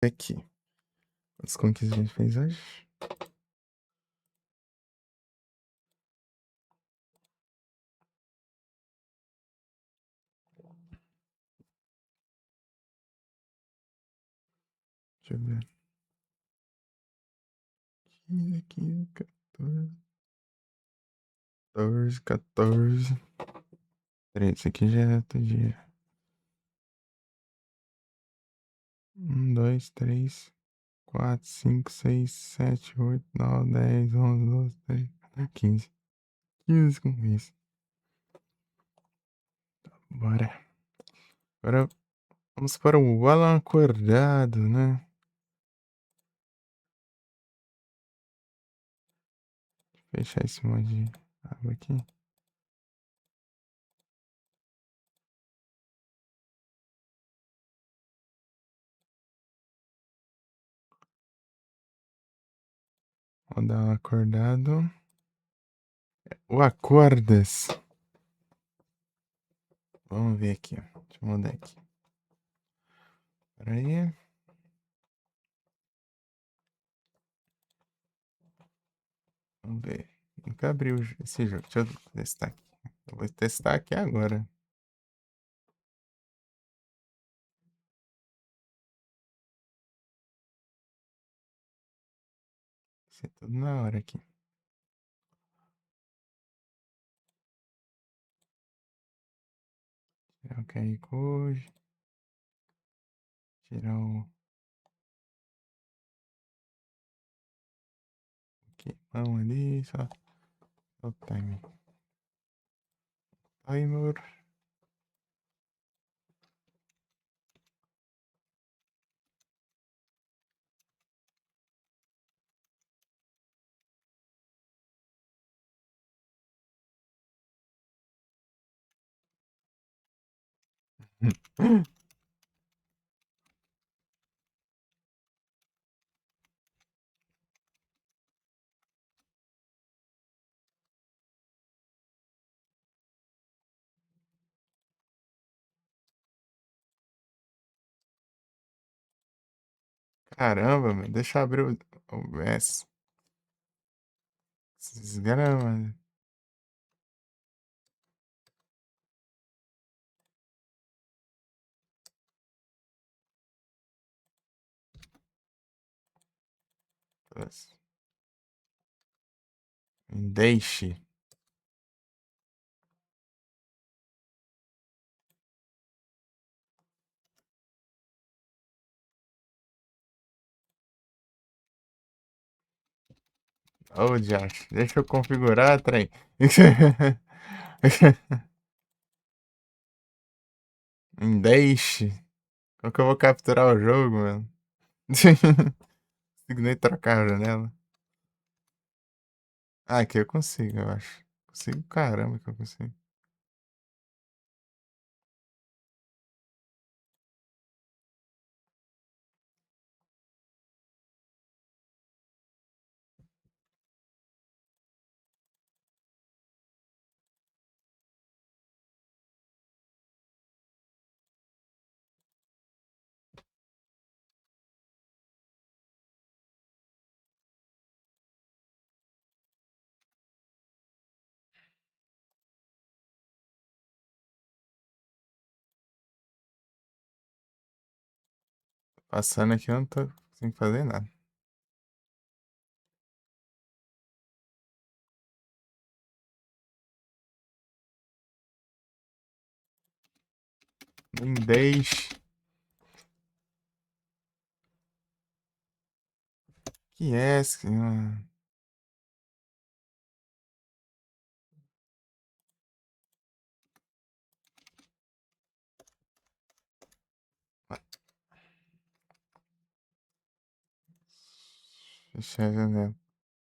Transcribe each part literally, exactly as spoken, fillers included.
Aqui. Quantas conquistas a gente fez hoje? Deixa eu ver. Quinze, quinze, quatorze. Quatorze, quatorze. Treze, isso aqui já é outro dia. Um, dois, três, quatro, cinco, seis, sete, oito, nove, dez, onze, doze, treze, quatorze, quinze. Quinze com isso. Bora. Agora vamos para o Alan Acordado, né? Fechar esse monte de aba aqui. Vou dar um acordado. O Acordas. Vamos ver aqui, ó. Deixa eu mudar aqui. Pera aí. Vamos ver. Nunca abri o jo-, esse jogo. Deixa eu testar aqui. Eu vou testar aqui agora. Isso é tudo na hora aqui. Tirar o Q R Code. Tirar o. Aqui, vamos ali, só. O timer. Timer. Caramba, meu, deixa eu abrir o, o S. Desgrama, né? Deixe. Ô, diacho. Deixa eu configurar, trem. Em dez? Como que eu vou capturar o jogo, mano? Consigo nem trocar a janela. Ah, aqui eu consigo, eu acho. Consigo, caramba, que eu consigo. Passando aqui, eu não tô conseguindo fazer nada. Em dez. Que é esse? Hum. Fechar a janela.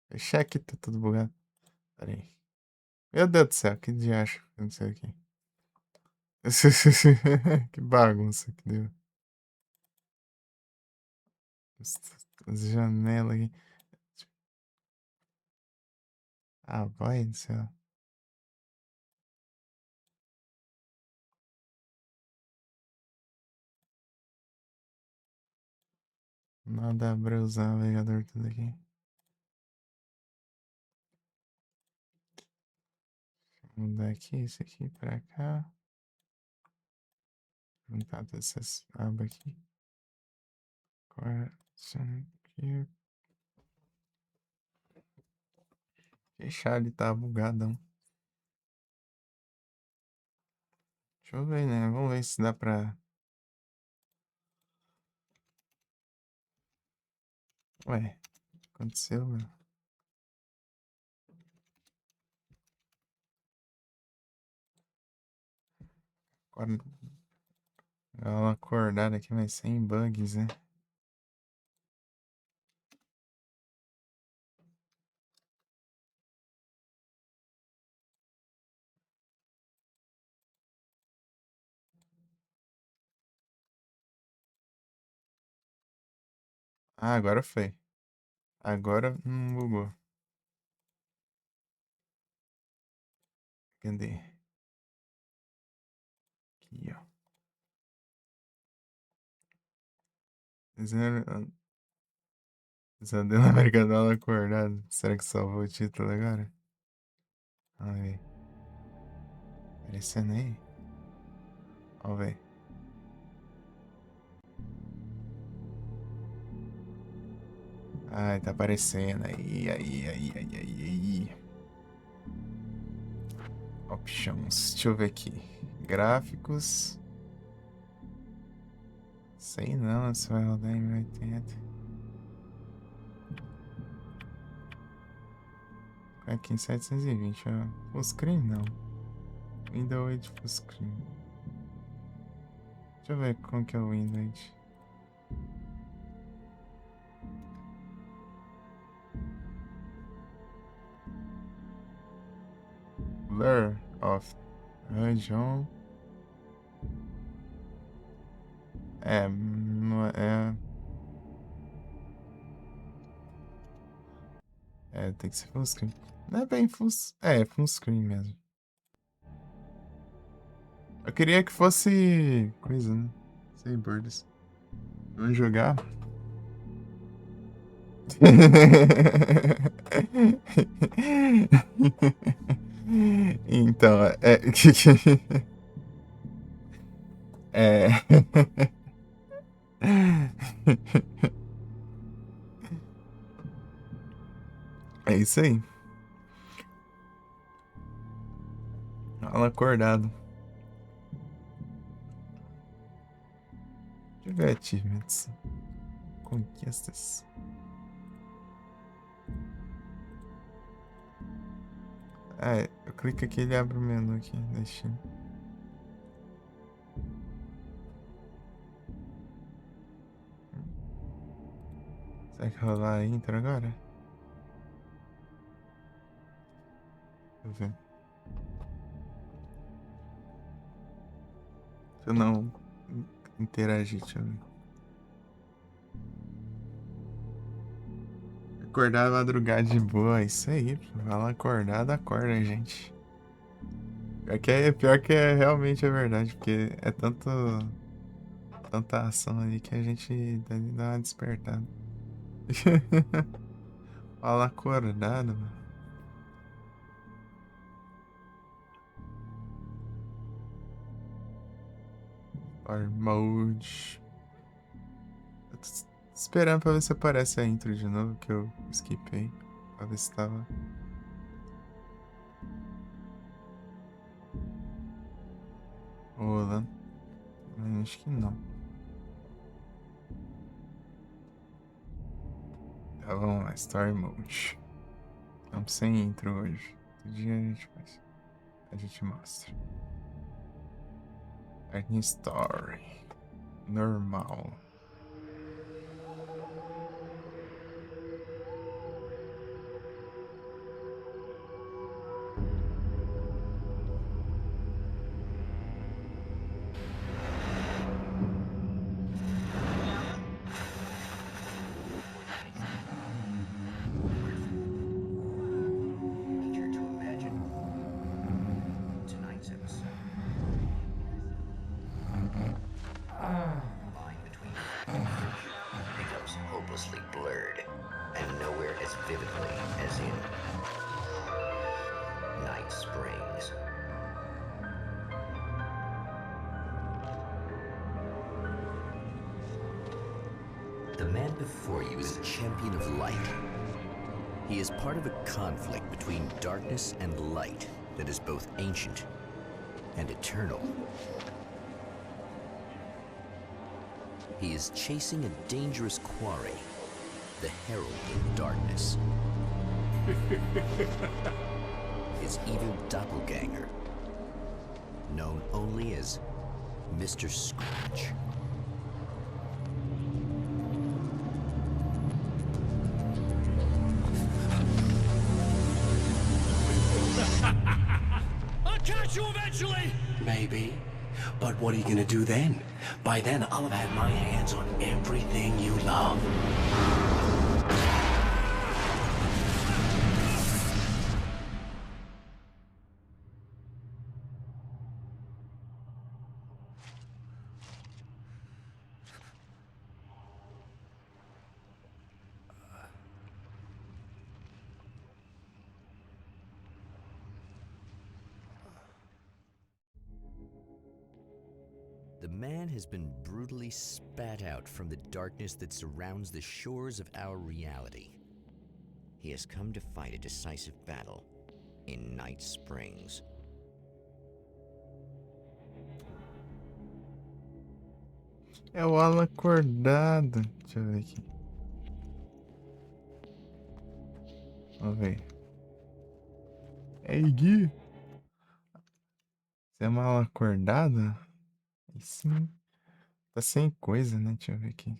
Fechar aqui, tá tudo bugado. Pera aí. Meu Deus do céu, que diacho que aconteceu aqui? Que bagunça que deu. As, as janelas aqui. Ah, vai do céu. Nada a ver usar o navegador tudo aqui. Mudar aqui, isso aqui pra cá. Juntar todas essas abas aqui. Agora, isso aqui. Fechar, ele tá bugadão. Deixa eu ver, né? Vamos ver se dá pra... Ué, aconteceu, meu. Acorda-, dá uma acordada aqui, mas sem bugs, né? Ah, agora foi. Agora não bugou. Cadê? Aqui, ó. Zero, ah, só deu na América do Sul acordado. Será que salvou o título agora? Vamos ver. Aparecendo aí? Vamos ver. Ai, tá aparecendo aí, aí, aí, aí, aí, aí. Options. Deixa eu ver aqui. Gráficos. Sei não se vai rodar em mil e oitenta. Aqui em setecentos e vinte, ó. Full screen não. Windows oito full screen. Deixa eu ver como que é o Windows oito. Blur of region. É, não é. É, tem que ser full screen. Não é bem full s-, é, full screen mesmo. Eu queria que fosse coisa, né? Sem bordas. Vamos jogar. Então, é, é. É isso aí. Fala acordado. Deixa eu ver achievements. Conquistas. Ah, é, eu clico aqui, ele abre o menu aqui da Steam. Será que rolar a intro agora? Deixa eu ver. Se eu não interagir, deixa eu ver. Acordar madrugada de boa, isso aí. Fala acordado, acorda, gente. Pior que é, pior que é realmente é verdade, porque é tanto, tanta ação ali que a gente deve dar uma despertada. Fala acordado, mano. Fire mode. Eu tô s-, esperando pra ver se aparece a intro de novo, que eu skipei. Pra ver se tava rolando. Mas acho que não. Tá, vamos lá, Story Mode. Estamos sem intro hoje. Outro dia a gente faz. A gente mostra. Aqui em Story. Normal. Tonight's episode. The line between hopelessly blurred, and nowhere as vividly as in Night Springs. The man before you is a champion of light. He is part of a conflict between darkness and light that is both ancient and eternal. He is chasing a dangerous quarry, the Herald of Darkness. His evil doppelganger, known only as Mister Scratch. I'll catch you eventually! Maybe. But what are you gonna do then? By then, I'll have had my hands on everything you love. The man has been brutally spat out from the darkness that surrounds the shores of our reality. He has come to fight a decisive battle in Night Springs. É o Alan acordado. Deixa eu ver aqui. Vamos ver. Ei, Gui. Você é mal acordado? Aí sim. Tá sem coisa, né? Deixa eu ver aqui.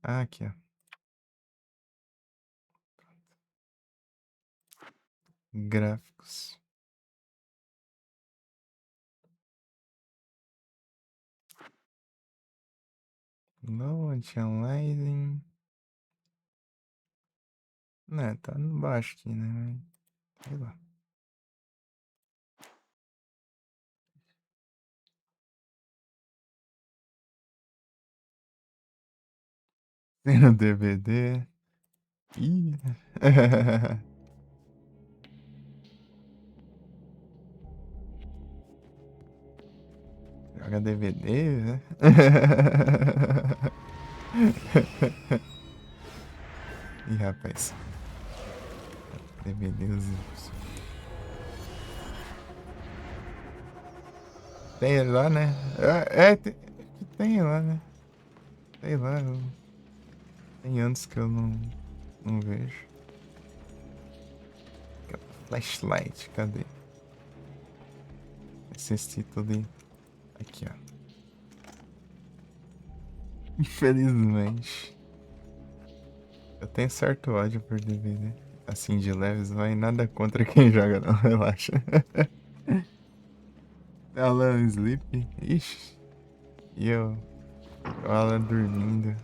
Ah, aqui, ó. Gráficos. Não, anti-aliasing. Né, tá embaixo aqui, né? Mas, sei lá. Tem no D V D. Ih. Joga D V D, né? Ih, rapaz. D V D, os... Tem ele lá, né? É, é, tem, tem lá, né? Sei lá, eu... Tem anos que eu não, não vejo. Flashlight, cadê? Esse, esse título aí. Aqui, ó. Infelizmente. Eu tenho certo ódio por D V D. Assim, de leves, mas nada contra quem joga, não. Relaxa. Alan sleep. Ixi. E eu? O Alan dormindo.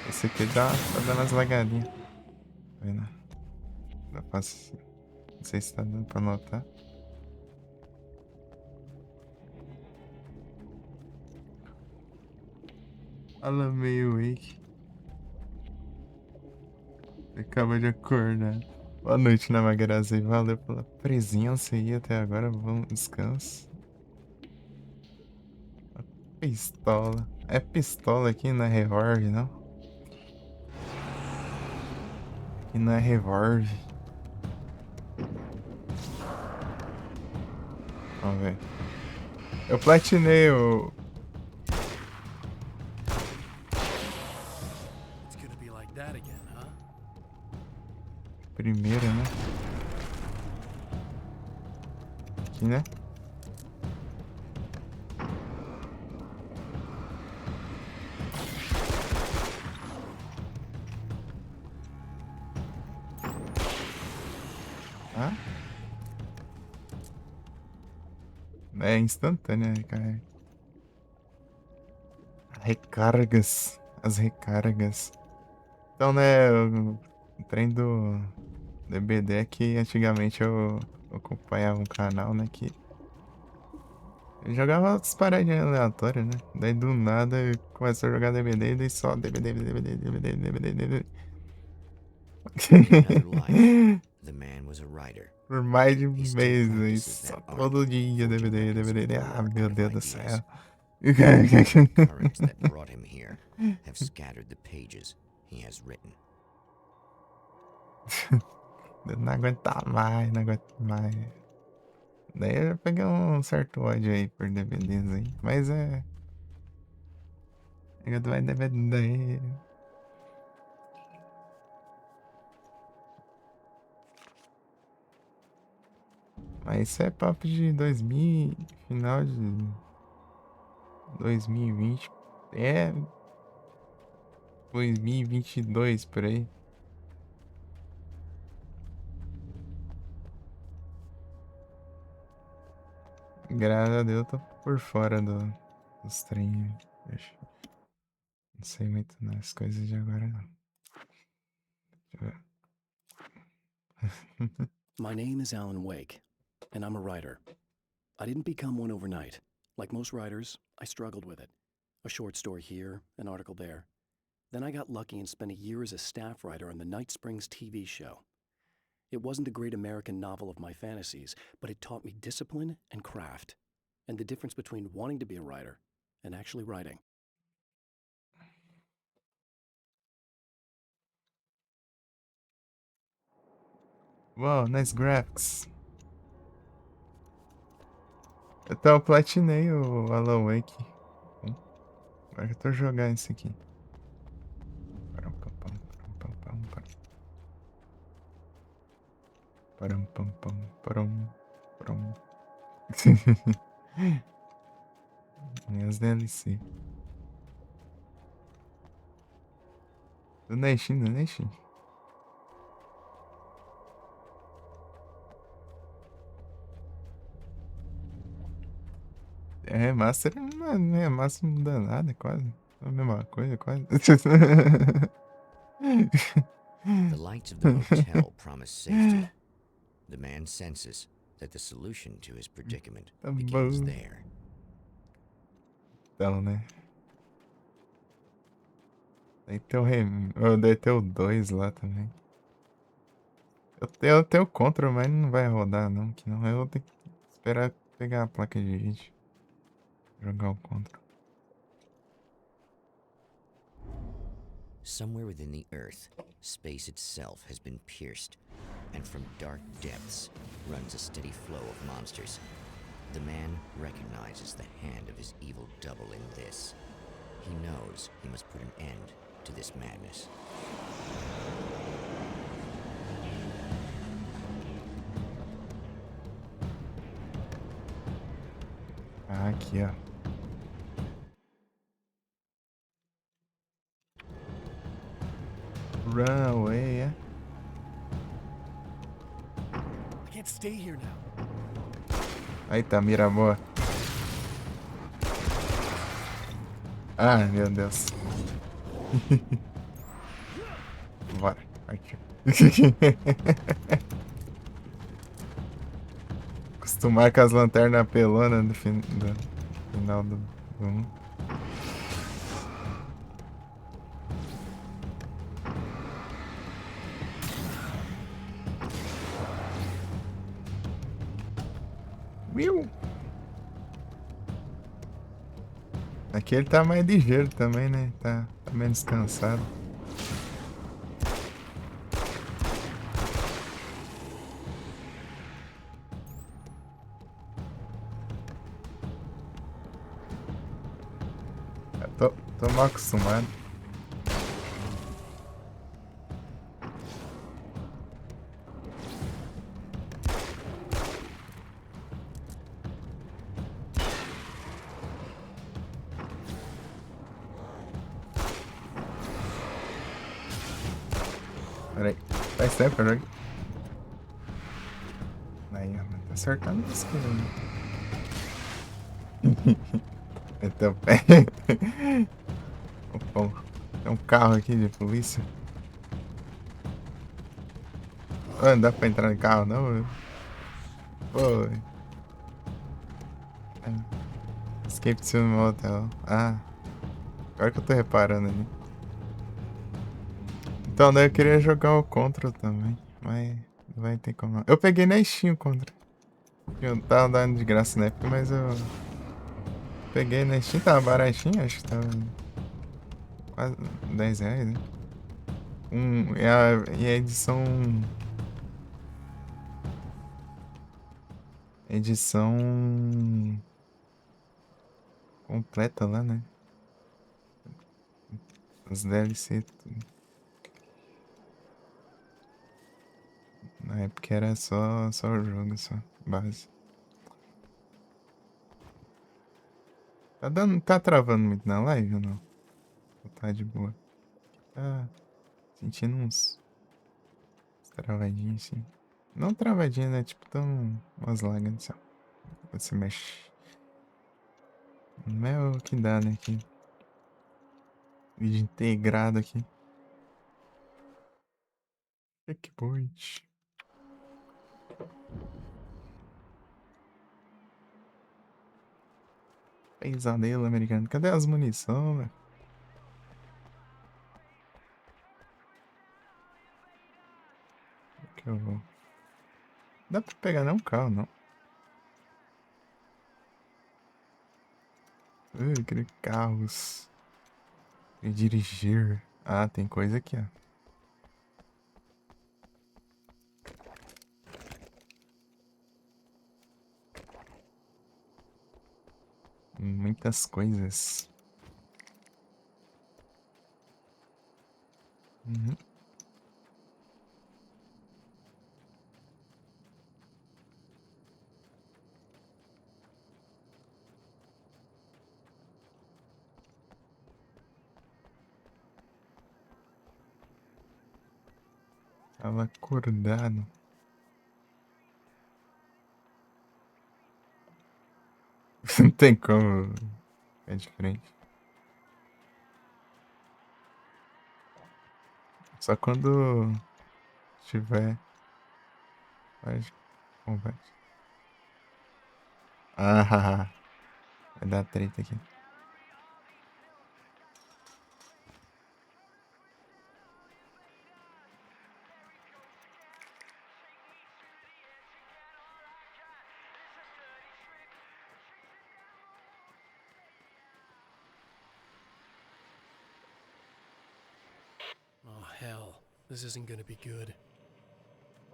Esse aqui dá, tá dando as lagadinhas. Tá vendo? Dá pra... Não sei se tá dando pra notar. Alan meio wake. Acaba de acordar. Boa noite, né, Magrazzi? Valeu pela presença aí até agora. Vamos, descanso. Pistola. É pistola aqui, não é revólver, não? Aqui não é revólver. Vamos ver. Eu platinei o... It's gonna be like that again, huh? Primeiro, né? Aqui, né? Hã? É instantânea, cara. Recargas. As recargas. Então, né, o, o trem do D V D é que antigamente eu, eu acompanhava um canal, né, que Eu jogava outras paradinhas aleatórias, né? Daí do nada eu comecei a jogar D V D, daí só D V D, D V D, D V D, D V D, D V D, D V D. In another life, the man was a writer. Por mais de um mês aí, só todo dia D V D, D V D. Ah, meu Deus do céu. Currents that brought him here have scattered the pages he has written. Não aguento mais, não aguento mais. Daí eu peguei um certo ódio aí por D V Ds aí, mas é. Pega do D V D. Mas isso é papo de dois mil, final de dois mil e vinte. É, dois mil e vinte e dois, por aí. Graças a Deus eu tô por fora do, dos trem. Deixa eu, não sei muito nas coisas de agora, não. Deixa eu ver. My name is Alan Wake, and I'm a writer. I didn't become one overnight. Like most writers, I struggled with it. A short story here, an article there. Then I got lucky and spent a year as a staff writer on the Night Springs T V show. It wasn't the great American novel of my fantasies, but it taught me discipline and craft, and the difference between wanting to be a writer and actually writing. Wow, nice graphics. Então, eu platinei o Alan Wake. Agora que eu tô jogando esse aqui. Param, pam, pam, param, pam, pam, param. Param, pam, pam, param, param. Minhas D L C. Do Nation, do Nation. É, remaster, não, não é remaster, não muda nada, quase. É a mesma coisa, quase. The lights of the motel promise safety. The man senses that the solution to his predicament begins there. Então, né? Deve ter o rem... Ou deve ter o dois lá também. Eu tenho, eu tenho o Control, mas não vai rodar não, que não eu vou ter que esperar pegar a placa de vídeo. Jogar o Control. Somewhere within the earth, space itself has been pierced, and from dark depths runs a steady flow of monsters. The man recognizes the hand of his evil double in this. He knows he must put an end to this madness. Ah, aqui, ó. Run away, é? I can't stay here now. Aí tá, mira boa. Ai, meu Deus. Bora, partiu. Acostumar com as lanternas pelonas do, fin... do final do, do um. Will. Aqui ele tá mais ligeiro também, né? Tá, tá menos cansado. Eu tô, tô mal acostumado. Pera aí. Faz tempo, né? Aí, ó, tá acertando os caras. Então, opa, tem um carro aqui de polícia. Ah, não dá pra entrar no carro, não, velho. Pô, velho. É. Keep to motel. Ah, agora que eu tô reparando ali. Então, daí eu queria jogar o Control também, mas não vai ter como. Eu peguei na Steam o Control. Eu tava dando de graça na época, mas eu peguei na Steam, tava baratinho, acho que tava quase dez reais, né? Um, e a, e a edição. Edição completa lá, né? Os D L C. Tudo. Na época era só, só o jogo, só. Base. Tá dando, tá travando muito na live ou não? Ou tá de boa? Tá sentindo uns, uns travadinhos assim. Não travadinha, né? Tipo, tão umas lags assim, ó. Você mexe. Não é o que dá, né? Aqui. Vídeo integrado aqui. Checkpoint. Pesadelo americano. Cadê as munição, velho? Que eu vou. Dá pra pegar nenhum carro, não. Ui, queria carros. E dirigir. Ah, tem coisa aqui, ó. Muitas coisas. Uhum. Tava acordado. Não tem como ficar de frente. Só quando tiver. Mas, conversa. Ah, vai dar treta aqui. Oh, hell. This isn't gonna be good.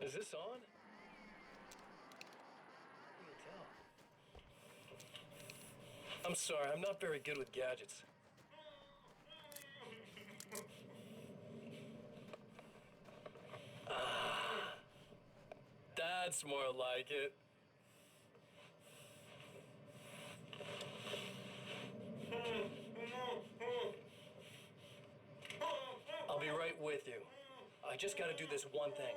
Is this on? How can you tell? I'm sorry, I'm not very good with gadgets. Ah, that's more like it. I'll be right with you. I just gotta do this one thing.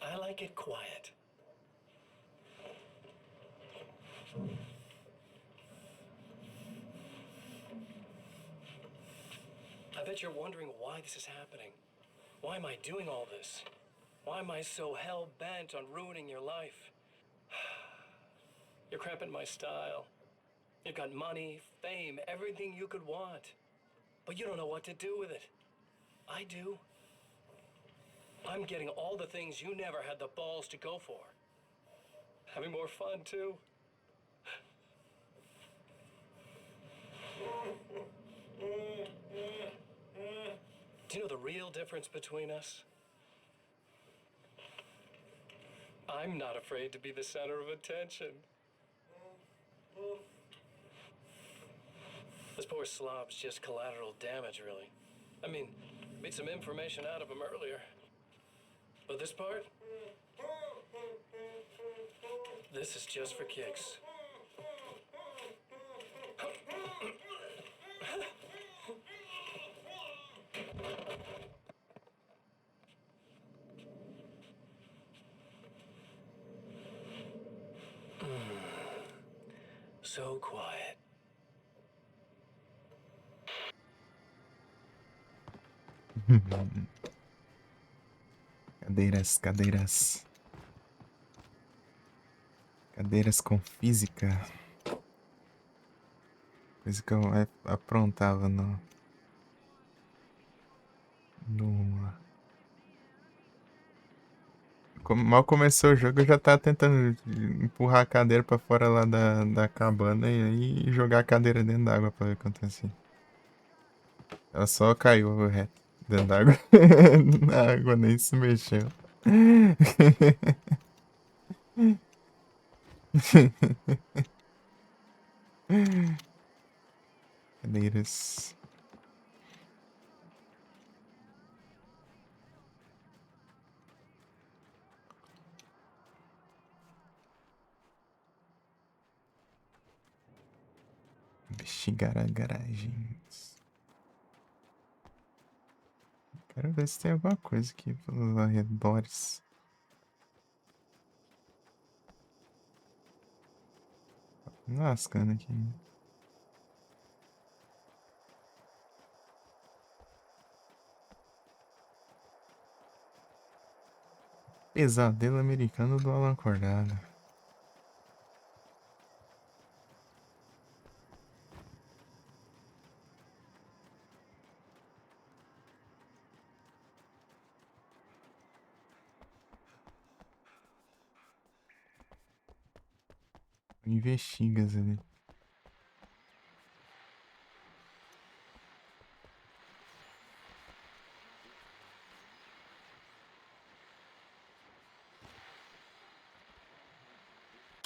I like it quiet. I bet you're wondering why this is happening. Why am I doing all this? Why am I so hell-bent on ruining your life? You're cramping my style. You've got money, fame, everything you could want. But you don't know what to do with it. I do. I'm getting all the things you never had the balls to go for. Having more fun, too. Do you know the real difference between us? I'm not afraid to be the center of attention. This poor slob's just collateral damage, really. I mean, beat some information out of him earlier. But this part? This is just for kicks. Mm. So quiet. Cadeiras, cadeiras. Cadeiras com física. Coisa que eu a-, aprontava no, no... Co-, mal começou o jogo, eu já tava tentando empurrar a cadeira pra fora lá da, da cabana e aí jogar a cadeira dentro d'água pra ver o que acontecia. Ela só caiu reto dentro d'água. A água nem se mexeu. Cadeiras. Investigar a garagem. Quero ver se tem alguma coisa aqui pelos arredores. Lascando aqui. Pesadelo americano do Alan Cordado. Investiga, Zé.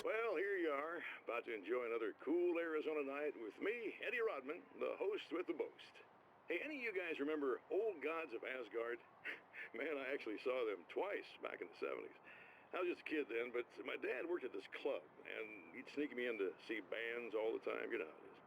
Well, here you are, about to enjoy another cool Arizona night with me, Eddie Rodman, the host with the most. Hey, any of you guys remember Old Gods of Asgard? Man, I actually saw them twice back in the seventies. I was just a kid then, but my dad worked at this club, and he'd sneak me in to see bands all the time. You know how it is.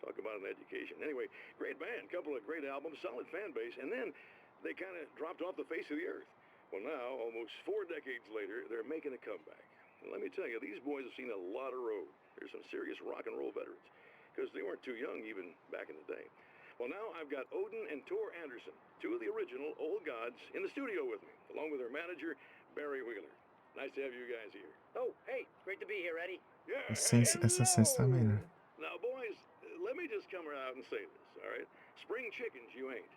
Talk about an education. Anyway, great band, couple of great albums, solid fan base, and then they kinda dropped off the face of the earth. Well, now, almost four decades later, they're making a comeback. And let me tell you, these boys have seen a lot of road. They're some serious rock and roll veterans, 'cause they weren't too young even back in the day. Well, now I've got Odin and Tor Anderson, two of the original Old Gods, in the studio with me, along with their manager, Barry Wheeler. Nice to have you guys here. Oh, hey, great to be here, Eddie. Yeah, Essa, essa sim está melhor. Now, boys, let me just come out and say this, all right? Spring chickens, you ain't.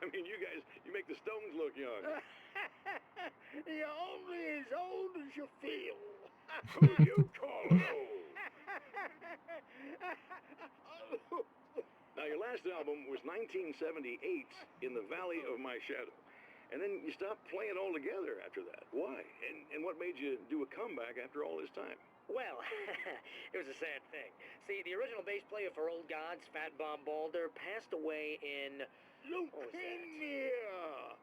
I mean, you guys, you make the Stones look young. You're only as old as you feel. Who you calling old? Now, your last album was nineteen seventy-eight, In the Valley of My Shadow. And then you stopped playing altogether after that. Why? And, and what made you do a comeback after all this time? Well, it was a sad thing. See, the original bass player for Old Gods, Fat Bob Balder, passed away in... What was that? Leukemia!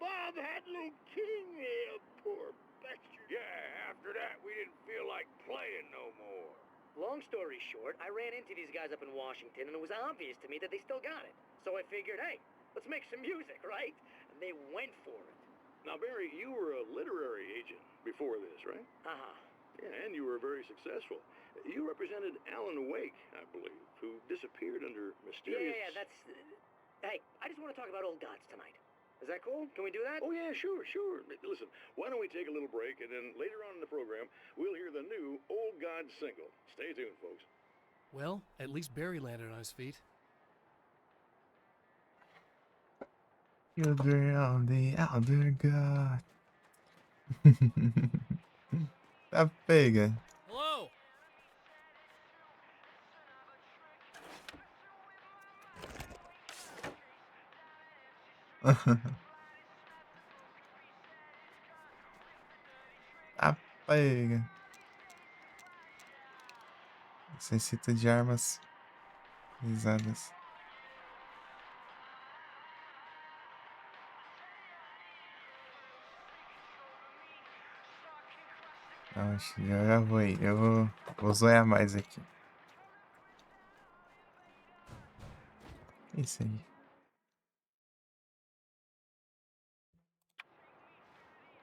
Bob had leukemia, poor bastard. Yeah, after that, we didn't feel like playing no more. Long story short, I ran into these guys up in Washington, and it was obvious to me that they still got it. So I figured, hey, let's make some music, right? And they went for it. Now, Barry, you were a literary agent before this, right? Uh-huh. Yeah, and you were very successful. You represented Alan Wake, I believe, who disappeared under mysterious... Yeah, yeah, that's, uh, hey, I just wanna talk about Old Gods tonight. Is that cool? Can we do that? Oh, yeah, sure, sure. Listen, why don't we take a little break, and then later on in the program, we'll hear the new Old Gods single. Stay tuned, folks. Well, at least Barry landed on his feet. Children of the Elder God. Tá, pega. Hello. Tá, pega. Necessita de armas pesadas. Não, acho que já, já vou aí. Eu vou, vou zoiar mais aqui. É isso aí.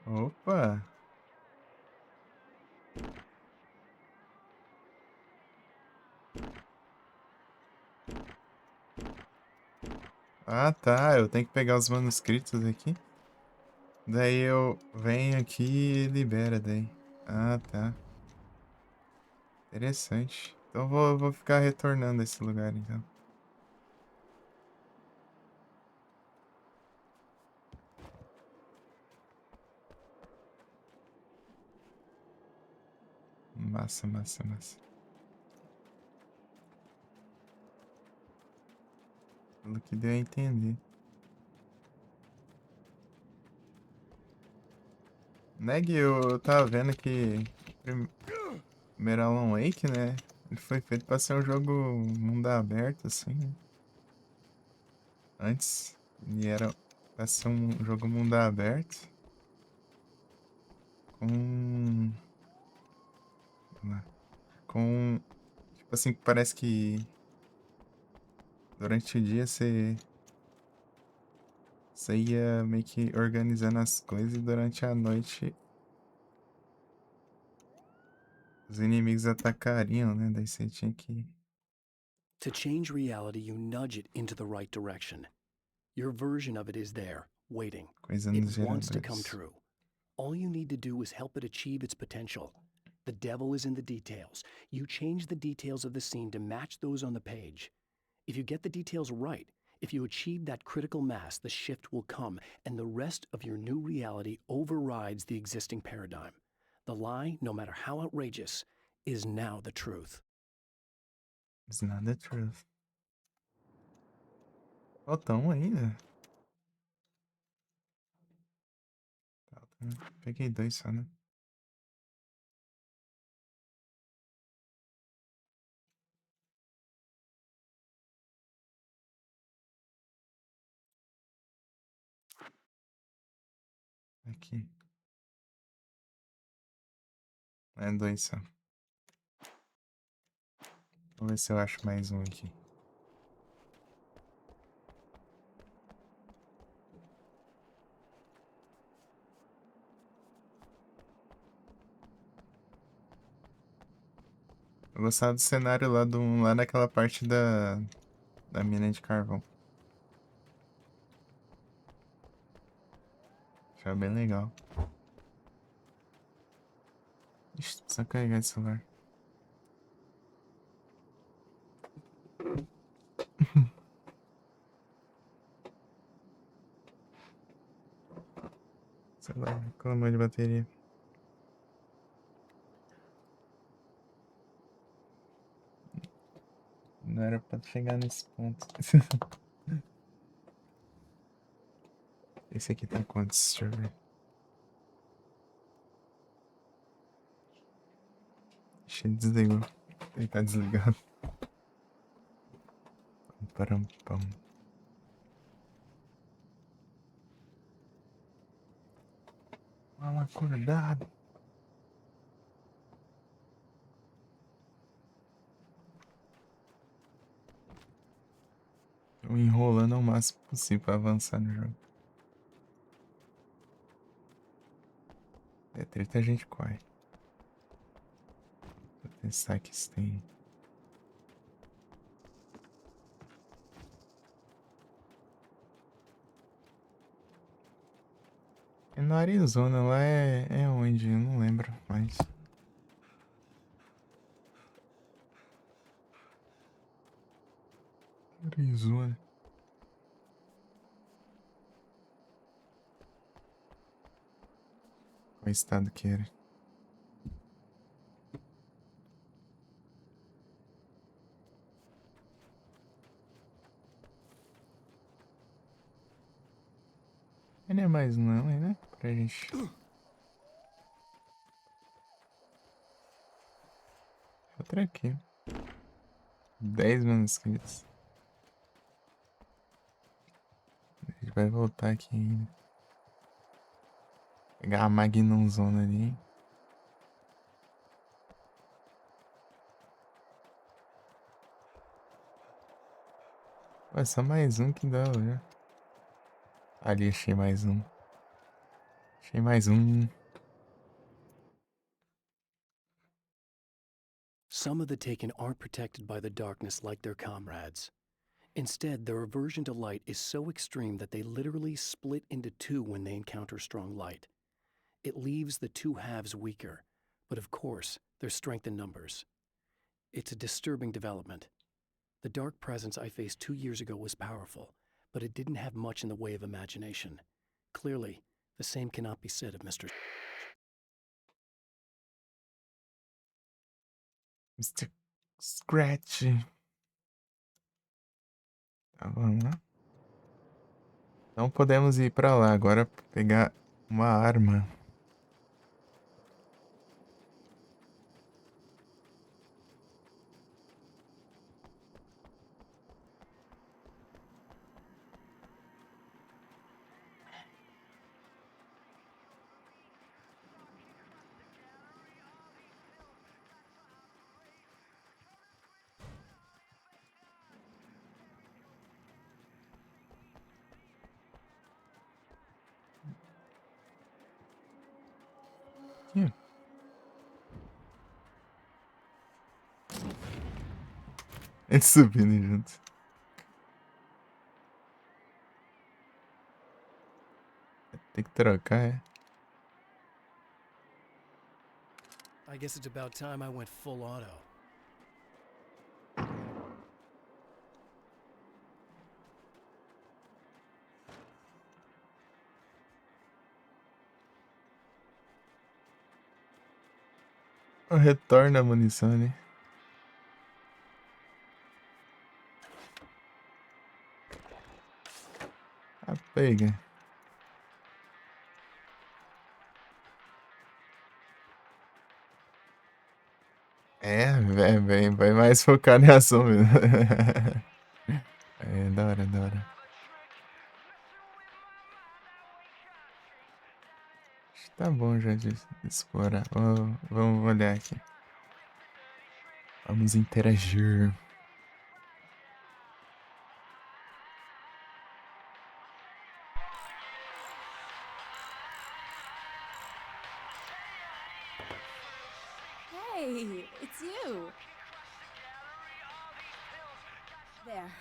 Opa! Ah, tá. Eu tenho que pegar os manuscritos aqui. Daí eu venho aqui e libera daí. Ah, tá. Interessante. Então vou, vou ficar retornando a esse lugar, então. Massa, massa, massa. Pelo que deu a entender. Né, Gui, eu tava vendo que prim-, primeiro Alan Wake, né? Ele foi feito pra ser um jogo mundo aberto, assim, né? Antes, ele era pra ser um jogo mundo aberto. Com. Vamos lá. Com. Tipo assim, parece que durante o dia você. Você ia meio que organizando as coisas e durante a noite os inimigos atacariam, né? Daí você tinha que. To change reality, you nudge it into the right direction. Your version of it is there, waiting. Coisa It nos wants to come geradores. True. All you need to do is help it achieve its potential. The devil is in the details. You change the details of the scene to match those on the page. If you get the details right, if you achieve that critical mass, the shift will come, and the rest of your new reality overrides the existing paradigm. The lie, no matter how outrageous, is now the truth. It's not the truth. Falta um ainda? Falta, né? Peguei dois só, né? Aqui. É dois só. Vamos ver se eu acho mais um aqui. Eu gostava do cenário lá, do, lá naquela parte da, da mina de carvão. Achava bem legal. Ixi, precisa carregar esse celular. Celular reclamando de bateria. Não era pra chegar nesse ponto. Esse aqui tá quantos? Deixa eu ver. Ixi, ele desligou. Ele tá desligado. Param, pam. Mal acordado. Tô enrolando ao máximo possível pra avançar no jogo. É treta, a gente corre. Vou pensar que isso tem. É no Arizona, lá é, é onde? Eu não lembro mais. Arizona. Qual estado que era? Ele é mais não, né? Pra gente. Outra aqui. Dez manuscritos. A gente vai voltar aqui ainda. Pegar a Magnum Zona ali. Vai, só mais um que dá, né? Ali, achei mais um. Achei mais um. Some of the Taken aren't protected by the darkness like their comrades. Instead, their aversion to light is so extreme that they literally split into two when they encounter strong light. It leaves the two halves weaker, but of course, there's strength in numbers. It's a disturbing development. The dark presence I faced two years ago was powerful, but it didn't have much in the way of imagination. Clearly, the same cannot be said of Mister Scratch. Tá bom, né? Então podemos ir pra lá agora pra pegar uma arma. Hum. Eles subindo junto. Tem que trocar, é. I guess it's about time I went full auto. Retorna a munição, né? Ah, pega. É, vem, vem, vai mais focar na ação mesmo. É, da hora, da hora. Acho que tá bom já de, de explorar. Vamos, vamos olhar aqui. Vamos interagir. Hey, it's you. There.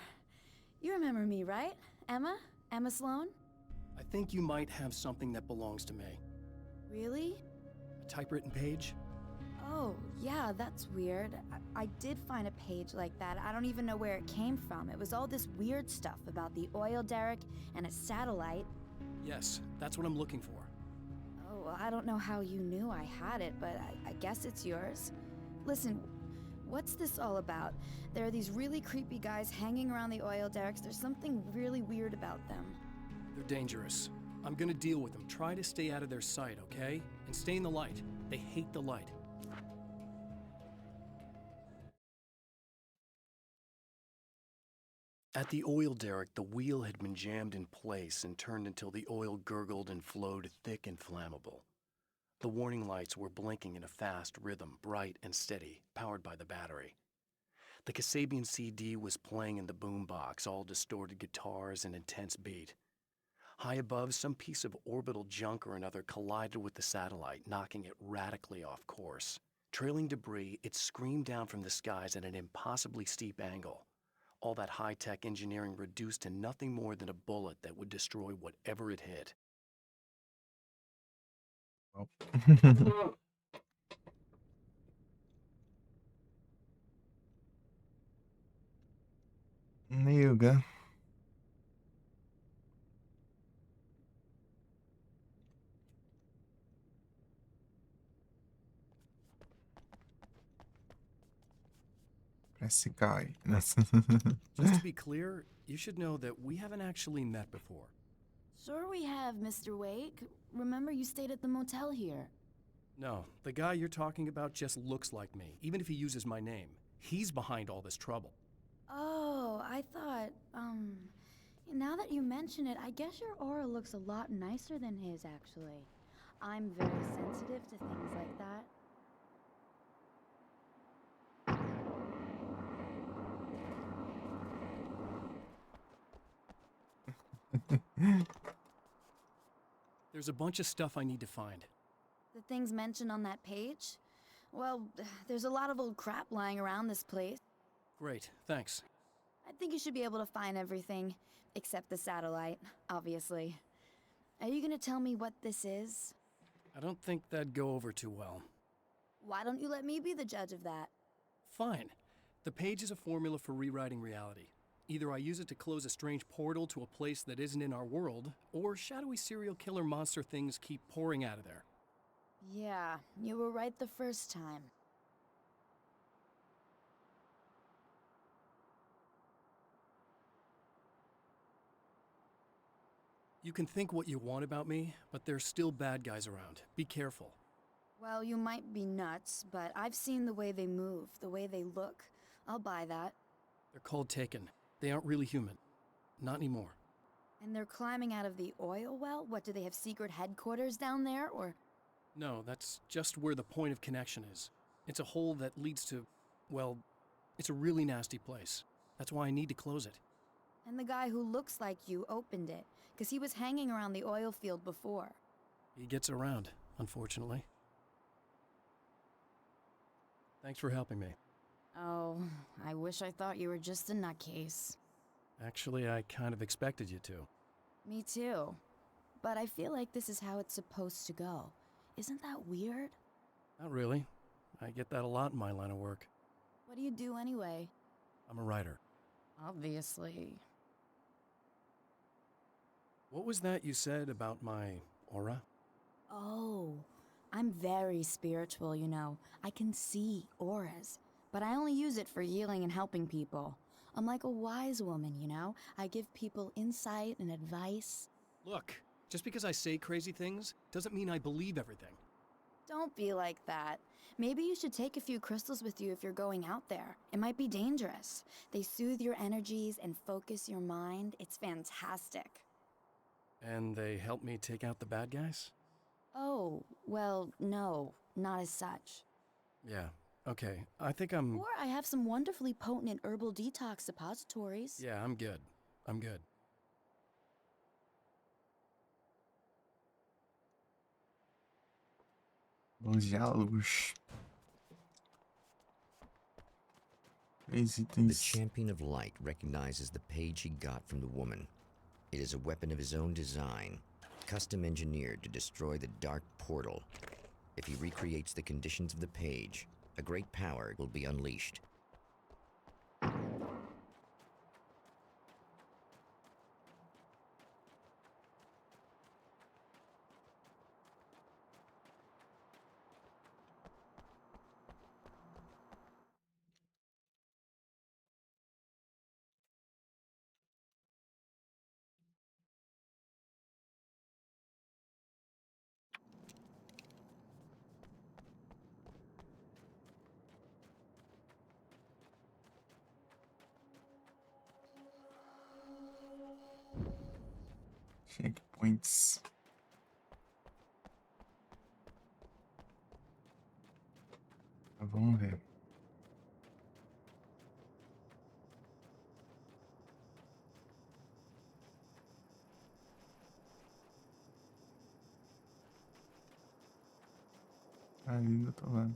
You remember me, right? Emma? Emma Sloan? I think you might have something that belongs to me. Really? A typewritten page? Oh, yeah, that's weird. I, I did find a page like that. I don't even know where it came from. It was all this weird stuff about the oil derrick and a satellite. Yes, that's what I'm looking for. Oh, well, I don't know how you knew I had it, but I, I guess it's yours. Listen, what's this all about? There are these really creepy guys hanging around the oil derricks. There's something really weird about them. They're dangerous. I'm gonna deal with them. Try to stay out of their sight, okay? And stay in the light. They hate the light. At the oil derrick, the wheel had been jammed in place and turned until the oil gurgled and flowed thick and flammable. The warning lights were blinking in a fast rhythm, bright and steady, powered by the battery. The Kasabian C D was playing in the boombox, all distorted guitars and intense beat. High above, some piece of orbital junk or another collided with the satellite, knocking it radically off course. Trailing debris, it screamed down from the skies at an impossibly steep angle. All that high-tech engineering reduced to nothing more than a bullet that would destroy whatever it hit. Well. Nigga. Press guy. Just to be clear, you should know that we haven't actually met before. Sure we have, Mister Wake. Remember you stayed at the motel here. No, the guy you're talking about just looks like me, even if he uses my name. He's behind all this trouble. Oh, I thought, um, now that you mention it, I guess your aura looks a lot nicer than his, actually. I'm very sensitive to things like that. There's a bunch of stuff I need to find. The things mentioned on that page? Well, there's a lot of old crap lying around this place. Great, thanks. I think you should be able to find everything, except the satellite, obviously. Are you gonna tell me what this is? I don't think that'd go over too well. Why don't you let me be the judge of that? Fine. The page is a formula for rewriting reality. Either I use it to close a strange portal to a place that isn't in our world, or shadowy serial killer monster things keep pouring out of there. Yeah, you were right the first time. You can think what you want about me, but there's still bad guys around. Be careful. Well, you might be nuts, but I've seen the way they move, the way they look. I'll buy that. They're called Taken. They aren't really human. Not anymore. And they're climbing out of the oil well? What, do they have secret headquarters down there, or? No, that's just where the point of connection is. It's a hole that leads to, well, it's a really nasty place. That's why I need to close it. And the guy who looks like you opened it, 'cause he was hanging around the oil field before. He gets around, unfortunately. Thanks for helping me. Oh, I wish I thought you were just a nutcase. Actually, I kind of expected you to. Me too. But I feel like this is how it's supposed to go. Isn't that weird? Not really. I get that a lot in my line of work. What do you do anyway? I'm a writer. Obviously. What was that you said about my aura? Oh, I'm very spiritual, you know. I can see auras, but I only use it for healing and helping people. I'm like a wise woman, you know? I give people insight and advice. Look, just because I say crazy things doesn't mean I believe everything. Don't be like that. Maybe you should take a few crystals with you if you're going out there. It might be dangerous. They soothe your energies and focus your mind. It's fantastic. And they help me take out the bad guys? Oh, well, no, not as such. Yeah, okay. I think I'm. Or I have some wonderfully potent and herbal detox suppositories. Yeah, I'm good. I'm good. Os diálogos. Três The itens. Champion of Light recognizes the page he got from the woman. It is a weapon of his own design, custom engineered to destroy the dark portal. If he recreates the conditions of the page, a great power will be unleashed. Checkpoints. Vamos ver. Ainda tô lá.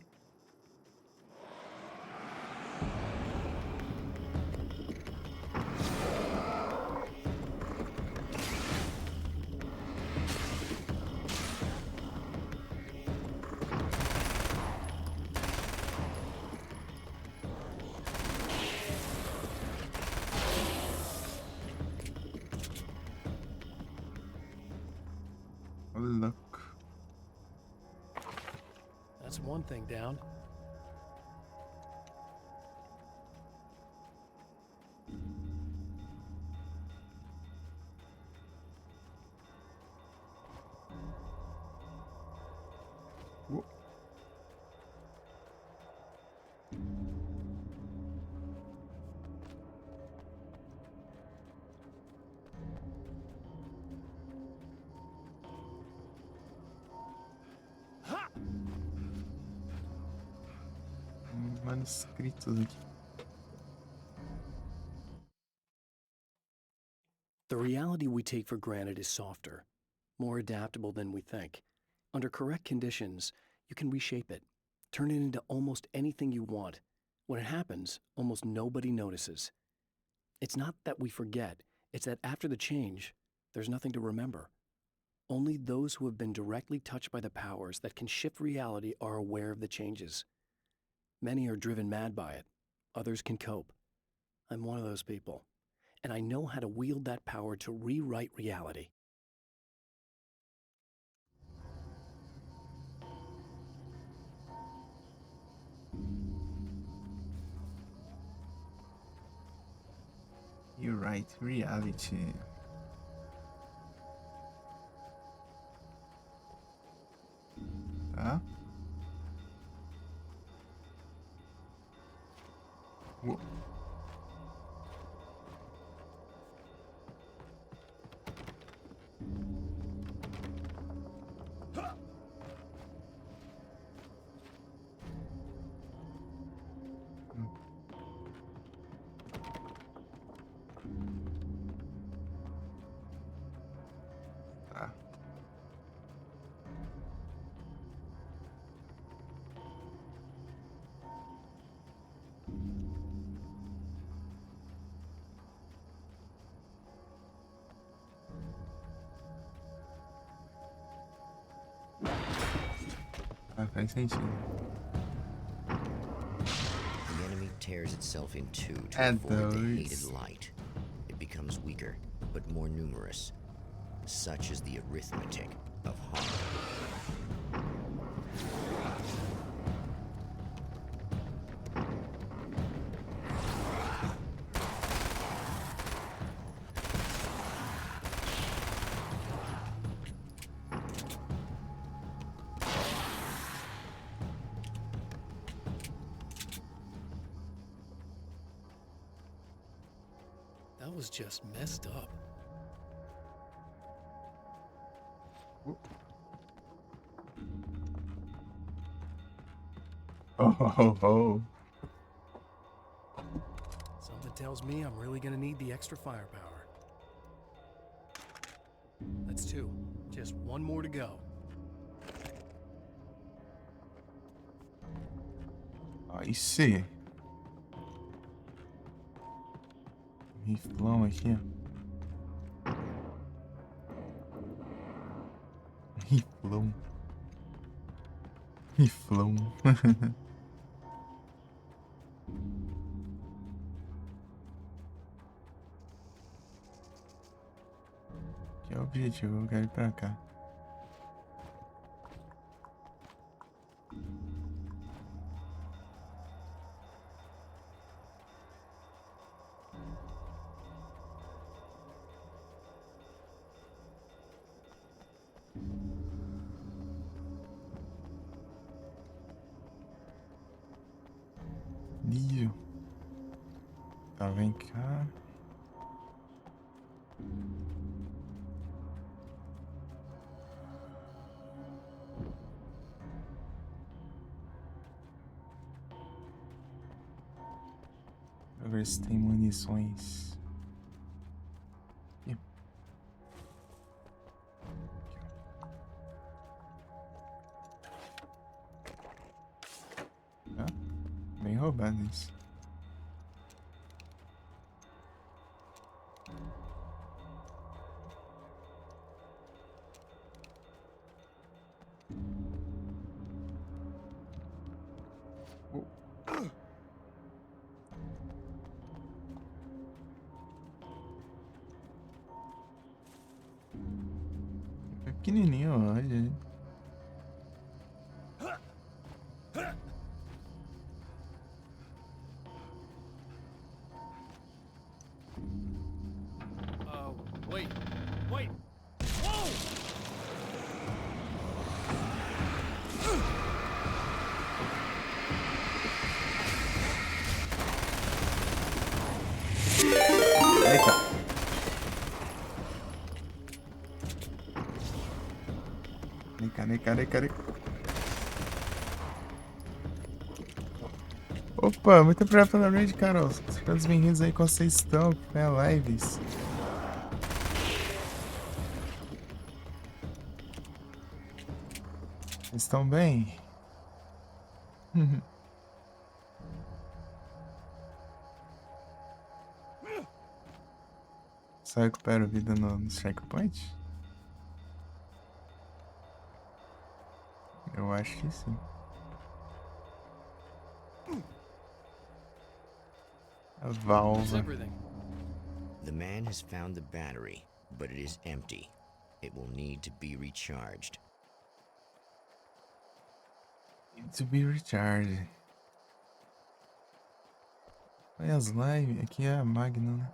Look. That's one thing down. Manuscritos aqui. The reality we take for granted is softer, more adaptable than we think. Under correct conditions, you can reshape it, turn it into almost anything you want. When it happens, almost nobody notices. It's not that we forget, it's that after the change, there's nothing to remember. Only those who have been directly touched by the powers that can shift reality are aware of the changes. Many are driven mad by it. Others can cope. I'm one of those people. And I know how to wield that power to rewrite reality. You're right, reality. Tá? Uou. Tá. Ah, faz sentido. The enemy tears itself in two to avoid the hated light. It becomes weaker, but more numerous. Such is the arithmetic of harm. That was just messed up. Oh, ho, ho, ho. Something tells me I'm really gonna need the extra firepower. That's two. Just one more to go. Aí sim. Riflão aqui, ó. Riflão. Riflão. Que é o objetivo, eu quero ir pra cá. Dio. Tá, vem cá. Pra ver se tem munições. Ih. Hã? Bem roubado isso. É pequenininho, olha. Uh, wait. Wait. Whoa! Vem cá. Vem cá, vem cá, vem cá, vem cá. Opa, muito obrigado pela raid, Carol. Sejam todos bem-vindos aí, como vocês estão? Acompanha lives. Estão bem? Só recupera vida no, no checkpoint? Eu acho que sim. A valve. That's everything. The man has found the battery, but it is empty. It will need to be recharged. Need to be recharged. Olha as lives. Aqui é a Magna, né?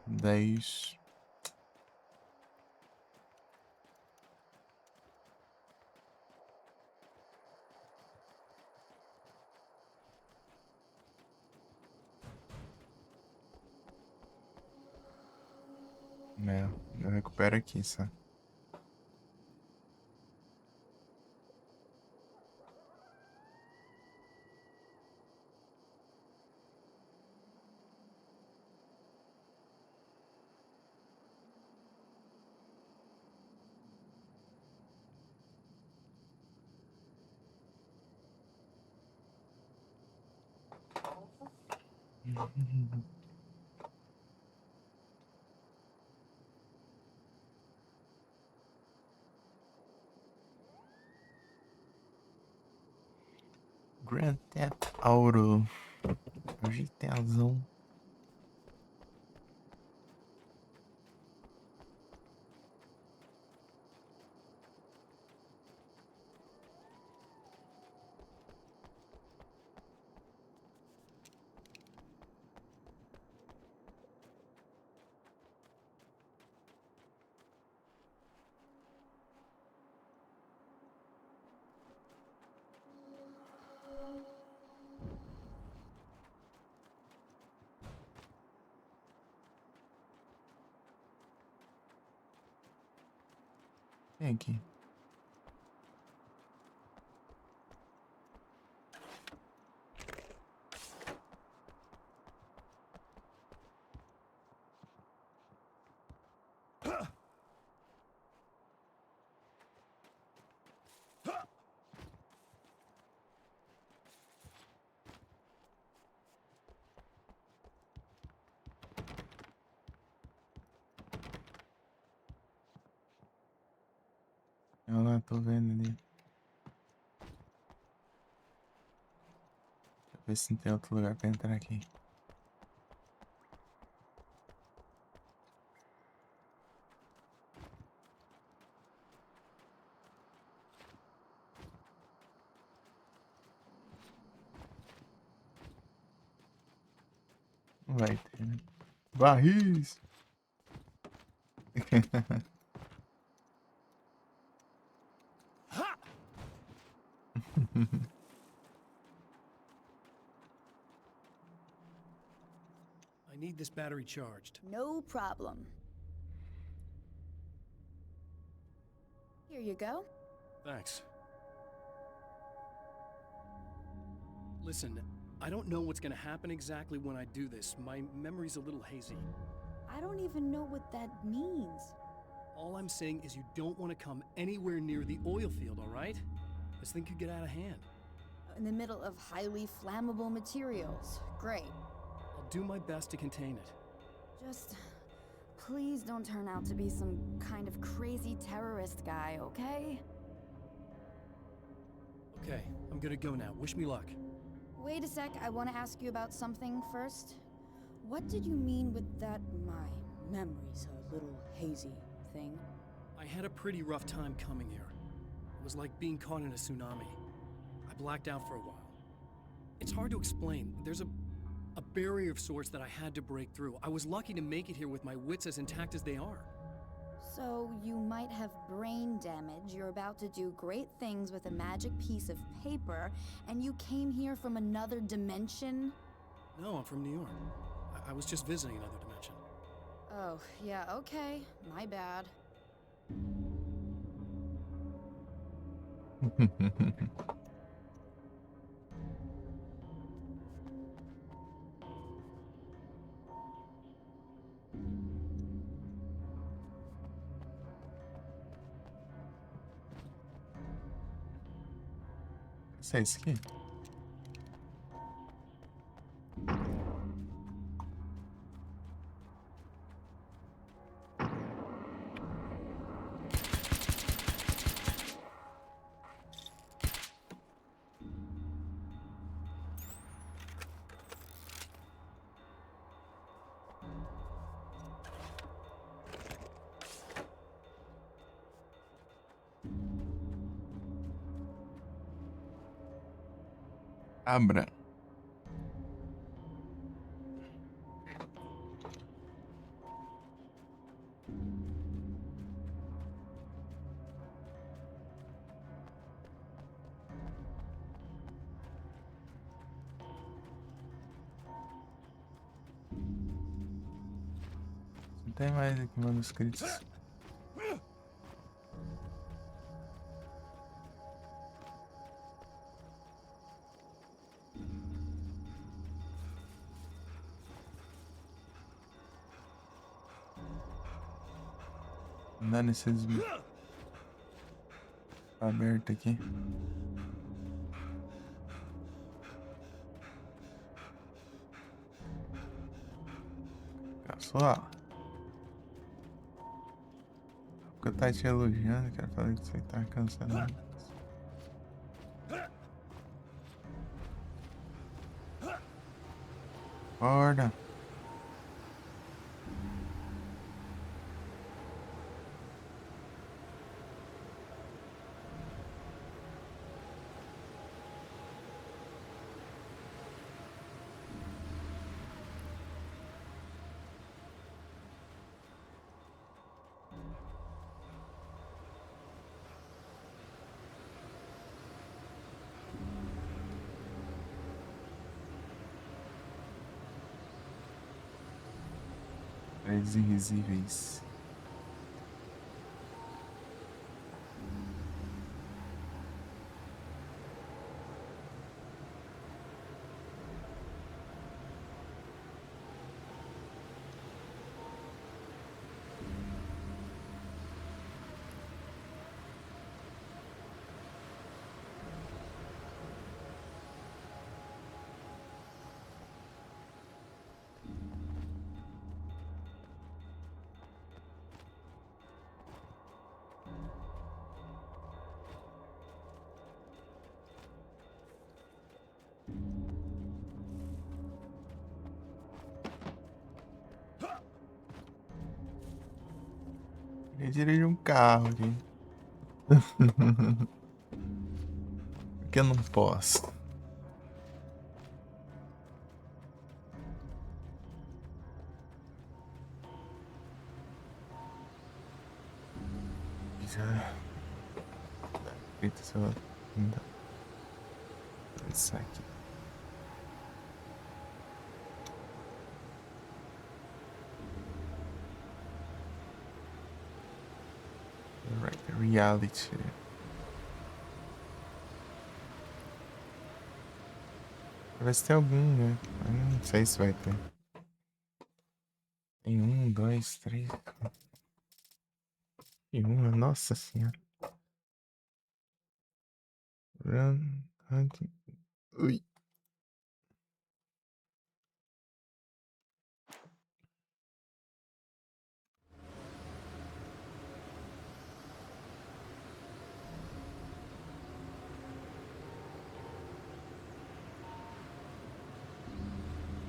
Dez. É, eu recupero aqui, só. Grand Theft Auto. GTAzão. Vem aqui. Olha lá, tô vendo ali. Deixa eu ver se não tem outro lugar pra entrar aqui. Não vai ter, né? Barris! I need this battery charged. No problem. Here you go. Thanks. Listen, I don't know what's gonna happen exactly when I do this. My memory's a little hazy. I don't even know what that means. All I'm saying is you don't want to come anywhere near the oil field, all right? This thing could get out of hand. In the middle of highly flammable materials. Great. I'll do my best to contain it. Just please don't turn out to be some kind of crazy terrorist guy, okay? Okay, I'm gonna go now. Wish me luck. Wait a sec, I want to ask you about something first. What did you mean with that "my memory's a little hazy" thing? I had a pretty rough time coming here. It was like being caught in a tsunami. I blacked out for a while. It's hard to explain. There's a, a barrier of sorts that I had to break through. I was lucky to make it here with my wits as intact as they are. So you might have brain damage, you're about to do great things with a magic piece of paper, and you came here from another dimension? No, I'm from New York. I, I was just visiting another dimension. Oh, yeah, okay. My bad. Sei, isso aqui. Abra. Não tem mais aqui manuscritos. Dane-se, desmi-, tá aberto aqui. Pessoal. Porque tá te elogiando, quero falar que você tá cansado. Acorda. Três invisíveis. Ele dirige um carro aqui. Por que eu não posso? Já. Eita, sei lá. Não dá. Isso aqui. Right, reality. Vai ter algum, né? Eu não sei se vai ter. Tem um, dois, três. E uma, nossa senhora. Run, hunting. Ui.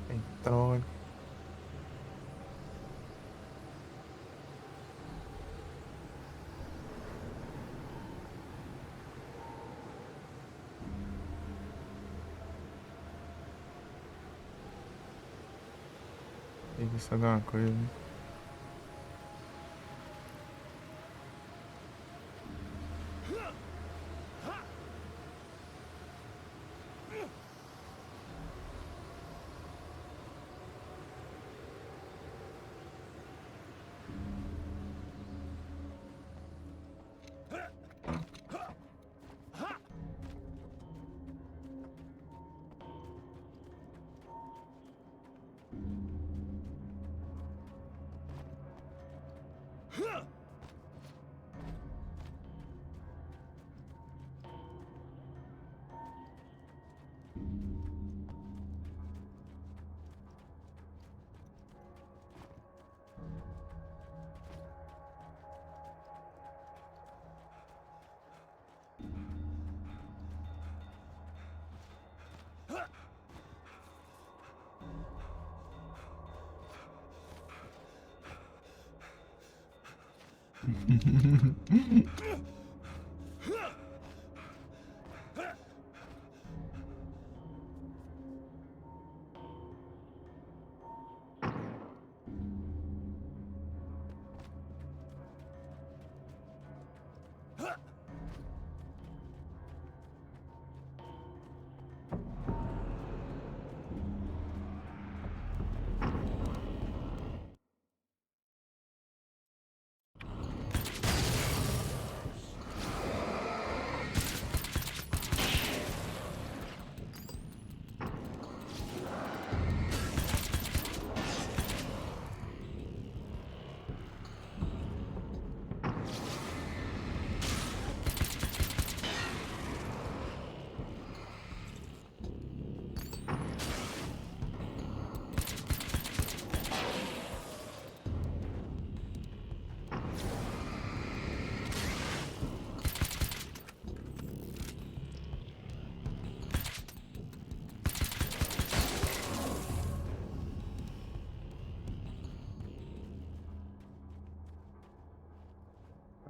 Ai, droga. Tem que estragar uma coisa, né?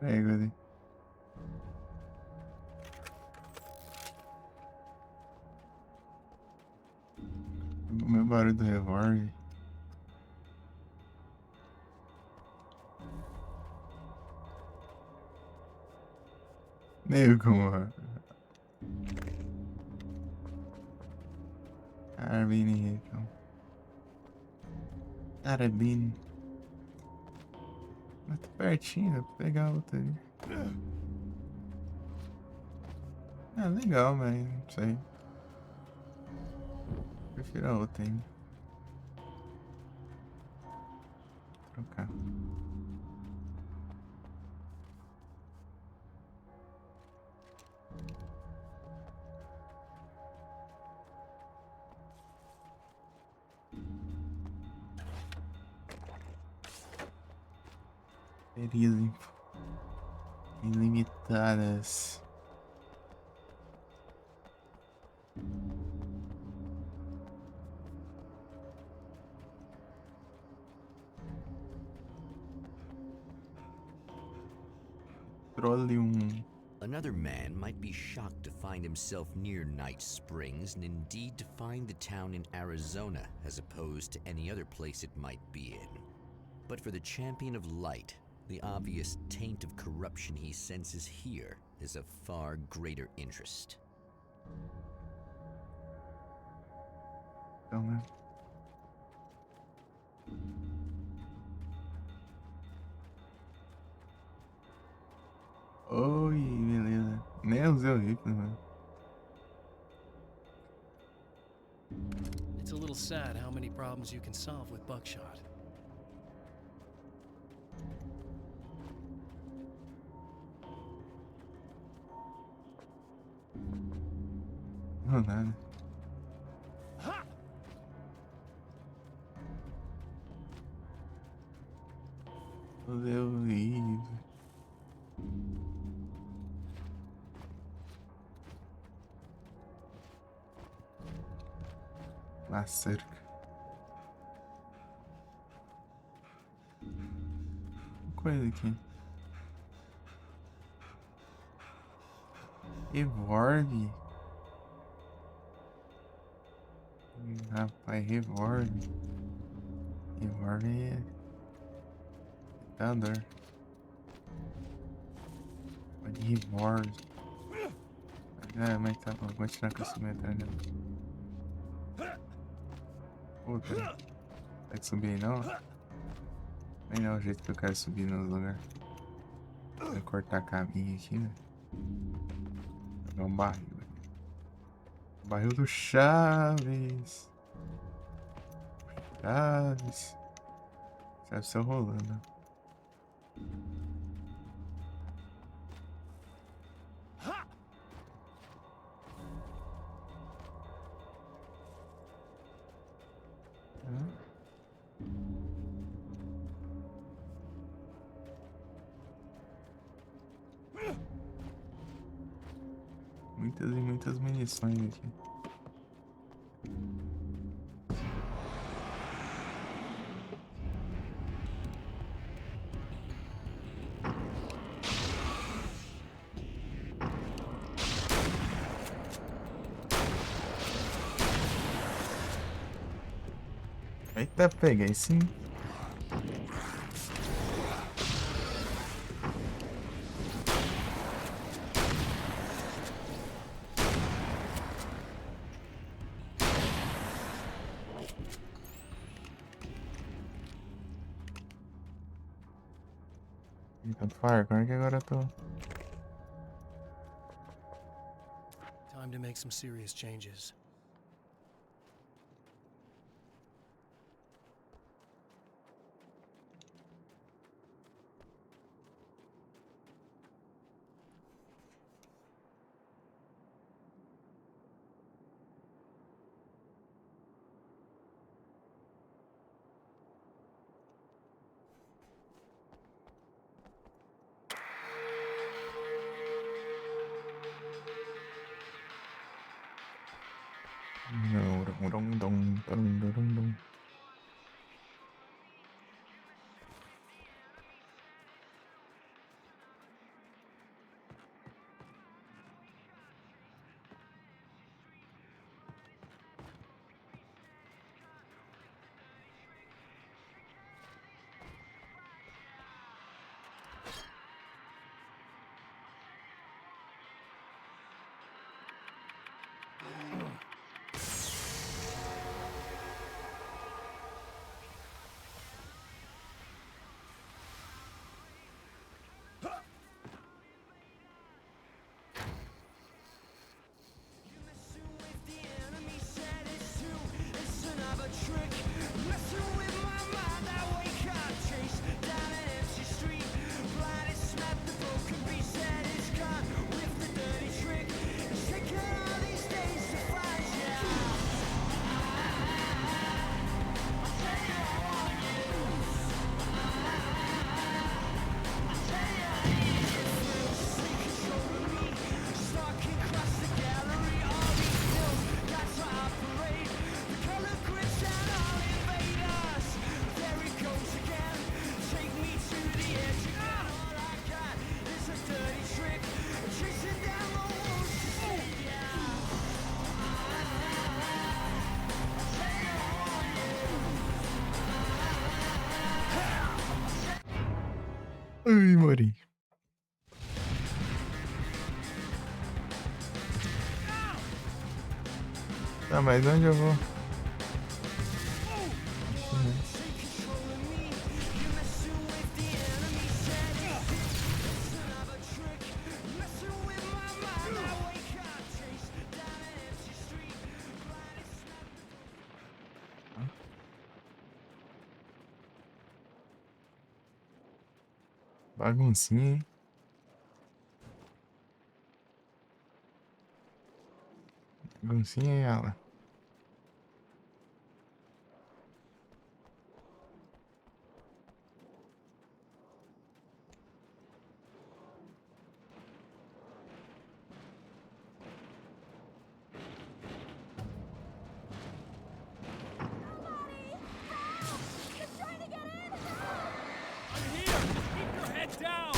Prego, dai. Come barulho do revólver. Nego, mano. Carabina, então. Carabina. Mas tá pertinho, dá pra pegar outra ali. Ah, legal, mas não sei. Prefiro a outra ainda. Trocar. Feridas in-, ilimitadas. Troll de um. Another man might be shocked to find himself near Night Springs, and indeed to find the town in Arizona as opposed to any other place it might be in. But for the Champion of Light, the obvious taint of corruption he senses here is of far greater interest. Então, né? Oi, beleza. Nem usei o rifle, mano. It's a little sad how many problems you can solve with buckshot. Não, nada. Valeu, Ivo. Lá cerca. Coisa aqui. Evolve. Ih, rapaz, revólver. Revólver é... Tá dor. Vai de revólver. Ah, mas tá bom, vou continuar com essa metralhadora. Puta. Vai subir aí não? Aí não é o jeito que eu quero subir nos lugares. Vou cortar caminho aqui, né? Pegar um barril. Barril do Chaves. Chaves. Chaves só rolando. Hã? Muitas e muitas munições aqui. Eita, peguei sim. Ih, tanto faz, como é que agora eu tô? Time to make some serious changes. Ai, mori. Tá, mas onde eu vou? Baguncinha, hein? Baguncinha, hein, Alan? I'm here! Just keep your head down!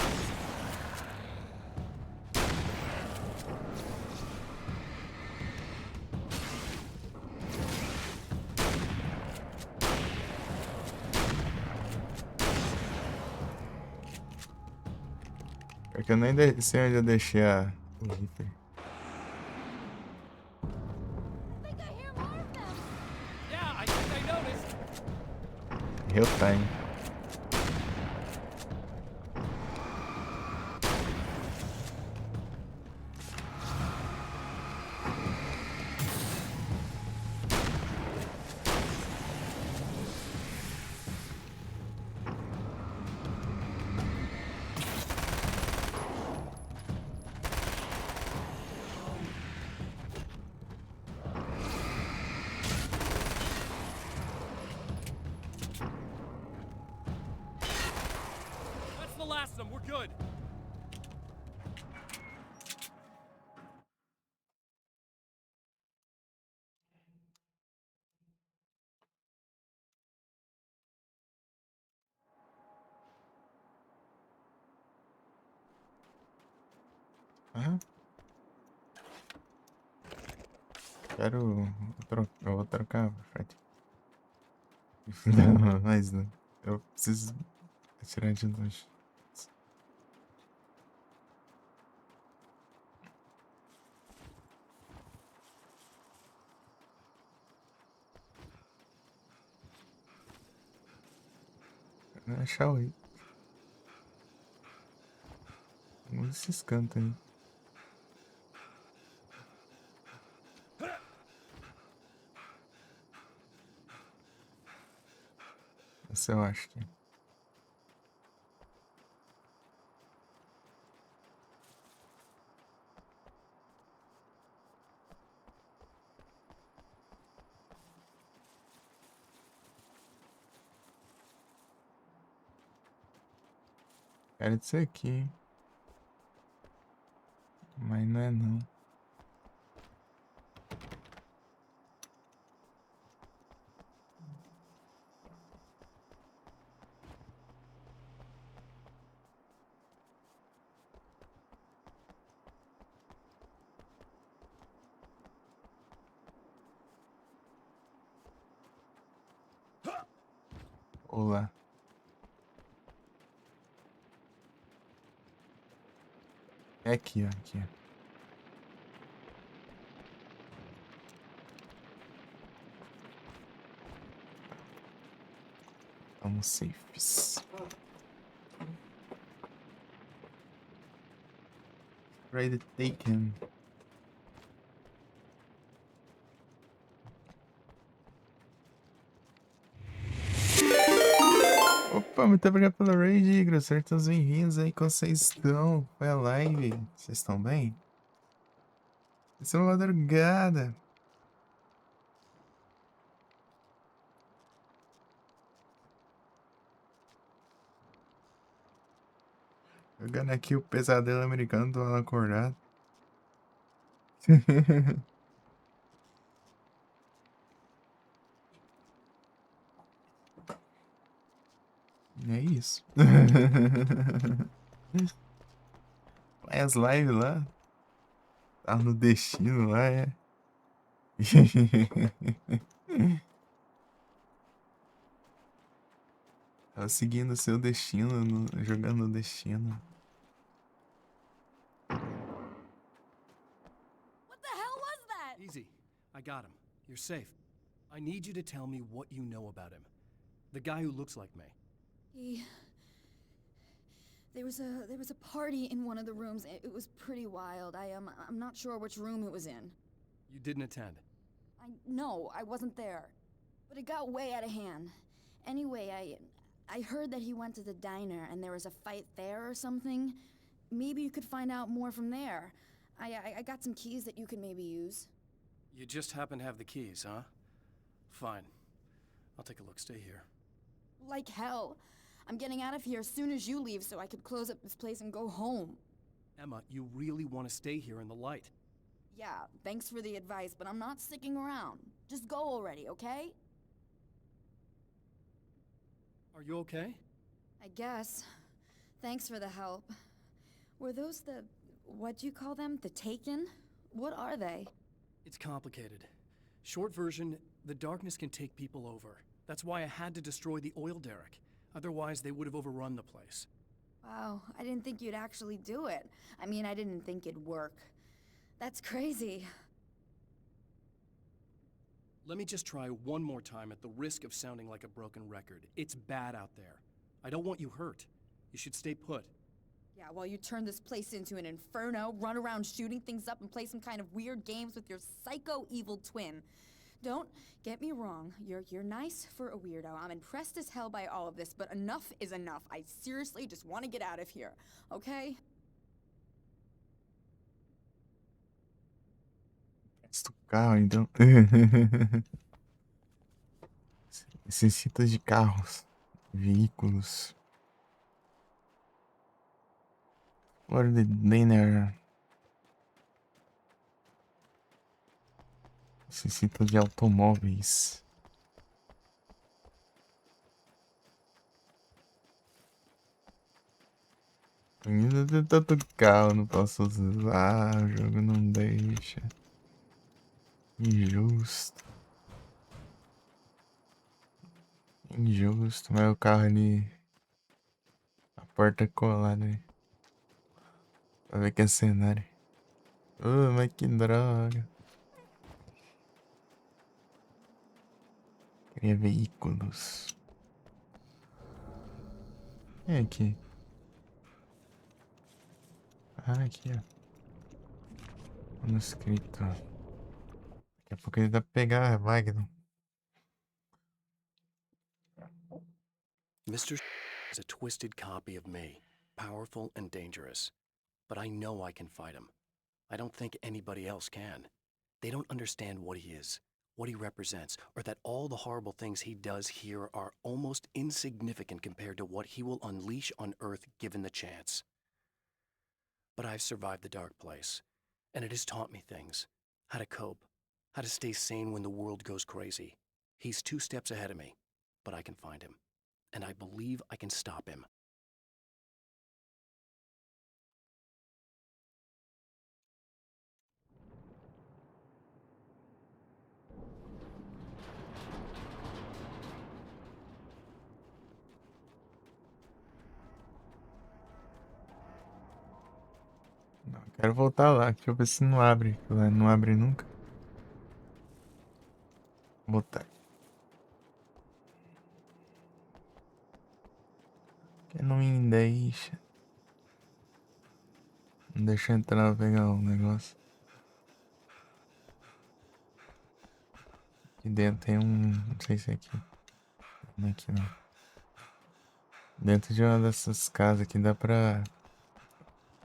É que eu nem de-, sei onde eu deixei a, o rifle. I think I hear more of them. Yeah, I think I noticed. Real time. That's the last of them. We're good. Aham. Quero tro-, eu vou trocar, Fred. Não, mas não. Eu preciso tirar de longe. Achar o... Onde esses cantos aí? Esse eu acho que... Era disso aqui. Mas não é não. Olá. É aqui, ó, aqui, ó. Tamo safes. Raid taken. Opa, muito obrigado pela raid, Igor. Sejam todos bem-vindos aí, como vocês estão? Foi a live. Vocês estão bem? Isso é uma madrugada. Jogando aqui o Pesadelo Americano, tô lá acordado. É isso. As lives lá. Tá no destino lá, é. Tá seguindo seu destino, no- jogando o destino. What the hell was that? Easy. I got him. You're safe. I need you to tell me what you know about him. The guy who looks like me. He. There was a there was a party in one of the rooms. It, it was pretty wild. I um I'm not sure which room it was in. You didn't attend. I no, I wasn't there. But it got way out of hand. Anyway, I I heard that he went to the diner and there was a fight there or something. Maybe you could find out more from there. I I, I got some keys that you could maybe use. You just happen to have the keys, huh? Fine. I'll take a look. Stay here. Like hell. I'm getting out of here as soon as you leave so I could close up this place and go home. Emma, you really want to stay here in the light? Yeah, thanks for the advice, but I'm not sticking around. Just go already, okay? Are you okay? I guess. Thanks for the help. Were those the, what do you call them? The Taken? What are they? It's complicated. Short version, the darkness can take people over. That's why I had to destroy the oil derrick. Otherwise, they would have overrun the place. Wow, I didn't think you'd actually do it. I mean, I didn't think it'd work. That's crazy. Let me just try one more time at the risk of sounding like a broken record. It's bad out there. I don't want you hurt. You should stay put. Yeah, while you turn this place into an inferno, run around shooting things up, and play some kind of weird games with your psycho evil twin. Don't get me wrong, you're you're nice for a weirdo. I'm impressed as hell by all of this, but enough is enough. I seriously just want to get out of here, okay? Esse carro, então. Necessita de carros, veículos. Fora de dinner. Necessita de automóveis. Ainda tem tanto carro, não posso usar, o jogo não deixa. Injusto. Injusto, mas o carro ali. A porta é colada ali. Pra ver que é cenário. Ô, mas que droga. Queria veículos. É aqui. Ah, aqui, ó. Manuscrito. Daqui a pouco ele dá pra pegar, Magno. Mister is a twisted copy of me, powerful and dangerous. But I know I can fight him. I don't think anybody else can. They don't understand what he is, what he represents, or that all the horrible things he does here are almost insignificant compared to what he will unleash on Earth given the chance. But I've survived the dark place, and it has taught me things. How to cope, how to stay sane when the world goes crazy. He's two steps ahead of me, but I can find him. And I believe I can stop him. Não, quero voltar lá. Deixa eu ver se não abre. Não abre nunca. Botar. Que não me deixa. Não deixa eu entrar pra pegar o negócio. Aqui dentro tem um. Não sei se é aqui. Não é aqui não. Dentro de uma dessas casas aqui dá pra.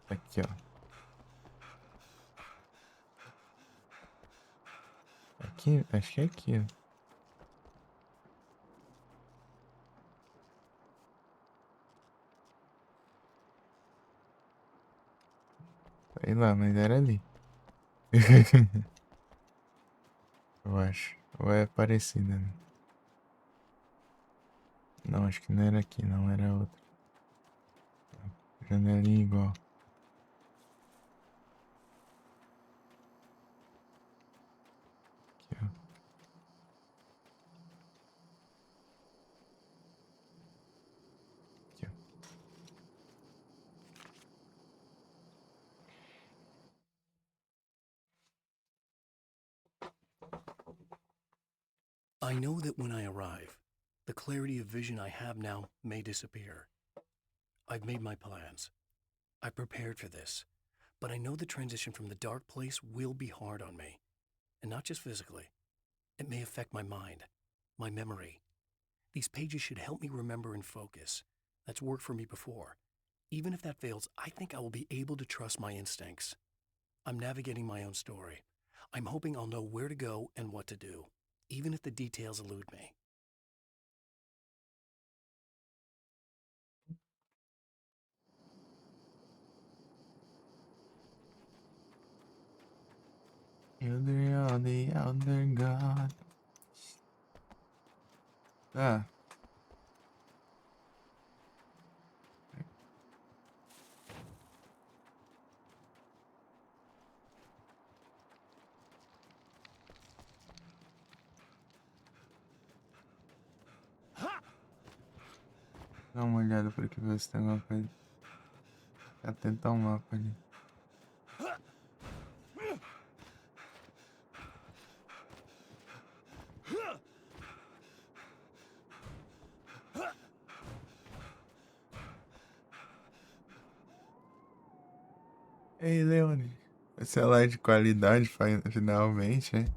Aqui, ó. Aqui, acho que é aqui, ó. Sei lá, mas era ali. Eu acho. Ou é parecida, né? Não, acho que não era aqui, não, era outra. Janelinha igual. Aqui, ó. I know that when I arrive, the clarity of vision I have now may disappear. I've made my plans. I prepared for this, but I know the transition from the dark place will be hard on me. And not just physically. It may affect my mind, my memory. These pages should help me remember and focus. That's worked for me before. Even if that fails, I think I will be able to trust my instincts. I'm navigating my own story. I'm hoping I'll know where to go and what to do, even if the details elude me. You're the only other God. Ah. Dá uma olhada por aqui, ver se tem alguma coisa. Quero tentar um mapa ali. Ei, Leone. Esse é lá de qualidade, fi-, finalmente, hein?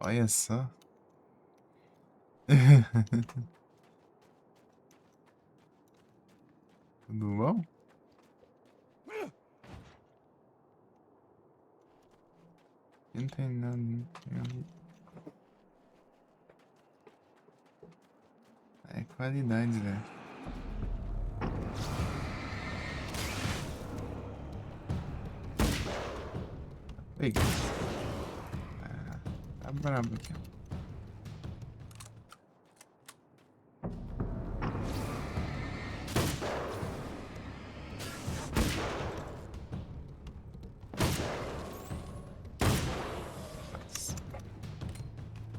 Olha só. Tudo bom? Não tem nada, não tem nada. É qualidade, velho. Ei. Ah, tá brabo aqui, ó.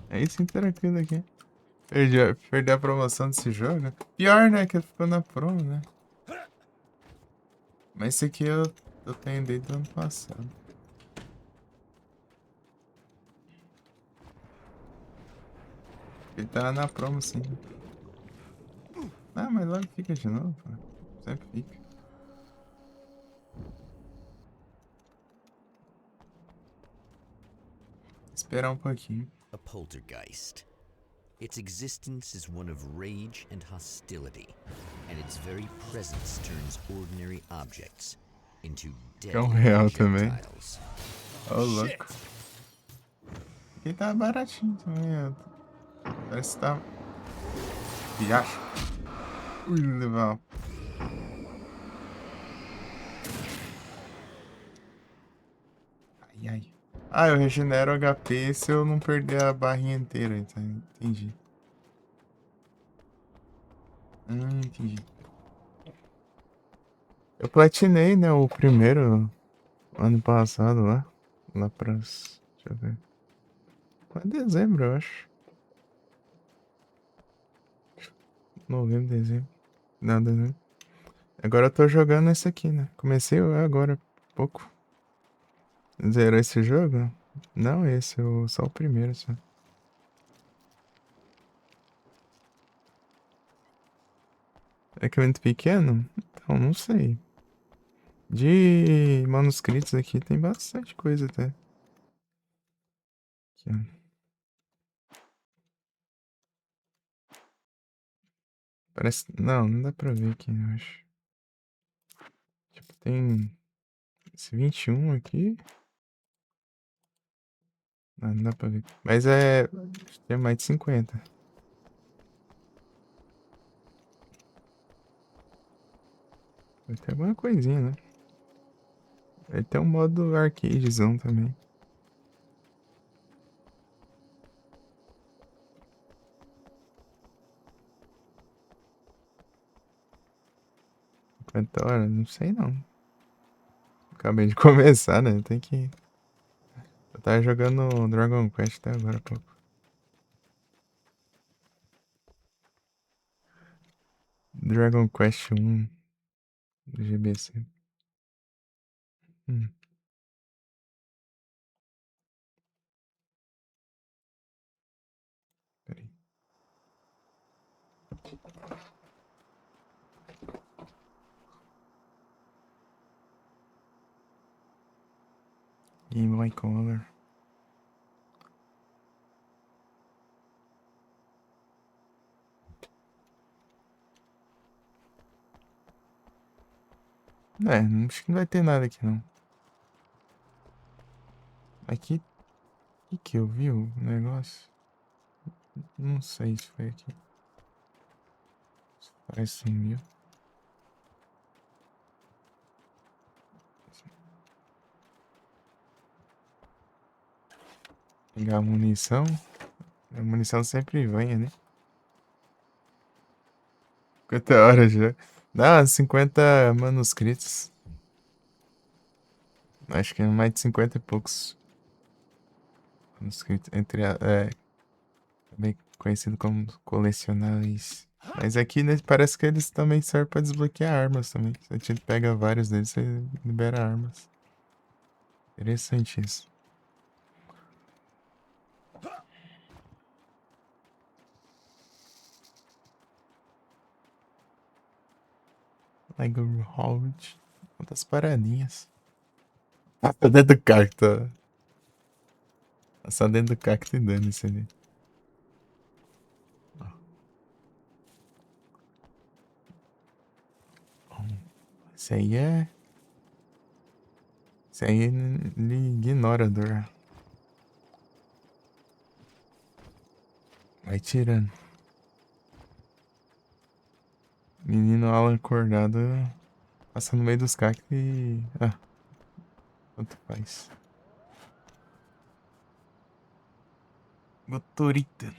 É isso, interagindo aqui. Perdi, a- perdi a promoção desse jogo. Pior, né, que ficou na promo, né? Mas esse aqui eu, eu tenho desde o ano passado. Ele tá na promo, sim. Ah, mas logo fica de novo, pô. Sempre fica. Esperar um pouquinho. A poltergeist. Its existence is one of rage and hostility, and its very presence turns ordinary objects into deadly projectiles. Cão real também. Ô, louco. Aqui tá baratinho também, ó. Parece que tá... Riacho. Ui, levar. Ai, ai. Ah, eu regenero H P se eu não perder a barrinha inteira, então, entendi. Hum, entendi. Eu platinei, né, o primeiro ano passado lá. Lá pras... Deixa eu ver. Foi em dezembro, eu acho. Novembro, dezembro. Não, dezembro. Agora eu tô jogando esse aqui, né? Comecei agora há pouco. Zerou esse jogo? Não, esse, o- só o primeiro, só. É que é muito pequeno? Então, não sei. De manuscritos aqui tem bastante coisa até. Aqui, ó. Parece. Não, não dá pra ver aqui, eu acho. Tipo, tem esse vinte e um aqui. Ah, não dá pra ver. Mas é. Tem mais de cinquenta. Vai ter alguma coisinha, né? Ele tem um modo arcadezão também. Cinquenta horas? Não sei não. Acabei de começar, né? Tem que. Eu tava jogando Dragon Quest até agora há pouco. Dragon Quest um do G B C. Hum. In my corner. É, acho que não vai ter nada aqui, não. Aqui, o que que eu vi o negócio? Não sei se foi aqui. Parece um mil. Pegar a munição. A munição sempre vem, né? Cinquenta horas já. Não, cinquenta manuscritos. Acho que é mais de cinquenta e poucos manuscritos. Entre a, é, também conhecido como colecionáveis. Mas aqui, né, parece que eles também servem pra desbloquear armas também. A gente pega vários deles, você libera armas. Interessante isso. Like a Hobbit. Quantas paradinhas. Passa dentro do cacto. Passa dentro do cacto e dane-se ali. Esse aí é... Esse aí ele, ele ignora a dor. Vai tirando. Menino Alan acordado, passa no meio dos cactos e... Ah, tanto faz. Motorita.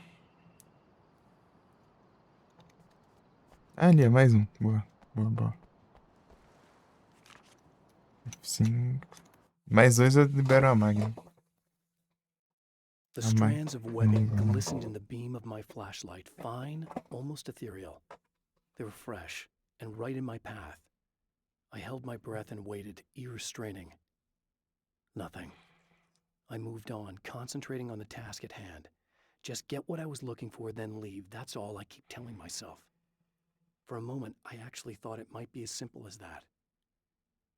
Ah, ali, é mais um. Boa, boa, boa. F cinco. Mais dois eu libero a Magna. The strands of webbing glistened in the beam of my flashlight, fine, almost ethereal. They were fresh and right in my path. I held my breath and waited, ears straining. Nothing. I moved on, concentrating on the task at hand. Just get what I was looking for, then leave. That's all I keep telling myself. For a moment, I actually thought it might be as simple as that.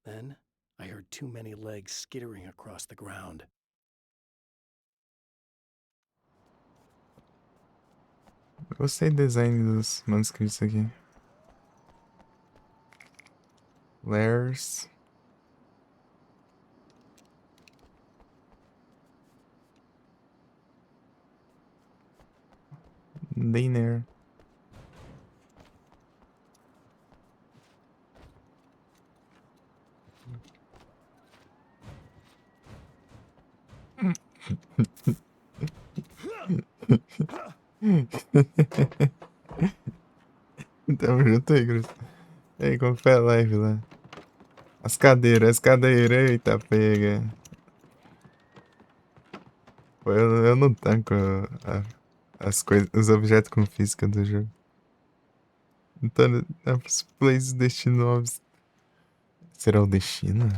Then, I heard too many legs skittering across the ground. Gostei do desenho dos manuscritos aqui. Layers. Dinner. Tamo junto aí, Cruz. E aí, como foi a live lá? As cadeiras, as cadeiras, eita, pega. Pô, eu, eu não tanco a, as coisas, os objetos com física do jogo. Então, é os plays do Destino novos. Será o Destino?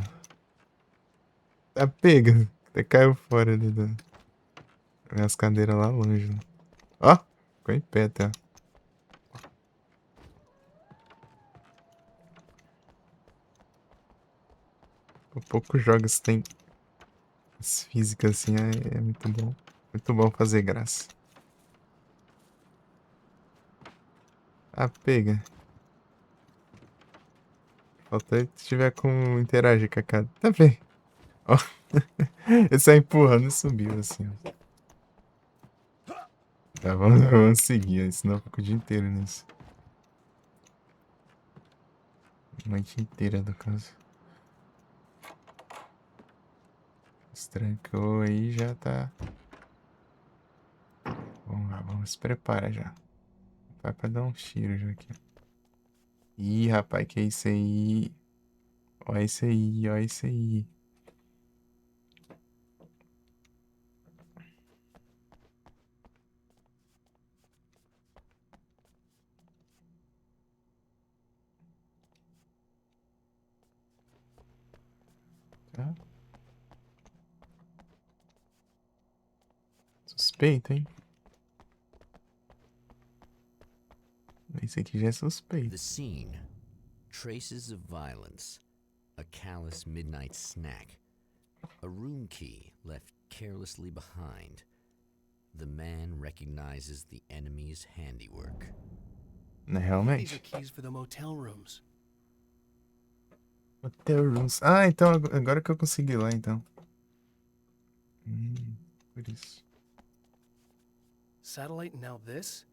Tá pega. Até caiu fora ali da... As cadeiras lá longe, né? Ó, ficou em pé até. Por poucos jogos tem as físicas assim, é, é muito bom. Muito bom fazer graça. Ah, pega. Falta ele tiver como interagir com a cara. Tá bem. Ó. Ele sai empurrando e subiu assim, ó. Tá, vamos, vamos seguir, senão eu fico o dia inteiro nisso. Noite inteira, no caso. Estrancou aí, já tá. Vamos lá, vamos se preparar já. Vai pra dar um tiro já aqui. Ih, rapaz, que é isso aí? Ó isso aí, ó isso aí. Tá? Suspeito, hein? Aí Esse aqui já é suspeito. The scene: traces of violence, a callous midnight snack, a room key left carelessly behind. The man recognizes the enemy's handiwork. Né, These realmente. Are keys for the motel rooms. Motel Rooms. Ah, então ag- agora que eu consegui ir lá, então. Hum, por isso. Satellite and now this?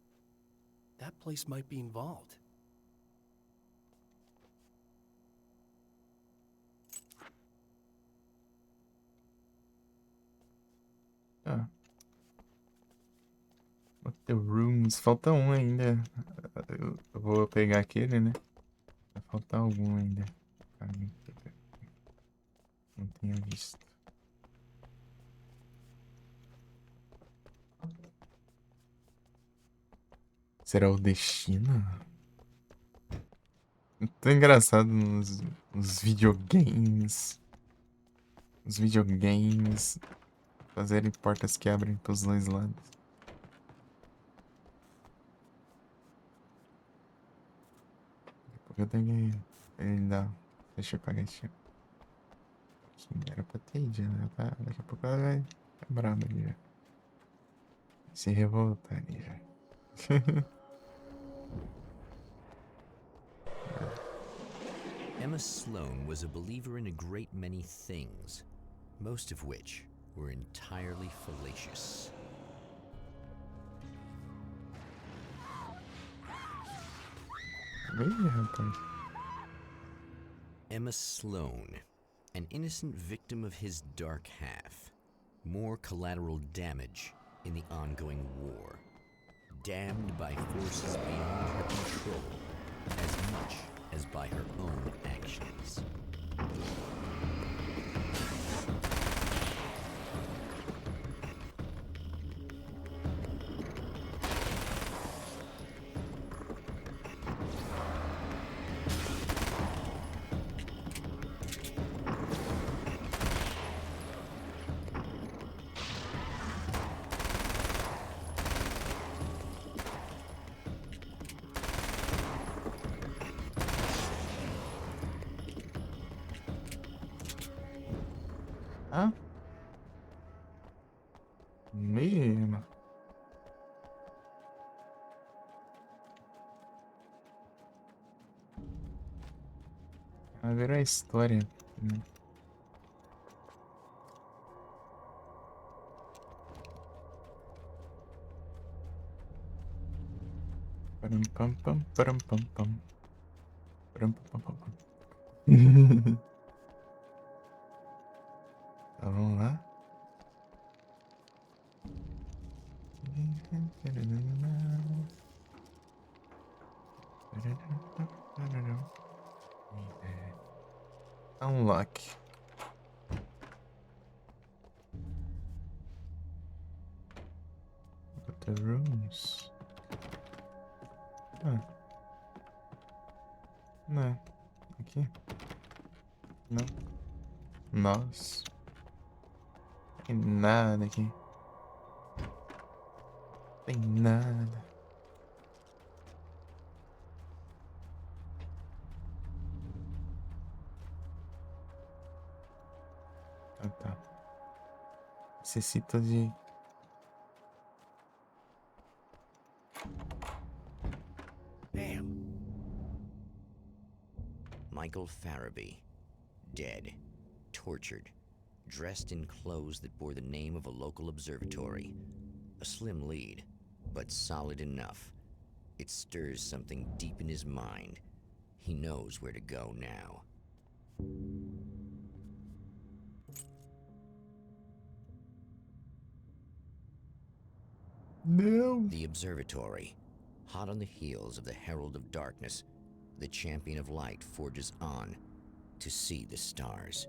That place might be involved. Ah. Motel Rooms. Falta um ainda. Eu, eu vou pegar aquele, né? Vai faltar algum ainda. Não tinha visto. Será o destino? Tão engraçado nos, nos videogames. Os videogames fazerem portas que abrem pros dois lados. Daqui a pouco eu tenho que. Ele dá. Deixa eu pagar esse. Era pra ter ido, né? Tá, daqui a pouco ela vai ficar brava ali já. Se revoltar ali já. Emma Sloan was a believer in a great many things, most of which were entirely fallacious. Ih, rapaz. Emma Sloan, an innocent victim of his dark half, more collateral damage in the ongoing war. Damned by forces beyond her control as much as by her own actions. Ah? Mesmo. Vai virar história. Param, pam, pam, param, pam, pam. Param, pam, pam, pam, pam. Então, vamos lá. Unlock. But the rooms. Ah. Não. Aqui. Não. Nossa. Tem nada aqui. Tem nada. Ah, tá. Necessita de... Damn. Michael Farabee, dead, tortured, dressed in clothes that bore the name of a local observatory. A slim lead, but solid enough. It stirs something deep in his mind. He knows where to go now. Não. The observatory, hot on the heels of the Herald of Darkness, the Champion of Light forges on to see the stars.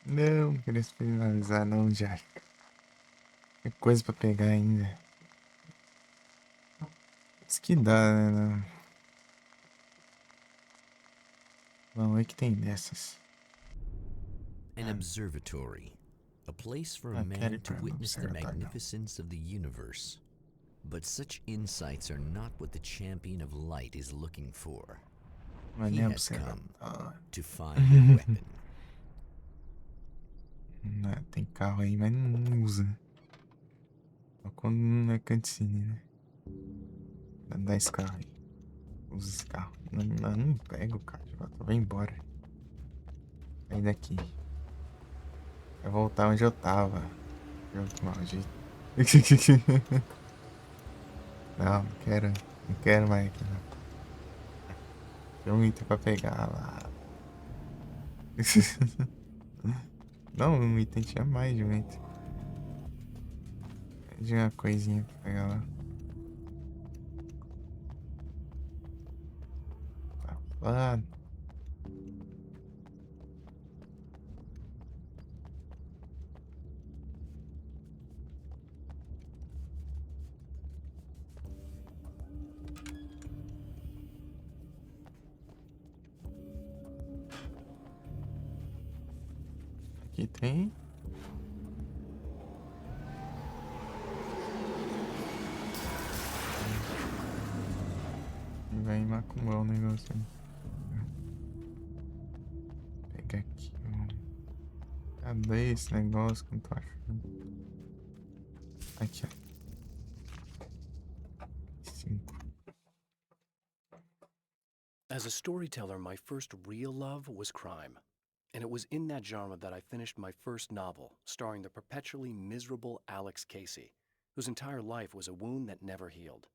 Não, queria finalizar não, Jack. Tem coisa pra pegar ainda. Isso que dá, né? Não. Não, é que tem dessas. An observatory, a place for a Ah, man quero ir to pra witness the observatório. Magnificence of the universe. But such insights are not what the champion of light is looking for. He Andiamo has sempre. Come Ah, to find a weapon. Né, tem carro aí, mas não usa. Só quando não é cutscene, né? Dá esse carro aí. Usa esse carro. Não, não, não pega o carro de volta. Vai embora. Sai daqui. Vai voltar onde eu tava. Jogo maldito. Não, não quero. Não quero mais aqui, não. Tem um item pra pegar lá. Não, um item, tinha mais de um item. De uma coisinha pra pegar lá. Tá lá. Aqui tem. Vai macumbar o negócio aí. Pega aqui, ó. Cadê esse negócio que eu não tô achando? Aqui, ó. Cinco. As a storyteller, my first real love was crime. And it was in that genre that I finished my first novel, starring the perpetually miserable Alex Casey, whose entire life was a wound that never healed.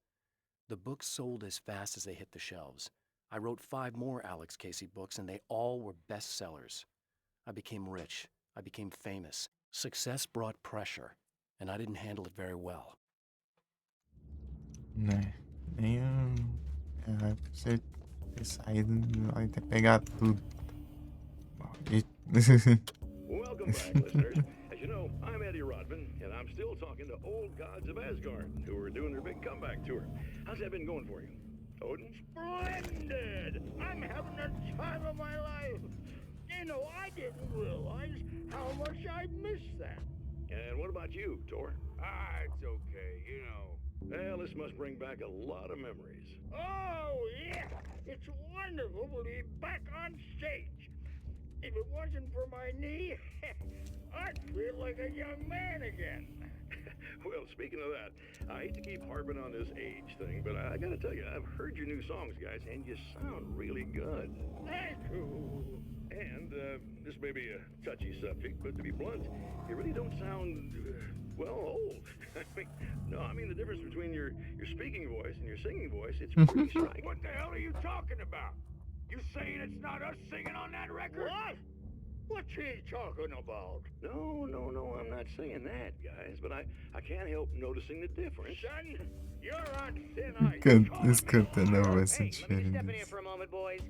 The books sold as fast as they hit the shelves. I wrote five more Alex Casey books, and they all were bestsellers. I became rich. I became famous. Success brought pressure, and I didn't handle it very well. Né? Nem o. É, vai ser ter saído, vai ter pegado tudo. Maldito. Welcome back, listeners. As you know, I'm Eddie Rodman, and I'm still talking to old gods of Asgard, who are doing their big comeback tour. How's that been going for you? Odin? Splendid! I'm having the time of my life. You know, I didn't realize how much I missed that. And what about you, Tor? Ah, it's okay, you know. Well, this must bring back a lot of memories. Oh, yeah! It's wonderful to be back on stage. If it wasn't for my knee, I'd feel like a young man again. Well, speaking of that, I hate to keep harping on this age thing, but I, I gotta tell you, I've heard your new songs, guys, and you sound really good. Thank you. And, uh, this may be a touchy subject, but to be blunt, you really don't sound, uh, well, old. I mean, no, I mean the difference between your, your speaking voice and your singing voice, it's pretty striking. What the hell are you talking about? You saying it's not us singing on that record? What? What's he talking about? No, no, no, I'm not saying that, guys, but I, I can't help noticing the difference. Son, you're on thin ice. Can-, this content never was Hey, let me just step in here serious. For a moment, boys.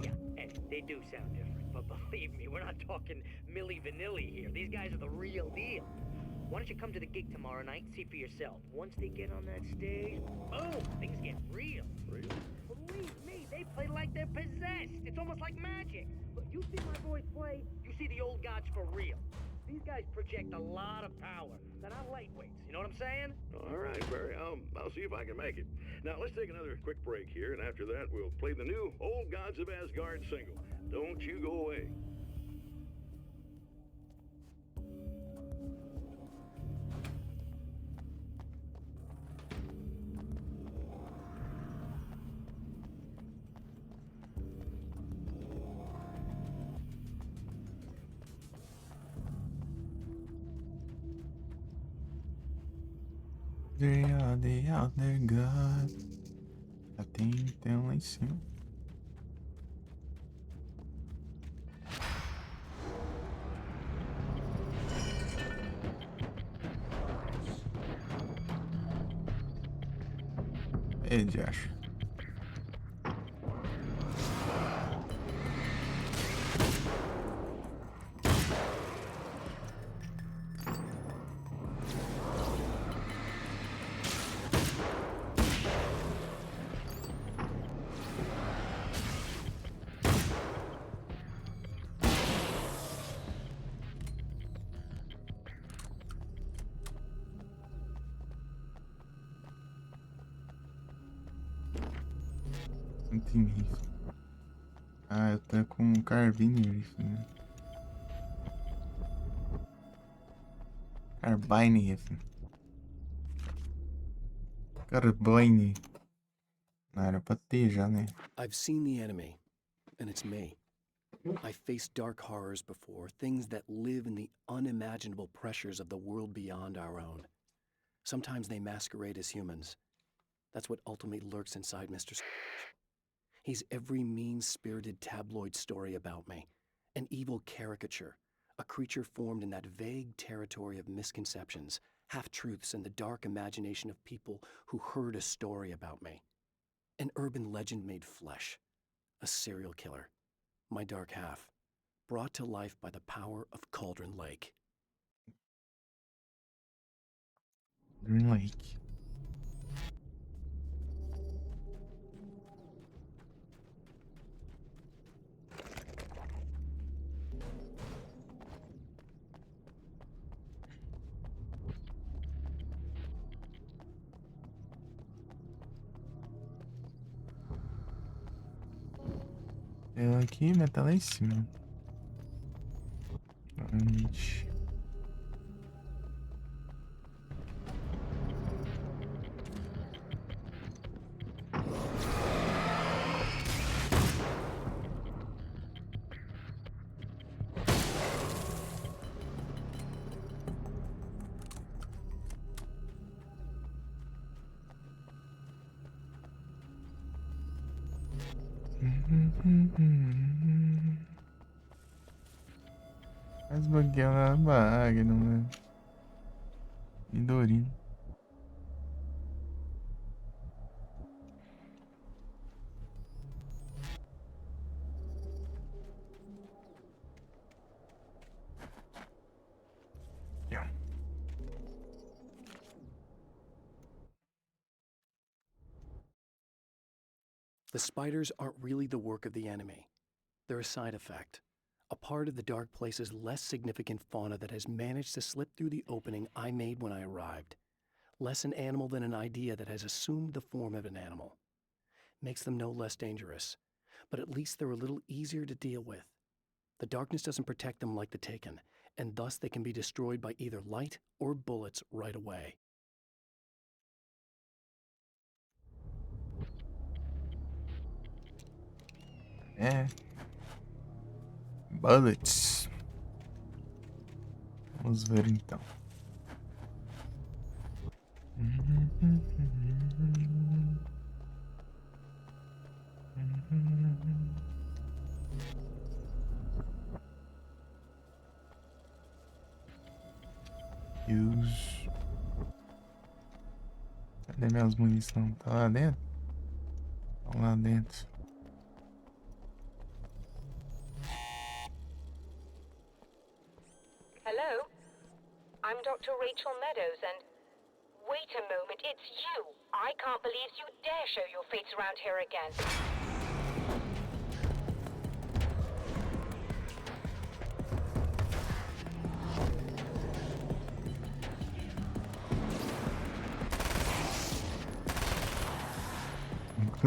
Yeah, hey, they do sound different, but believe me, we're not talking Milli Vanilli here. These guys are the real deal. Why don't you come to the gig tomorrow night and see for yourself? Once they get on that stage, boom, things get real. Real? Believe me, they play like they're possessed. It's almost like magic. Look, you see my boys play, you see the old gods for real. These guys project a lot of power. They're not lightweights, you know what I'm saying? All right, Barry. I'll, I'll see if I can make it. Now, let's take another quick break here, and after that, we'll play the new Old Gods of Asgard single. Don't you go away. They are the other god. Já tem, tem um lá em cima. Ei, diacho. Hunting rifle. Ah, eu tenho com um carbine rifle, né? Carbine rifle. Carbine. Não, era pra ter já, né? I've seen the enemy, and it's me. I faced dark horrors before, things that live in the unimaginable pressures of the world beyond our own. Sometimes they masquerade as humans. That's what ultimately lurks inside Mister Scrooge. He's every mean-spirited tabloid story about me, an evil caricature, a creature formed in that vague territory of misconceptions, half-truths, and the dark imagination of people who heard a story about me. An urban legend made flesh. A serial killer. My dark half. Brought to life by the power of Cauldron Lake. Cauldron Lake. Ela aqui, né? Tá lá em cima. Provavelmente. Mas bugueou na bagagem, não é? Midori. Yeah. The spiders aren't really the work of the enemy. They're a side effect, a part of the dark place's less significant fauna that has managed to slip through the opening I made when I arrived. Less an animal than an idea that has assumed the form of an animal. Makes them no less dangerous, but at least they're a little easier to deal with. The darkness doesn't protect them like the Taken, and thus they can be destroyed by either light or bullets right away. É. Bullets. Vamos ver então. Deus. Cadê minhas munição? Tá lá dentro? Tá lá dentro. Hello? I'm Doctor Rachel Meadows, and wait a moment, it's you! I can't believe you dare show your face around here again.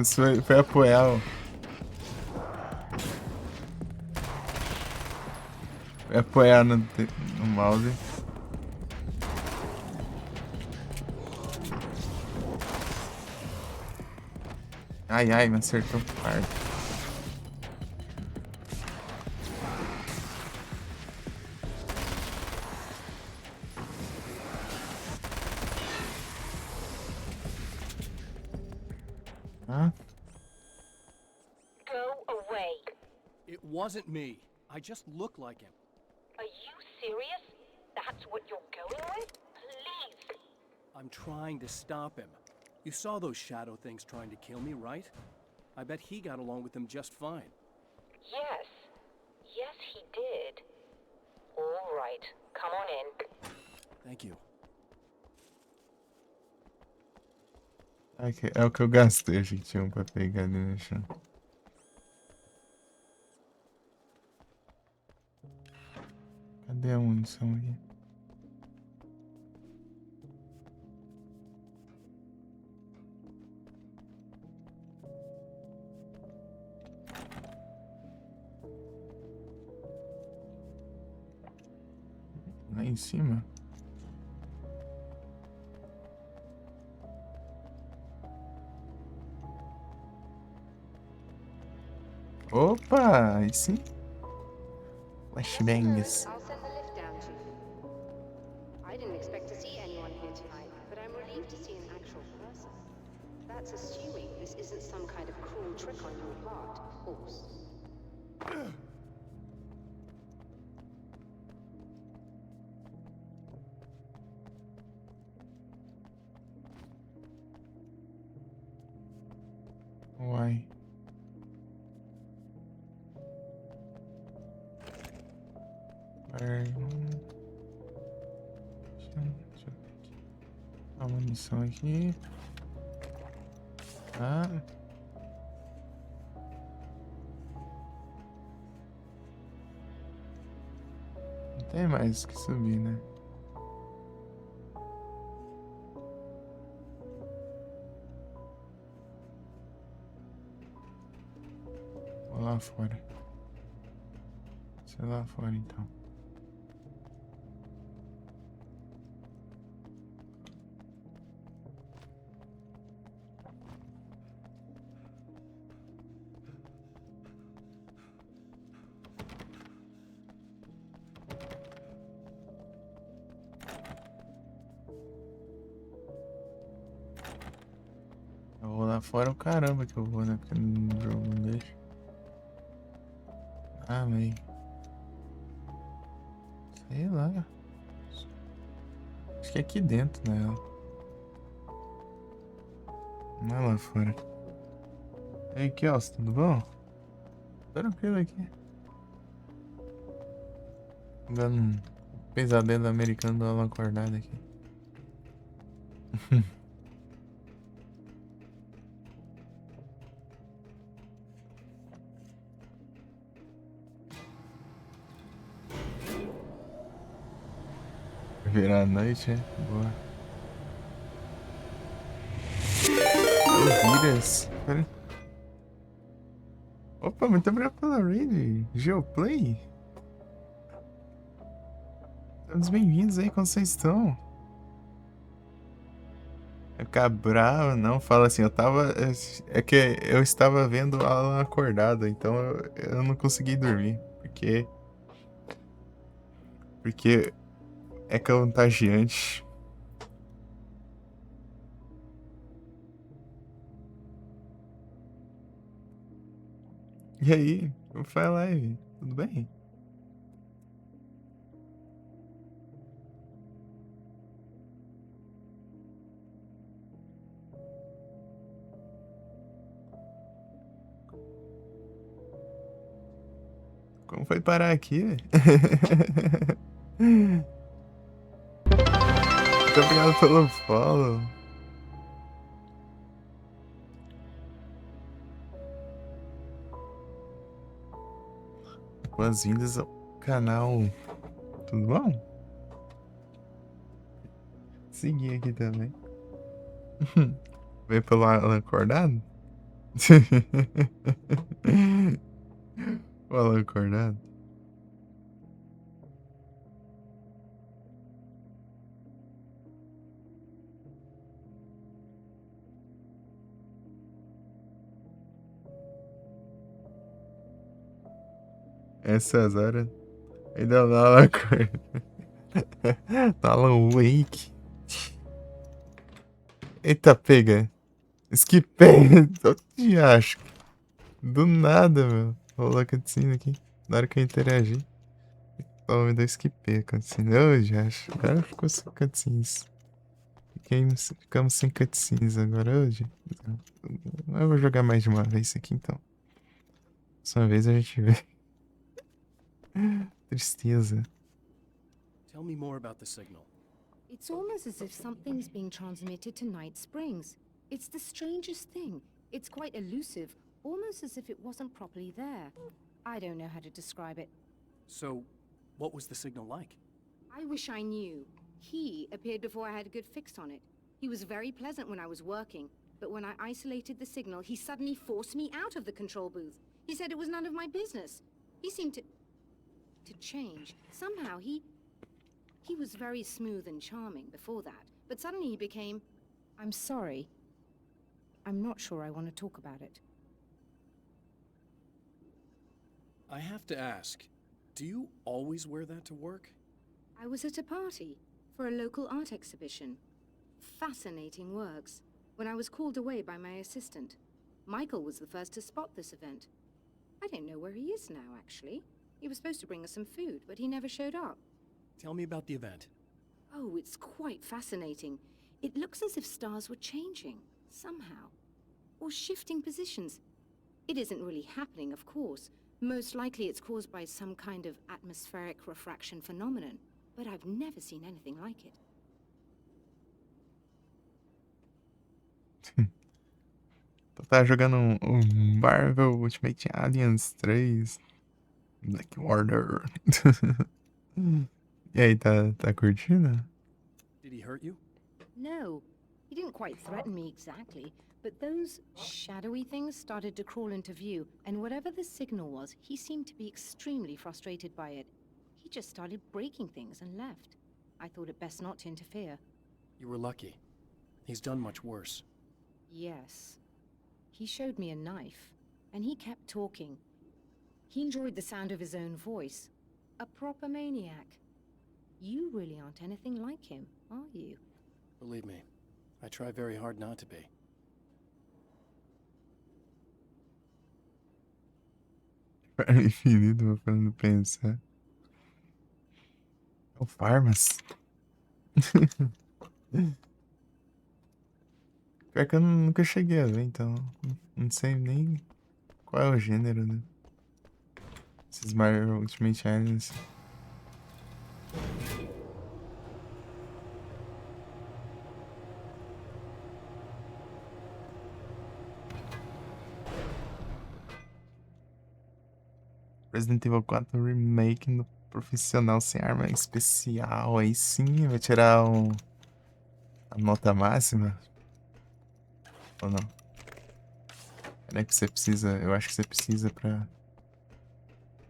Foi, foi apoiar, ó. Foi apoiar no, te- no mouse. Ai, ai, me acertou. Ai. Hã? Go away. It wasn't me. I just look like him. Are you serious? That's what you're going with? Please. I'm trying to stop him. You saw those shadow things trying to kill me, right? I bet he got along with them just fine. Yes. Yes, he did. All right. Come on in. Thank you. É, que, é o que eu gastei, gente, um pra pegar ali no chão. Cadê a munição aqui? Cima. Opa, aí sim. Flashbangs. I'll send the lift down to you. I didn't expect to see anyone here tonight, but I'm relieved to see an actual person. That's assuming this isn't some kind of cruel trick on your part, of course. Uai. Pera aí. Deixa eu, deixa eu ver aqui. A munição aqui. Ah. Não tem mais que subir, né? Vou lá fora. Sei lá fora, então. Eu vou lá fora o caramba que eu vou, né? Porque no jogo não deixa. Ah, meio. Sei lá. Acho que é aqui dentro, né? Não é lá fora. E aí, Kels, tudo bom? Tranquilo aqui. Dando um pesadelo americano, dando uma acordada aqui. Virar a noite, é? Boa. Elviras. Pera aí. Opa, muito obrigado pela raid. Geoplay. Todos bem-vindos aí, como vocês estão? Ficar bravo, não, fala assim, eu tava, é, é que eu estava vendo o Alan acordado, então eu, eu não consegui dormir, porque, porque é contagiante. E aí, como foi a live? Tudo bem? Como foi parar aqui, velho? Muito obrigado pelo follow. Boas-vindas ao canal. Tudo bom? Seguir aqui também. Vem pelo Alan acordado? O Alan acordado. É, César. Ainda não, não. Tá Alan Wake. Eita, pega. Skipei. Tô de asco. Do nada, meu. Rolou a cutscene aqui. Na hora que eu interagi. Então, me deu skip a cutscene. Ô, de asco. Agora ficou sem cutscenes. Fiquei, ficamos sem cutscenes agora hoje. Eu vou jogar mais de uma vez isso aqui, então. Só uma vez a gente vê. Tristeza. Tell me more about the signal. It's almost as if something's being transmitted to Night Springs. It's the strangest thing. It's quite elusive, almost as if it wasn't properly there. I don't know how to describe it. So, what was the signal like? I wish I knew. He appeared before I had a good fix on it. He was very pleasant when I was working, but when I isolated the signal, he suddenly forced me out of the control booth. He said it was none of my business. He seemed to, to change. Somehow he, He was very smooth and charming before that, but suddenly he became... I'm sorry. I'm not sure I want to talk about it. I have to ask, do you always wear that to work? I was at a party for a local art exhibition. Fascinating works. When I was called away by my assistant, Michael was the first to spot this event. I don't know where he is now, actually. He was supposed to bring us some food, but he never showed up. Tell me about the event. Oh, it's quite fascinating. It looks as if stars were changing, somehow. Or shifting positions. It isn't really happening, of course. Most likely it's caused by some kind of atmospheric refraction phenomenon. But I've never seen anything like it. Tu tá jogando um, um Marvel Ultimate Alliance três, Black Order. E aí, tá, tá curtindo? Did he hurt you? No, he didn't quite threaten me exactly, but those shadowy things started to crawl into view, and whatever the signal was, he seemed to be extremely frustrated by it. He just started breaking things and left. I thought it best not to interfere. You were lucky. He's done much worse. Yes. He showed me a knife, and he kept talking. He enjoyed the sound of his own voice. A proper maniac. You really aren't anything like him, are you? Believe me, I try very hard not to be. Pra infinito, vou falando pensar. É o Farmas. Pior que eu nunca cheguei a ver, então não sei nem qual é o gênero, né? Esses Marvel Ultimate Alliance. Resident Evil quatro Remake no profissional sem arma especial. Aí sim, vai tirar o, a nota máxima. Ou não? Será que você precisa? Eu acho que você precisa pra.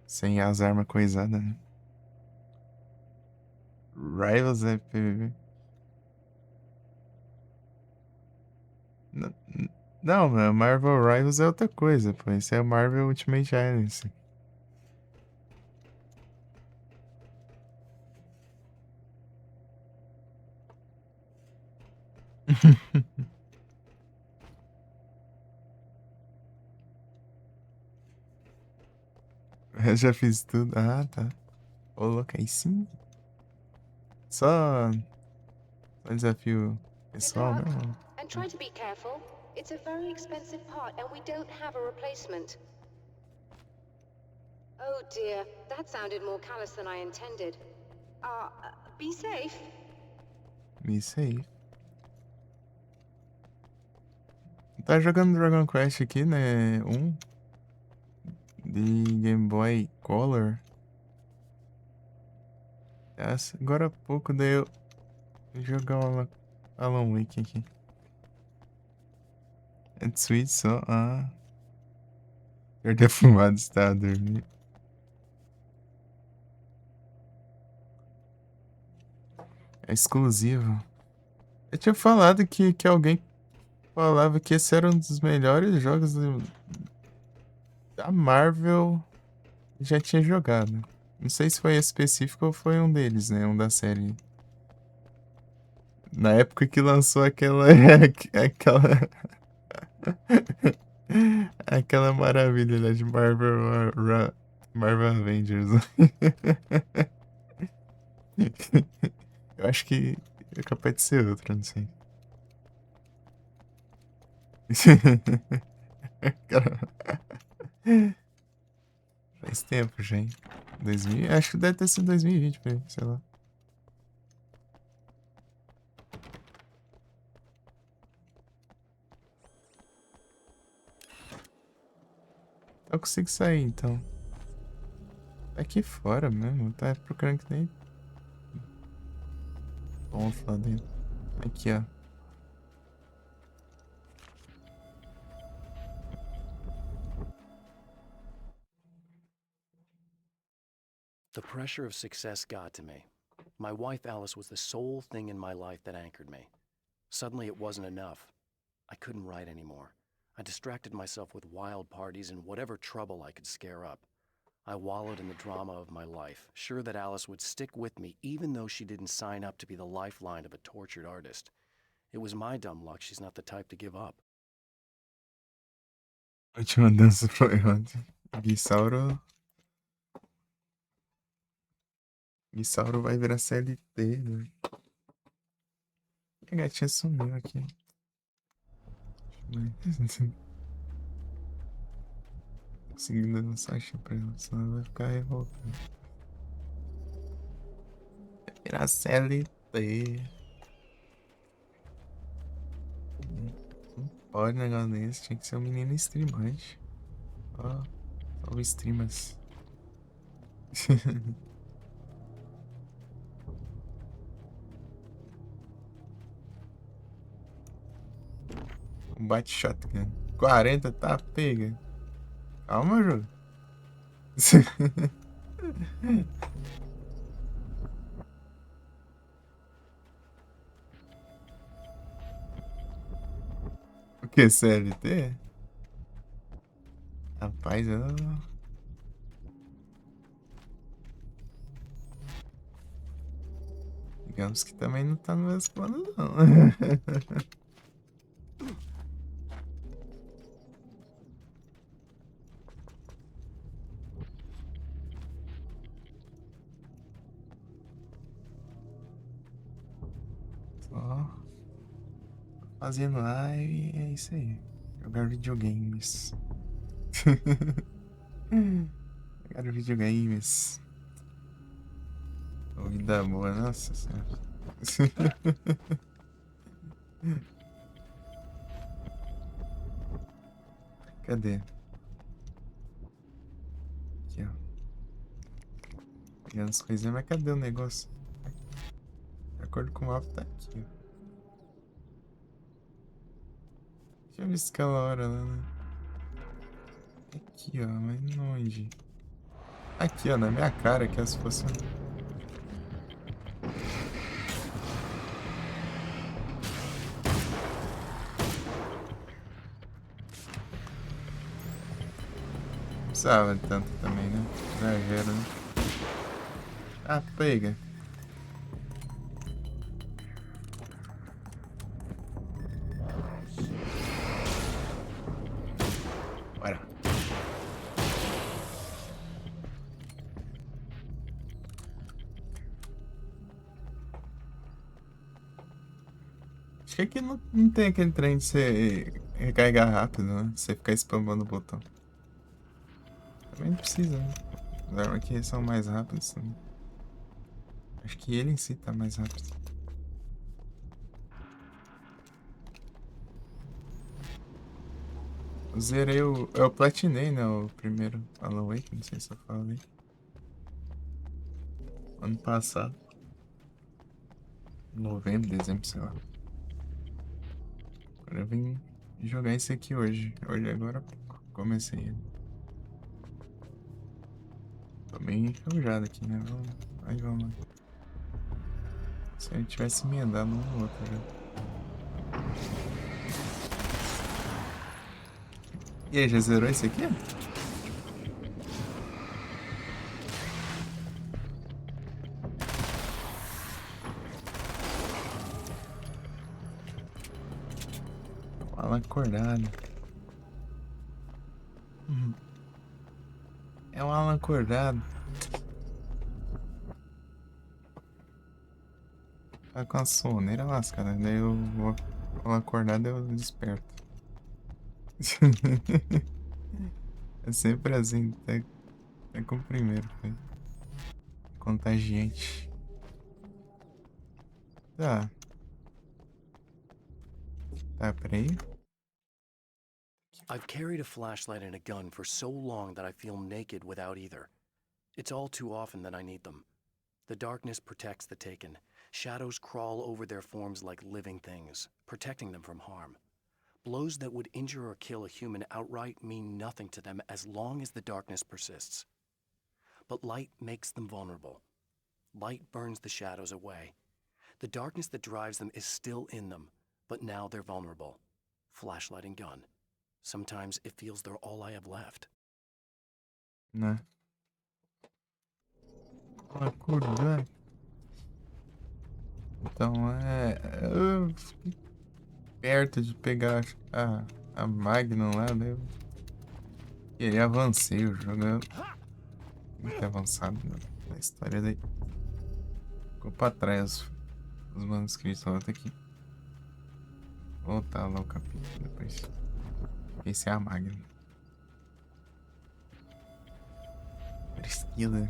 Sem as armas coisadas, né? Rivals é P V P. N- n- Não, mano, Marvel Rivals é outra coisa, pô. Esse é o Marvel Ultimate Alliance. Eu já fiz tudo. Ah, tá. Ô, louco, aí sim. Só um desafio pessoal mesmo. And try to be careful. It's a very expensive part, and we don't have a replacement. Oh dear, that sounded more callous than I intended. Uh, uh, be safe. Be safe. Tá jogando Dragon Quest aqui, né? Um de Game Boy Color. Essa, agora há pouco daí eu jogar o Alan, Alan Wake aqui. É de Switch só? Ah. Perdeu a fumada, está a dormir. É exclusivo. Eu tinha falado que, que alguém falava que esse era um dos melhores jogos do, da Marvel que já tinha jogado. Não sei se foi esse específico ou foi um deles, né? Um da série. Na época que lançou aquela. Aquela. Aquela maravilha lá de Marvel, Ra- Marvel Avengers. Eu acho que é capaz de ser outro, não sei. Cara, faz tempo já, hein? Dois mil, acho que deve ter sido dois mil e vinte, por aí, sei lá. Eu consigo sair, então. Aqui fora mesmo, tá procurando que nem. Vamos lá dentro. Aqui, ó. The pressure of success got to me. My wife, Alice, was the sole thing in my life that anchored me. Suddenly, it wasn't enough. I couldn't write anymore. I distracted myself with wild parties and whatever trouble I could scare up. I wallowed in the drama of my life, sure that Alice would stick with me even though she didn't sign up to be the lifeline of a tortured artist. It was my dumb luck she's not the type to give up. A última dança foi ontem. Guisauro. Guisauro vai virar C L T, né? A gatinha sumiu aqui. Conseguindo dançar, deixa pra ela, senão ela vai ficar revoltada. Vai virar C L T. Não pode negar nisso, tinha que ser um menino streamante. Ó, salve streamers. Combate shotgun. Quarenta, tá, pega. Calma, jogo. O que, C L T? Rapaz, eu... Digamos que também não tá no mesmo plano, não. Só fazendo live, é isso aí. Jogar videogames. Jogar videogames. Vida boa, nossa senhora. Cadê? Aqui, ó. Pegando as coisinhas, mas cadê o negócio? De acordo com o mapa, tá aqui, ó. Tinha visto aquela hora lá, né? Aqui, ó, mas onde? Aqui, ó, na minha cara, que se fosse. Precisava de tanto também, né? Exagero, né? Ah, pega. Bora. Acho que aqui não, não tem aquele trem de você recarregar rápido, né? Você ficar spamando o botão. Também não precisa, né? As armas aqui são mais rápidas também. Acho que ele em si tá mais rápido. Eu zerei o... Eu platinei, né? O primeiro Alan Wake, não sei se eu falei. Ano passado. Novembro, dezembro, sei lá. Agora eu vim jogar esse aqui hoje. Hoje, agora há pouco, comecei ele. Tô bem enferrujado aqui, né? Vamos, aí vamos lá. Se ele tivesse emendado um no outro, já. E aí, já zerou esse aqui? O Alan acordado. Uhum. É o Alan acordado. Tá com a soneira lascada, daí eu vou, vou acordar, daí eu desperto. É sempre assim, é, é com o primeiro, né? Contagiante. Tá. Tá, peraí. I've carried a flashlight and a gun for so long that I feel naked without either. It's all too often that I need them. The darkness protects the taken. Shadows crawl over their forms like living things, protecting them from harm. Blows that would injure or kill a human outright mean nothing to them as long as the darkness persists. But light makes them vulnerable. Light burns the shadows away. The darkness that drives them is still in them, but now they're vulnerable. Flashlight and gun. Sometimes it feels they're all I have left. Né? Uma cor, né? Então é. Eu fiquei perto de pegar a, a Magnum lá, né? E aí avancei o jogo. É muito avançado, né? A história daí. Ficou pra trás os manuscritos lá, tá aqui. Voltar lá o capítulo depois. Esse é a Magnum. Priscila.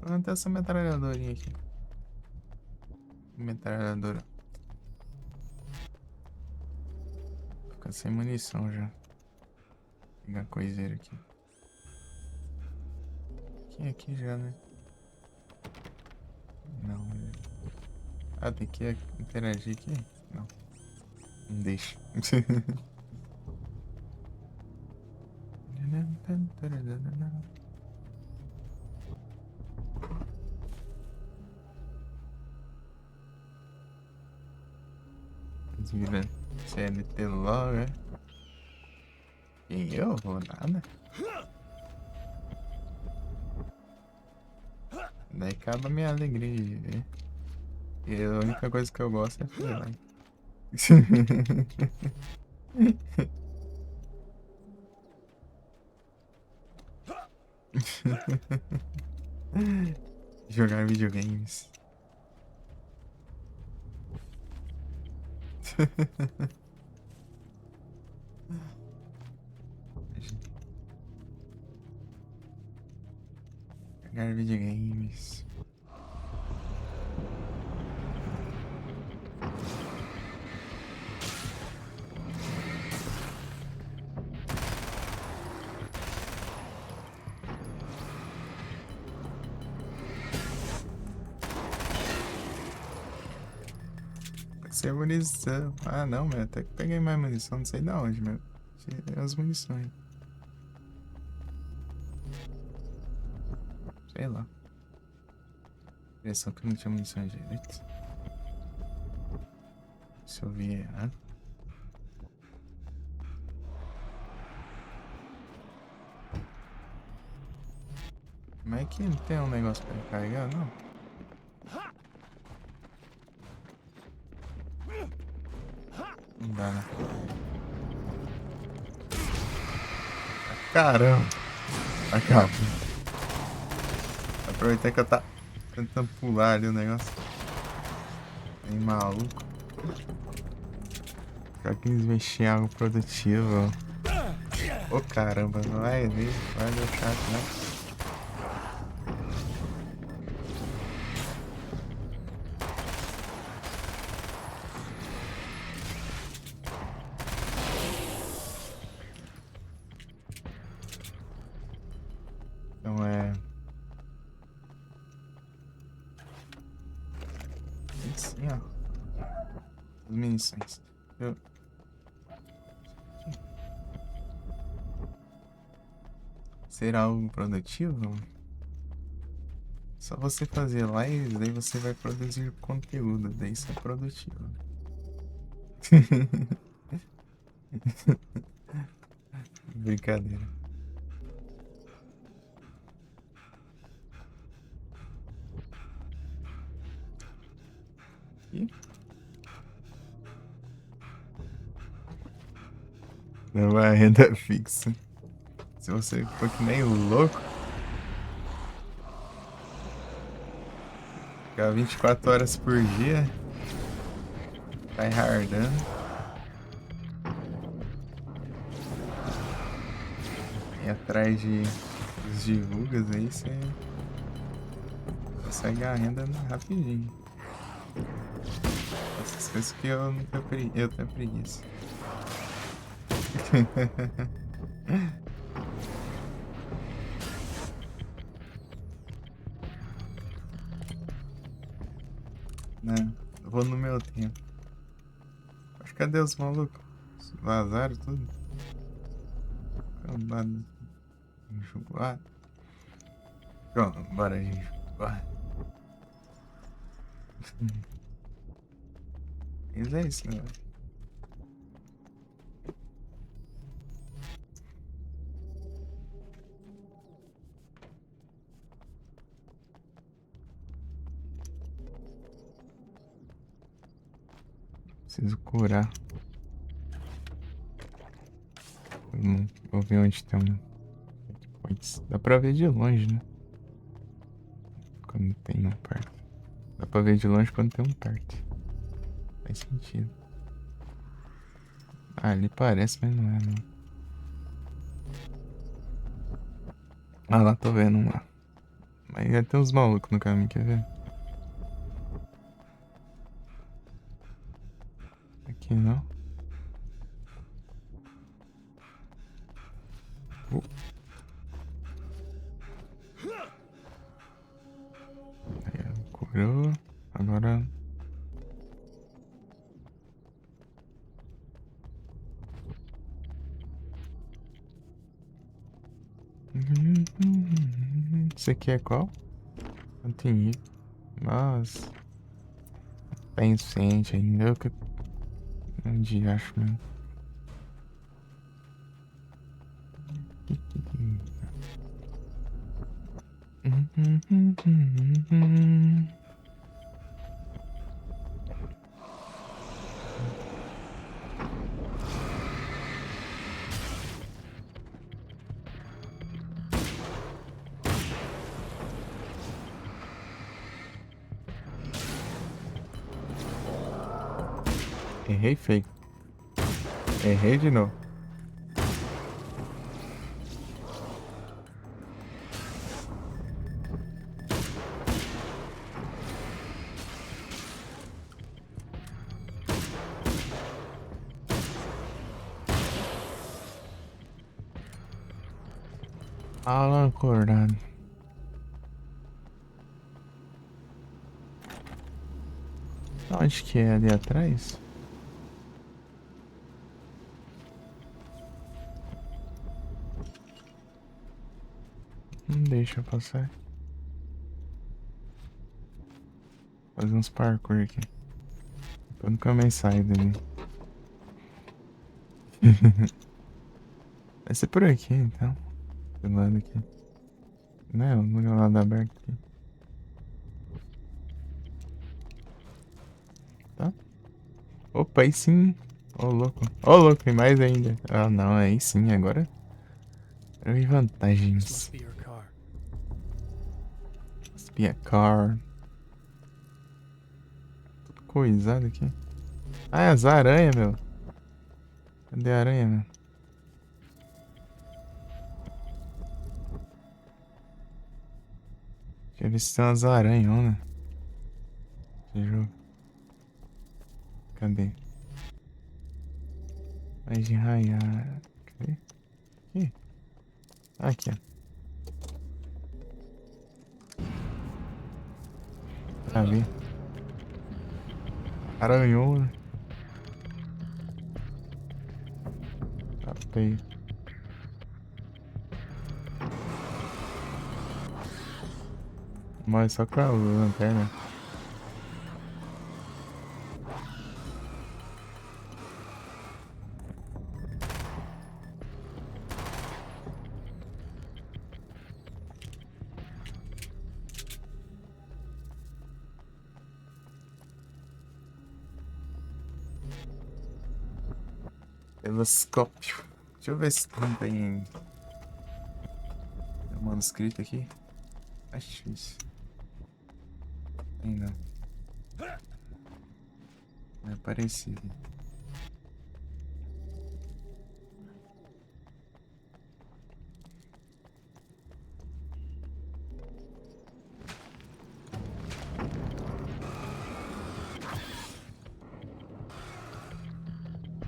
Ah, tem essa metralhadorinha aqui. Metralhadora. Fica sem munição já. Pegar coiseira aqui. Aqui, aqui já, né? Não. Ah, tem que interagir aqui? Não. Não deixa. Vira C L T logo, né? E eu vou nada. Daí acaba a minha alegria de viver. E a única coisa que eu gosto é fazer live. Jogar videogames. Jogar videogames. Sem munição. Ah, não, meu. Até que peguei mais munição, não sei da onde, meu. Tirei as munições. Sei lá. Impressão que não tinha munição direito. Se eu vi errado. Mas aqui não tem um negócio pra carregar, não? Não dá, né? Caramba! Acabou. Aproveitar que eu tá tentando pular ali o negócio. Aí, maluco. Será que eles mexem em algo produtivo? Ô, caramba, não vai ver, vai dar chato, né? Então é. Assim, ó. As munições. Eu... Será algo produtivo? Só você fazer lives, daí você vai produzir conteúdo, daí isso é produtivo. Brincadeira. Ih. Não é renda fixa. Se você for que nem louco, ficar vinte e quatro horas por dia, tá hardando. E atrás de, dos divulgas aí, você consegue a renda rapidinho. Essas coisas que eu não tenho, pre... eu tenho preguiça. Não, eu vou no meu tempo. Mas cadê os malucos? Vazaram tudo? Cambada. Enjoado. Pronto, bora, gente. Bora. Mas é isso, né? Preciso curar. Hum, vou ver onde tem um checkpoint. Dá pra ver de longe, né? Quando tem um perto. Dá pra ver de longe quando tem um perto. Faz sentido. Ah, ali parece, mas não é, não. Ah, lá, tô vendo um lá. Mas já tem uns malucos no caminho, quer ver? Aqui não. Uh. Aí, curou. Agora. Esse aqui é qual? Não tem item. Nossa. Tá incêndio ainda. Eu que. Onde acho mesmo? Errei feio. Errei de novo. Alan Cornado. Onde que é? Ali atrás? Não deixa eu passar. Fazer uns parkour aqui. Eu nunca mais saio dali. Vai ser por aqui, então. Do lado aqui. Não, no lado aberto aqui. Tá? Opa, aí sim. Ô, louco. Ô, louco, e mais ainda. Ah, não, aí sim, agora. Agora vem vantagens. This must be your car. Must be a car. Tudo coisado aqui. Ah, é as aranhas, meu. Cadê a aranha, meu? Deixa eu ver se tem umas aranhas, né? Deixa eu... Cadê? Mais de raiar. Cadê? Aqui. Aqui, ó. Ali. Aranhou, né? Tá feio. Mas só com a lanterna. Telescópio. Deixa eu ver se não tem, tem um manuscrito aqui. Acho difícil. Tem não. É parecido.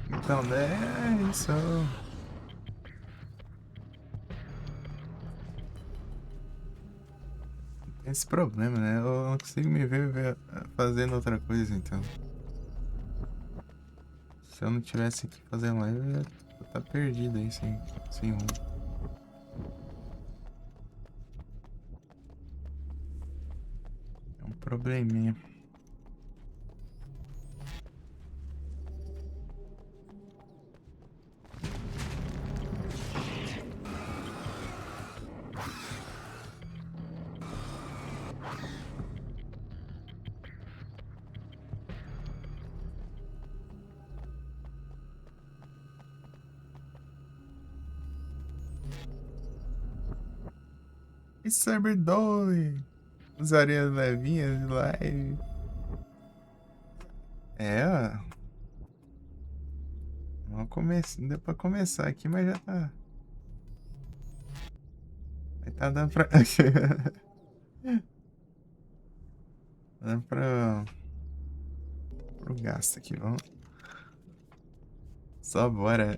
Então, é isso. Tem esse problema, né? Eu não consigo me ver, ver fazendo outra coisa, então. Se eu não tivesse que fazer live, eu ia estar perdido aí, sem, sem rumo. Probleminha. E Cyber Dolly? Usaria levinha de live. É, ó. Vamos começar. Deu pra começar aqui, mas já tá. Aí tá dando pra. Dando pra. Pro gasto aqui, vamos. Só bora.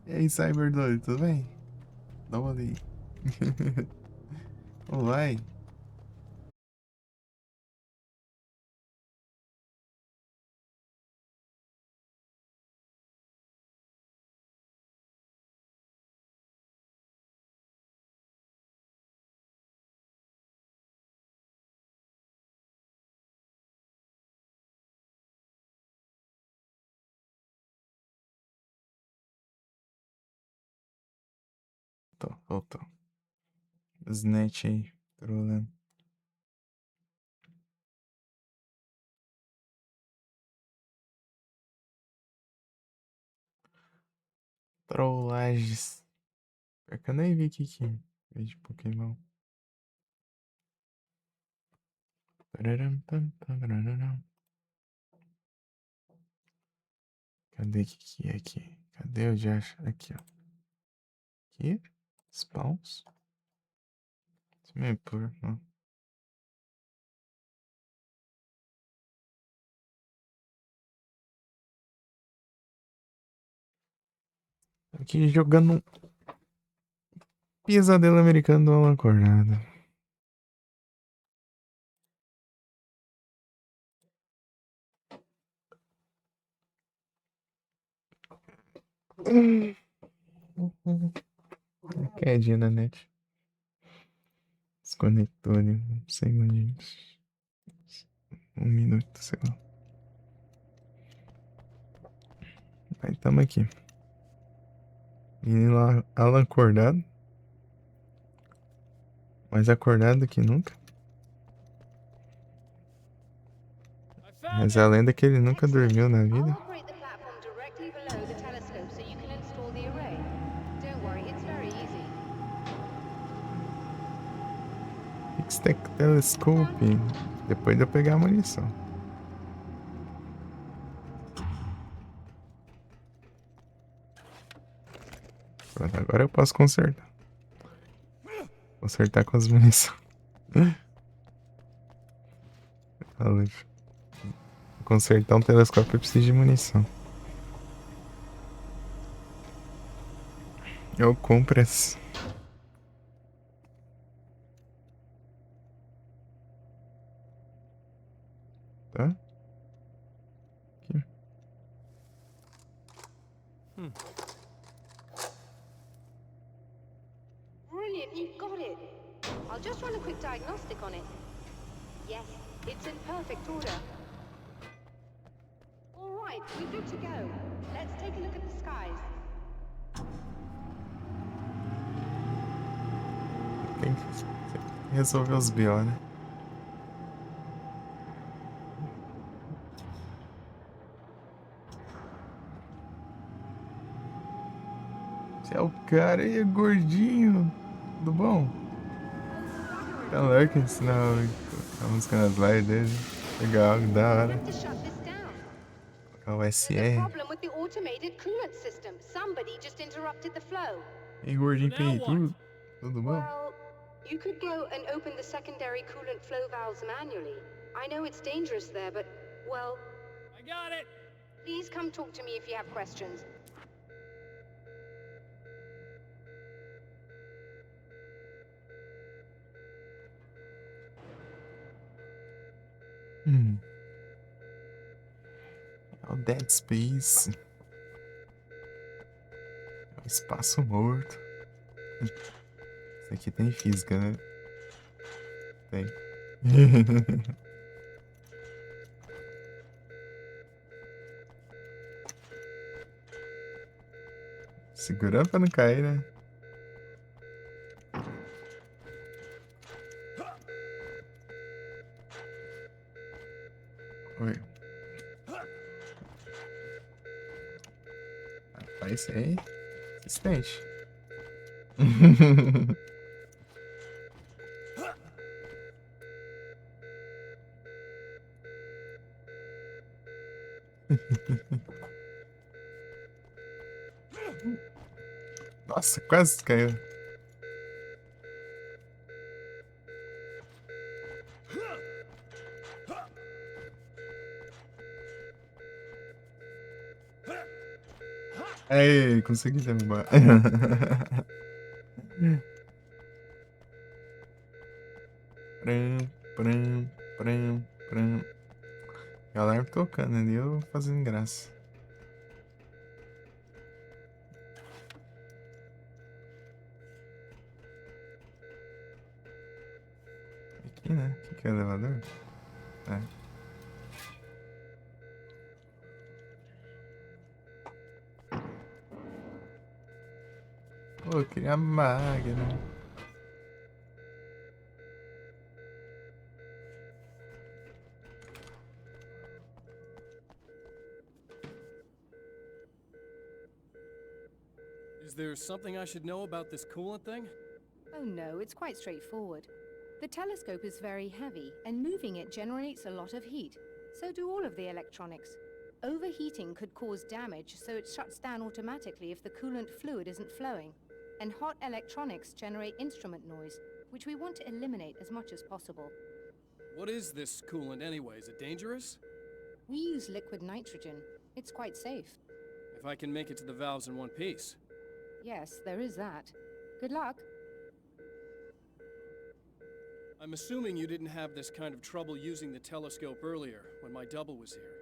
E aí, Cyber Dolly, tudo bem? Dá uma ali. Como vai? Tô, voltou. Snatch aí, trolando. Trollagens. Pior que eu nem vi o que que é. Veio de Pokémon. Pararam, pam, pam, pararam. Cadê que, que é aqui? Cadê o Josh? Aqui, ó. Aqui. Spawns. Isso mesmo, por, ó. Aqui jogando Pesadelo Americano do Alan Coronado. Quedinha na net. Desconectou ali, não sei onde. Um minuto, sei lá. Aí tamo aqui. Menino lá, Alan acordado. Mais acordado do que nunca. Reza a lenda que ele nunca dormiu na vida. I'll operate the platform directly below the telescope so you can install the array. Don't worry, it's very easy. Fix the telescope. Depois de eu pegar a munição. Pronto, agora eu posso consertar. Consertar com as munições. Fala, consertar um telescópio precisa de munição. Eu compro essa. Tá? Aqui. Hmm. Brilliant, you got it. I'll just run a quick diagnostic on it. Yes, it's in perfect order. All right, we're good to go. Let's take a look at the skies. Tem que resolver os B O, né? Esse é o cara aí, gordinho. Tudo bom? Tá louco ensinar a música nas lives dele. Legal, da hora. Colocar o S R. Problem with the automated coolant system. Somebody just interrupted the flow. E gordinho peitudo. Tudo bom? Well, you could go and open the secondary coolant flow valves manually. I know it's dangerous there, but, well, I got it. Please come talk to me if you have questions. Hum. É o Dead Space. É o espaço morto. Isso aqui tem física, né? Tem. Segura pra não cair, né? Oi. Rapaz, isso aí é resistente. Nossa, quase caiu. Aí, consegui derrubar. Pram, pram, pram, pram. Galera tocando ali, eu fazendo graça. Aqui, né? Aqui que é elevador? É. Pô, eu queria a máquina. Is there something I should know about this coolant thing? Oh no, it's quite straightforward. The telescope is very heavy, and moving it generates a lot of heat. So do all of the electronics. Overheating could cause damage, so it shuts down automatically if the coolant fluid isn't flowing. And hot electronics generate instrument noise, which we want to eliminate as much as possible. What is this coolant anyway? Is it dangerous? We use liquid nitrogen. It's quite safe. If I can make it to the valves in one piece. Yes, there is that. Good luck. I'm assuming you didn't have this kind of trouble using the telescope earlier when my double was here.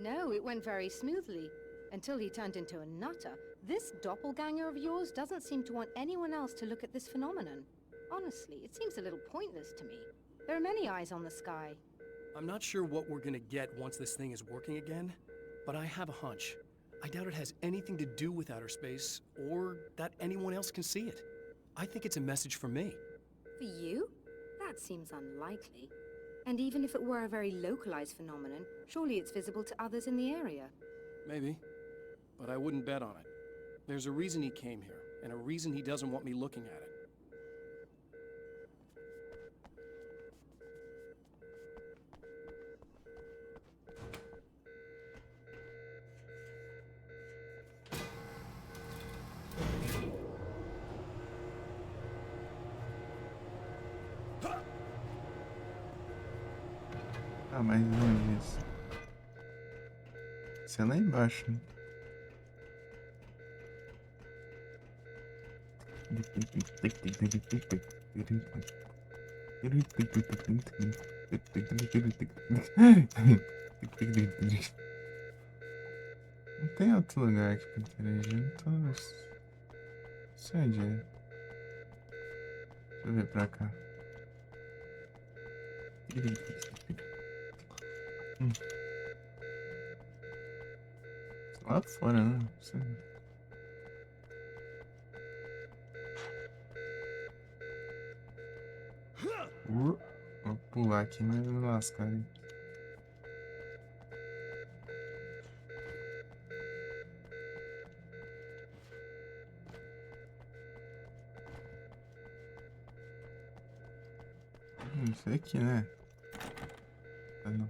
No, it went very smoothly, until he turned into a nutter. This doppelganger of yours doesn't seem to want anyone else to look at this phenomenon. Honestly, it seems a little pointless to me. There are many eyes on the sky. I'm not sure what we're gonna get once this thing is working again, but I have a hunch. I doubt it has anything to do with outer space, or that anyone else can see it. I think it's a message for me. For you? That seems unlikely. And even if it were a very localized phenomenon, surely it's visible to others in the area. Maybe, but I wouldn't bet on it. There's a reason he came here, and a reason he doesn't want me looking at it. Ah, mas não é isso. Isso é lá embaixo, né? Não tem outro lugar aqui pra interagir, então. Deixa eu ver pra cá. Hum. Lá fora, né? Sim. Uh, vou pular aqui, mas me lascar, hein? Hum, isso aqui, né? Ah, não.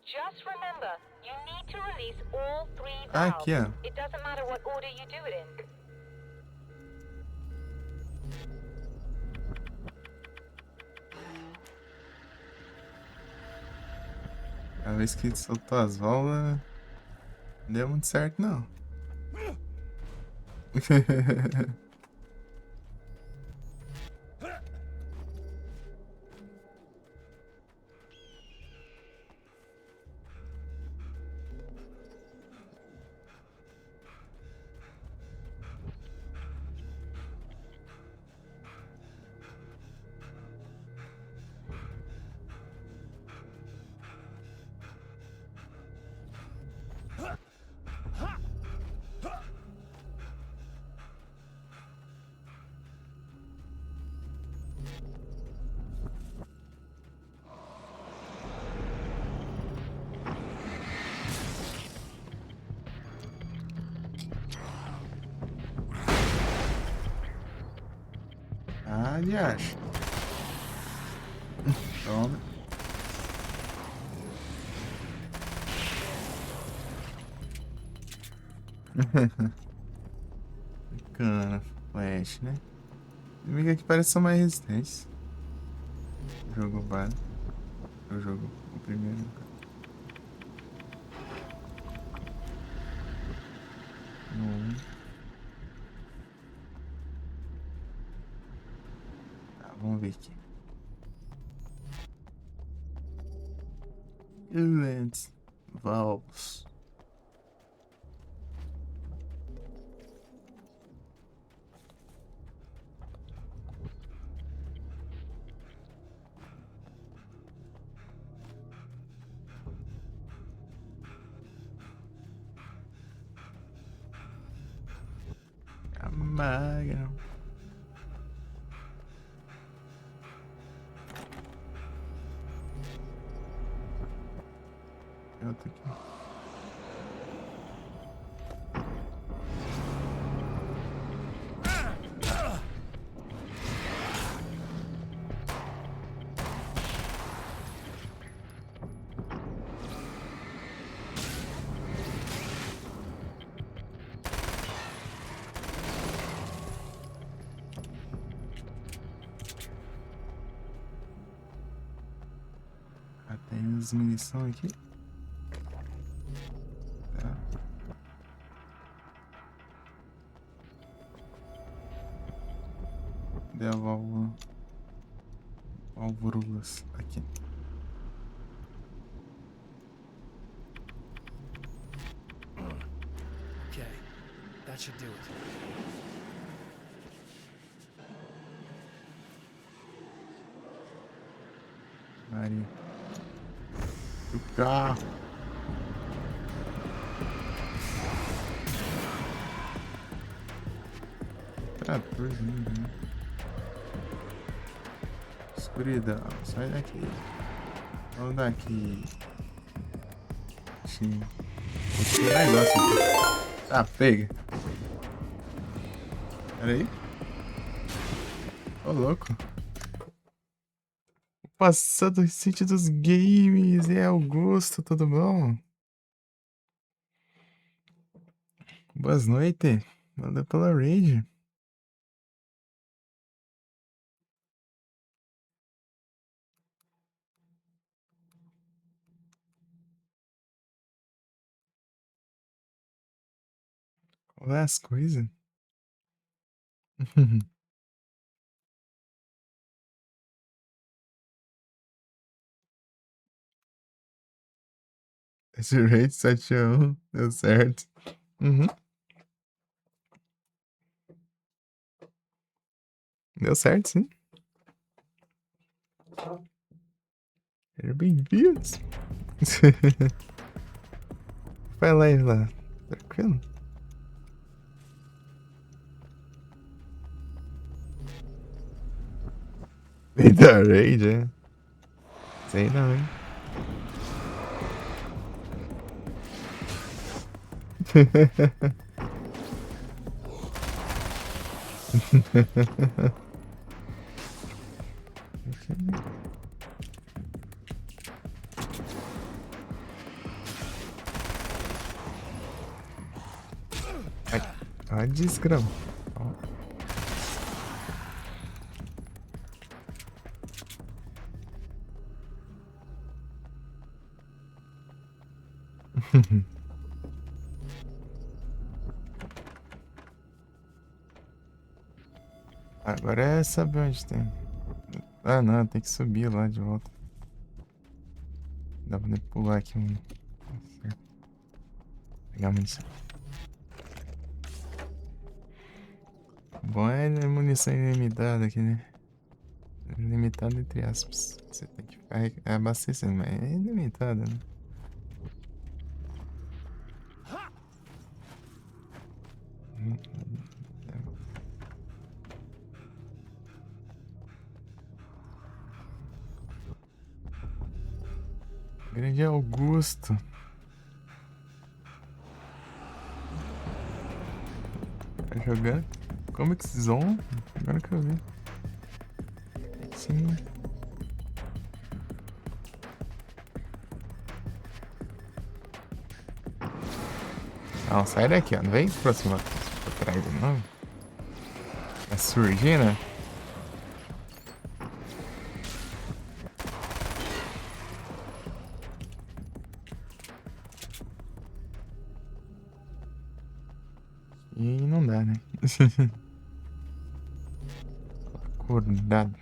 Just remember, you need to release all three valves. Ah, aqui, ó. It doesn't matter what order you do it in. A vez que ele soltou as válvulas, não deu muito certo, não. Ah, diacho. Toma. Cara, flash, né? Inimigo aqui parece ser mais resistente. O jogo vai. O jogo, o primeiro. Não. Tá, vamos ver aqui. Events. Valves. Amaga. Tem outro aqui. Ah, tem as munição aqui. Tá. Deu a válvula. Válvulas aqui. Okay, that should do it. Maria. O carro. Tá doido, né? Escuridão, sai daqui. Vamos daqui. Sim. Esse negócio aqui. Ah, pega. Pera aí. Ô, louco. O passado recente dos games. É Augusto, tudo bom? Boas noites. Valeu pela raid. Qual é as coisas? Esse raid sete a um deu certo. Uhum. Deu certo, sim. Sejam bem-vindos. Vai lá, lá. Tranquilo? Eita, raid, é? Sei não, hein? Ai, ai, desgrama. Ó. Agora é saber onde tem. Ah, não, tem que subir lá de volta. Dá pra pular aqui um. Pegar munição. Bom, é munição ilimitada aqui, né? Limitado entre aspas. Você tem que ficar re-, abastecendo, mas é limitado, né? Grande Augusto. Tá jogando Comic Zone? Agora que eu vi. Sim. Não, sai daqui, ó. Não vem pra cima, pra trás, não. É surgir, né? E não dá, né? Acordado.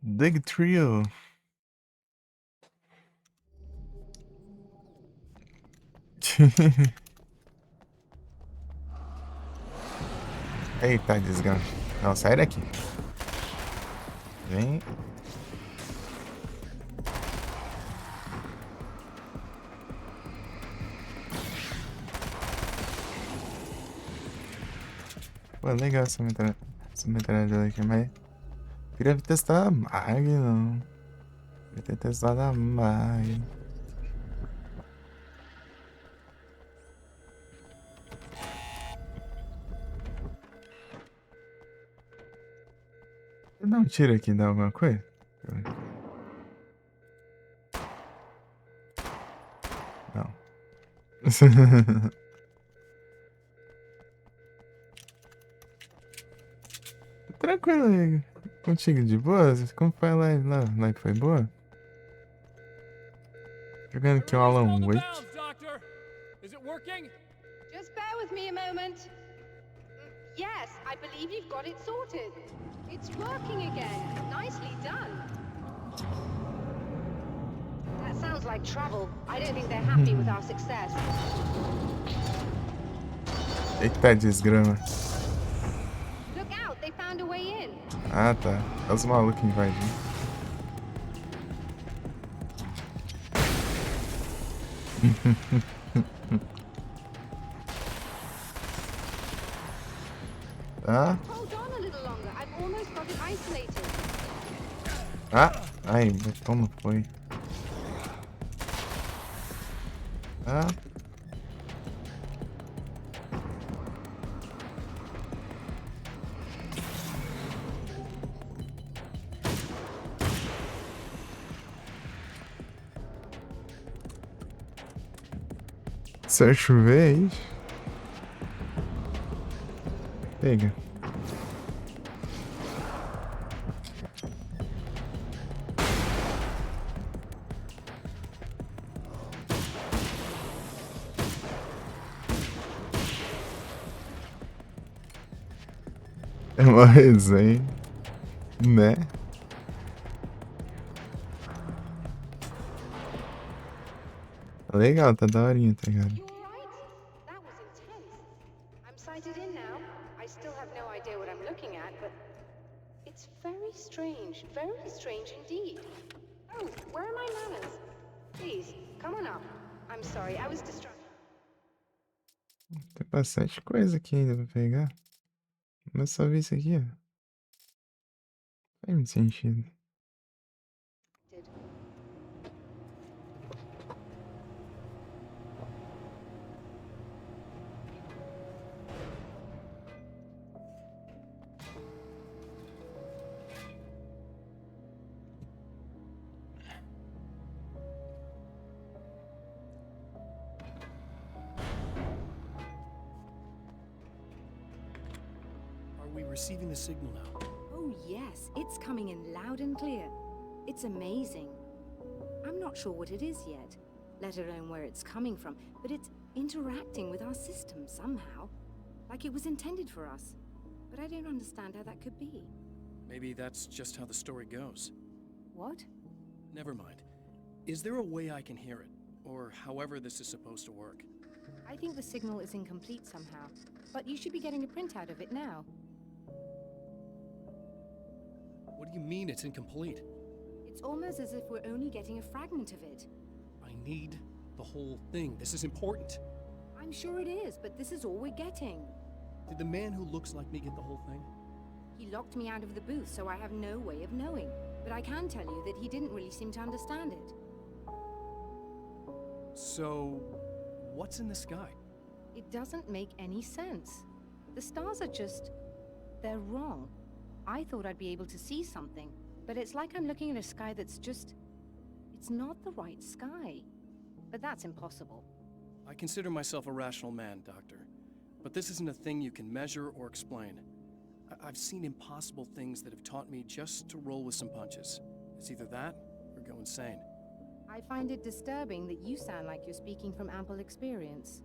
Big Trio. Eita, desgraça. Não, sai daqui. Vem. Pô, legal essa metralha-, essa metralhadora aqui, mas queria testar a mag, não. Queria ter testado a mag. Dá um tiro aqui, dá alguma coisa? Não. Tranquilo, amigo. Contigo de boa? Como foi a live lá? A live foi boa? Jogando aqui o Alan Wake. Is it working? Just bear with me a moment. Yes, I believe you've got it sorted. It's working again. Nicely done. That sounds like trouble. I don't think they're happy with our success. Eita, desgrama. Look out, they found a way in. Ah, tá. É os malucos invadindo. Ah? Hold on a little longer. I've almost got it isolated. Ah? Ai, toma, foi. Ah? Search range. Pega. É uma resenha, né? Tá legal, tá daorinha, tá ligado? You all right? That was intense. I'm sighted in now. I still have no idea what I'm looking at, but it's very strange, very strange indeed. Oh, where are my manners? Please, come on up. I'm sorry, I was distracted. Tem bastante coisa aqui ainda pra pegar. Mas só ver isso aqui, ó. Faz muito sentido. Are we receiving the signal now? Oh, yes. It's coming in loud and clear. It's amazing. I'm not sure what it is yet, let alone where it's coming from, but it's interacting with our system somehow. Like it was intended for us. But I don't understand how that could be. Maybe that's just how the story goes. What? Never mind. Is there a way I can hear it? Or however this is supposed to work? I think the signal is incomplete somehow, but you should be getting a printout of it now. What do you mean it's incomplete? It's almost as if we're only getting a fragment of it. I need the whole thing. This is important. I'm sure it is, but this is all we're getting. Did the man who looks like me get the whole thing? He locked me out of the booth, so I have no way of knowing. But I can tell you that he didn't really seem to understand it. So, what's in the sky? It doesn't make any sense. The stars are just, they're wrong. I thought I'd be able to see something, but it's like I'm looking at a sky that's just, it's not the right sky. But that's impossible. I consider myself a rational man, Doctor, but this isn't a thing you can measure or explain. I- I've seen impossible things that have taught me just to roll with some punches. It's either that or go insane. I find it disturbing that you sound like you're speaking from ample experience.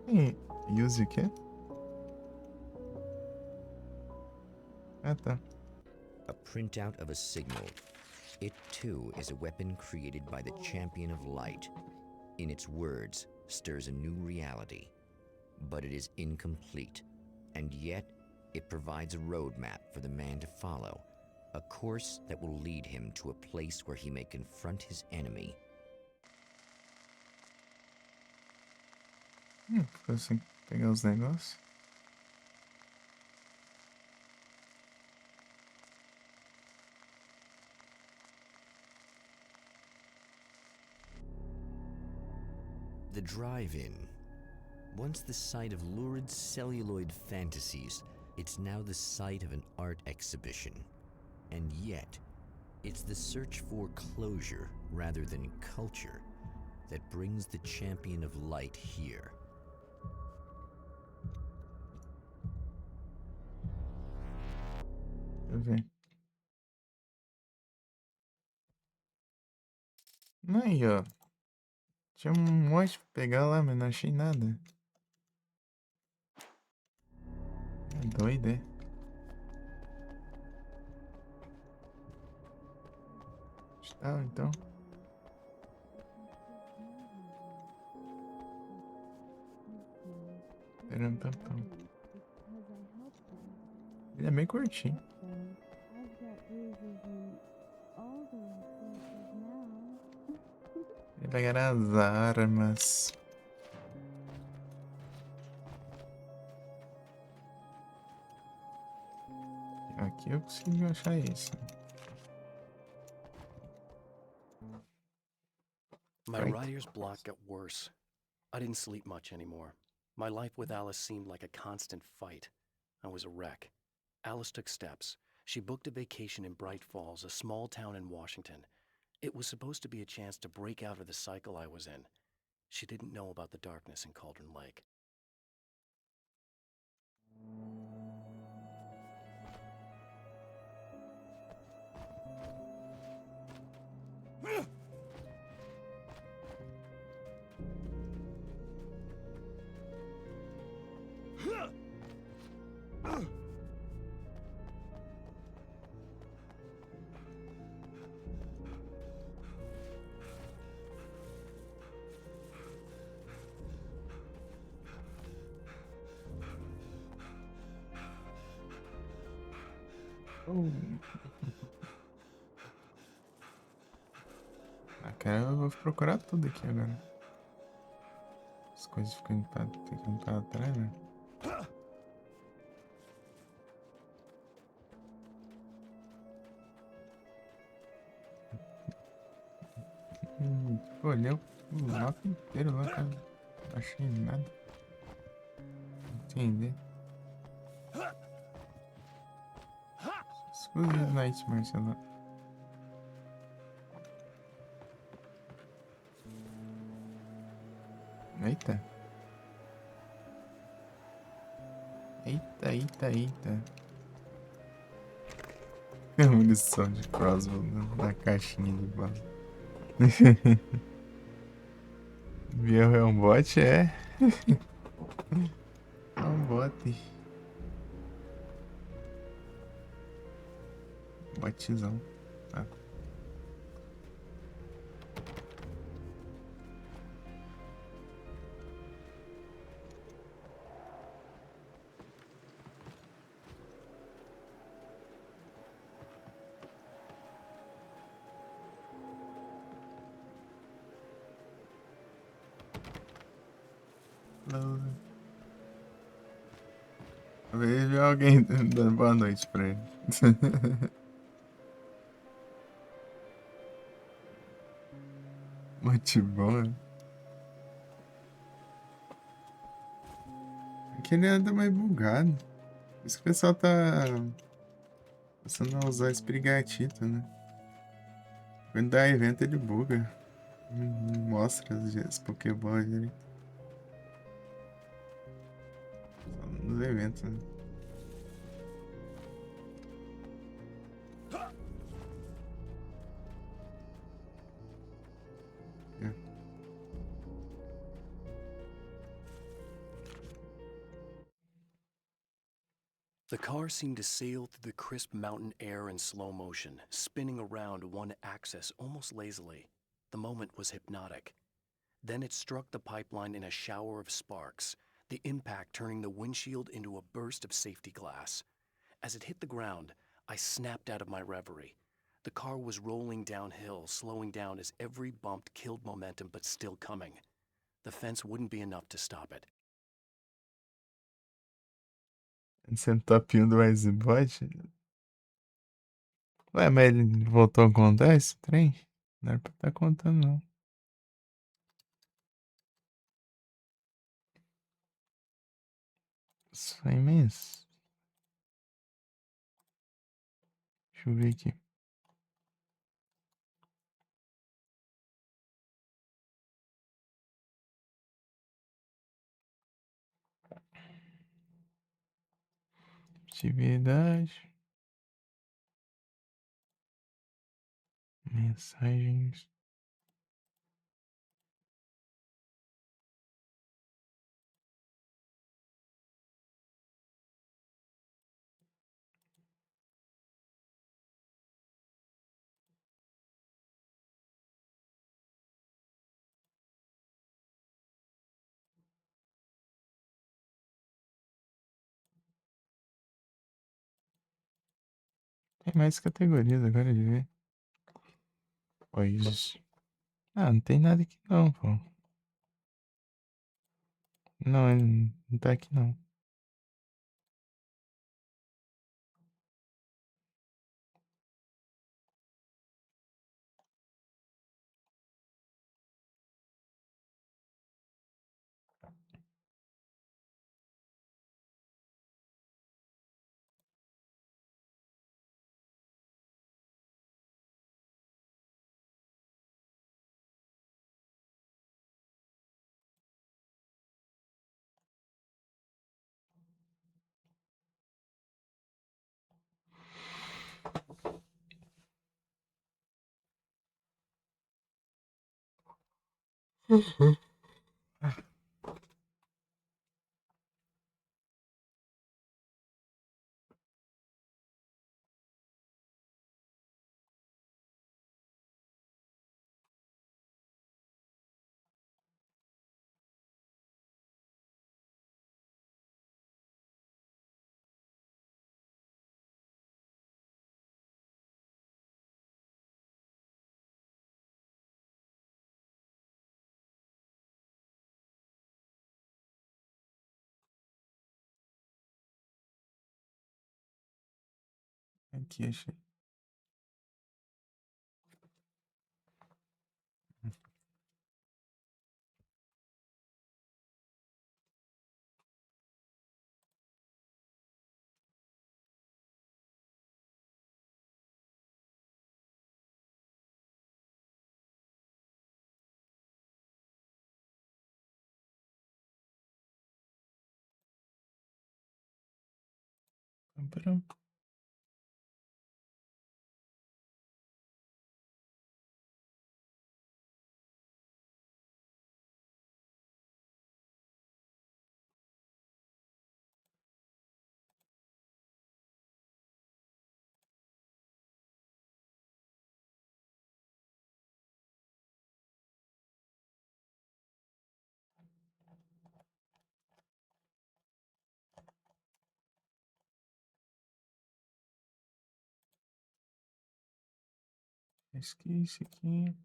Ih, use o quê? Ah, tá. A printout of a signal. It, too, is a weapon created by the Champion of Light. In its words, stirs a new reality. But it is incomplete, and yet it provides a roadmap for the man to follow, a course that will lead him to a place where he may confront his enemy. Hum, ficou assim. Pegar os negócios. The Drive-In. Once the site of lurid celluloid fantasies, it's now the site of an art exhibition. And yet, it's the search for closure rather than culture that brings the Champion of Light here. Deixa eu ver. Aí, ó. Tinha um monte pra pegar lá, mas não achei nada. É doido, é? Tá, então. Pera, pera, pera. Ele é bem curtinho. Ele vai ganhar as armas. Aqui eu consegui achar isso. My writer's block got worse. I didn't sleep much anymore. My life with Alice seemed like a constant fight. I was a wreck. Alice took steps. She booked a vacation in Bright Falls, a small town in Washington. It was supposed to be a chance to break out of the cycle I was in. She didn't know about the darkness in Cauldron Lake. Oh. Ah, cara, eu vou procurar tudo aqui agora. As coisas ficam pra, ficam pra trás, né? Hum, pô, olhei o, o mapa inteiro lá, cara. Não achei nada. Entendi. As coisas do Nightmare, sei lá. Eita. Eita, eita, eita. Tem munição de crossbow na, na caixinha de bala. Biel é um bot, é? É um bot. Botzão. Ah. Vejo alguém dando boa noite pra ele. Muito bom, né? Aquele anda mais bugado. Por isso que o pessoal tá começando a usar esse brigatito, né? Quando dá evento, ele buga. Não mostra as, as Pokébola direito. Só nos eventos, né? É. The car seemed to sail through the crisp mountain air in slow motion, spinning around one axis almost lazily. The moment was hypnotic. Then it struck the pipeline in a shower of sparks, the impact turning the windshield into a burst of safety glass. As it hit the ground, I snapped out of my reverie. The car was rolling downhill, slowing down as every bump killed momentum, but still coming. The fence wouldn't be enough to stop it. Senta più do mais bote. Ué, mas ele voltou a contar esse trem? Não era pra tá contando, não. Isso aí mesmo. Deixa eu ver aqui. Atividade. Mensagens. Tem mais categorias agora de ver. Pois. Ah, não tem nada aqui não, pô. Não, ele não tá aqui não. Aqui, achei. Pam, pam. Esquece aqui.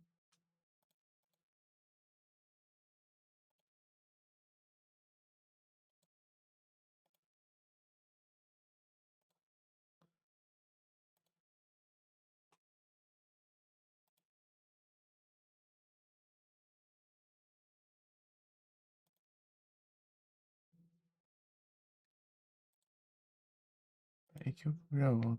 Thank you. You're welcome.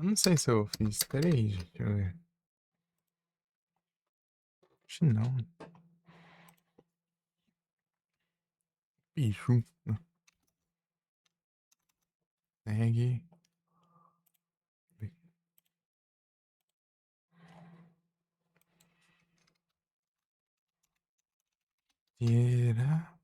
Não sei se eu fiz três, deixa eu ver. Acho que não. Bicho. Lag. Tira.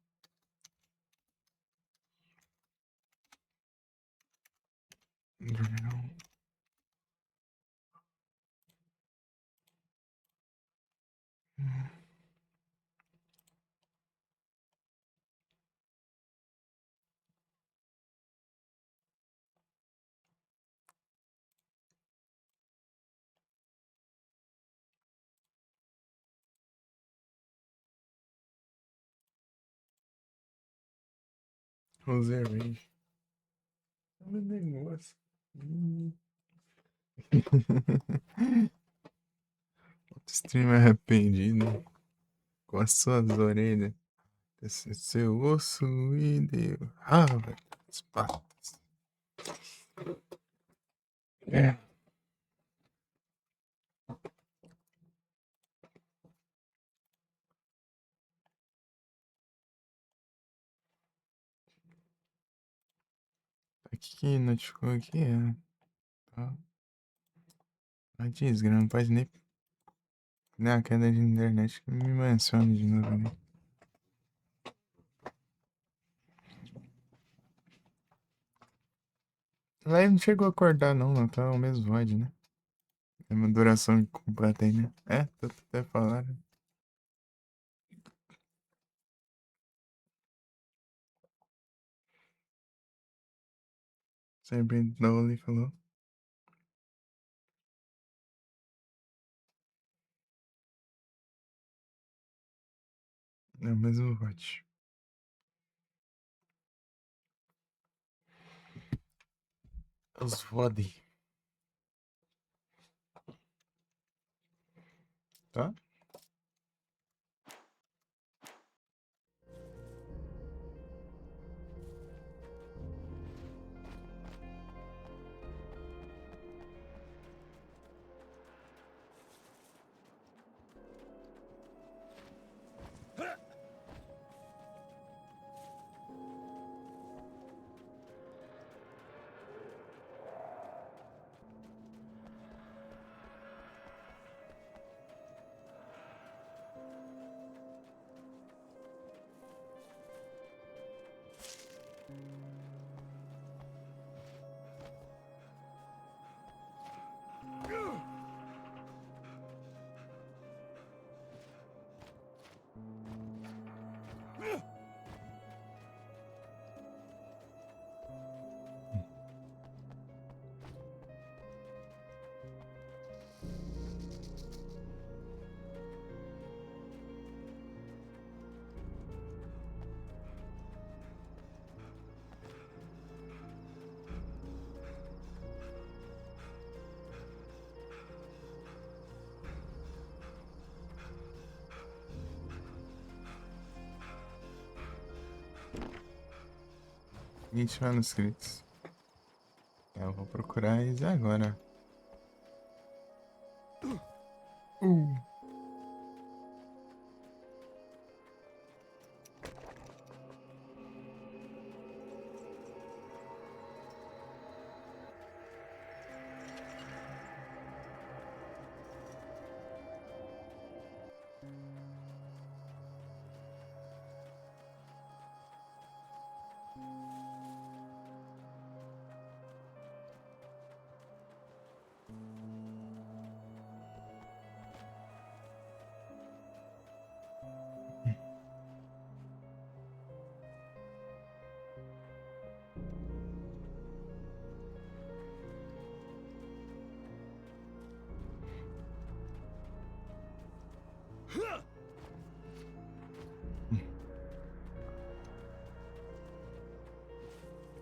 José Reis. É um negócio. Hum. Outro streamer arrependido. Com as suas orelhas. Esse seu osso e deu. Ah, velho. As patas. É. Aqui que notificou aqui, é. Tá. Ah, desgrama, não faz nem, nem a queda de internet que me menciona de novo ali. Lá ele não chegou a acordar, não, não tá o mesmo vibe, né? É uma duração completa aí, né? É, tô até falando. Sempre dou ali, falou. É o mesmo vote. Os vote. Tá? Vinte manuscritos. Eu vou procurar eles agora. Uh.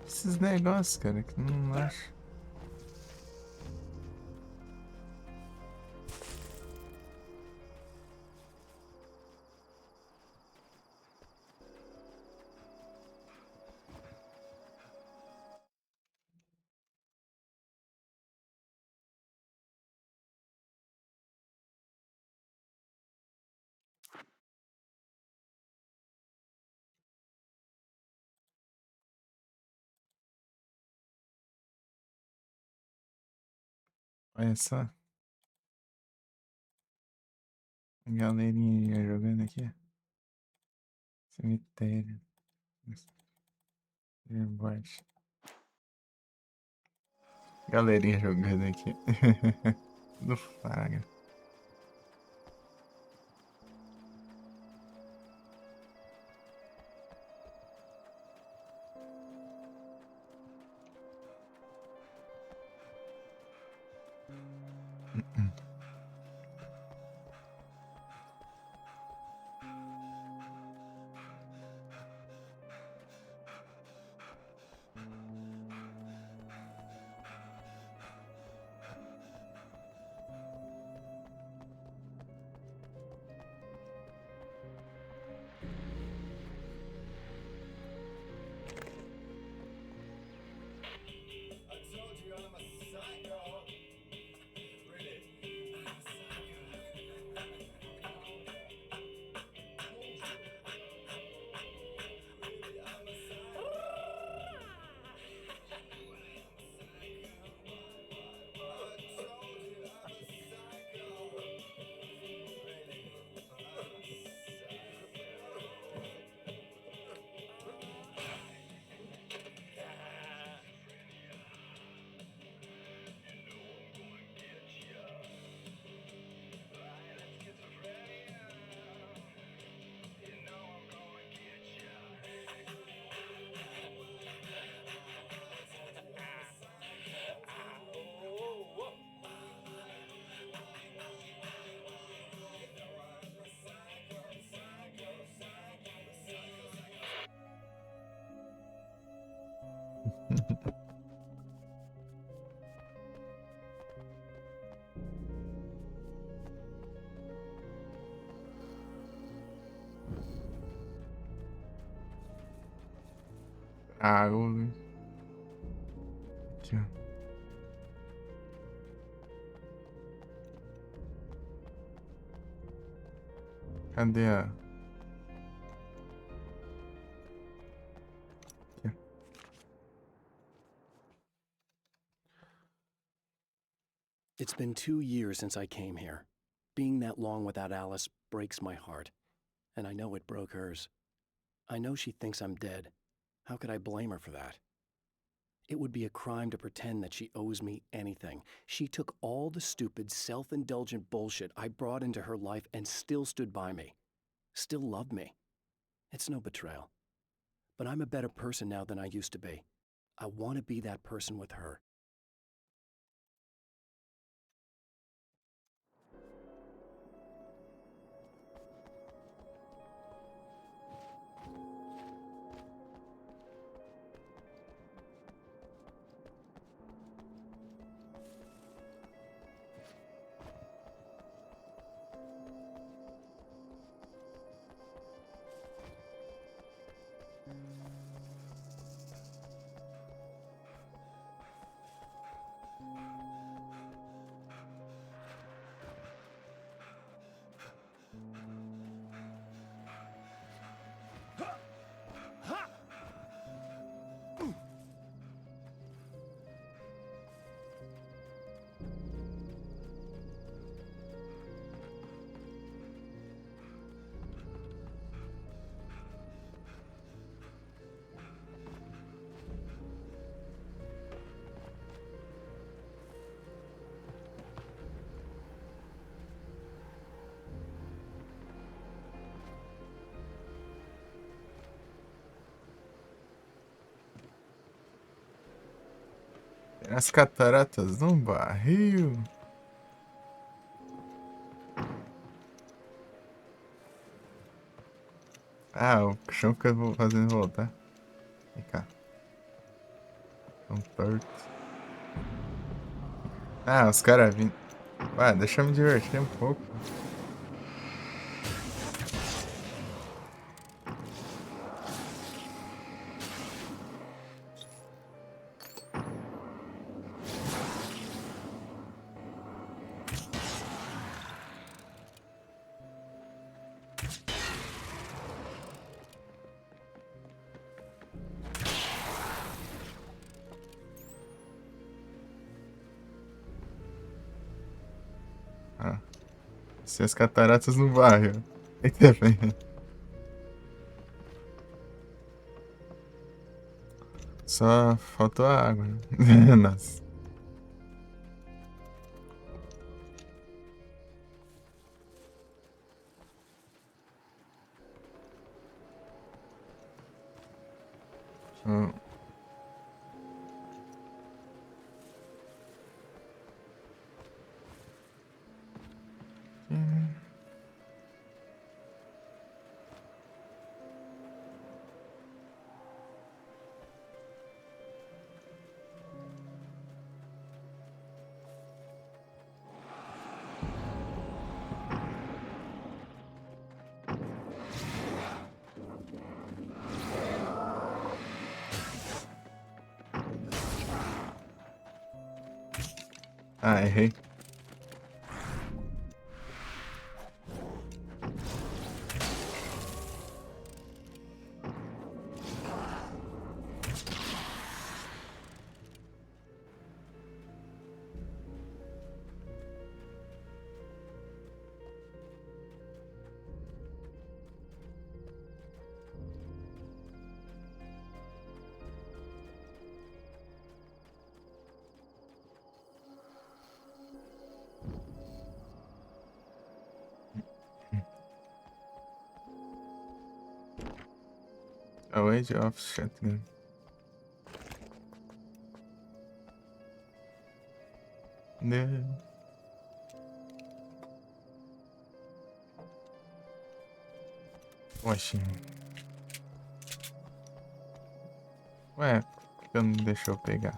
Esses negócios, cara, que não acho. Olha só. Galerinha jogando aqui. Cemitério. Embaixo. Galerinha jogando aqui. No Faraga. Ah, eu... Aqui, ó. Cadê a... Aqui, ó. It's been two years since I came here. Being that long without Alice breaks my heart, and I know it broke hers. I know she thinks I'm dead. How could I blame her for that? It would be a crime to pretend that she owes me anything. She took all the stupid, self-indulgent bullshit I brought into her life and still stood by me. Still loved me. It's no betrayal. But I'm a better person now than I used to be. I want to be that person with her. Tem as cataratas no barril. Ah, o chão fica vo-, fazendo voltar. Vem cá. Tão perto. Ah, os caras vindo. Vai, deixa eu me divertir um pouco. Ah. Se as cataratas no bairro. Aí também. Só faltou a água, né? Nossa. Hum. Ah, errei. A Wage of Shotgun. Né? Poxa. Ué, por que não deixou eu pegar?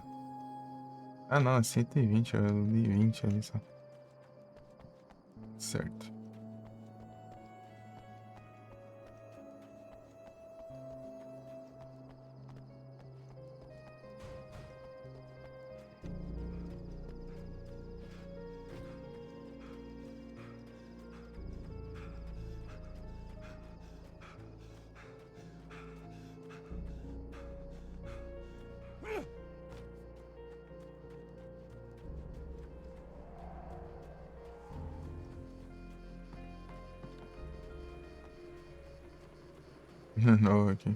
Ah, não, é cento e vinte, eu li vinte ali só. Certo. No, okay.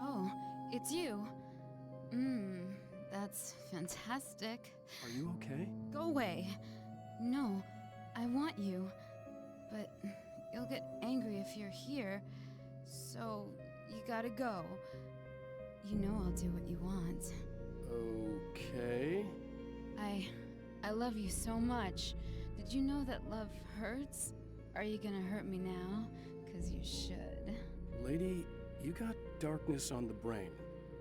Oh, it's you. Mm, that's fantastic. Are you okay? Go away. No, I want you. But you'll get angry if you're here. So, you gotta go. You know I'll do what you want. Okay. I, I love you so much. Did you know that love hurts? Are you gonna hurt me now? 'Cause you should. Lady, you got darkness on the brain.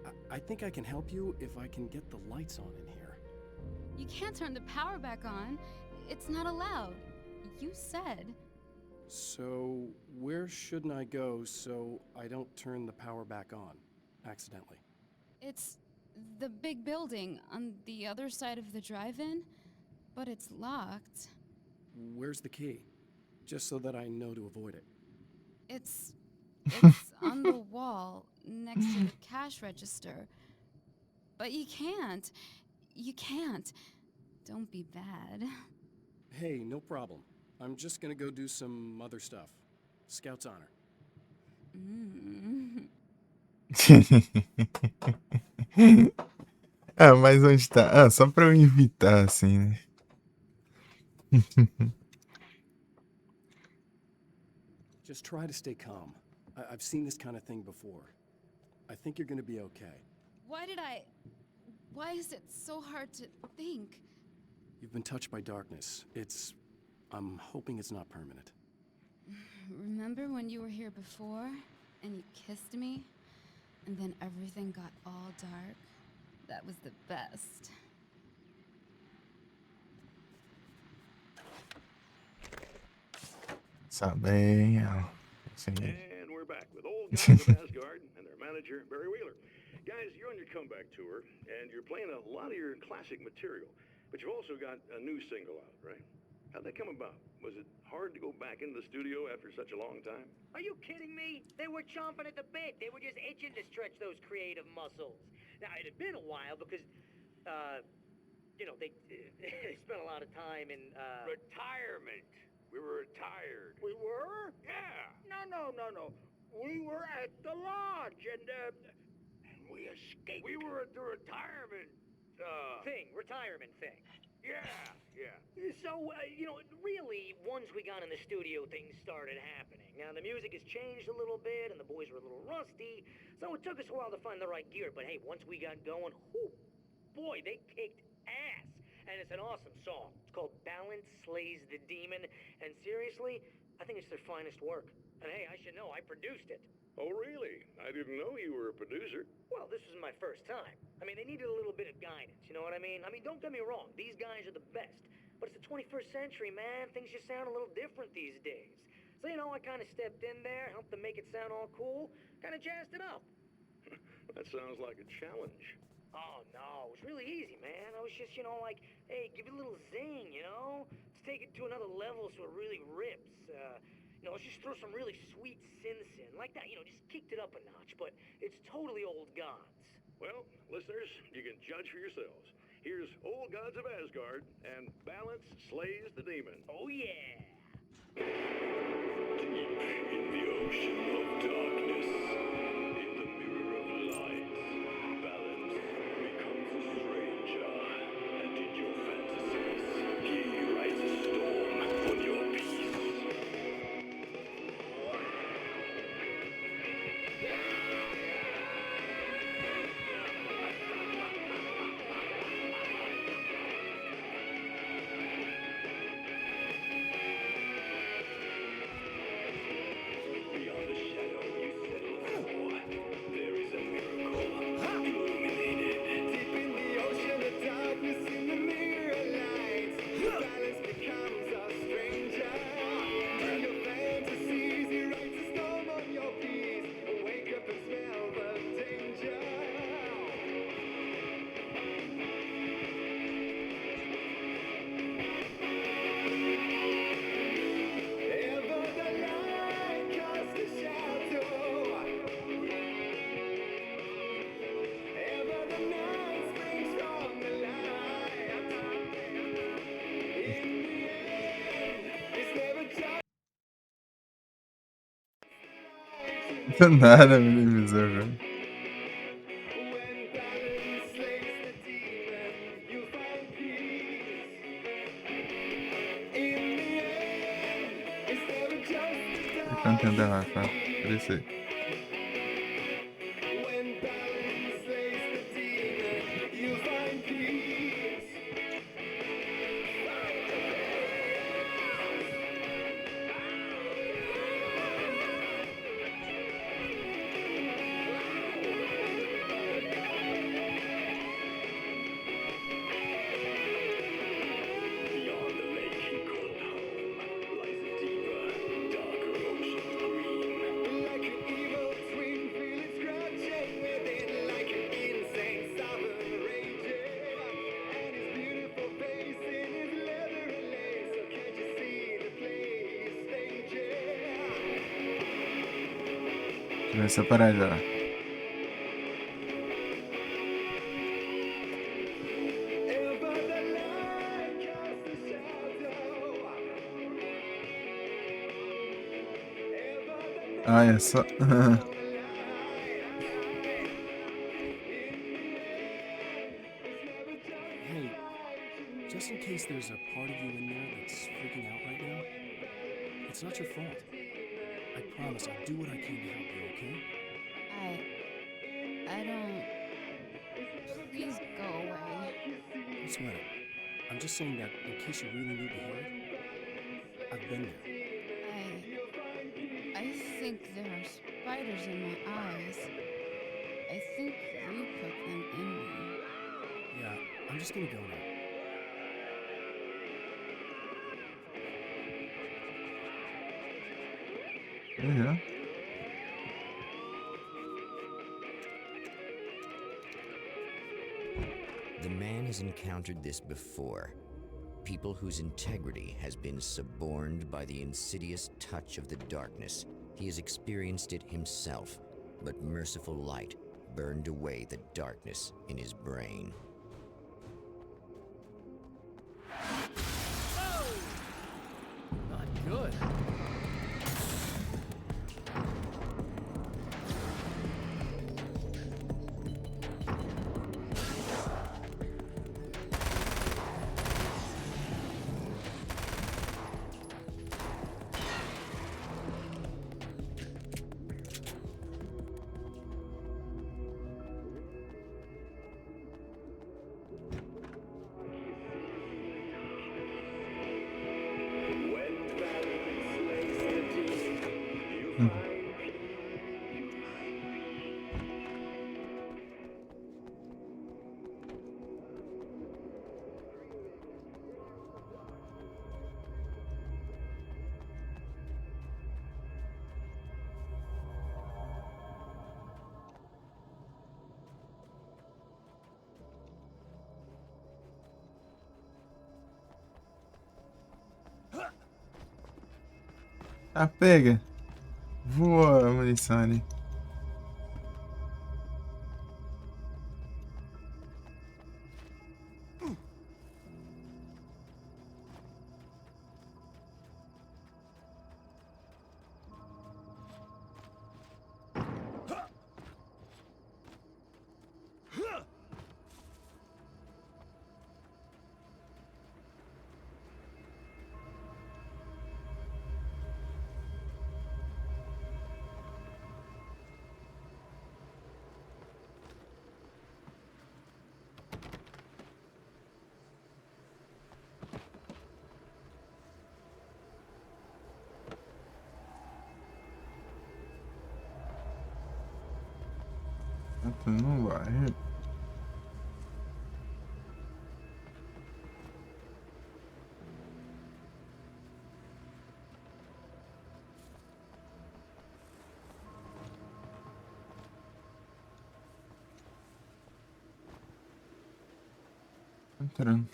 I, I think I can help you if I can get the lights on in here. You can't turn the power back on. It's not allowed. You said. So, where shouldn't I go so I don't turn the power back on accidentally? It's the big building on the other side of the drive-in, but it's locked. Where's the key? Just so that I know to avoid it. It's it's on the wall next to the cash register. But you can't. You can't. Don't be bad. Hey, no problem. I'm just gonna go do some other stuff. Scout's honor. Mm. Ah, mas onde tá? Ah, só pra eu evitar, assim, né? Just try to stay calm. I- I've seen this kind of thing before. I think you're gonna be okay. Why did I... Why is it so hard to think? You've been touched by darkness. It's... I'm hoping it's not permanent. Remember when you were here before and you kissed me? And then everything got all dark? That was the best. Sabe, ah, sì. And we're back with Old Gods of Asgard and their manager, Barry Wheeler. Guys, you're on your comeback tour, and you're playing a lot of your classic material, but you've also got a new single out, right? How'd that come about? Was it hard to go back into the studio after such a long time? Are you kidding me? They were chomping at the bit. They were just itching to stretch those creative muscles. Now, it had been a while because, uh, you know, they, they spent a lot of time in, uh, retirement. We were retired. We were? Yeah. No, no, no, no. We were at the lodge and, uh, and we escaped. We were at the retirement, uh, thing, retirement thing. Yeah, yeah. So, uh, you know, really, once we got in the studio, things started happening. Now, the music has changed a little bit, and the boys were a little rusty, so it took us a while to find the right gear. But hey, once we got going, whew, boy, they kicked ass. And it's an awesome song. It's called Balance Slays the Demon, and seriously, I think it's their finest work. And hey, I should know, I produced it. Oh, really? I didn't know you were a producer. Well, this was my first time. I mean, they needed a little bit of guidance, you know what I mean? I mean, don't get me wrong, these guys are the best. But it's the twenty-first century, man. Things just sound a little different these days. So, you know, I kinda stepped in there, helped them make it sound all cool, kinda jazzed it up. That sounds like a challenge. Oh, no, it was really easy, man. I was just, you know, like, hey, give it a little zing, you know? Let's take it to another level so it really rips. Uh, you know, let's just throw some really sweet synths in. Like that, you know, just kicked it up a notch, but it's totally Old Gods. Well, listeners, you can judge for yourselves. Here's Old Gods of Asgard and Balance Slays the Demon. Oh, yeah. Deep in the ocean of darkness, in the mirror of light, balance becomes a stranger, and in your fantasies, he rides a storm on your peace. Beyond the shadow you settle for, there is a miracle illuminated. Deep in the ocean of darkness, in the mirror light, balance becomes a stranger. In your fantasies, he rides a storm on your peace. Wake up and smell the danger. Ever the light casts a shadow. Ever the night springs from the light. In the end, it's never just Nada, menino, bizarro. Cantando a Rafa. Crescer. Deve ser par là. Ah, ya so. Hey, just in case there's a part of you in there that's freaking out right now, it's not your fault. I promise I'll do what I can to help you, okay? I, I don't. Please go away. It's not. I'm just saying that in case you really need to hear it, I've been there. I, I think there are spiders in my eyes. I think you put them in me. Yeah, I'm just gonna go now. Yeah. The man has encountered this before. People whose integrity has been suborned by the insidious touch of the darkness. He has experienced it himself, but merciful light burned away the darkness in his brain. Not good. Ah, pega. Voa, Melisani. Tanto não vai. Entrando.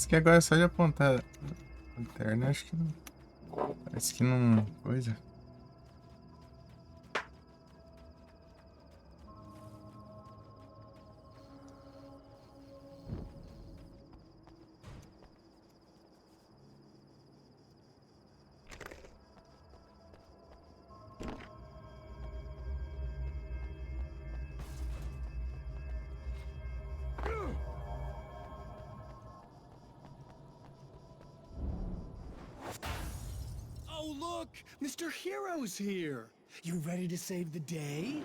Parece que agora é só de apontar a lanterna, acho que não. Parece que não. Coisa. Mister Hero's here. You ready to save the day?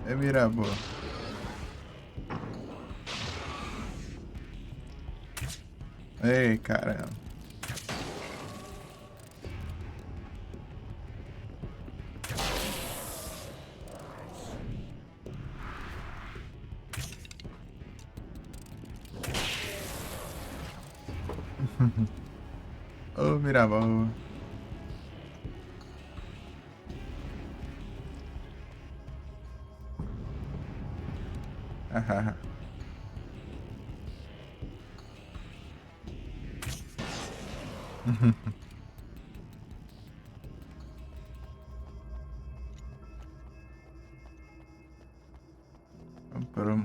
E vira, pô. Ei, caramba. Ô, Mirabal. Aham. Pero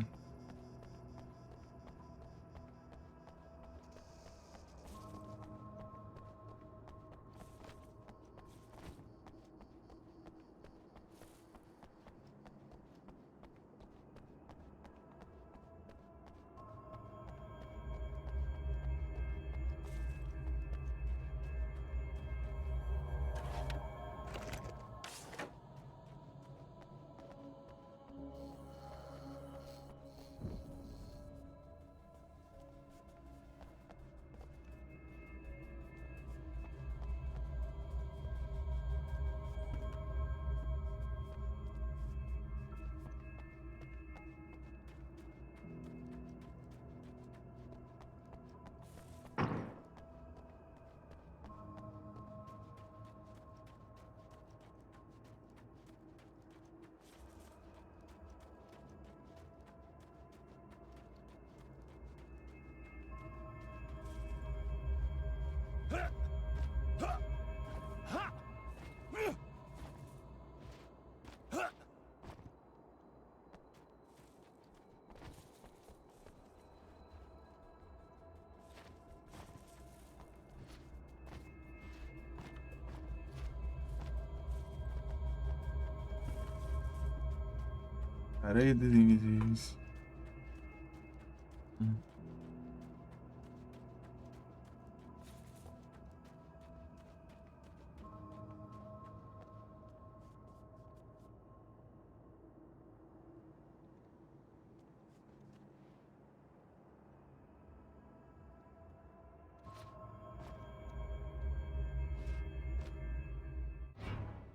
Parede de invisíveis. Hum.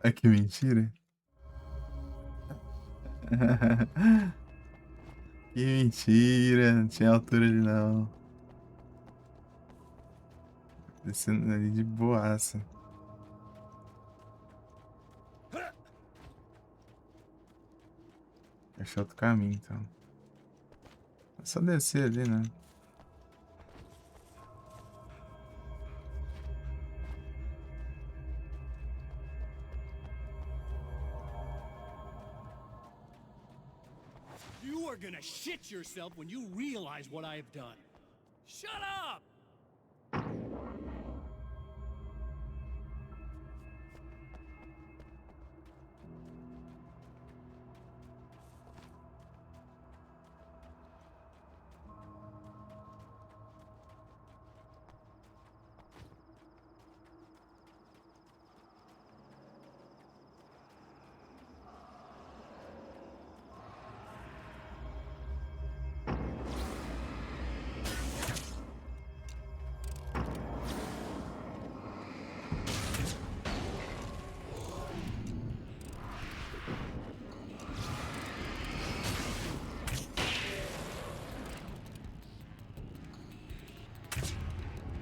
Ah, que mentira. Que mentira, não tinha altura ali não. Descendo ali de boaça. Achei outro caminho, então. É só descer ali, né? You are gonna shit yourself when you realize what I have done. Shut up!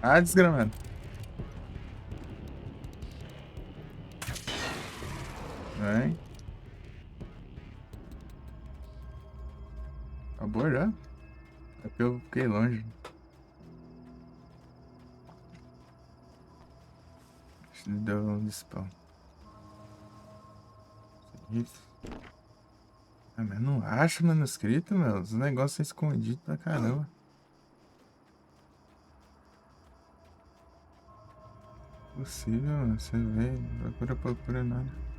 Ah, desgramado. Vem. Acabou já? É porque eu fiquei longe. Ele deu um disparo. Isso. Ah, mas não acha manuscrito, meu. Os negócios são escondidos pra caramba. Possível, mano. Você vê, procura, procura nada.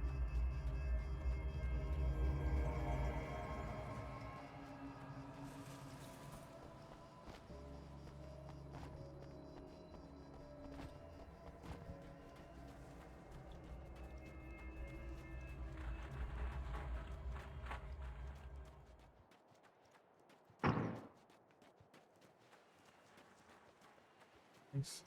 Isso.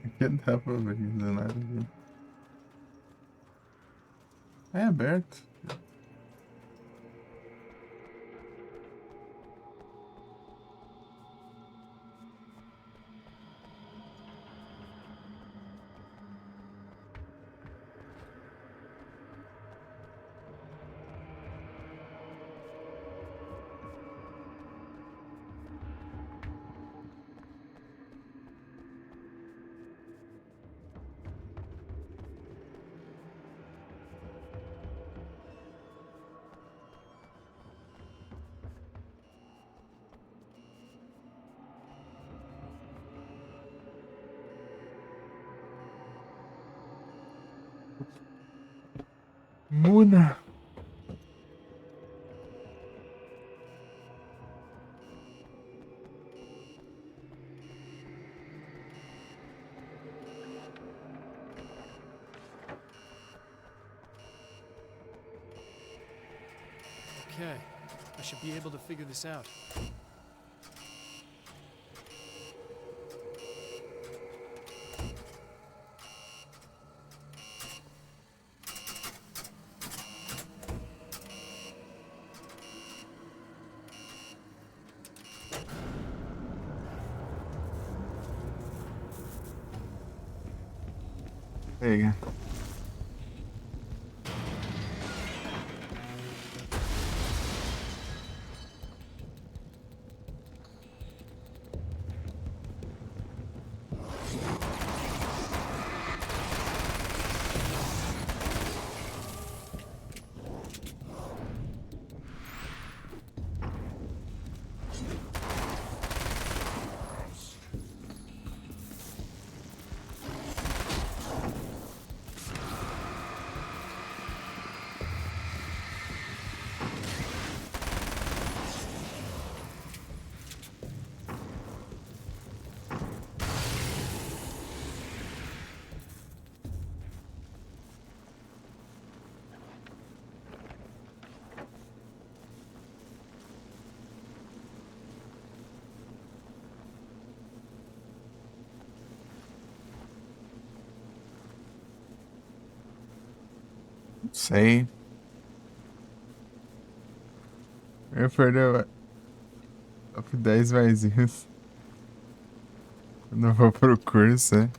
Aqui dá pra ver, não dá nada a ver. É aberto. Muna. Okay, I should be able to figure this out. There you go. Sei. Eu perdi o, o dez mais isso. Quando eu vou pro curso, é.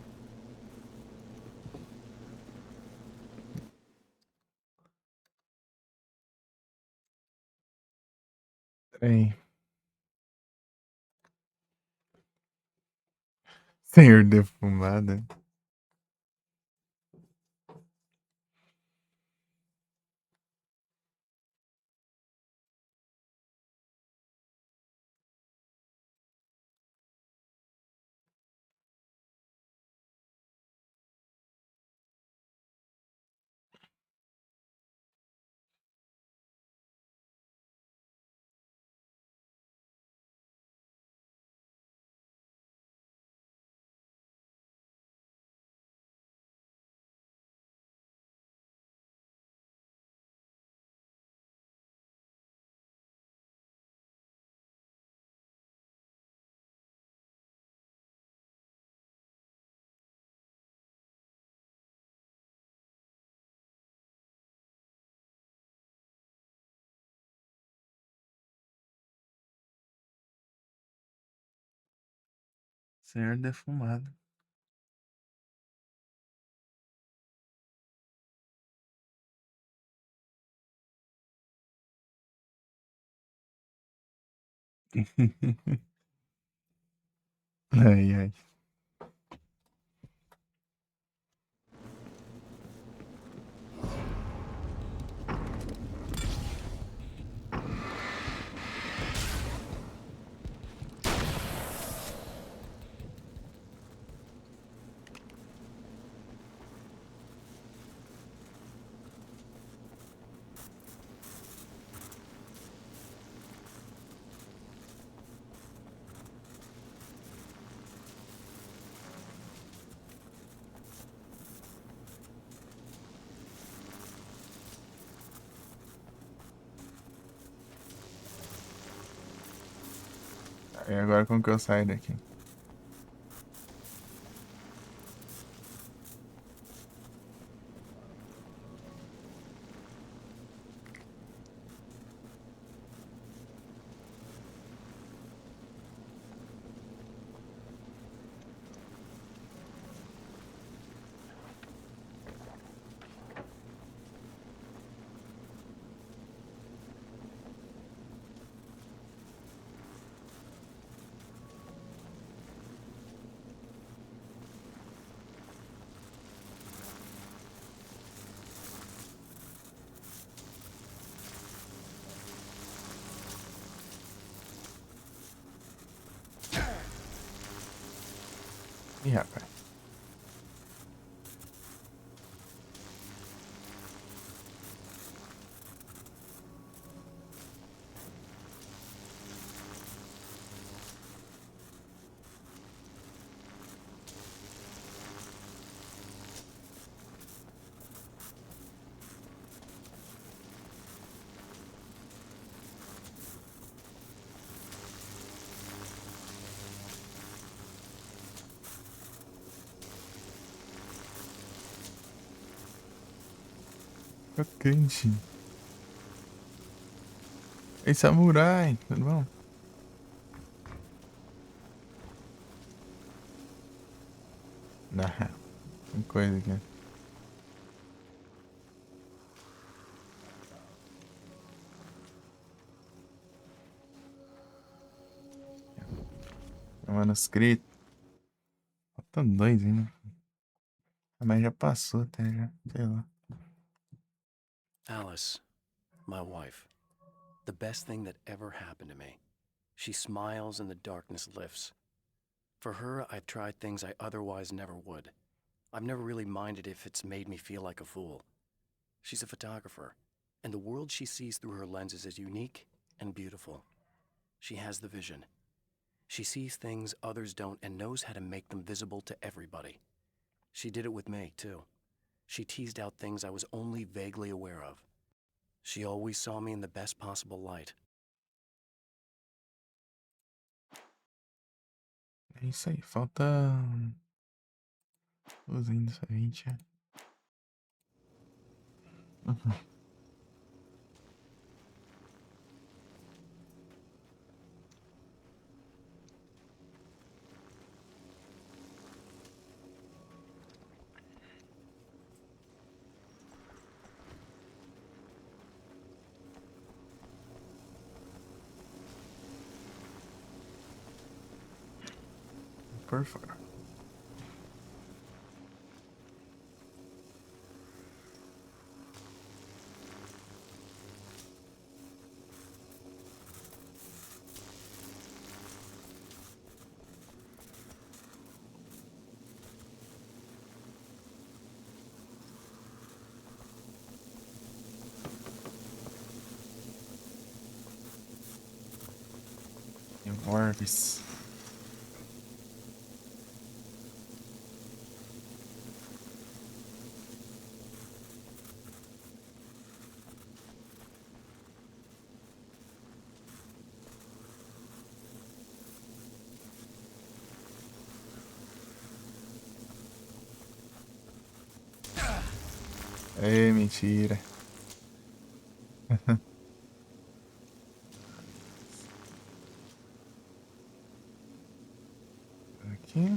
Trem. Senhor defumado. Senhor defumado. Ai, ai. E agora como que eu saio daqui? Ih, rapaz. Kakenshi. Ei, samurai, tudo bom? Nah, tem coisa aqui. Tem manuscrito. Falta dois ainda. Ah, mas já passou até, já. Sei lá. Alice, my wife, the best thing that ever happened to me. She smiles and the darkness lifts. For her, I've tried things I otherwise never would. I've never really minded if it's made me feel like a fool. She's a photographer, and the world she sees through her lenses is unique and beautiful. She has the vision. She sees things others don't and knows how to make them visible to everybody. She did it with me, too. She teased out things I was only vaguely aware of. She always saw me in the best possible light. É isso aí, falta duzentos e vinte. Uhum. Por favor. Tem orbes. Ei, mentira. Aqui.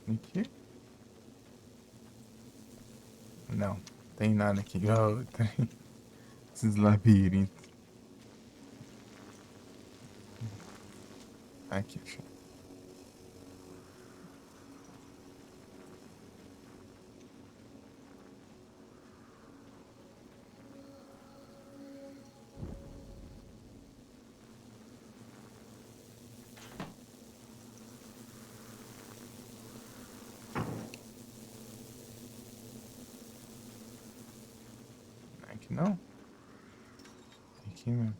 Aqui. Não, tem nada aqui. Oh, tem esses labirintos. Aqui, achei. Aqui não. Aqui mesmo.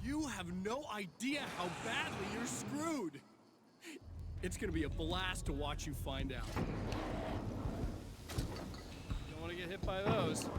You have no idea how badly you're screwed. It's gonna be a blast to watch you find out. Don't wanna get hit by those.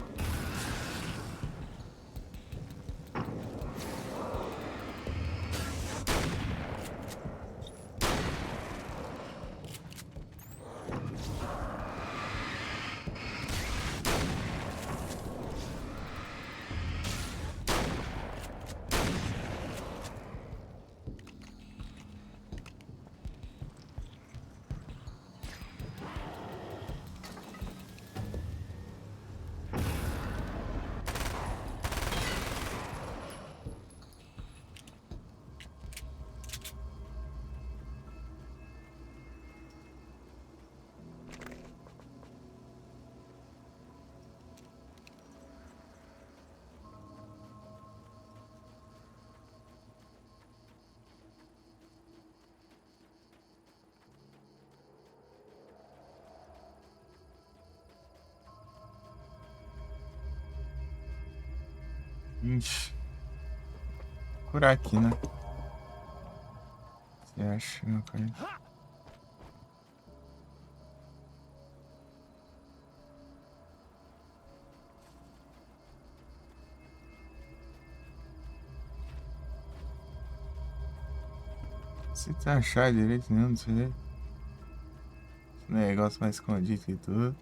Ixi. Por aqui, né? Você acha uma coisa? Se te achar direito, não sei. Esse negócio mais escondido que tudo.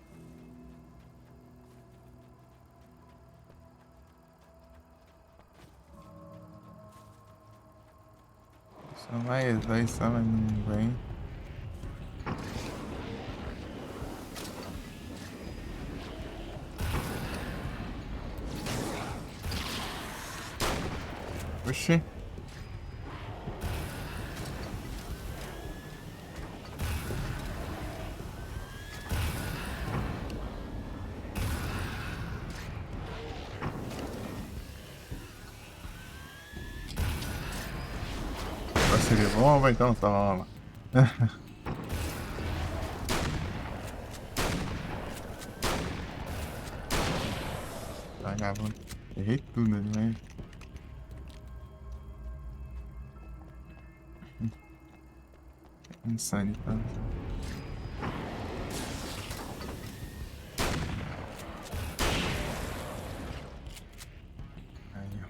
Só vai, vai, só vai, não vem. Oxi. Vai ser de bomba, então toma. Vagabundo. Errei tudo ali, né? Insanidade. Aí, ó.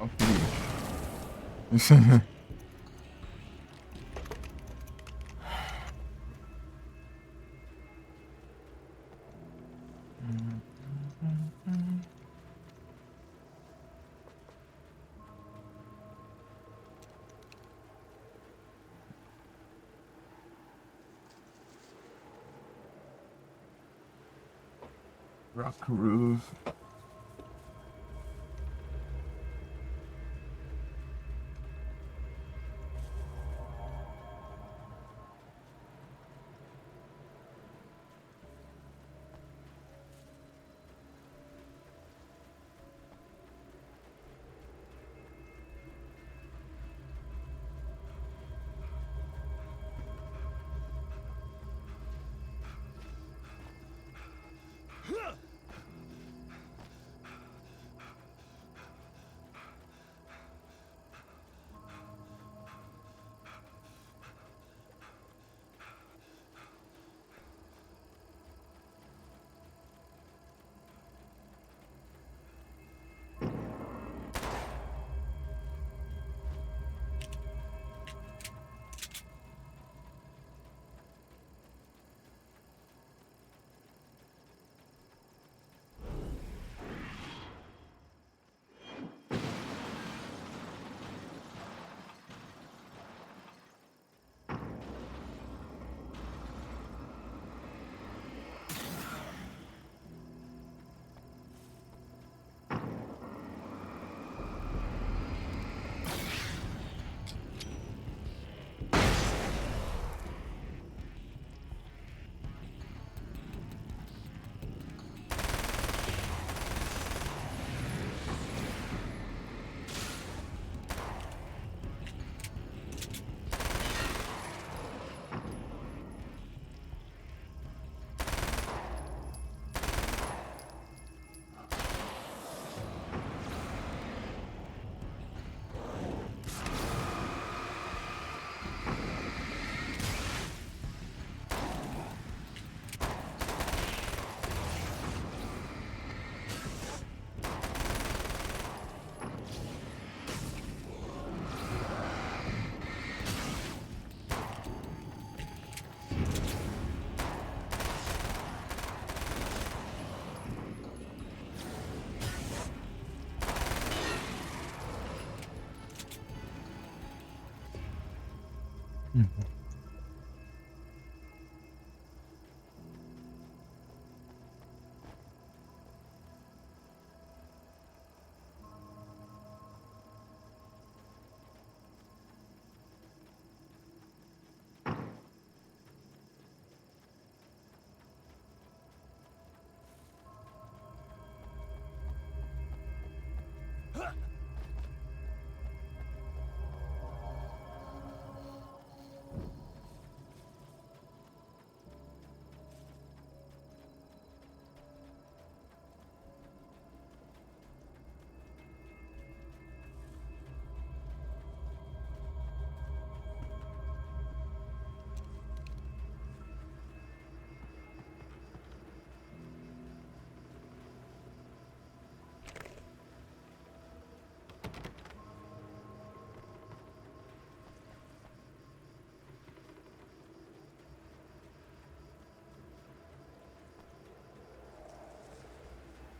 Ok. Rock Groove.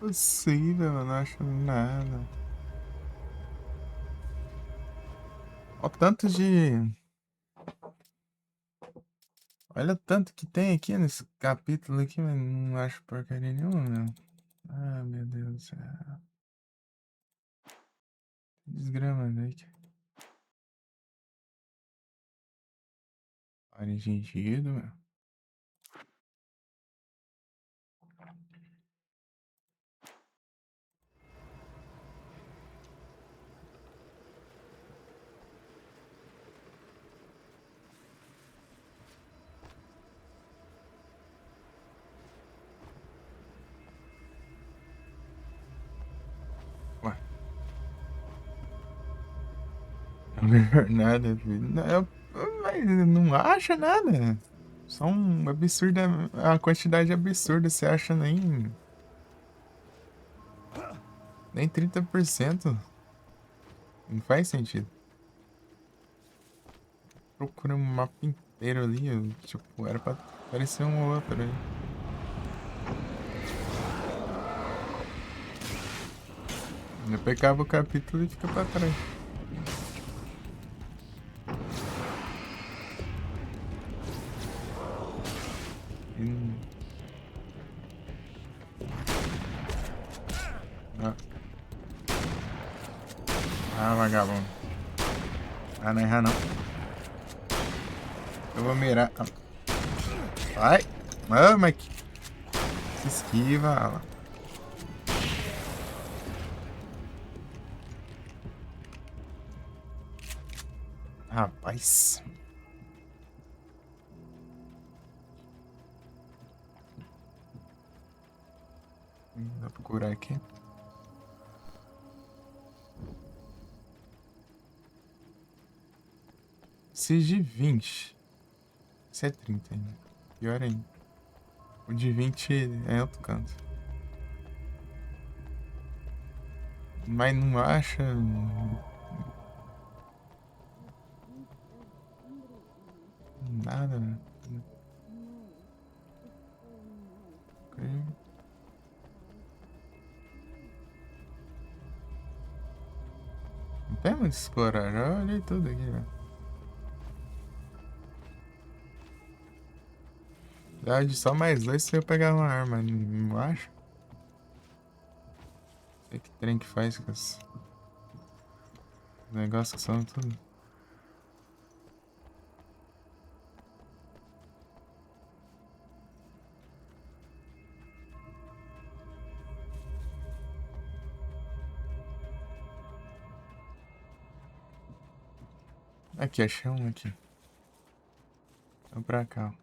Possível, eu não acho nada. Ó, tanto de. Olha o tanto que tem aqui nesse capítulo aqui, mas não acho porcaria nenhuma, meu. Ah, meu Deus do céu. Desgrama, né? Faz sentido, meu. Ué. Nada, filho. Não, eu, mas não acha nada. Só um absurdo, a quantidade absurda, você acha nem, nem trinta por cento. Não faz sentido. Procura um mapa inteiro ali, eu, tipo, era pra aparecer um ou outro aí. Ainda pegava o capítulo e fica pra trás. Hum. Ah. Ah, vagabundo. Ah, não erra não. Eu vou mirar. Ah. Vai. Ah, mas que... Se esquiva, lá. Rapaz. Hum, dá pra curar aqui. Esse de vinte. Esse é trinta ainda. Pior ainda. O de vinte é outro canto. Mas não acha. Nada, né? Ok. Não tem muito explorar, já olhei tudo aqui, velho. Dá de só mais dois se eu pegar uma arma, não acho? Não sei que trem que faz com esse negócio que são tudo. Aqui, achei um aqui. Vamos pra cá, ó.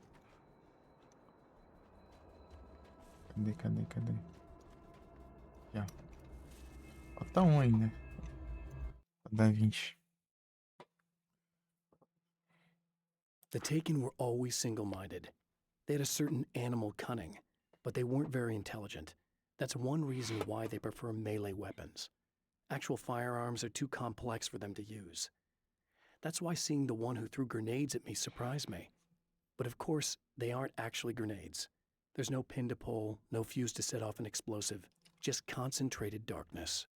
Cadê, cadê, cadê? Aqui, ó. Falta um ainda. Pra dar vinte. The Taken were always single-minded. They had a certain animal cunning, but they weren't very intelligent. That's one reason why they prefer melee weapons. Actual firearms are too complex for them to use. That's why seeing the one who threw grenades at me surprised me. But of course, they aren't actually grenades. There's no pin to pull, no fuse to set off an explosive, just concentrated darkness.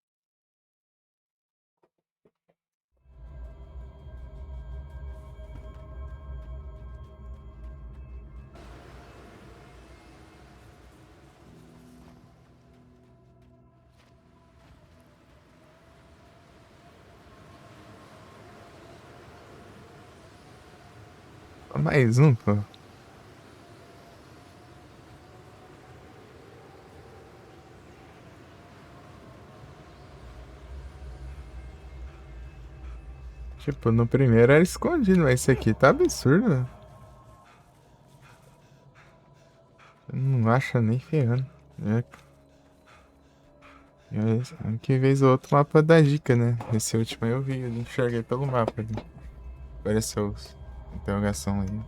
Mais um, pô. Tipo, no primeiro era escondido, mas esse aqui tá absurdo, né? Não acha nem ferrando. É. É, ano que vez o outro mapa dá dica, né? Esse último aí eu vi, eu enxerguei pelo mapa ali. Apareceu os interrogação ali.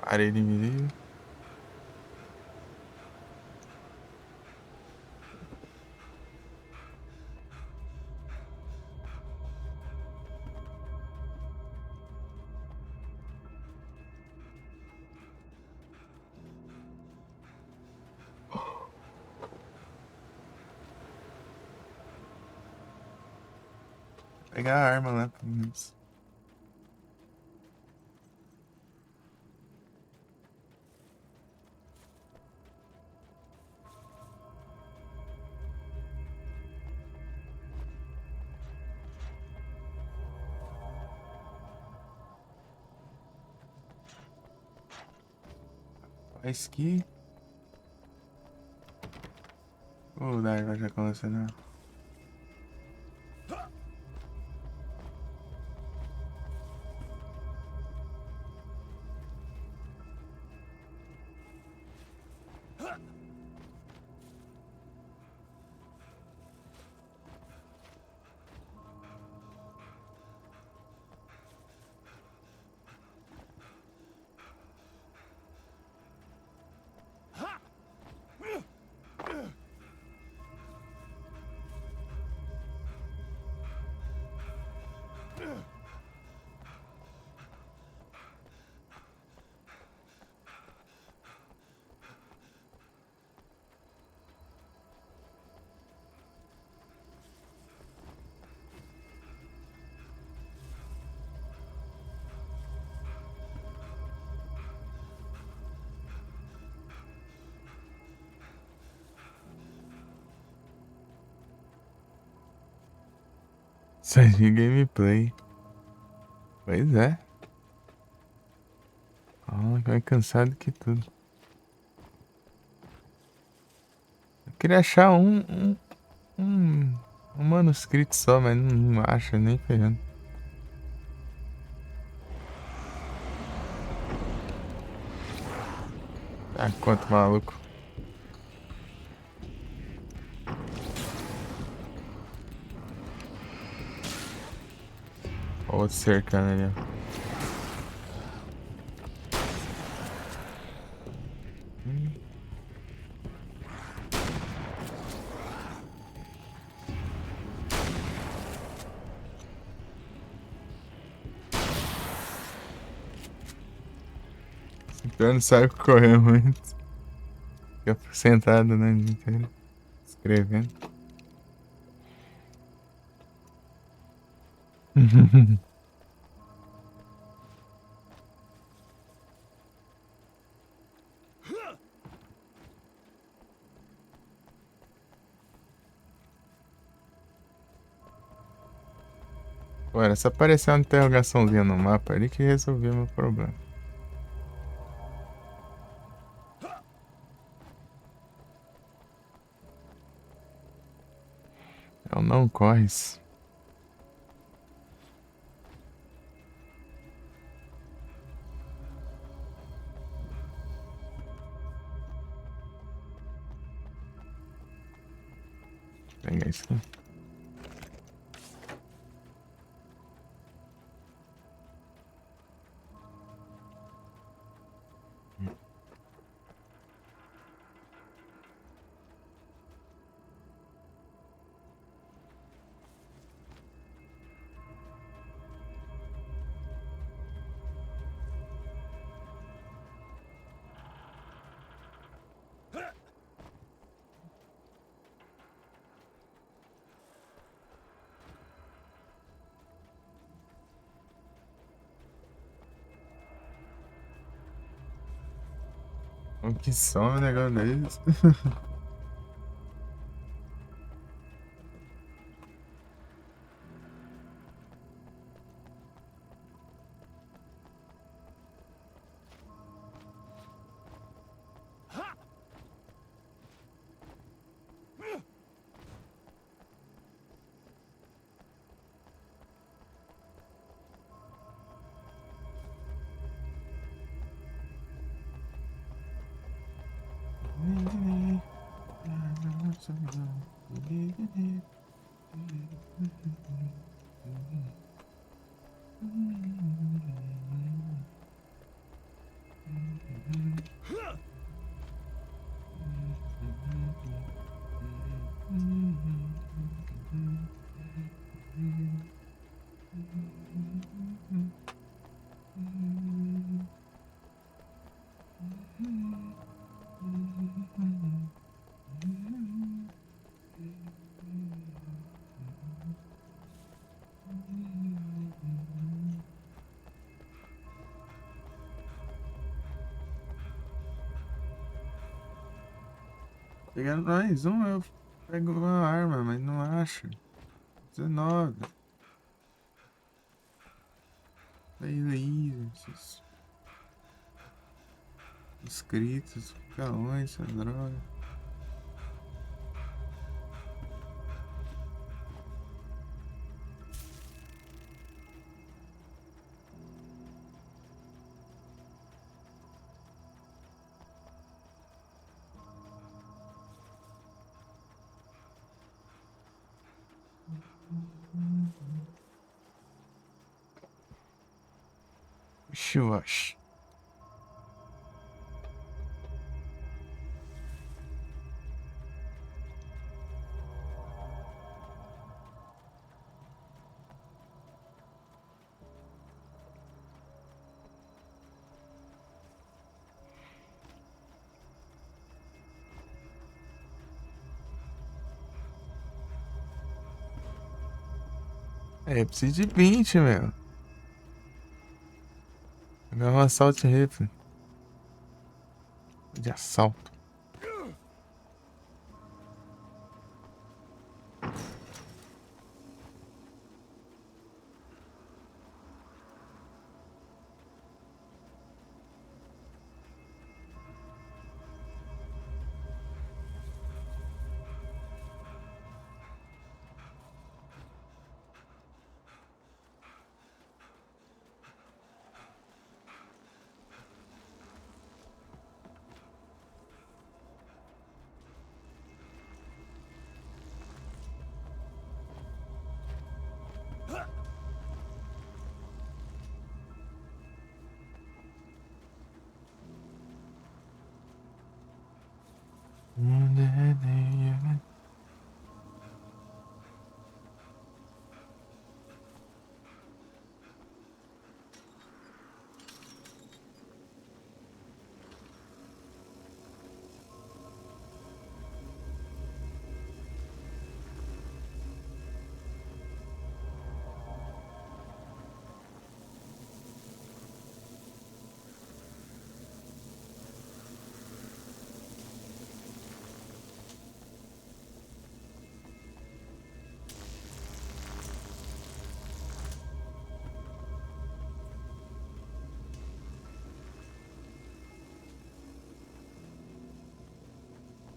Parede invisível. Pegar a arma lá, pelo menos. Faz que. Ô, Daiva, já começa, né? Sérgio Gameplay. Pois é. Ah, vai cansado que tudo. Eu queria achar um, um, um, um manuscrito só, mas não, não acho nem ferrando. Ah, quanto maluco. Ó, outro cercando ali, ó. Hum. Então não sabe correr muito. Fica sentado, né, o dia inteiro escrevendo. Agora, se aparecer uma interrogaçãozinha no mapa ali que resolveu meu problema. Não, não corres. Pega isso aqui. Ma che sono, cosa è questo? Pegar mais um, eu pego uma arma, mas não acho. Dezenove. Aí, aí, esses inscritos, fica longe, essa droga. Chuvas. É, precisa de vinte, meu. Pegar um assault rifle. De assalto.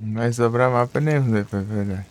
Vai sobrar mapa nenhum depois, verdade.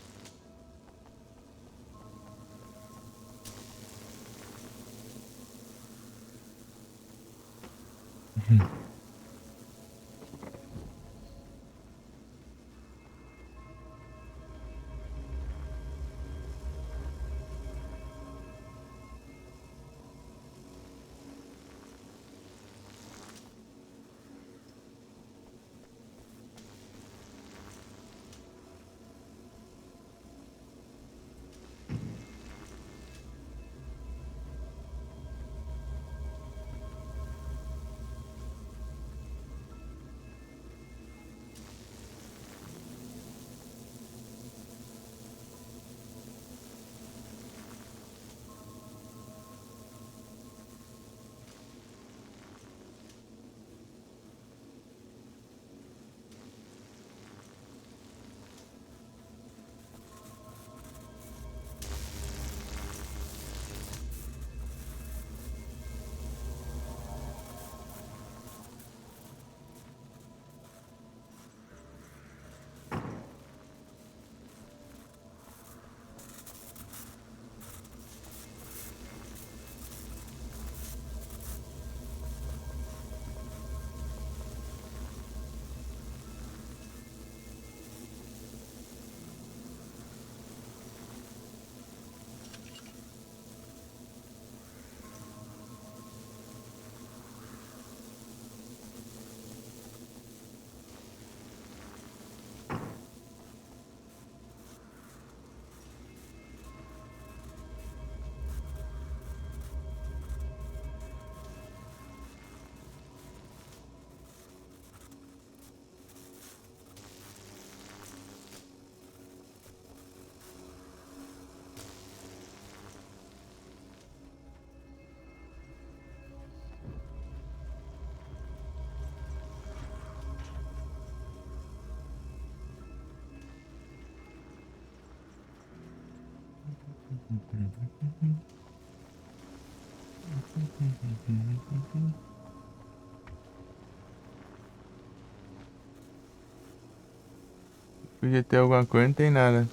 Podia ter alguma coisa, não tem nada.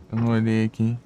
Vamos olhar aqui.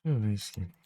Che rischi?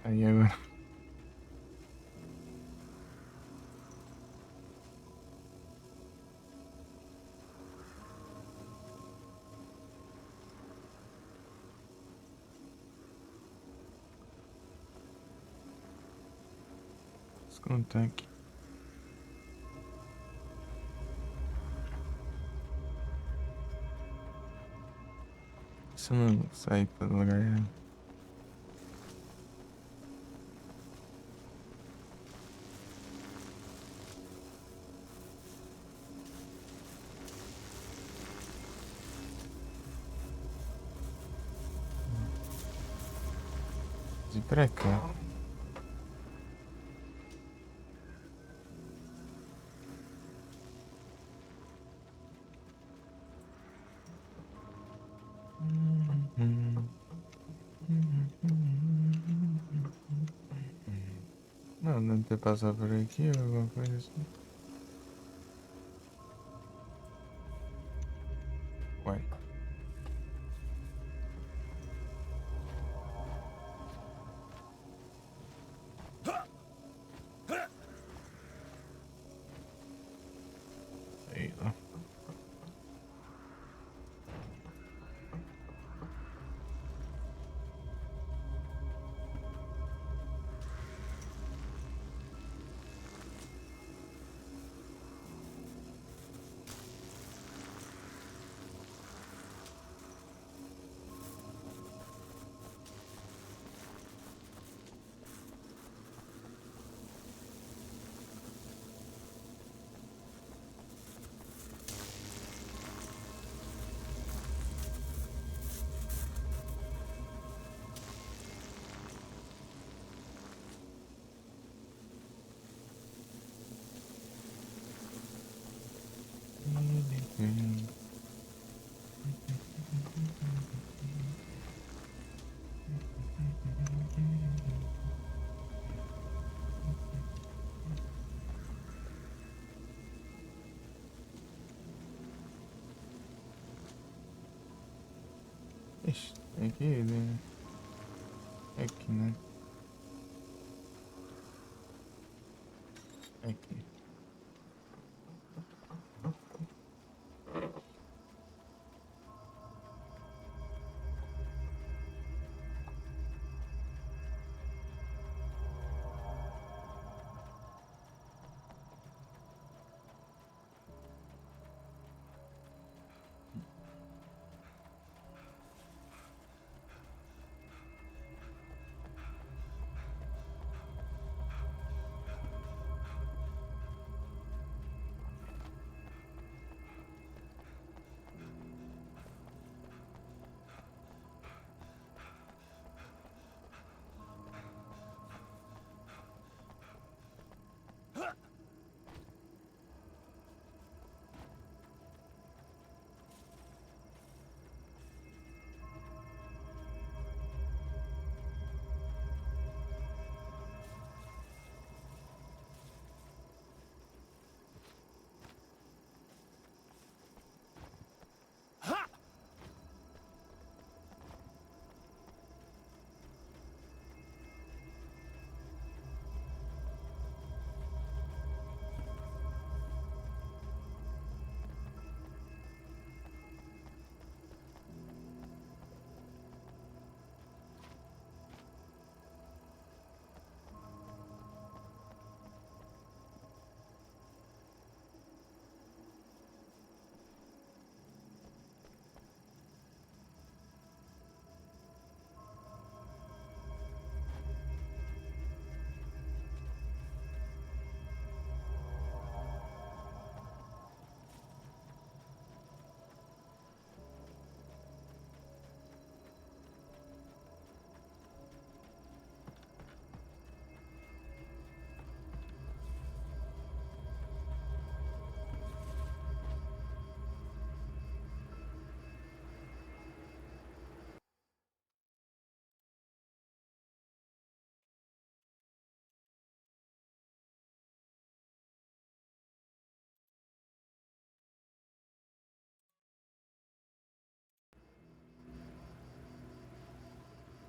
Aí agora. Sconto aqui. Você não sai pra lugar. De pra cá. Não, não tem passar por aqui ou alguma coisa assim? Ué. Aí, ó. Ixi, tem que ir, né? É aqui, né? É aqui.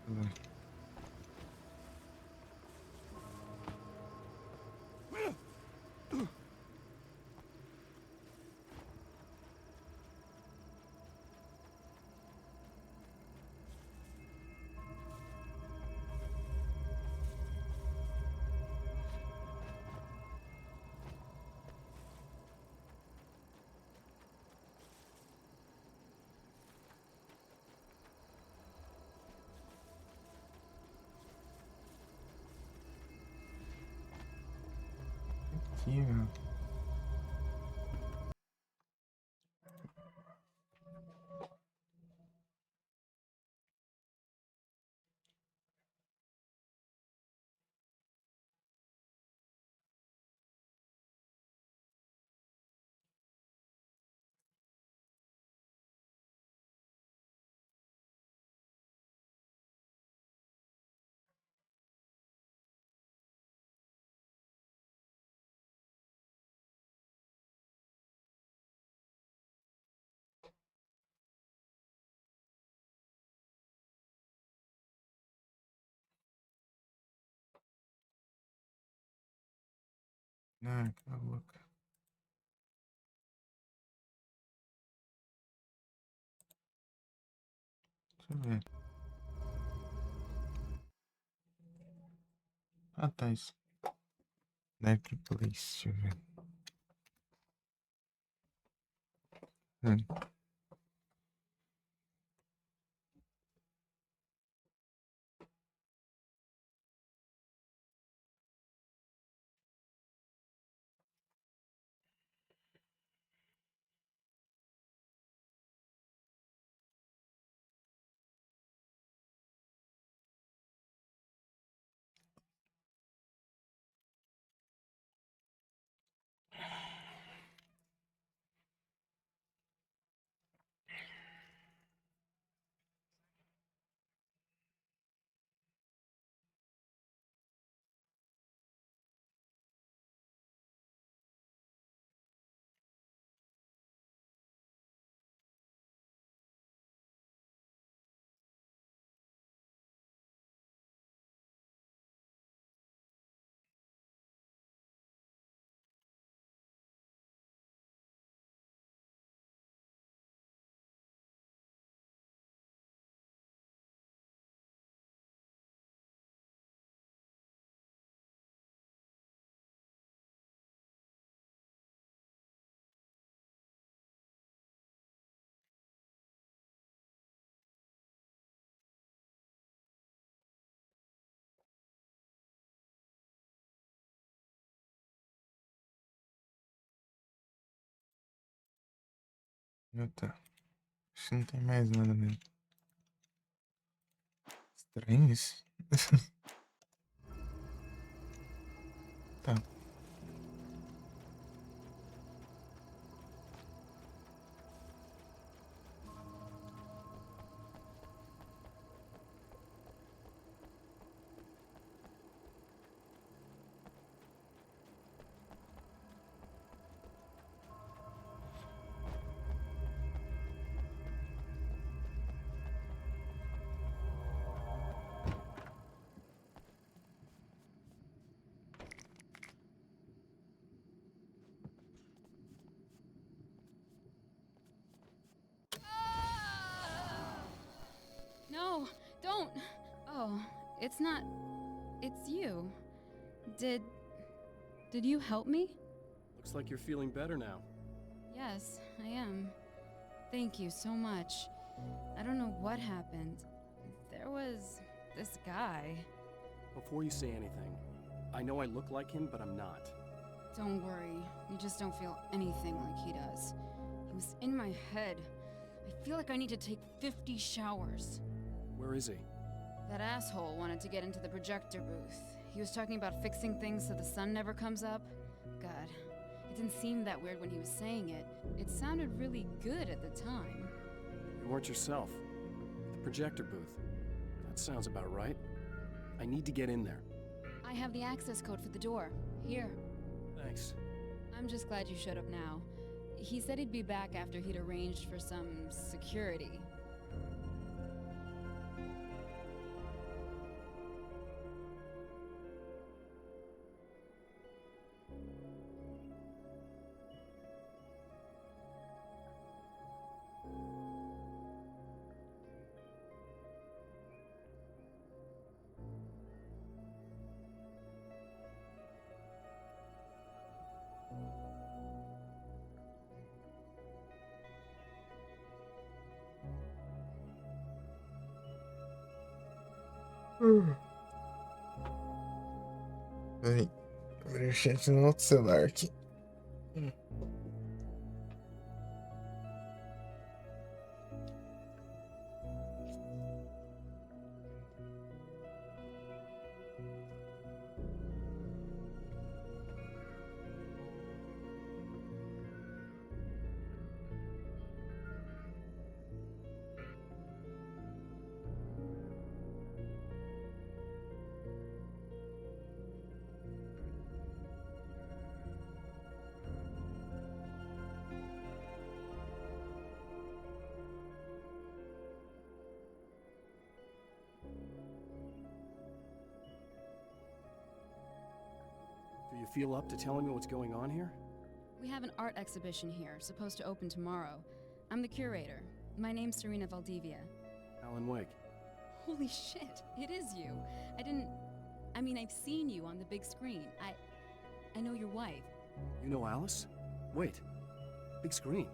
Alora. Sì, ma Ah, cavolo. Deixa eu ver. Ah, tá isso. Deve ter polícia, deixa eu ver. Hum. Até. Acho que não tem mais nada mesmo. Estranho isso. Tá. No, don't. Oh, it's not. It's you. Did. Did you help me? Looks like you're feeling better now. Yes, I am. Thank you so much. I don't know what happened. There was this guy. Before you say anything, I know I look like him, but I'm not. Don't worry. You just don't feel anything like he does. He was in my head. I feel like I need to take fifty showers. Where is he? That asshole wanted to get into the projector booth. He was talking about fixing things so the sun never comes up. God, it didn't seem that weird when he was saying it. It sounded really good at the time. You weren't yourself. The projector booth. That sounds about right. I need to get in there. I have the access code for the door. Here. Thanks. I'm just glad you showed up now. He said he'd be back after he'd arranged for some security. Peraí, deixa eu tirar o celular aqui. Do you feel up to telling me what's going on here? We have an art exhibition here, supposed to open tomorrow. I'm the curator. My name's Serena Valdivia. Alan Wake. Holy shit, it is you. I didn't, I mean, I've seen you on the big screen. I, I know your wife. You know Alice? Wait. Big screen?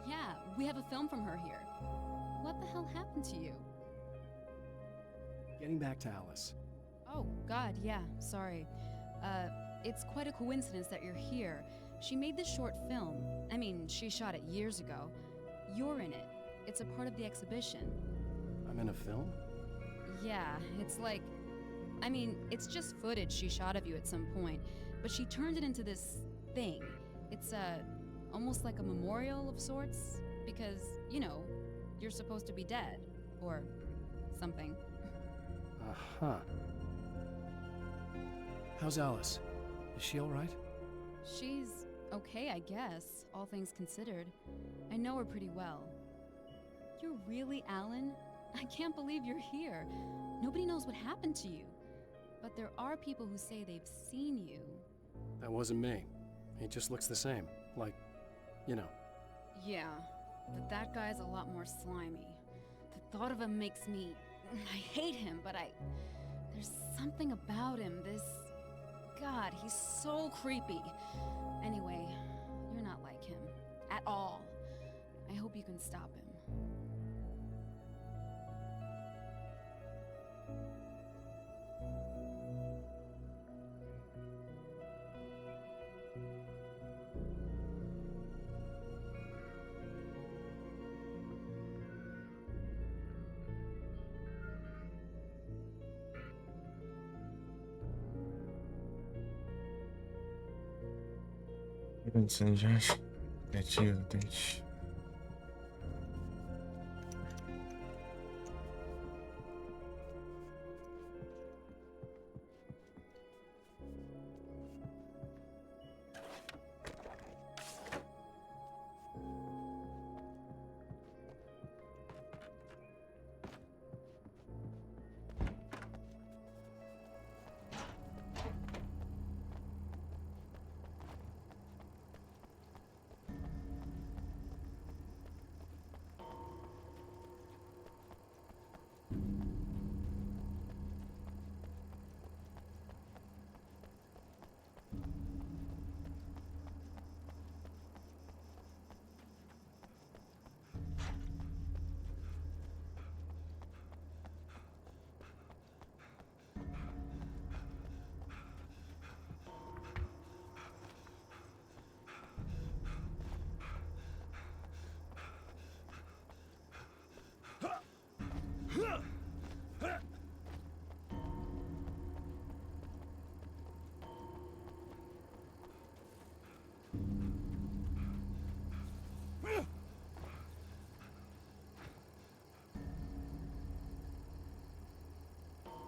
Yeah, we have a film from her here. What the hell happened to you? Getting back to Alice. Oh, God, yeah, sorry. Uh, it's quite a coincidence that you're here. She made this short film. I mean, she shot it years ago. You're in it. It's a part of the exhibition. I'm in a film? Yeah, it's like, I mean, it's just footage she shot of you at some point, but she turned it into this thing. It's, uh, almost like a memorial of sorts, because, you know, you're supposed to be dead, or something. Uh-huh. How's Alice? Is she all right? She's okay, I guess, all things considered. I know her pretty well. You're really Alan? I can't believe you're here. Nobody knows what happened to you. But there are people who say they've seen you. That wasn't me. He just looks the same. Like, you know. Yeah, but that guy's a lot more slimy. The thought of him makes me... I hate him, but I... There's something about him, this... God, he's so creepy. Anyway, you're not like him. At all. I hope you can stop him. Pensando já. Criativo, tente.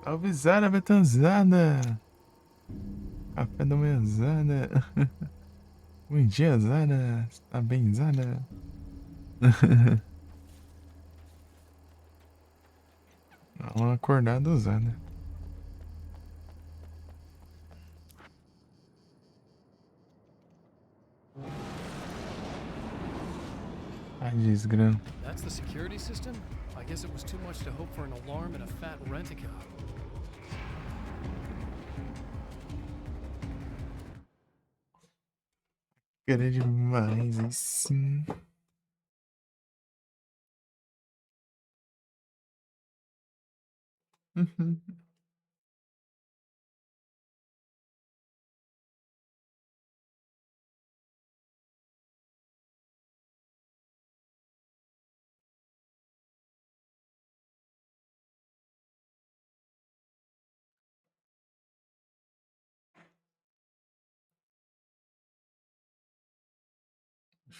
Salve, Zara Betanzada! Café da manhã, Zara! Bom dia, Zara! Tá bem, Zara? Dá uma acordada, Zara. Ai, desgrama. That's the security system? I guess it was too much to hope for an alarm in a fat rent-a-car. Querer demais, aí sim. Uhum.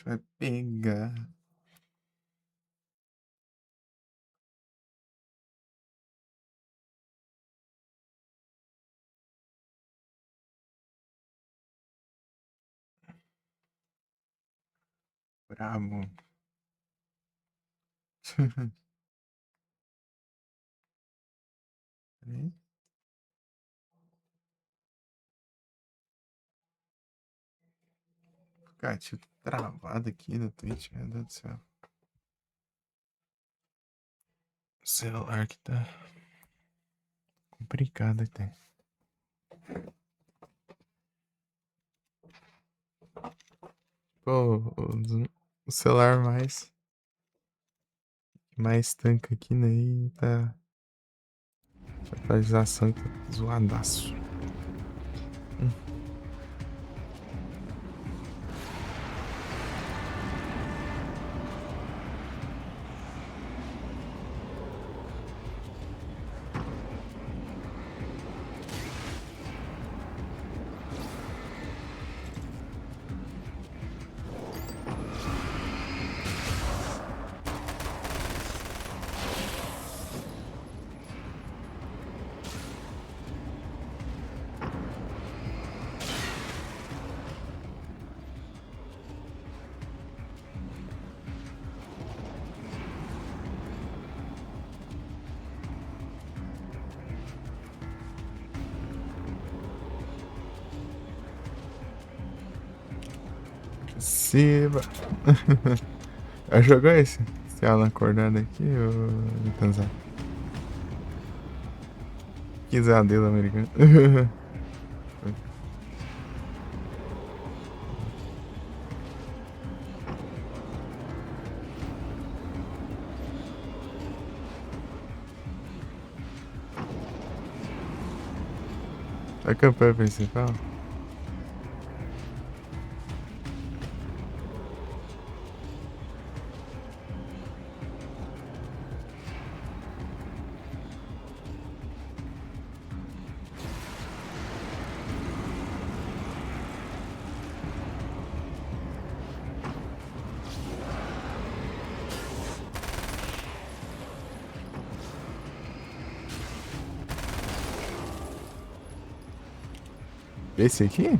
Fai pegar. Bravo. Peraí. Cara, tinha travado aqui no Twitch, meu Deus do céu. O celular que tá complicado até. Pô, o, o celular mais, mais tanca aqui, né? E tá. Atualização aqui, zoadaço. Hum. Siba. Já jogou esse? Esse Alan acordado aqui, ô Tanzan? Que zadelo americano. A campanha principal? Esse aqui?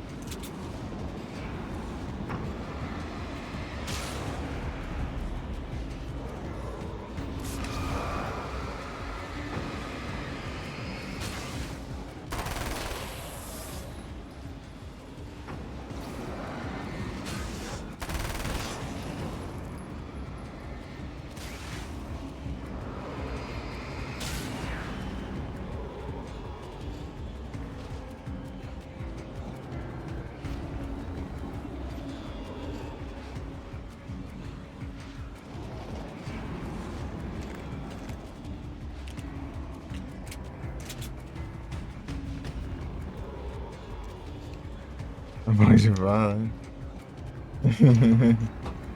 Pode falar, né?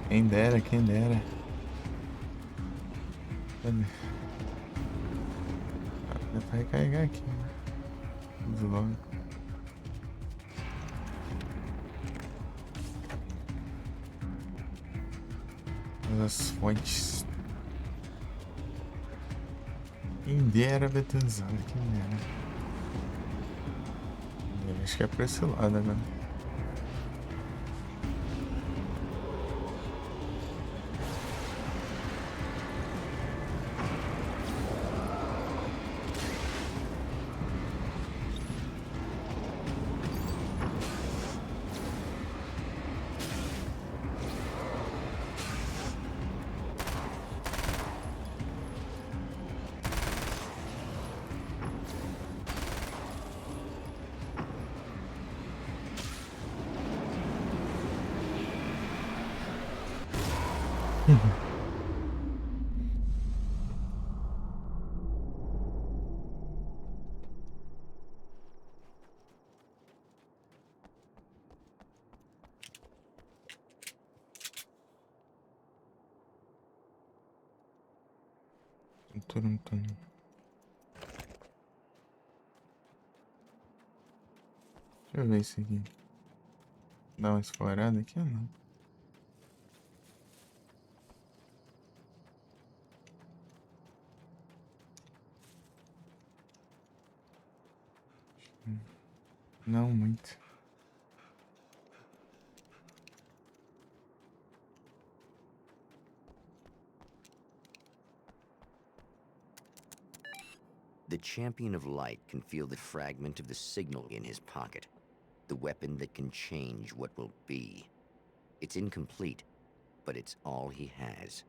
Quem dera, quem dera. Cadê? Ah, dá pra recarregar aqui, né? Vamos logo. As fontes. Quem dera, Betânia, quem dera. Eu acho que é pra esse lado agora. Deixa eu ver isso aqui. Dá uma explorada aqui ou não? Não muito. The Champion of Light can feel the fragment of the signal in his pocket, the weapon that can change what will be. It's incomplete, but it's all he has.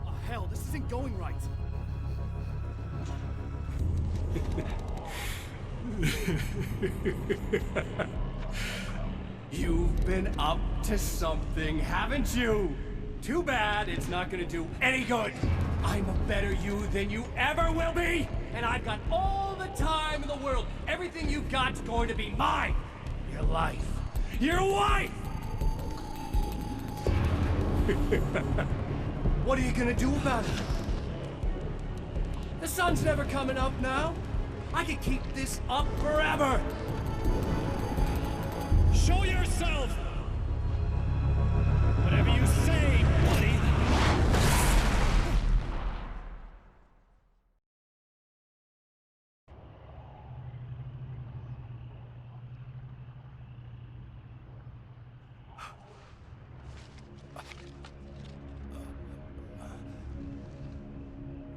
Oh, hell, this isn't going right. You've been up to something, haven't you? Too bad it's not gonna do any good. I'm a better you than you ever will be, and I've got all the time in the world. Everything you've got's going to be mine. Your life, your wife. What are you gonna do about it? The sun's never coming up now. I could keep this up forever. Show yourself. Whatever you say, buddy.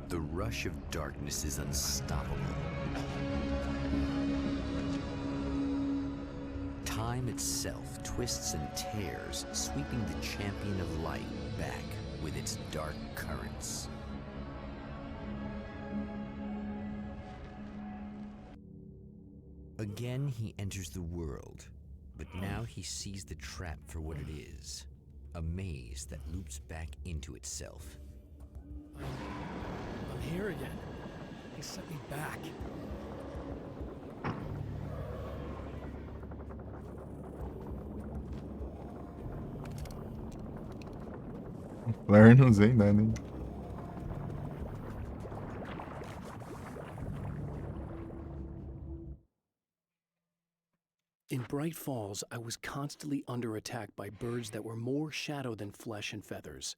The rush of darkness is unstoppable. Time itself twists and tears, sweeping the champion of light back with its dark currents. Again, he enters the world, but now he sees the trap for what it is, a maze that loops back into itself. I'm here again. He sent me back. Flare não usei nada, hein? In Bright Falls, I was constantly under attack by birds that were more shadow than flesh and feathers.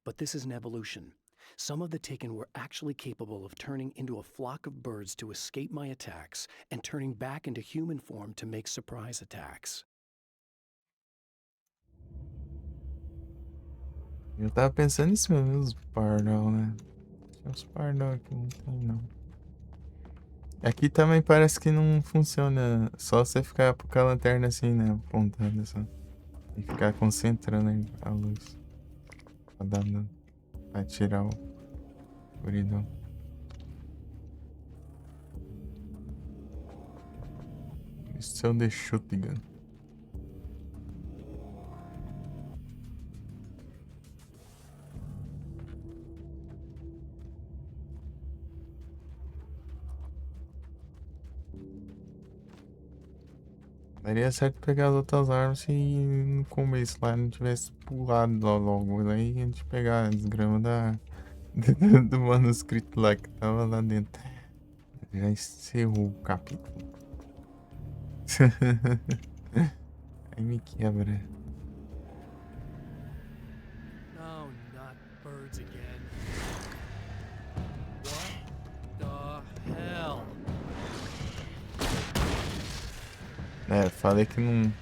But this is an evolution. Some of the Taken were actually capable of turning into a flock of birds to escape my attacks and turning back into human form to make surprise attacks. Eu tava pensando nisso mesmo, os pardal, né? Tem uns pardal aqui, não tem não. Aqui também parece que não funciona, só você ficar com a lanterna assim, né? Apontando assim. E ficar concentrando aí a luz. Pra dar dano. Pra tirar o escuridão. Esse é o The Shotgun. Daria certo pegar as outras armas se no começo lá não tivesse pulado lá logo. Daí a gente pegar a desgrama da, do, do manuscrito lá que tava lá dentro. Já encerrou o capítulo. Aí me quebra. Oh Words again. What the hell? É, falei que não.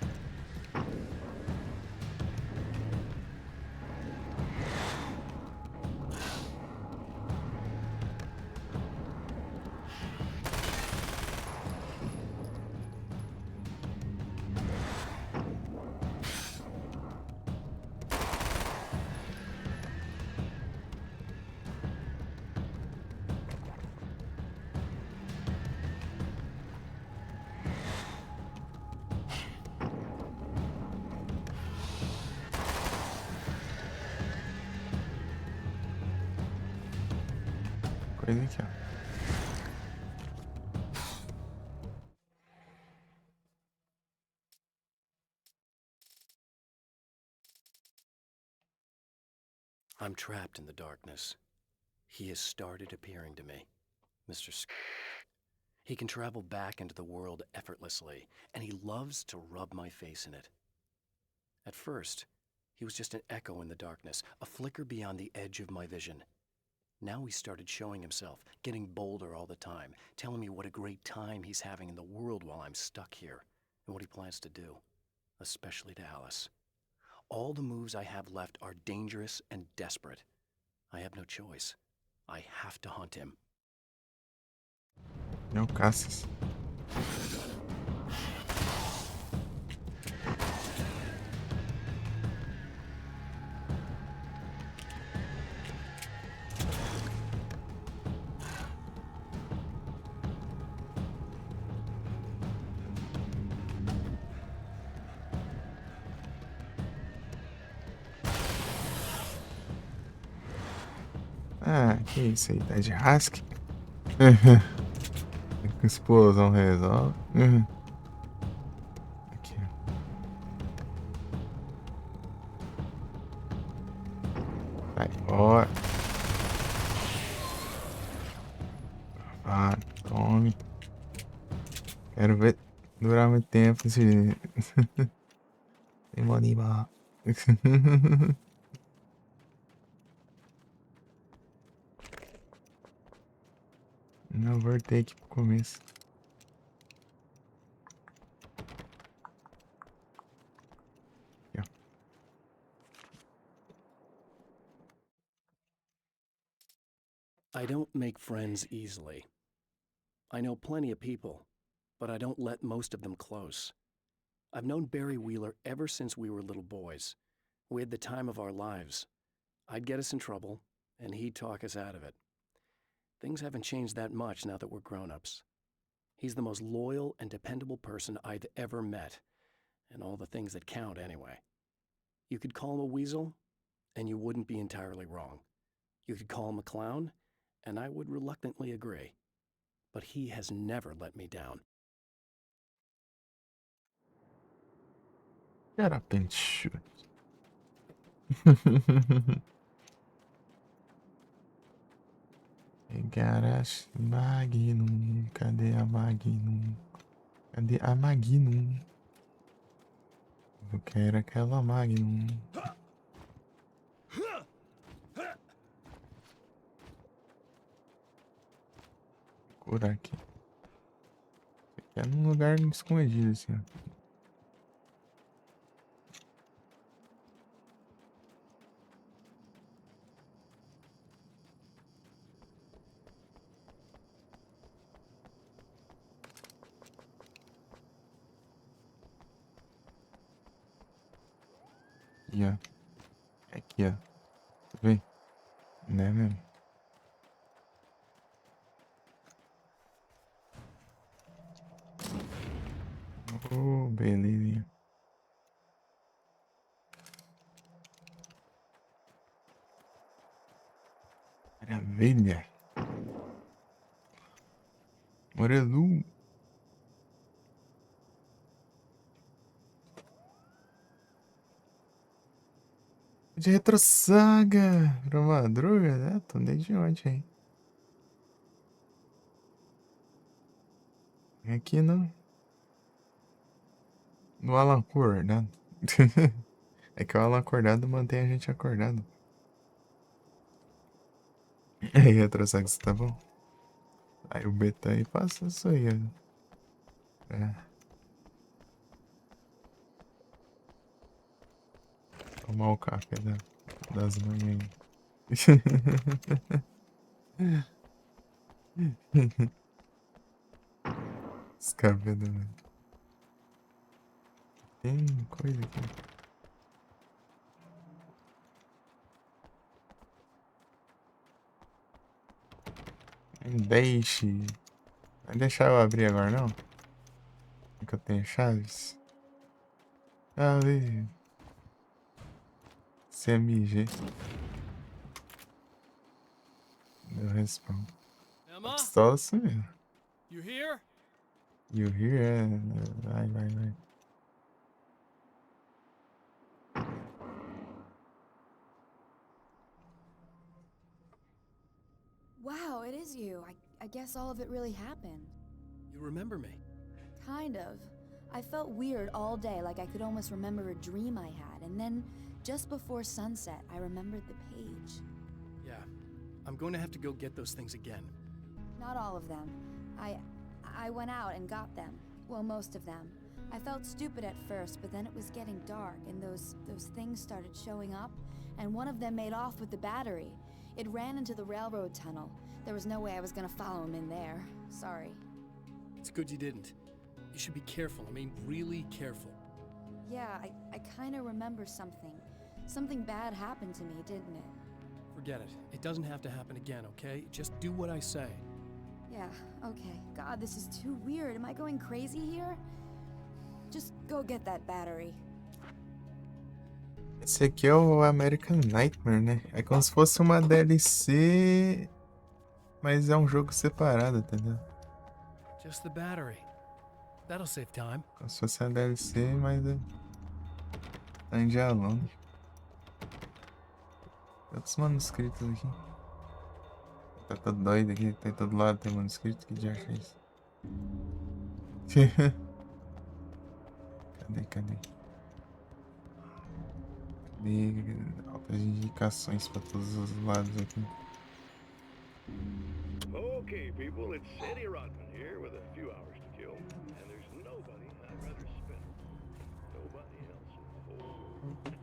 Coisa aqui, ó. I'm trapped in the darkness. He has started appearing to me. Mister Sc- He can travel back into the world effortlessly, and he loves to rub my face in it. At first, he was just an echo in the darkness, a flicker beyond the edge of my vision. Now he started showing himself, getting bolder all the time, telling me what a great time he's having in the world while I'm stuck here, and what he plans to do, especially to Alice. All the moves I have left are dangerous and desperate. I have no choice. I have to hunt him. Não, caças. Ah, que isso aí, tá de rasque? Explosão resolve. Uhum. Aqui. Sai fora. Ah, tome. Quero ver durar muito tempo esse. Tem money, mano. Não, voltei aqui pro começo. Aqui, ó. I don't make friends easily. I know plenty of people, but I don't let most of them close. I've known Barry Wheeler ever since we were little boys. We had the time of our lives. I'd get us in trouble, and he'd talk us out of it. Things haven't changed that much now that we're grown-ups. He's the most loyal and dependable person I've ever met, and all the things that count anyway. You could call him a weasel, and you wouldn't be entirely wrong. You could call him a clown, and I would reluctantly agree. But he has never let me down. Get up and shoot. Garash Magnum. Cadê a Magnum? Cadê a Magnum? Eu quero aquela Magnum. Curar aqui. Aqui é num lugar escondido, assim, ó. Aqui, ó. Aqui, ó. Vê? Né, mesmo? Oh, beleza. Maravilha. Morelu. De Retro Saga pra madruga, né? Tô desde ontem, hein? Aqui não. No Alan acordado. É que o Alan acordado mantém a gente acordado. Aí, Retrosax, tá bom? Aí o Beta aí passa isso aí, ó. É. Tomar o café da, das manhãs. Os café da manhã. Tem coisa aqui. Deixe. Vai deixar eu abrir agora, não? É que eu tenho chaves. Ah, ali. C M G. Deu respawn. Emma, pistola assim mesmo. You here? You here? É, vai, vai, vai. Wow, it is you. I, I guess all of it really happened. You remember me? Kind of. I felt weird all day, like I could almost remember a dream I had, and then just before sunset, I remembered the page. Yeah, I'm going to have to go get those things again. Not all of them. I, I went out and got them. Well, most of them. I felt stupid at first, but then it was getting dark, and those, those things started showing up, and one of them made off with the battery. It ran into the railroad tunnel. There was no way I was gonna follow him in there. Sorry. It's good you didn't. You should be careful. I mean, really careful. Yeah, I, I kinda remember something. Something bad happened to me, didn't it? Forget it. It doesn't have to happen again, okay? Just do what I say. Yeah, okay. God, this is too weird. Am I going crazy here? Just go get that battery. Esse aqui é o American Nightmare, né? É como se fosse uma D L C, mas é um jogo separado, entendeu? Just the battery. That'll save time. Como se fosse uma D L C, mas é... tá em diálogo. Quantos manuscritos aqui? Tá todo doido aqui, tem todo lado tem manuscrito, que diacho é isso? Cadê, cadê? Cadê? Altas indicações pra todos os lados aqui. Okay, people, it's Eddie Rodman here with a few hours to kill, and there's nobody I'd rather spend it. Nobody else in the whole world.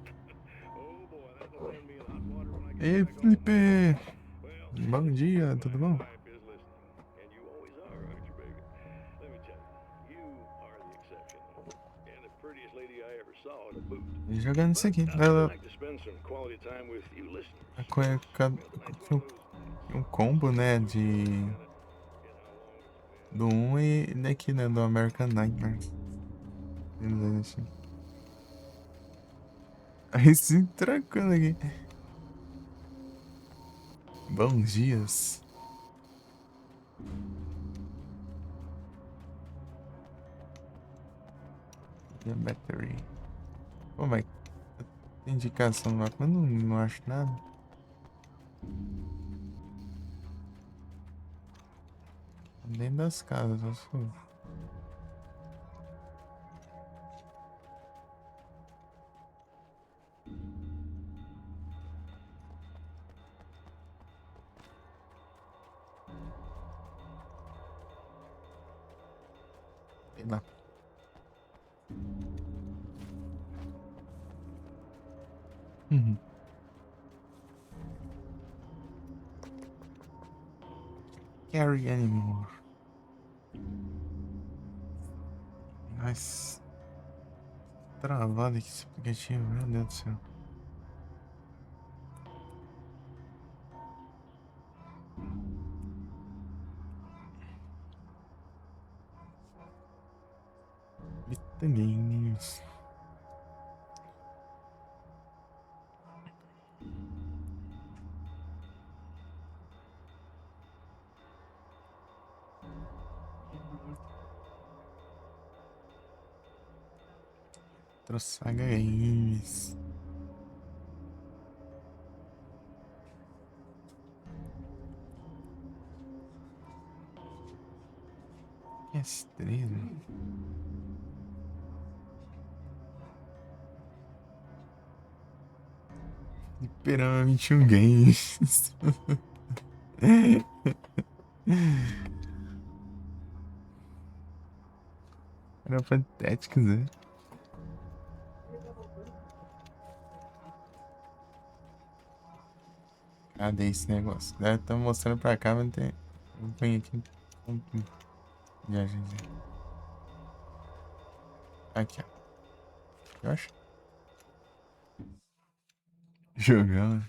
Oh boy, that'll turn me in hot water when I get back home. Ei, Felipe! Well, bom dia, tudo bom? My wife is listening, and you always are, aren't you, baby? Let me tell you, you are the exception, and the prettiest lady I ever saw in a boot. E jogando isso aqui. But I'd still like to spend some quality time with you listeners. A co-, a co-, um combo, né, de, do um e daqui, né, do American Nightmare. Beleza, assim. Aí se trancando aqui. Bons dias. The battery. Pô, mas tem indicação lá, mas não, não acho nada. Dentro das casas, só se for. Sei lá. Uhum. Carry anymore. Mas travado aqui esse aplicativo, meu Deus do céu. Vita Games. Troçaga Games. Que estrela. Fliperama vinte e um Games. Era patético, né? Cadê esse negócio? Deve tá mostrando pra cá, mas não tem. Não tem aqui. Não tem. Já, já, já. Aqui, ó. Eu acho. Jogando.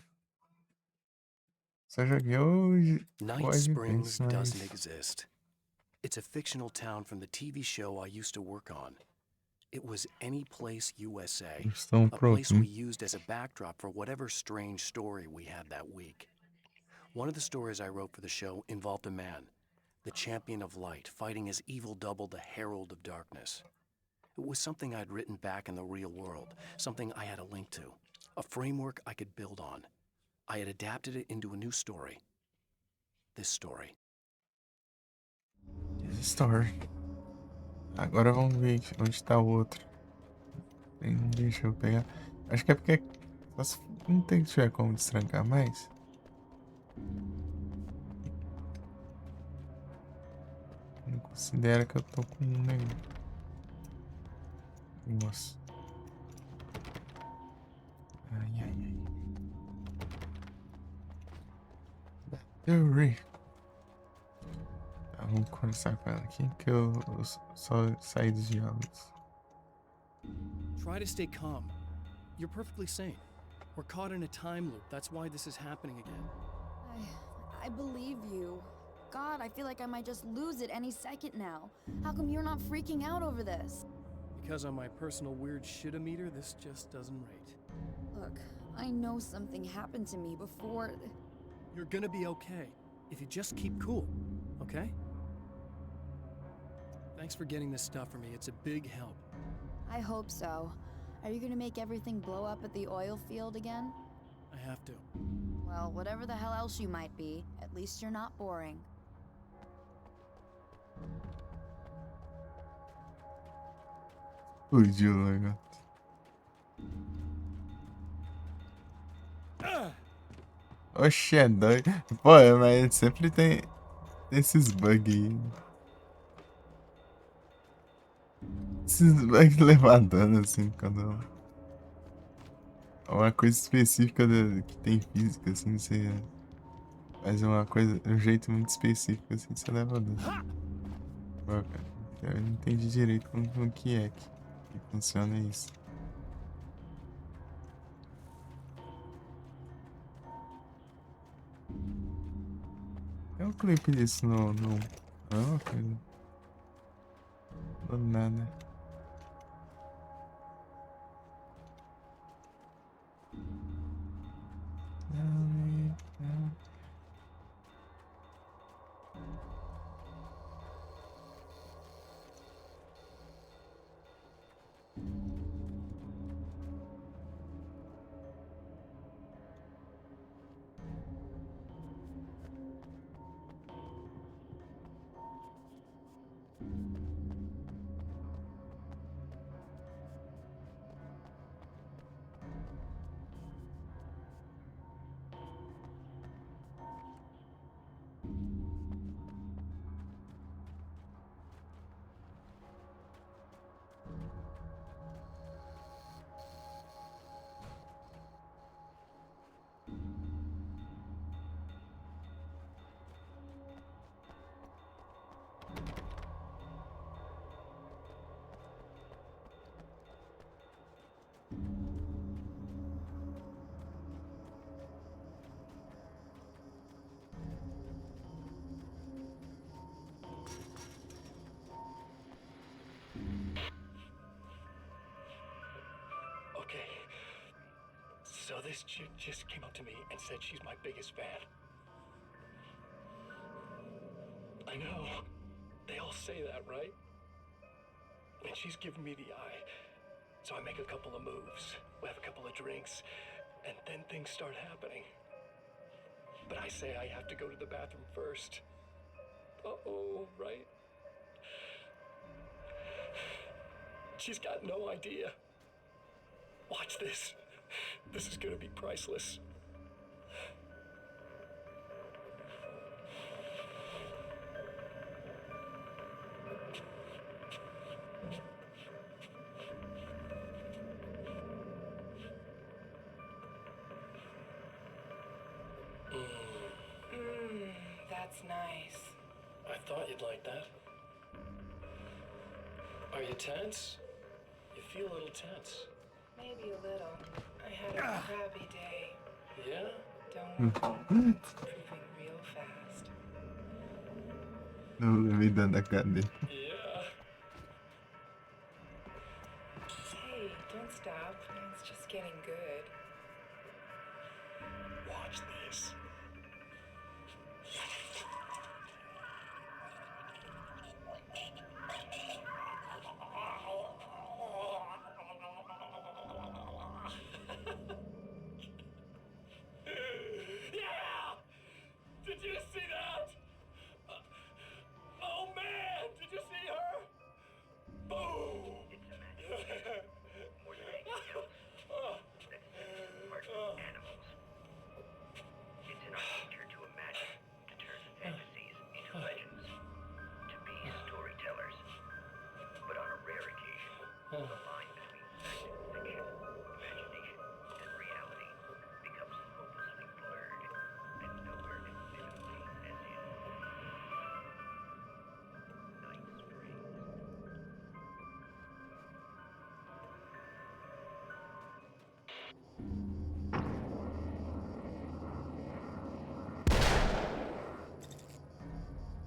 Só joguei hoje. Night Spring doesn't exist. It's a fictional town from the T V show I used to work on. It was Any Place U S A, a place we used as a backdrop for whatever strange story we had that week. One of the stories I wrote for the show involved a man, the champion of light, fighting his evil double, the Herald of Darkness. It was something I'd written back in the real world, something I had a link to, a framework I could build on. I had adapted it into a new story. This story. This story. Agora vamos ver onde tá o outro. Tem, deixa eu pegar. Acho que é porque só se não tem, tiver como destrancar mais. Não considera que eu tô com um negócio. Nossa. Ai, ai, ai. Battery. Tá, vamos conversar com ela aqui, que eu, eu só saí dos diálogos. Try to stay calm. You're perfectly sane. We're caught in a time loop. That's why this is happening again. I, I believe you. God, I feel like I might just lose it any second now. How come you're not freaking out over this? Because on my personal weird shit-o-meter, this just doesn't rate. Look, I know something happened to me before. You're gonna be okay if you just keep cool, okay? Thanks for getting this stuff for me. It's a big help. I hope so. Are you gonna make everything blow up at the oil field again? I have to. Well, whatever the hell else you might be, at least you're not boring. Fudiu, né, gato? Oxe, é doido. Pô, mas sempre tem esses bugs aí. Esses bugs levantando, assim, quando é uma coisa específica da, que tem física, assim, você faz uma coisa de um jeito muito específico, assim, você leva dano. Pô, cara, eu não entendi direito como, como que é que, que funciona isso. Tem um clipe disso no, no... Ah, ok. Do nada. Okay. So this chick just came up to me and said she's my biggest fan. I know. They all say that, right? And she's giving me the eye. So I make a couple of moves. We have a couple of drinks. And then things start happening. But I say I have to go to the bathroom first. Uh-oh, right? She's got no idea. Watch this. This is gonna be priceless. It's nice. I thought you'd like that. Are you tense? You feel a little tense. Maybe a little. I had a crappy day. Yeah? Don't worry. It's improving real fast. No, mi dan da candid. Yeah. Hey, don't stop. It's just getting good. Watch this. Yeah! Did you see that? Oh man, did you see her? Boom! It's a magic tale, more than anything else, that sets us apart from animals. It's in our nature to imagine, to turn fantasies into legends, to be storytellers. But on a rare occasion, the line between fact and fiction, imagination and reality becomes hopelessly blurred, and nowhere as vividly as in Night Springs.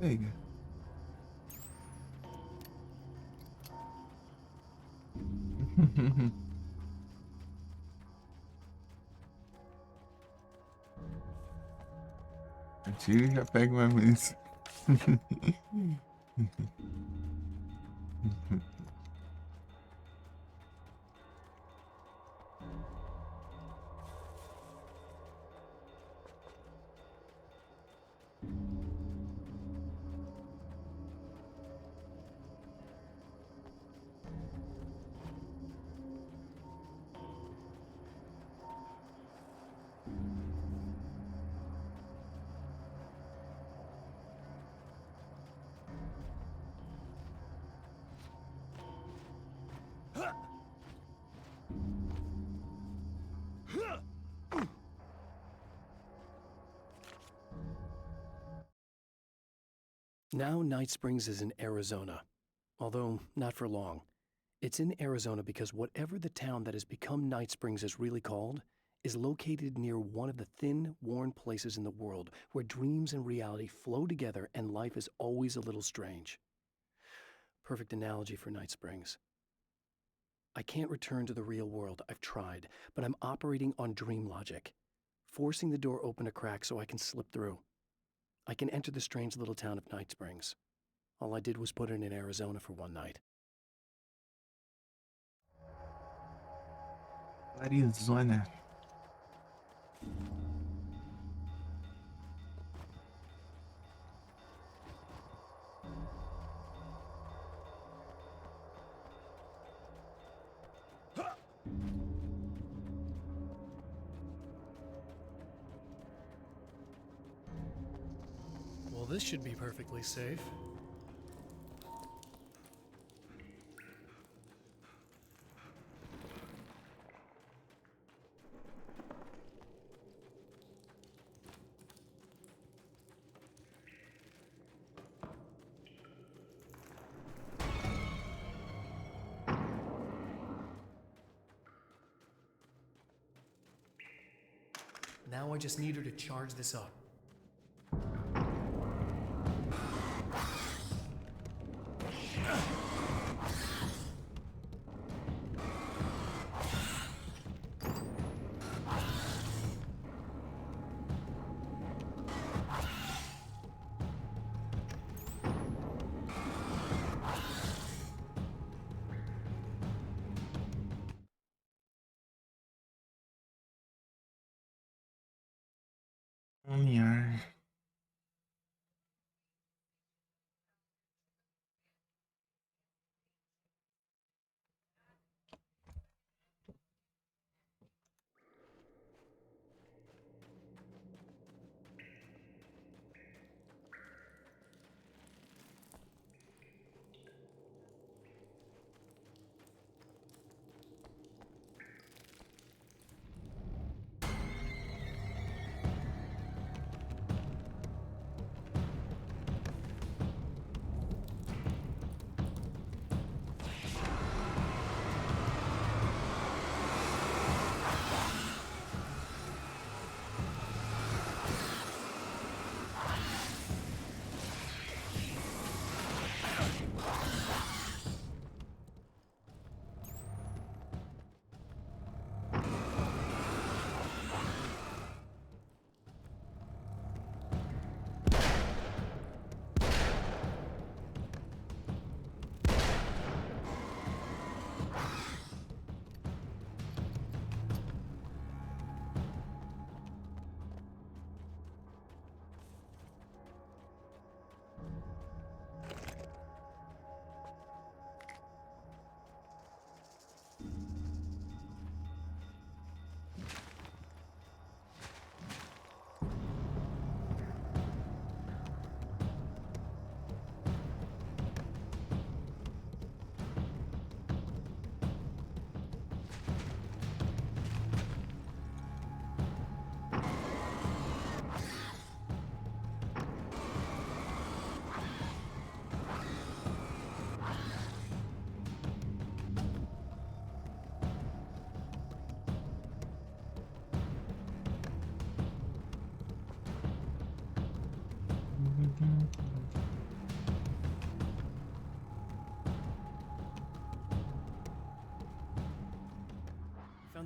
Ehi. Sì, capì come mi dice. Now Night Springs is in Arizona, although not for long. It's in Arizona because whatever the town that has become Night Springs is really called is located near one of the thin, worn places in the world where dreams and reality flow together and life is always a little strange. Perfect analogy for Night Springs. I can't return to the real world. I've tried, but I'm operating on dream logic, forcing the door open a crack so I can slip through. I can enter the strange little town of Night Springs. All I did was put it in Arizona for one night. Arizona. Well, this should be perfectly safe. Now I just need her to charge this up.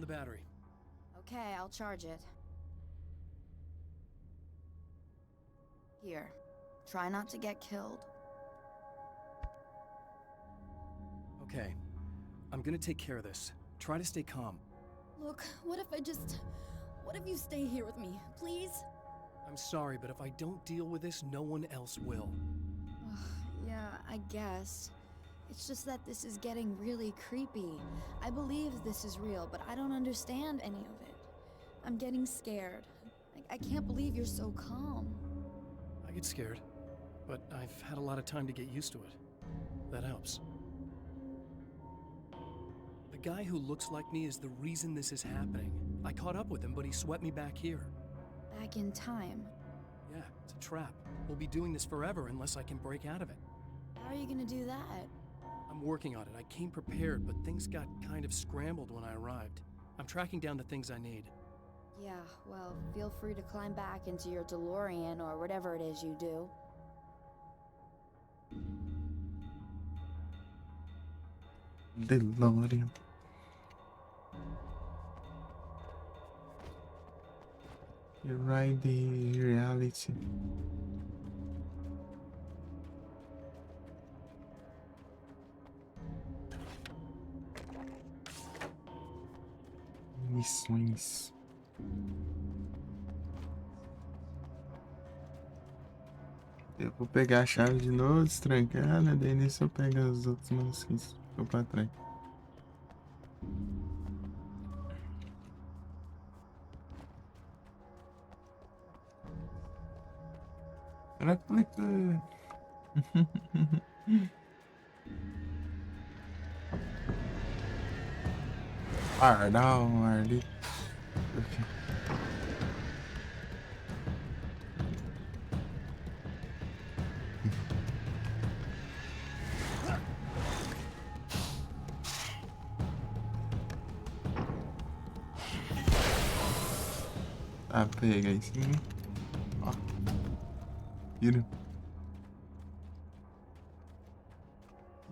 The battery. Okay, I'll charge it. Here. Try not to get killed. Okay. I'm gonna take care of this. Try to stay calm. Look, what if I just... What if you stay here with me, please? I'm sorry, but if I don't deal with this, no one else will. Ugh, yeah, I guess. It's just that this is getting really creepy. I believe this is real, but I don't understand any of it. I'm getting scared. I, I can't believe you're so calm. I get scared, but I've had a lot of time to get used to it. That helps. The guy who looks like me is the reason this is happening. I caught up with him, but he swept me back here. Back in time? Yeah, it's a trap. We'll be doing this forever unless I can break out of it. How are you gonna do that? I'm working on it. I came prepared, but things got kind of scrambled when I arrived. I'm tracking down the things I need. Yeah, well, feel free to climb back into your DeLorean or whatever it is you do. DeLorean. You ride the reality. Missões. Eu vou pegar a chave de novo, destrancar, né? Daí nisso eu pego os outros manuscritos que ficou pra trás. Era clique. Ah, não, ali. Ah, pega aí sim. Ó. Tiro.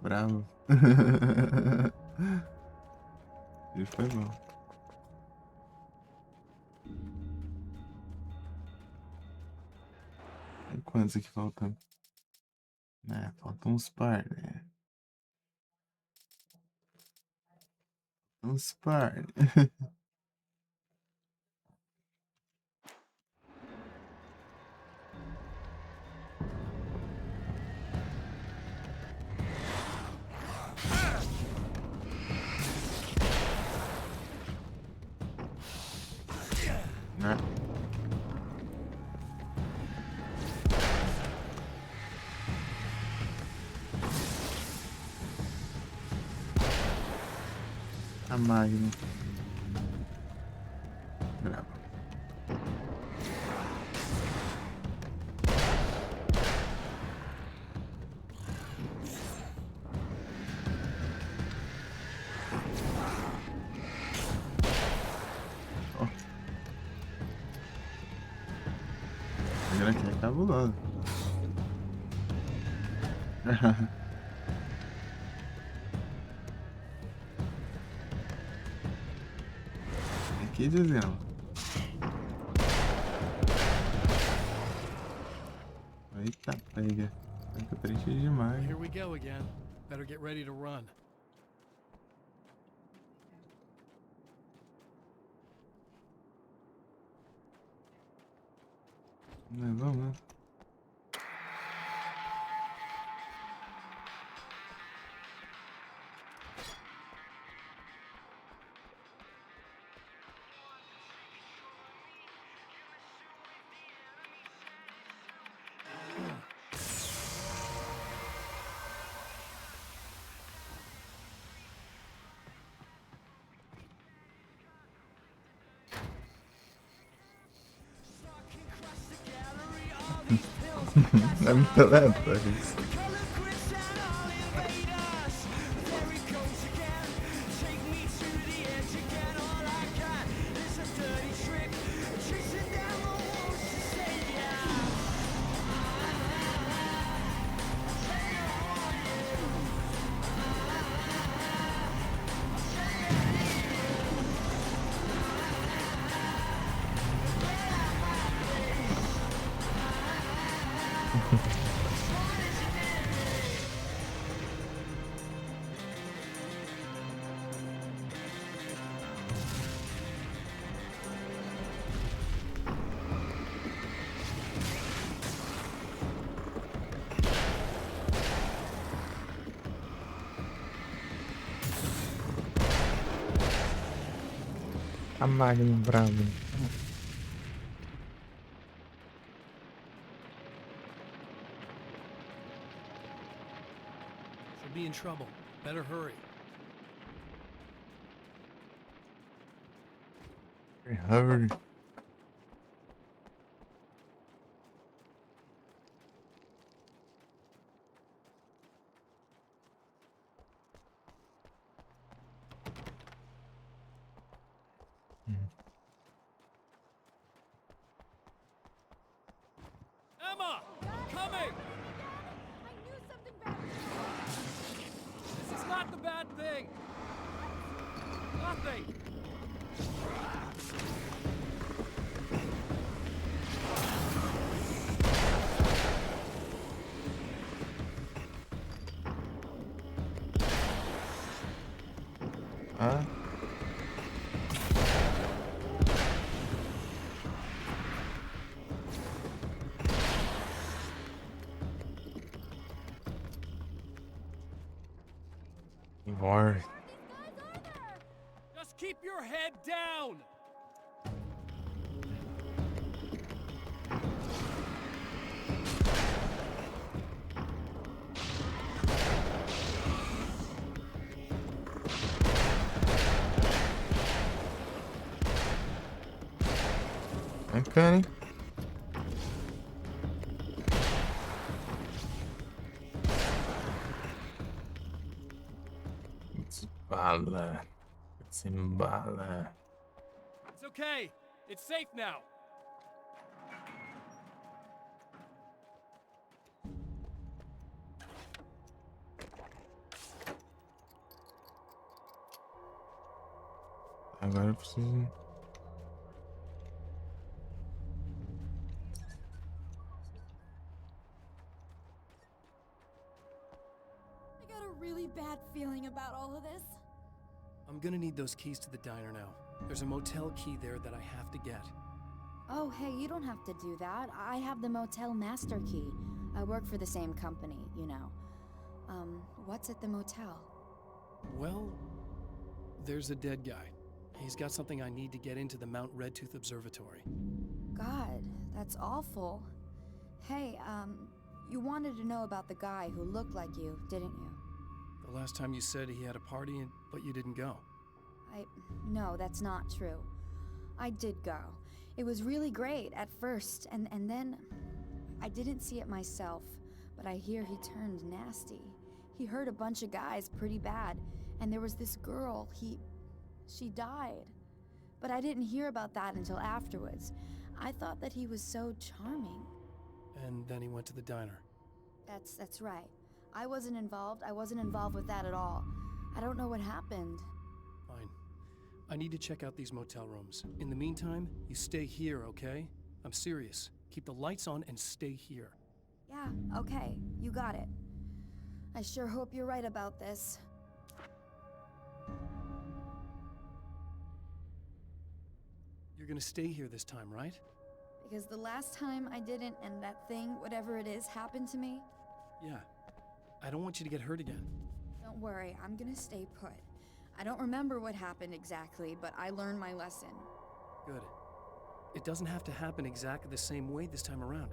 Bravo. Ele foi bom. E quantos aqui faltam? É, faltam uns par, né? Uns par. Né? A Magno. Bravo. Ó. Agora aqui é cabuloso. Aqui, Dizendo. Eita, pega. Tá triste demais. Here we go again. Better get ready to run. Mas vamos, né? Deve ter lento, é isso. Mamma che bravi. She'll be in trouble. Better hurry. Hurry. Emma, I'm coming! I knew something bad was going on. This is not the bad thing. Nothing. Eh? Lord. Just keep your head down. Okay. It's bad. It's in bad. It's okay. It's safe now. Agora eu preciso. I got a really bad feeling about all of this. I'm gonna need those keys to the diner now. There's a motel key there that I have to get. Oh, hey, you don't have to do that. I have the motel master key. I work for the same company, you know. Um, what's at the motel? Well, there's a dead guy. He's got something I need to get into the Mount Redtooth Observatory. God, that's awful. Hey, um, you wanted to know about the guy who looked like you, didn't you? The last time you said he had a party, and, but you didn't go. I, no, that's not true. I did go. It was really great at first, and, and then I didn't see it myself, but I hear he turned nasty. He hurt a bunch of guys pretty bad, and there was this girl, he, she died. But I didn't hear about that until afterwards. I thought that he was so charming. And then he went to the diner. That's, that's right. I wasn't involved. I wasn't involved with that at all. I don't know what happened. Fine. I need to check out these motel rooms. In the meantime, you stay here, okay? I'm serious. Keep the lights on and stay here. Yeah, okay. You got it. I sure hope you're right about this. You're gonna stay here this time, right? Because the last time I didn't, and that thing, whatever it is, happened to me. Yeah. I don't want you to get hurt again. Don't worry, I'm gonna stay put. I don't remember what happened exactly, but I learned my lesson. Good. It doesn't have to happen exactly the same way this time around.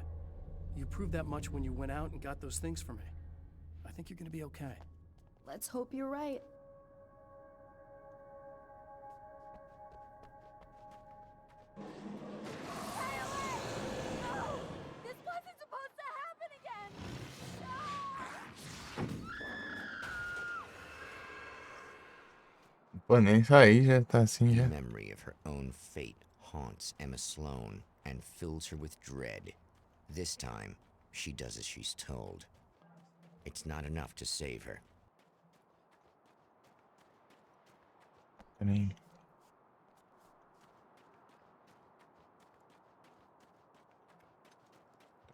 You proved that much when you went out and got those things for me. I think you're gonna be okay. Let's hope you're right. Stay away! No! This wasn't supposed to happen again! No! Pô, nem saí, já tá assim, The já. Memory of her own fate haunts Emma Sloan and fills her with dread. This time, she does as she's told. It's not enough to save her. Pera aí.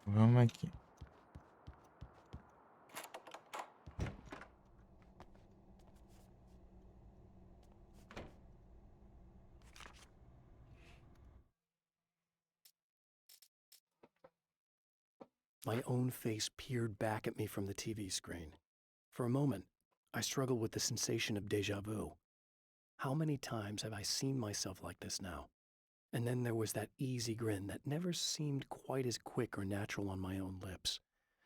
Vamos aqui. My own face peered back at me from the T V screen. For a moment, I struggled with the sensation of deja vu. How many times have I seen myself like this now? And then there was that easy grin that never seemed quite as quick or natural on my own lips,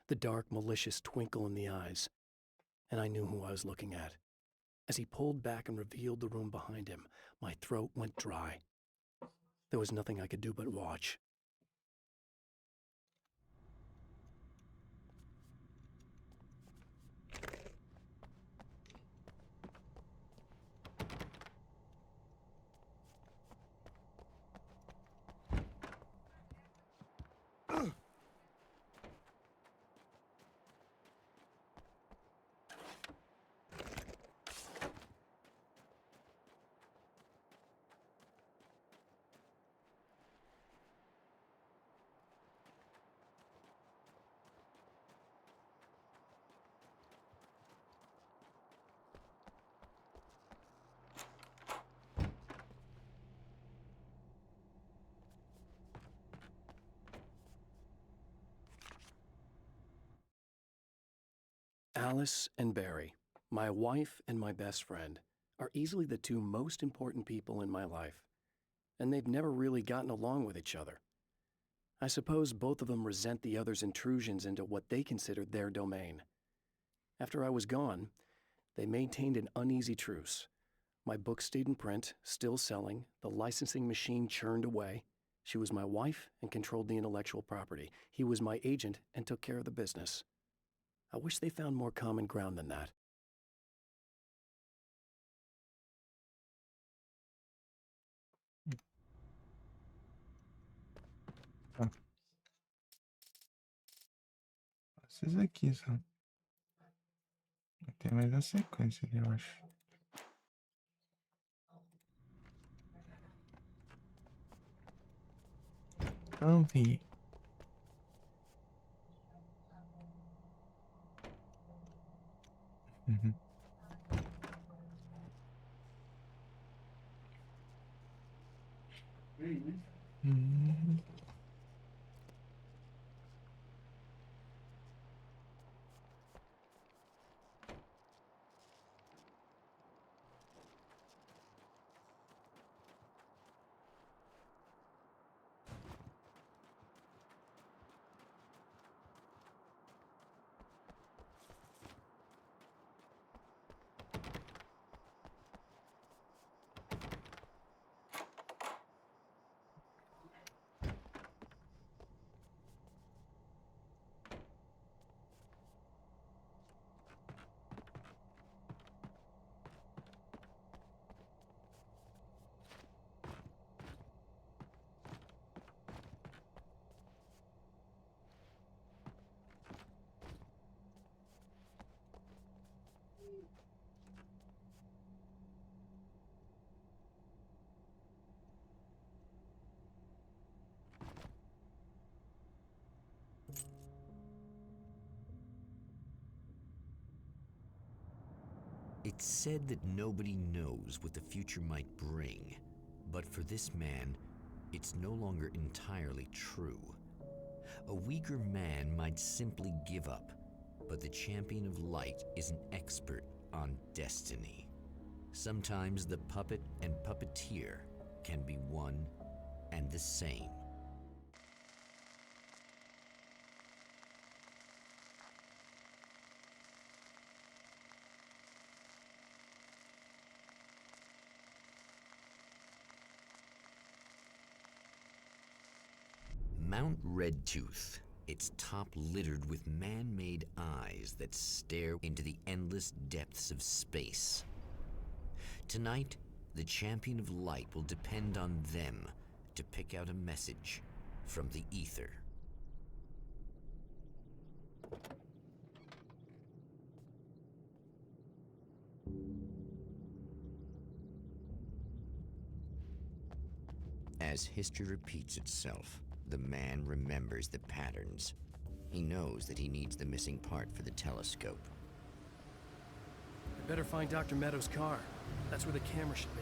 the dark, malicious twinkle in the eyes. And I knew who I was looking at. As he pulled back and revealed the room behind him, my throat went dry. There was nothing I could do but watch. Alice and Barry, my wife and my best friend, are easily the two most important people in my life, and they've never really gotten along with each other. I suppose both of them resent the other's intrusions into what they considered their domain. After I was gone, they maintained an uneasy truce. My book stayed in print, still selling, the licensing machine churned away. She was my wife and controlled the intellectual property. He was my agent and took care of the business. I wish they found more common ground than that. Vocês aqui, só. Tem mais a sequência ali, eu acho. Não vi. Uhum. Uhum. It's said that nobody knows what the future might bring, but for this man, it's no longer entirely true. A weaker man might simply give up, but the champion of light is an expert on destiny. Sometimes the puppet and puppeteer can be one and the same. Mount Redtooth, its top littered with man-made eyes that stare into the endless depths of space. Tonight, the champion of light will depend on them to pick out a message from the ether. As history repeats itself, the man remembers the patterns. He knows that he needs the missing part for the telescope. I better find Doctor Meadows' car. That's where the camera should be.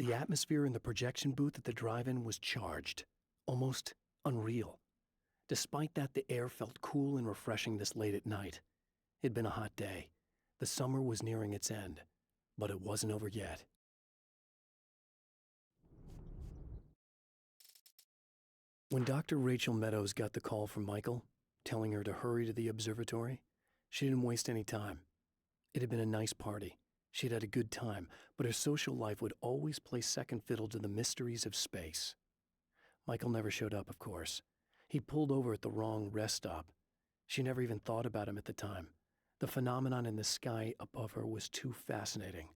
The atmosphere in the projection booth at the drive-in was charged, almost unreal. Despite that, the air felt cool and refreshing this late at night. It'd been a hot day. The summer was nearing its end, but it wasn't over yet. When Doctor Rachel Meadows got the call from Michael, telling her to hurry to the observatory, she didn't waste any time. It had been a nice party. She'd had a good time, but her social life would always play second fiddle to the mysteries of space. Michael never showed up, of course. He pulled over at the wrong rest stop. She never even thought about him at the time. The phenomenon in the sky above her was too fascinating.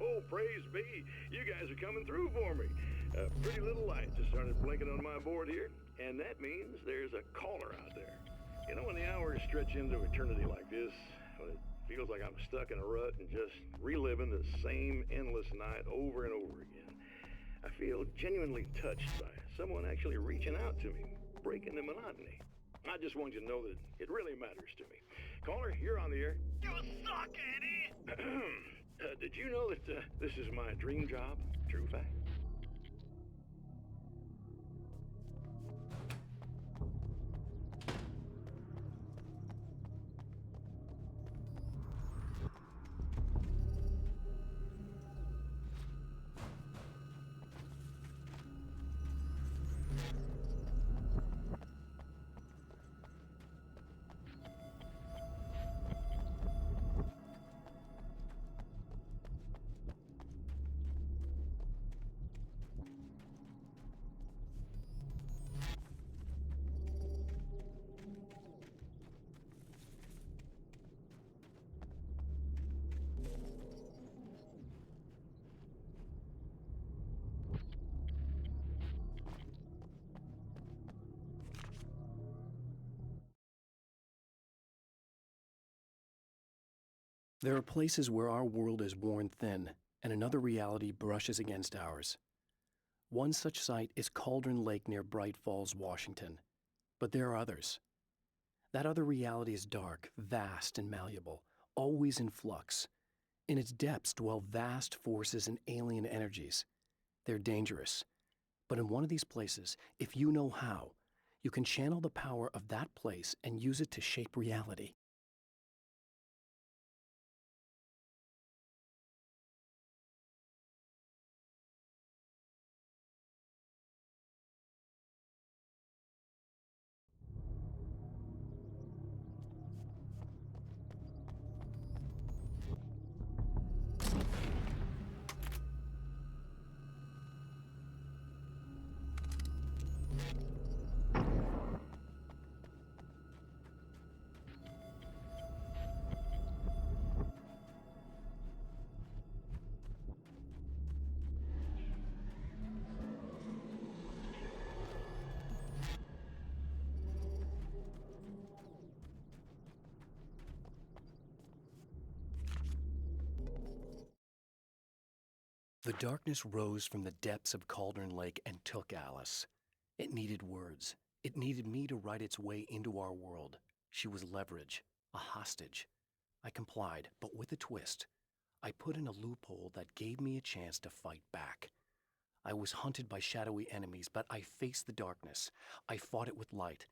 Oh, praise be. You guys are coming through for me. A pretty little light just started blinking on my board here, and that means there's a caller out there. You know, when the hours stretch into eternity like this, when it feels like I'm stuck in a rut and just reliving the same endless night over and over again, I feel genuinely touched by someone actually reaching out to me, breaking the monotony. I just want you to know that it really matters to me. Caller, you're on the air. You suck, Eddie! Uh, did you know that, uh, this is my dream job? True fact. There are places where our world is worn thin and another reality brushes against ours. One such site is Cauldron Lake near Bright Falls, Washington. But there are others. That other reality is dark, vast, and malleable, always in flux. In its depths dwell vast forces and alien energies. They're dangerous. But in one of these places, if you know how, you can channel the power of that place and use it to shape reality. The darkness rose from the depths of Cauldron Lake and took Alice. It needed words. It needed me to write its way into our world. She was leverage, a hostage. I complied, but with a twist. I put in a loophole that gave me a chance to fight back. I was hunted by shadowy enemies, but I faced the darkness. I fought it with light.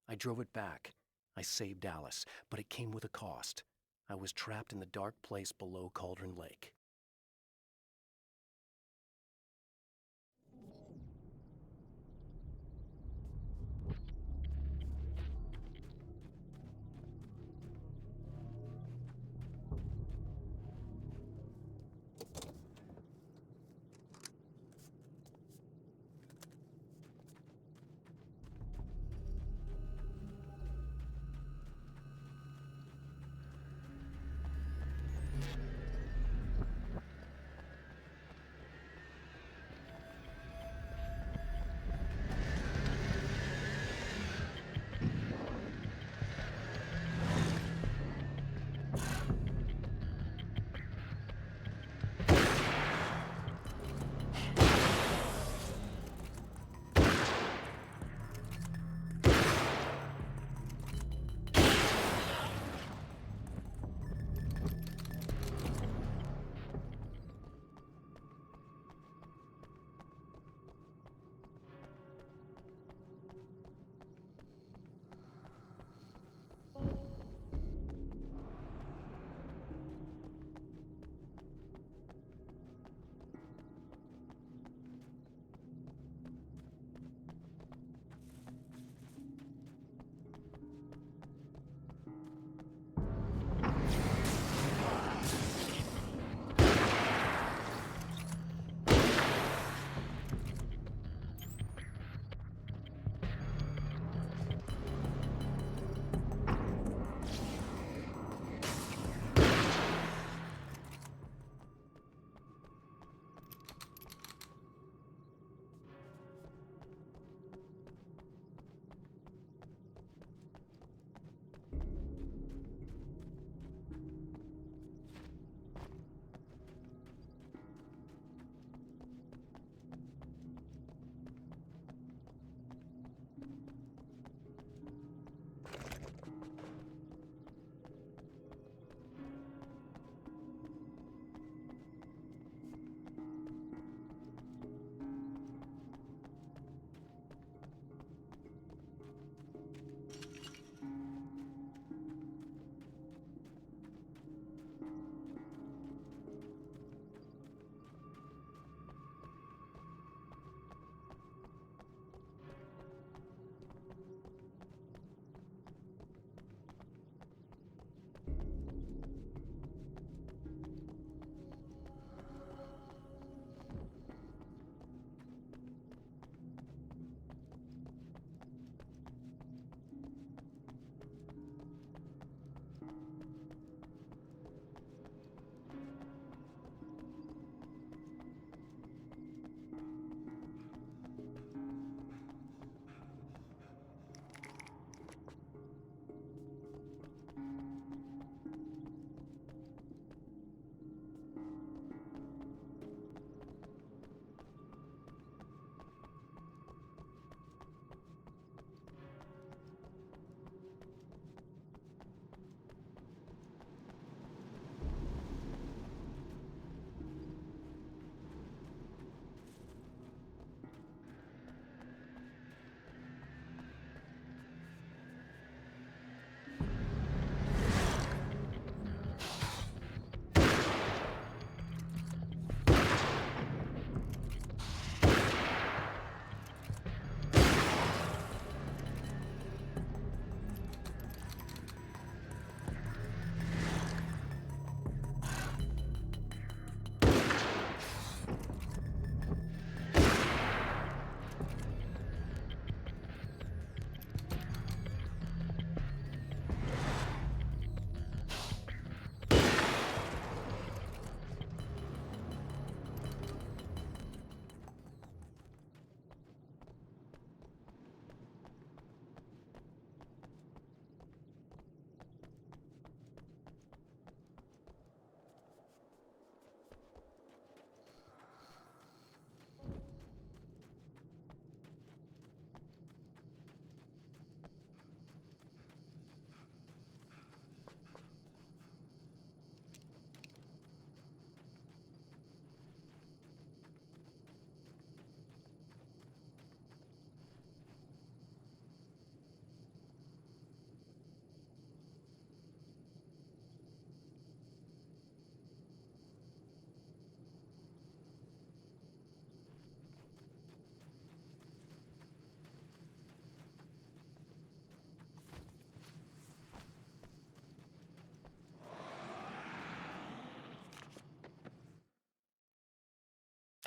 I drove it back. I saved Alice, but it came with a cost. I was trapped in the dark place below Cauldron Lake.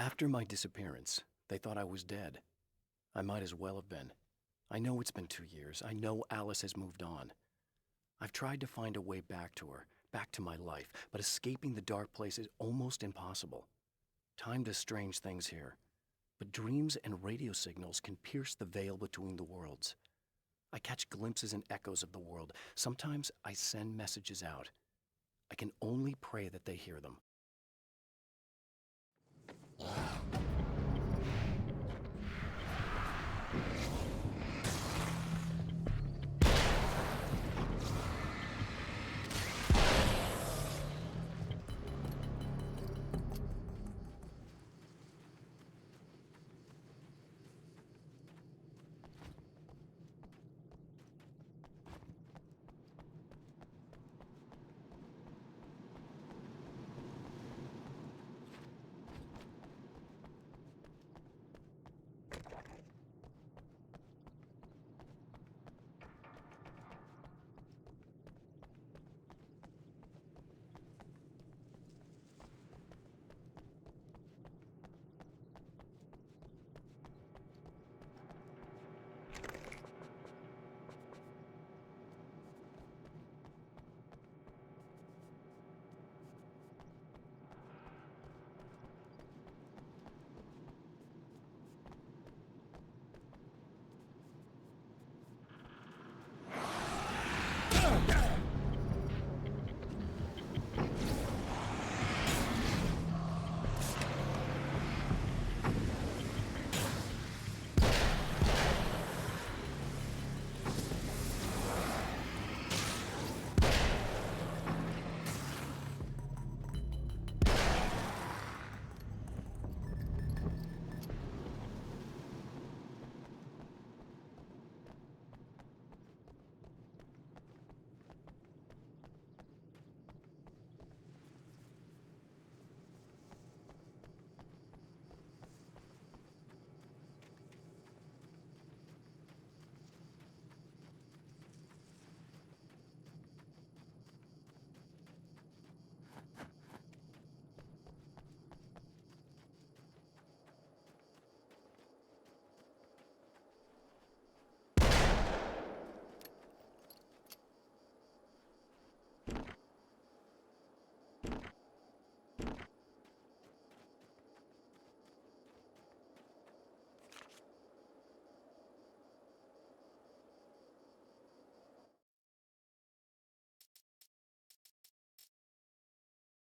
After my disappearance, they thought I was dead. I might as well have been. I know it's been two years. I know Alice has moved on. I've tried to find a way back to her, back to my life, but escaping the dark place is almost impossible. Time does strange things here, but dreams and radio signals can pierce the veil between the worlds. I catch glimpses and echoes of the world. Sometimes I send messages out. I can only pray that they hear them.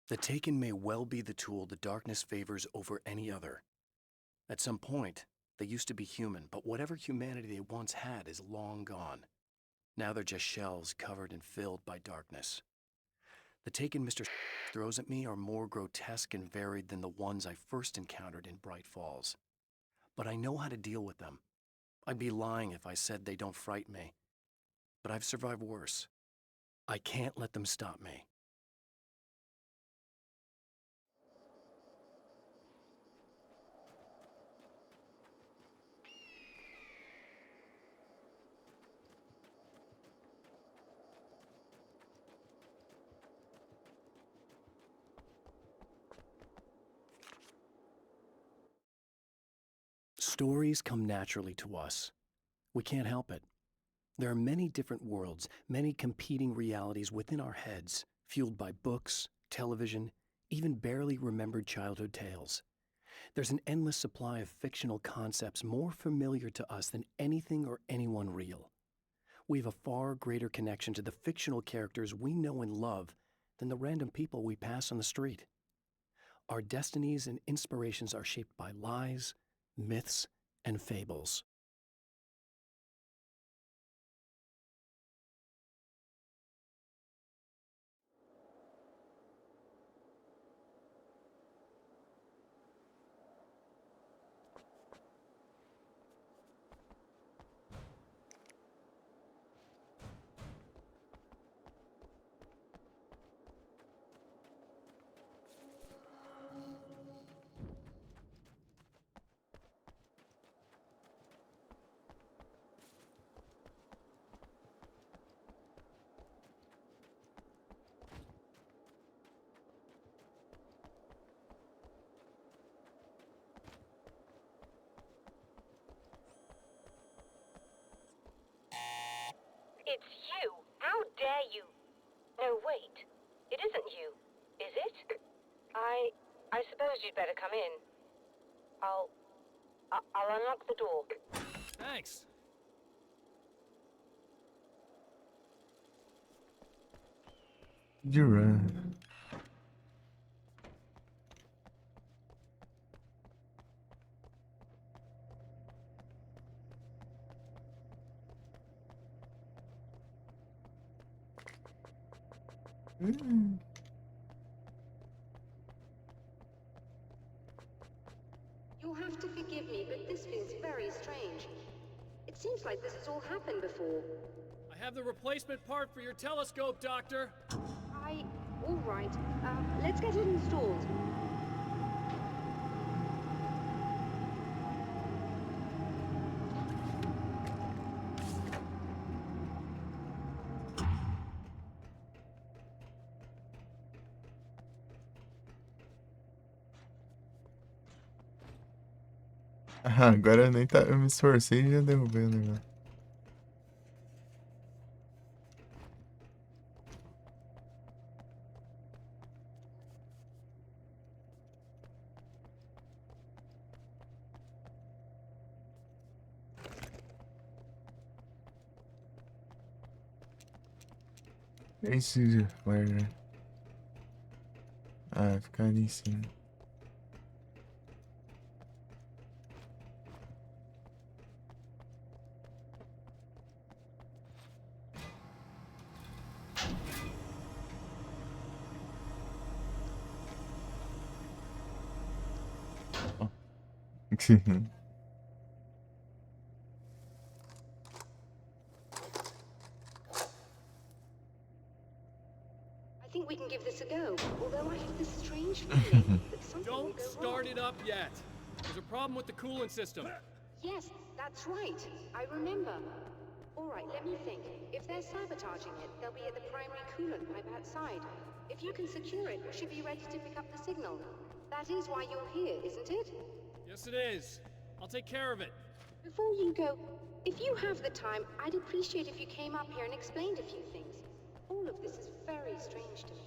The Taken may well be the tool the darkness favors over any other. At some point, they used to be human, but whatever humanity they once had is long gone. Now they're just shells covered and filled by darkness. The Taken Mister throws at me are more grotesque and varied than the ones I first encountered in Bright Falls. But I know how to deal with them. I'd be lying if I said they don't frighten me. But I've survived worse. I can't let them stop me. Stories come naturally to us. We can't help it. There are many different worlds, many competing realities within our heads, fueled by books, television, even barely remembered childhood tales. There's an endless supply of fictional concepts more familiar to us than anything or anyone real. We have a far greater connection to the fictional characters we know and love than the random people we pass on the street. Our destinies and inspirations are shaped by lies, myths, and fables. It's you! How dare you? No, wait. It isn't you, is it? I, I suppose you'd better come in. I'll, I- I'll unlock the door. Thanks. You're right. Mm. You'll have to forgive me, but this feels very strange. It seems like this has all happened before. I have the replacement part for your telescope, Doctor. I... All right. Uh, let's get it installed. Ah, agora eu nem tá, eu me esforcei e já derrubei o negócio. Esse fire. Ah, fica ali em cima. I think we can give this a go, although I have this strange feeling that something will go wrong. Don't start it up yet. There's a problem with the coolant system. Yes, that's right. I remember. All right, let me think. If they're sabotaging it, they'll be at the primary coolant pipe outside. If you can secure it, we should be ready to pick up the signal. That is why you're here, isn't it? Yes, it is. I'll take care of it. Before you go, if you have the time, I'd appreciate if you came up here and explained a few things. All of this is very strange to me.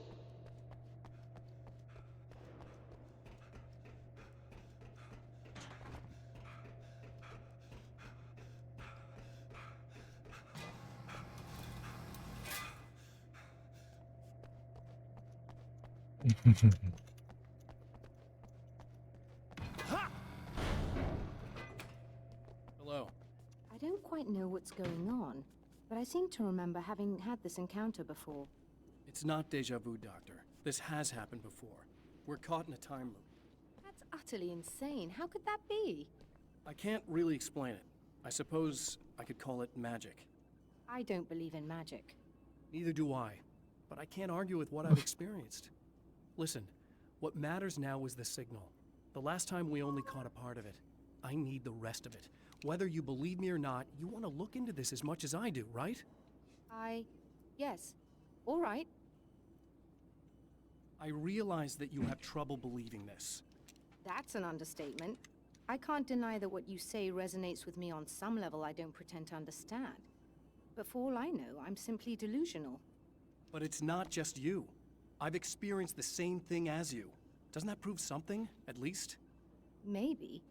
Hello. I don't quite know what's going on, but I seem to remember having had this encounter before. It's not deja vu, Doctor. This has happened before. We're caught in a time loop. That's utterly insane. How could that be? I can't really explain it. I suppose I could call it magic. I don't believe in magic. Neither do I. But I can't argue with what I've experienced. Listen, what matters now is the signal. The last time we only caught a part of it. I need the rest of it. Whether you believe me or not, you want to look into this as much as I do, right? I... Yes. All right. I realize that you have trouble believing this. That's an understatement. I can't deny that what you say resonates with me on some level I don't pretend to understand. But for all I know, I'm simply delusional. But it's not just you. I've experienced the same thing as you. Doesn't that prove something, at least? Maybe.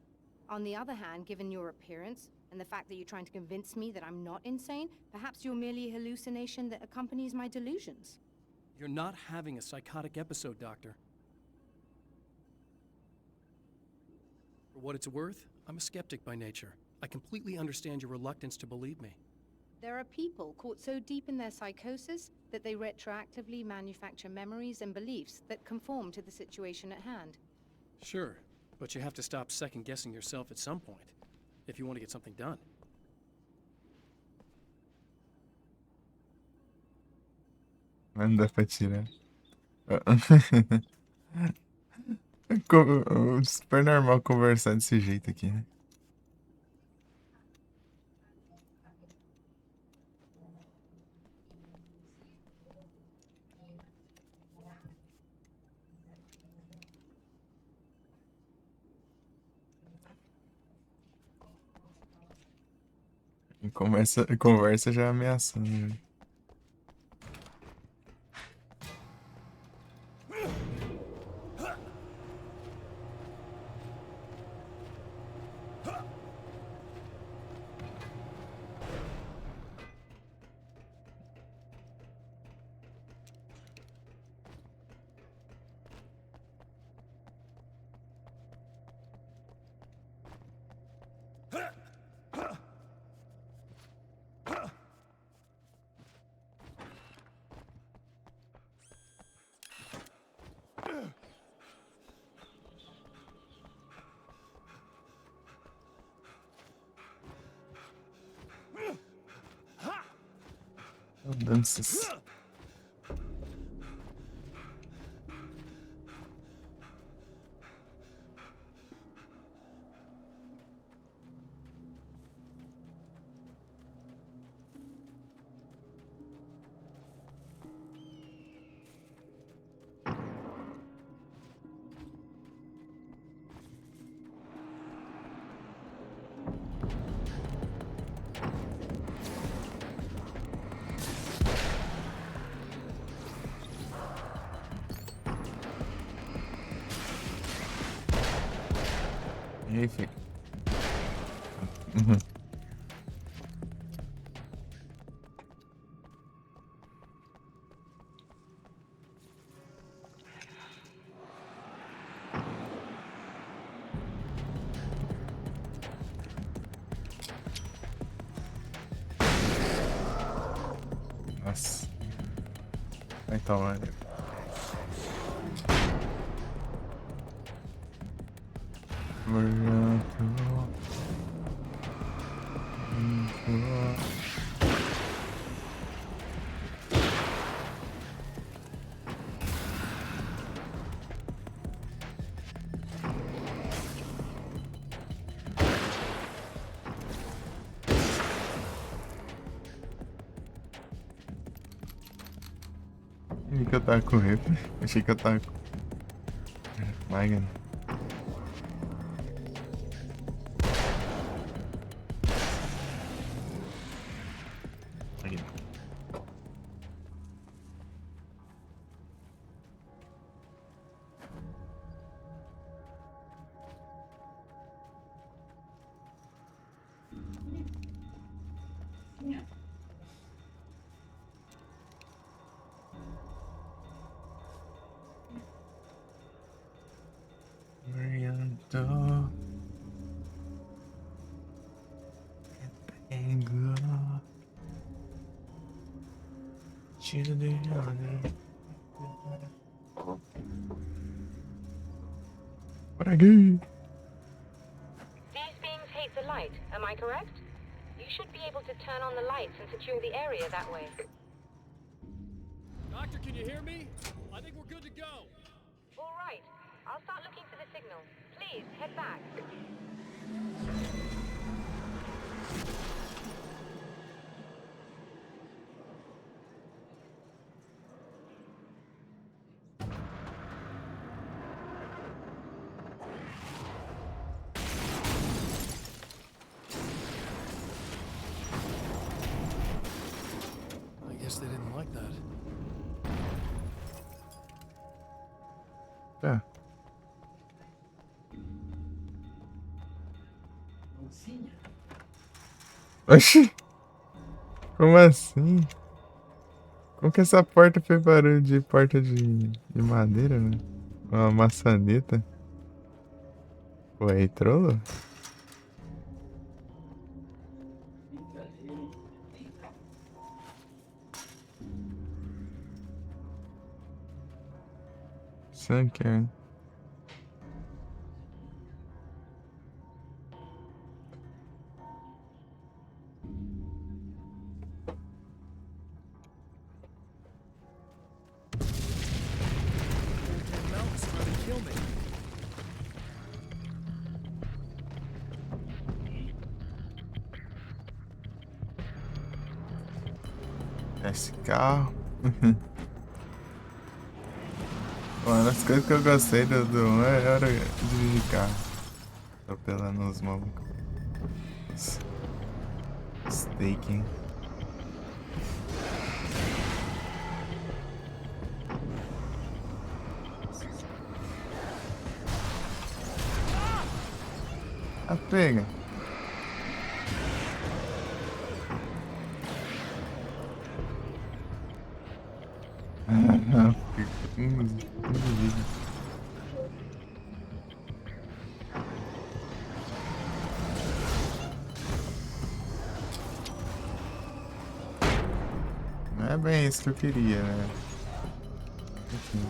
On the other hand, given your appearance, and the fact that you're trying to convince me that I'm not insane, perhaps you're merely a hallucination that accompanies my delusions. You're not having a psychotic episode, Doctor. For what it's worth, I'm a skeptic by nature. I completely understand your reluctance to believe me. There are people caught so deep in their psychosis that they retroactively manufacture memories and beliefs that conform to the situation at hand. Sure, but you have to stop second-guessing yourself at some point, if you want to get something done. Não dá pra tirar. Co-, super normal conversar desse jeito aqui, né? Começa, conversa já ameaçando, né? Danças. Enfim. Uhum. Nossa. Então, mano. Achei que eu tava com rifle. Achei que eu tava com. Vai, Gana. Aqui. Oriental. Angle. Tira de. Por aqui. These beings hate the light, am I correct? You should be able to turn on the lights and secure the area that way. Doctor, can you hear me? I think we're good to go. All right. I'll start looking for the signal. Please, head back. I guess they didn't like that. Tá. Oxi! Como assim? Como que essa porta fez barulho de porta de, de madeira, né? Uma maçaneta. Pô, aí trollou. Sunken. Esse carro. Uma das coisas que eu gostei do, do um era dirigir carro. Atropelando os malucos. Staking. Ah, pega. Ah, não. Fica com um, um vídeo. Não é bem isso que eu queria, né? Enfim.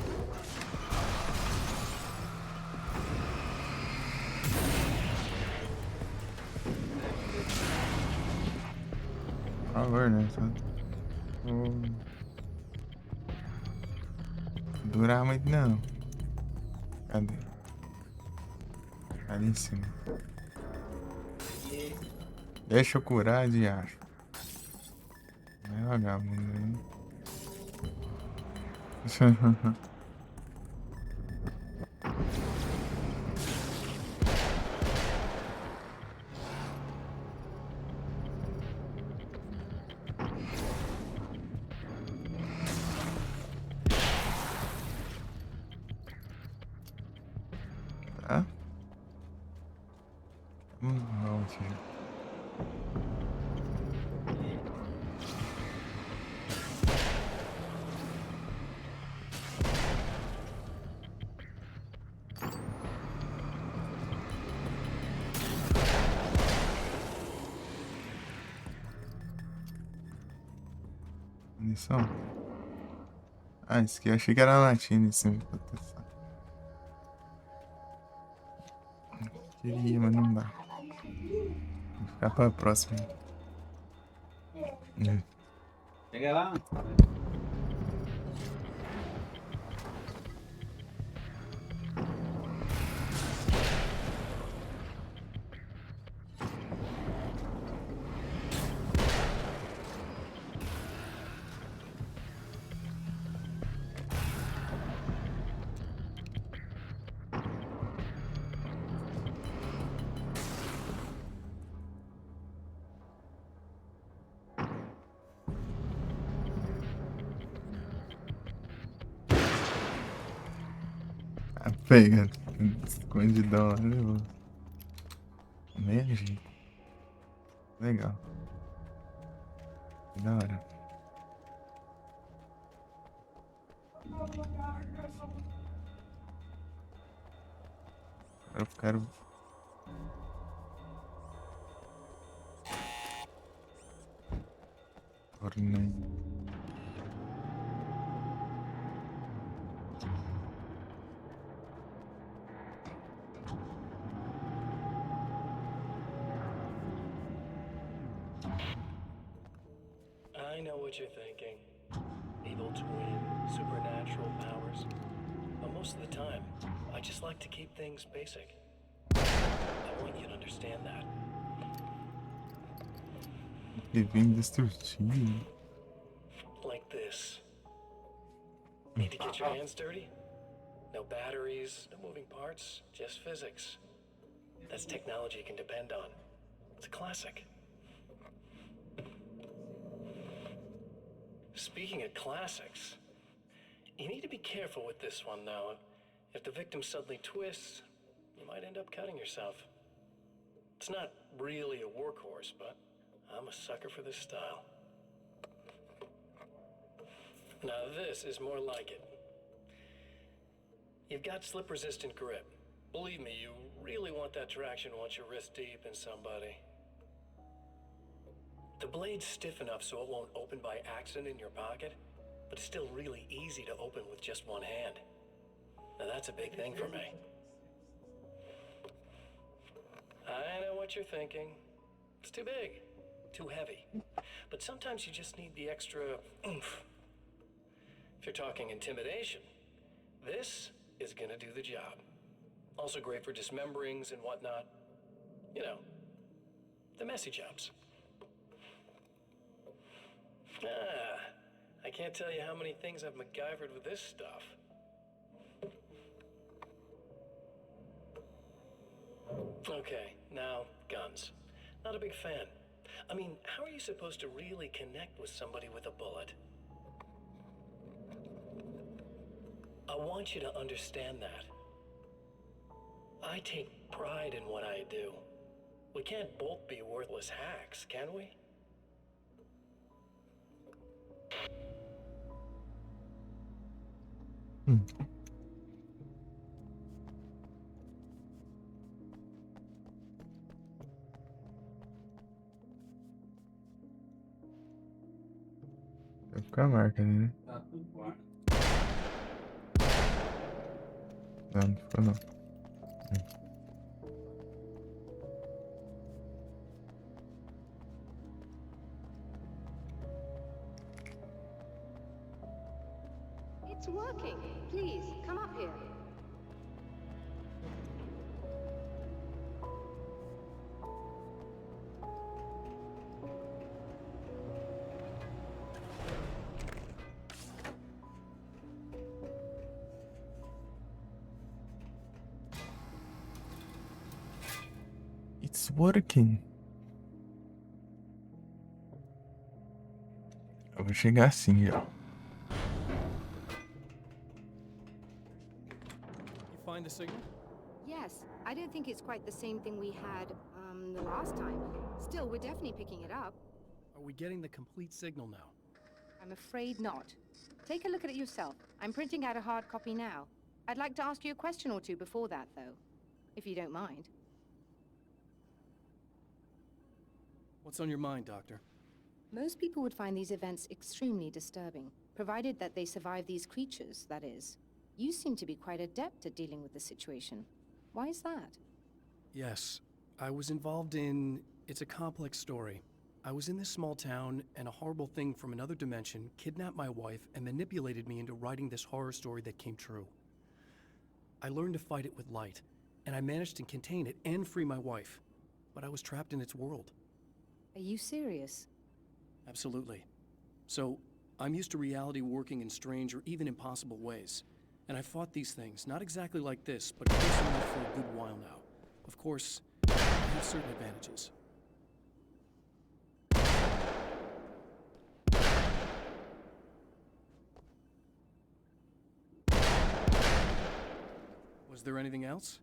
Por favor, né? Só Oh. Dura muito não. Cadê? Lá em cima. Deixa eu curar de acho. Vai vagabundo aí. Tá? Hum, não, filho. Munição? Ah, isso aqui eu achei que era latinha, assim, proteção. Queria, mas não dá. Vou ficar pra próxima. É. Chega lá. Ah, pega. Escondidão, né, mano? Meio jeito. Legal. Que da hora. Agora eu quero. Tornei. I know what you're thinking. Evil twin, supernatural powers. But most of the time, I just like to keep things basic. I want you to understand that. Divino destrutivo. Like this. Need to get your hands dirty? No batteries, no moving parts, just physics. That's technology you can depend on. It's a classic. Speaking of classics, you need to be careful with this one, though. If the victim suddenly twists, you might end up cutting yourself. It's not really a workhorse, but I'm a sucker for this style. Now, this is more like it. You've got slip-resistant grip. Believe me, you really want that traction once you're wrist deep in somebody. The blade's stiff enough so it won't open by accident in your pocket, but it's still really easy to open with just one hand. Now that's a big thing for me. I know what you're thinking. It's too big, too heavy. But sometimes you just need the extra oomph. If you're talking intimidation, this is gonna do the job. Also great for dismemberings and whatnot. You know, the messy jobs. Ah, I can't tell you how many things I've MacGyvered with this stuff. Okay, now, guns. Not a big fan. I mean, how are you supposed to really connect with somebody with a bullet? I want you to understand that. I take pride in what I do. We can't both be worthless hacks, can we? Mm. Vai ficar a marca ali, né? Não, não ficou não. Hum. It's working. Please, come up here. It's working. Eu vou chegar assim já. You find the signal? Yes, I don't think it's quite the same thing we had, um, the last time. Still, we're definitely picking it up. Are we getting the complete signal now? I'm afraid not. Take a look at it yourself. I'm printing out a hard copy now. I'd like to ask you a question or two before that, though, if you don't mind. What's on your mind, Doctor? Most people would find these events extremely disturbing, provided that they survive these creatures, that is. You seem to be quite adept at dealing with the situation. Why is that? Yes. I was involved in. It's a complex story. I was in this small town, and a horrible thing from another dimension kidnapped my wife and manipulated me into writing this horror story that came true. I learned to fight it with light, and I managed to contain it and free my wife. But I was trapped in its world. Are you serious? Absolutely. So, I'm used to reality working in strange or even impossible ways. And I fought these things, not exactly like this, but close enough for a good while now. Of course, I have certain advantages. Was there anything else?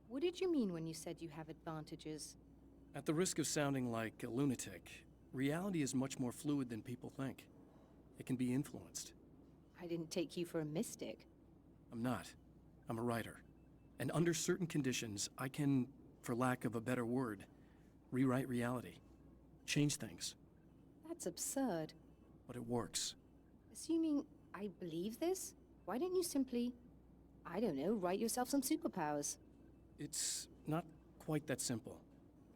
What did you mean when you said you have advantages? At the risk of sounding like a lunatic, reality is much more fluid than people think. It can be influenced. I didn't take you for a mystic. I'm not. I'm a writer. And under certain conditions, I can, for lack of a better word, rewrite reality. Change things. That's absurd. But it works. Assuming I believe this, why don't you simply, I don't know, write yourself some superpowers? It's not quite that simple.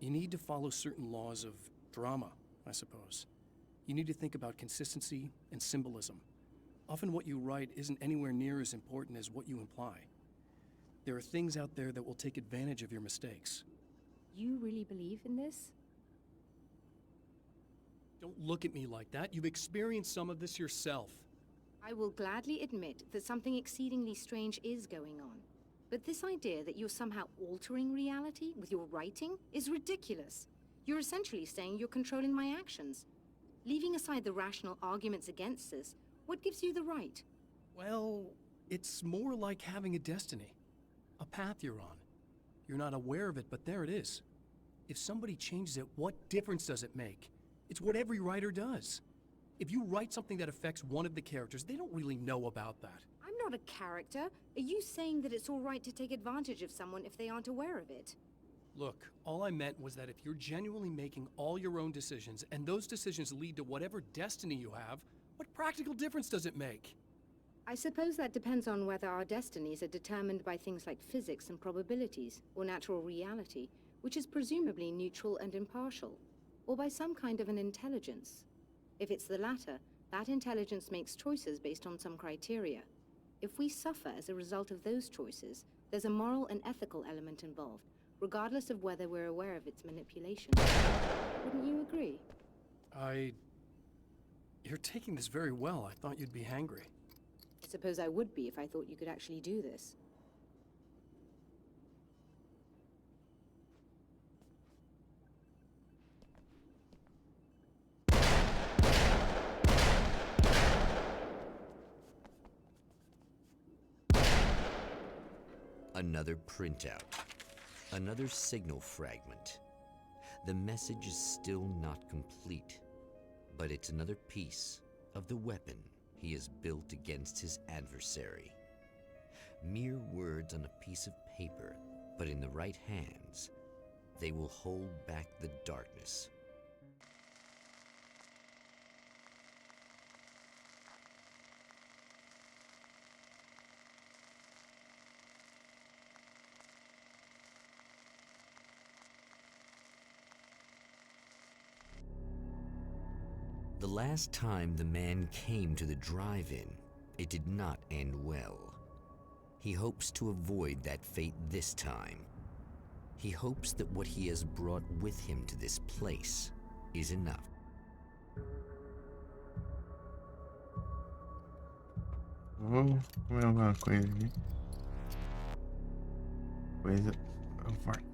You need to follow certain laws of drama, I suppose. You need to think about consistency and symbolism. Often what you write isn't anywhere near as important as what you imply. There are things out there that will take advantage of your mistakes. You really believe in this? Don't look at me like that. You've experienced some of this yourself. I will gladly admit that something exceedingly strange is going on. But this idea that you're somehow altering reality with your writing is ridiculous. You're essentially saying you're controlling my actions. Leaving aside the rational arguments against this, what gives you the right? Well, it's more like having a destiny, a path you're on. You're not aware of it, but there it is. If somebody changes it, what difference does it make? It's what every writer does. If you write something that affects one of the characters, they don't really know about that. I'm not a character. Are you saying that it's all right to take advantage of someone if they aren't aware of it? Look, all I meant was that if you're genuinely making all your own decisions, and those decisions lead to whatever destiny you have, what practical difference does it make? I suppose that depends on whether our destinies are determined by things like physics and probabilities, or natural reality, which is presumably neutral and impartial, or by some kind of an intelligence. If it's the latter, that intelligence makes choices based on some criteria. If we suffer as a result of those choices, there's a moral and ethical element involved, regardless of whether we're aware of its manipulation. Wouldn't you agree? I. You're taking this very well. I thought you'd be angry. I suppose I would be if I thought you could actually do this. Another printout. Another signal fragment. The message is still not complete, but it's another piece of the weapon he has built against his adversary. Mere words on a piece of paper, but in the right hands, they will hold back the darkness. The last time the man came to the drive-in, It did not end well. He hopes to avoid that fate this time. He hopes that what he has brought with him to this place is enough. Oh, come va questa? Questa è forte.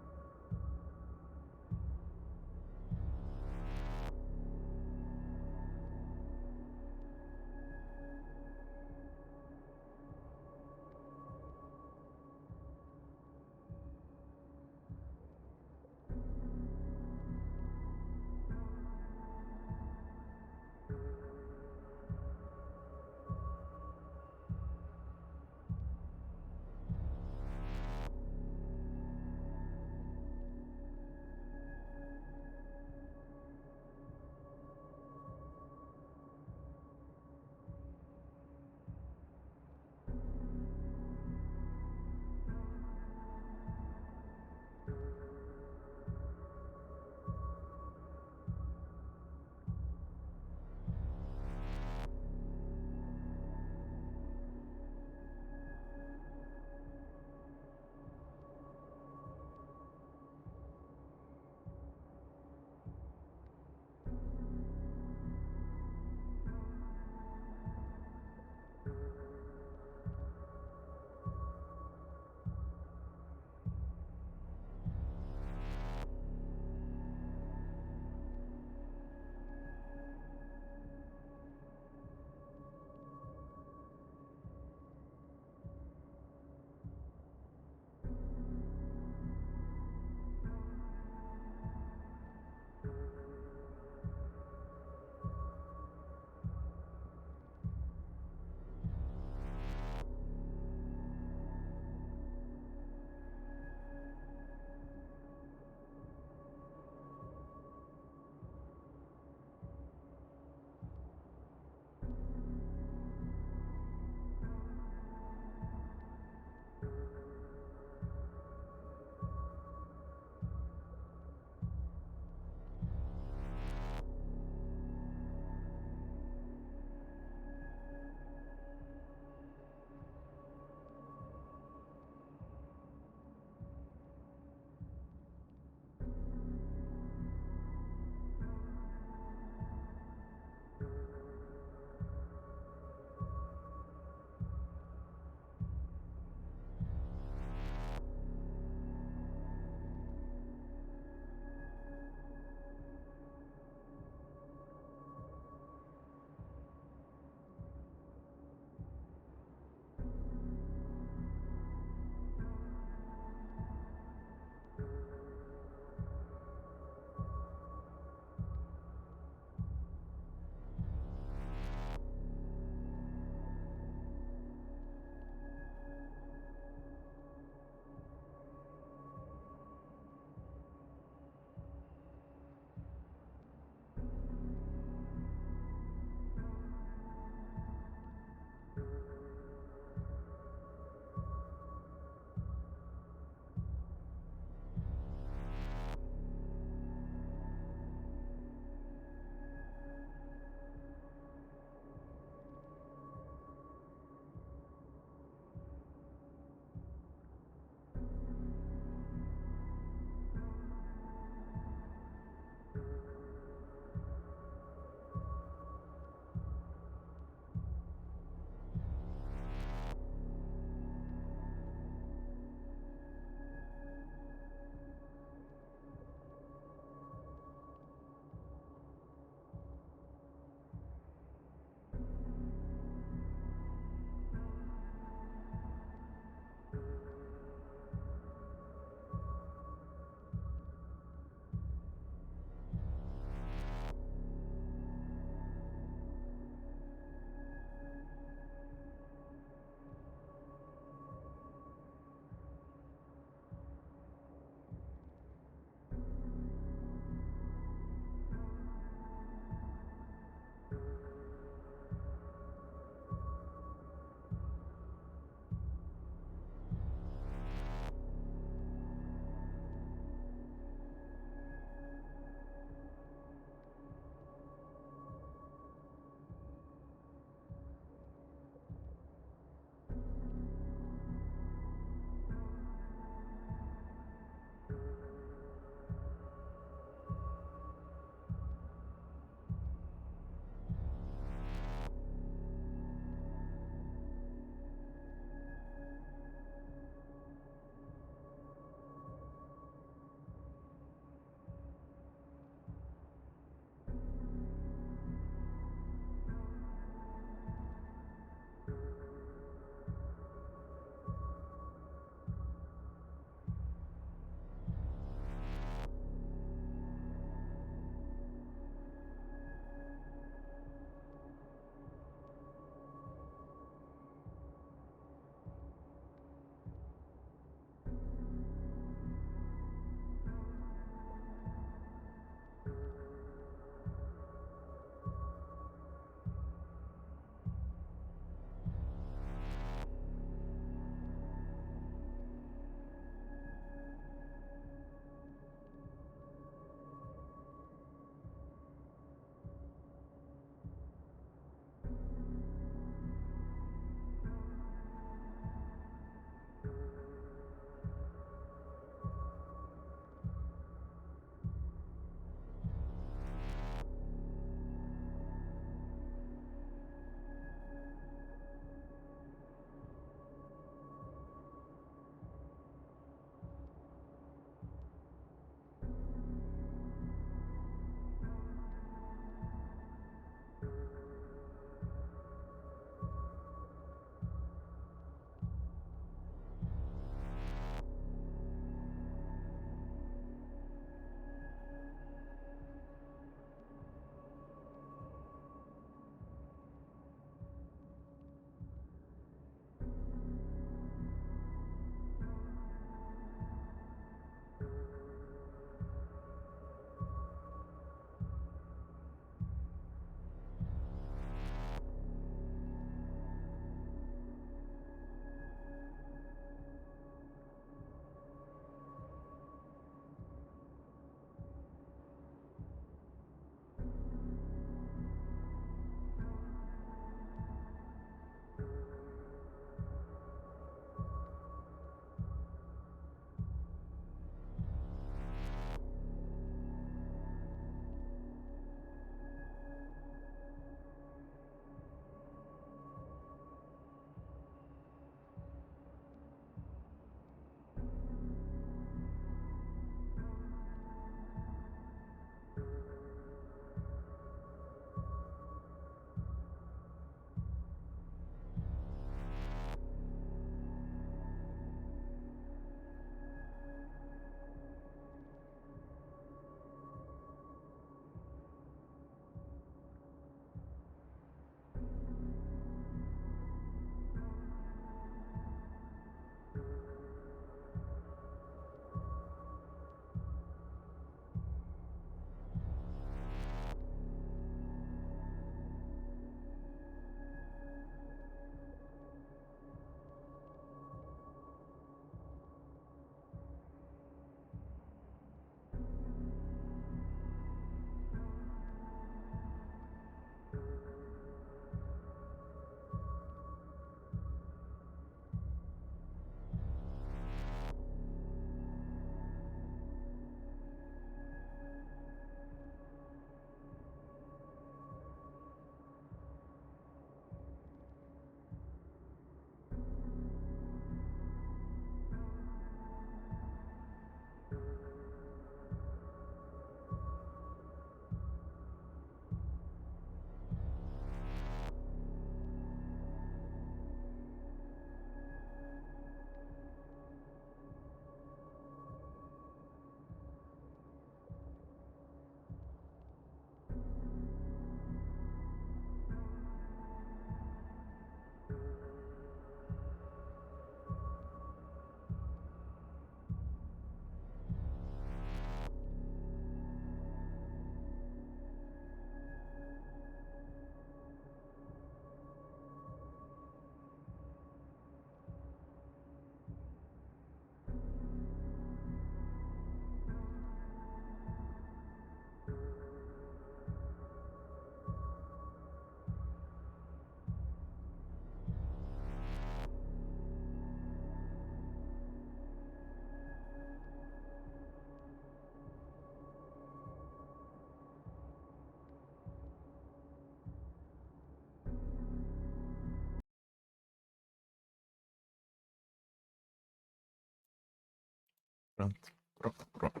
Pronto, pronto.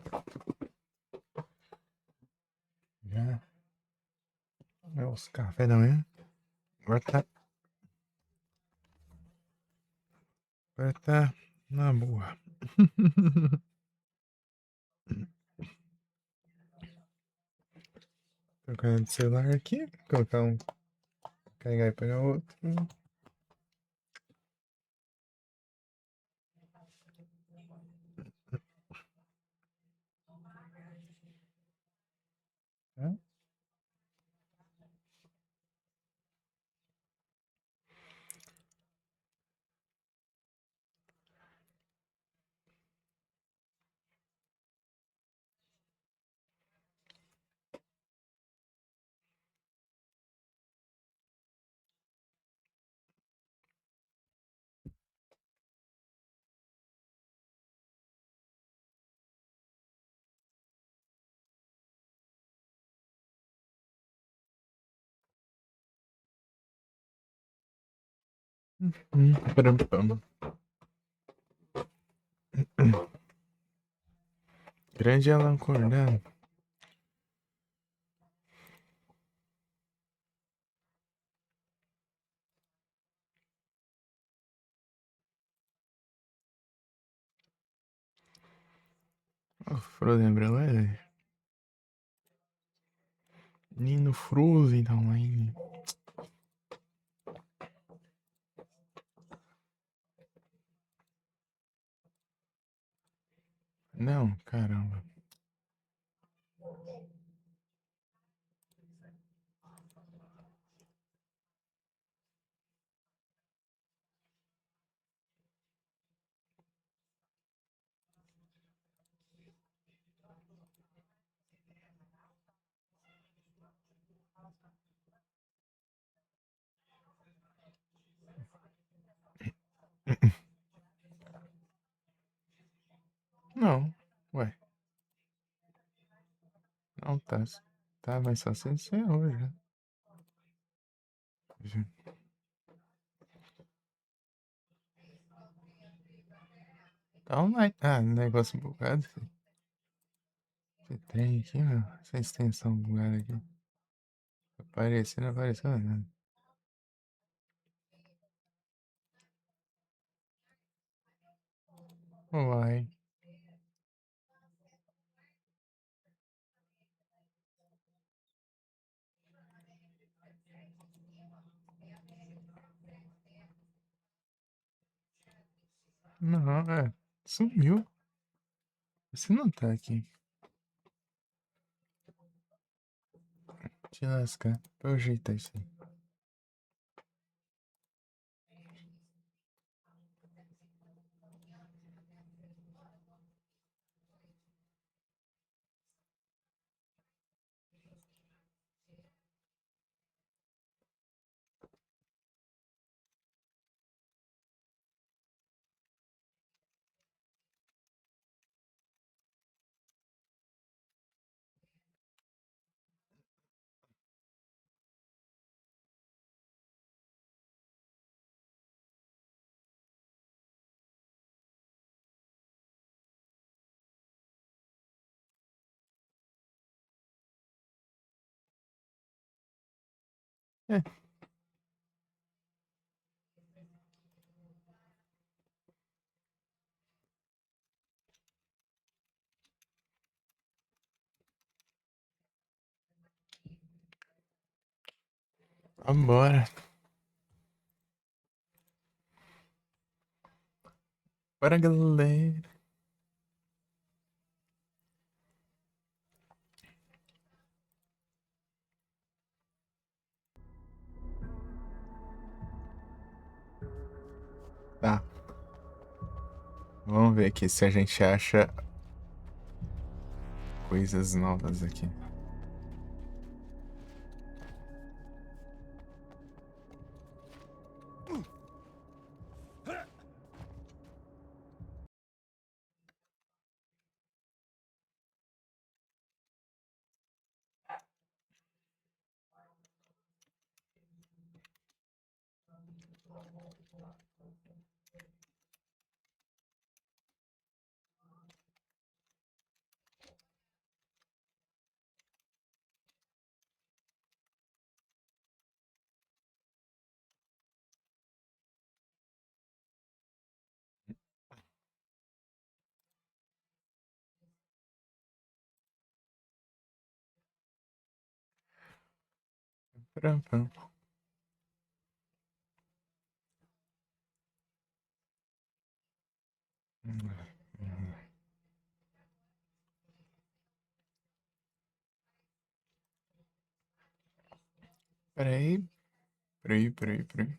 Ya. Vamos café também. Agora tá. Agora tá na boa. Trocar de celular aqui. Colocar um. Carregar e pegar outro. Hã? Hum, pera, pera. Grande Alan Cordano. Oh, Frozen Umbrella, é. Nino Frozen, então, aí. Não, caramba. Não, ué. Não, tá, tá, mas só se você hoje, né? Tá online. Ah, negócio bugado. Você tem aqui, meu? Essa extensão bugada aqui. Apareceu, não apareceu nada. Uai. Não, é. Sumiu. Você não tá aqui. Te lascar. Pra eu ajeitar isso aí. Eh. Vambora. Bora, galera. Tá. Vamos ver aqui se a gente acha coisas novas aqui. Pram, pram. Peraí. Peraí, peraí, peraí.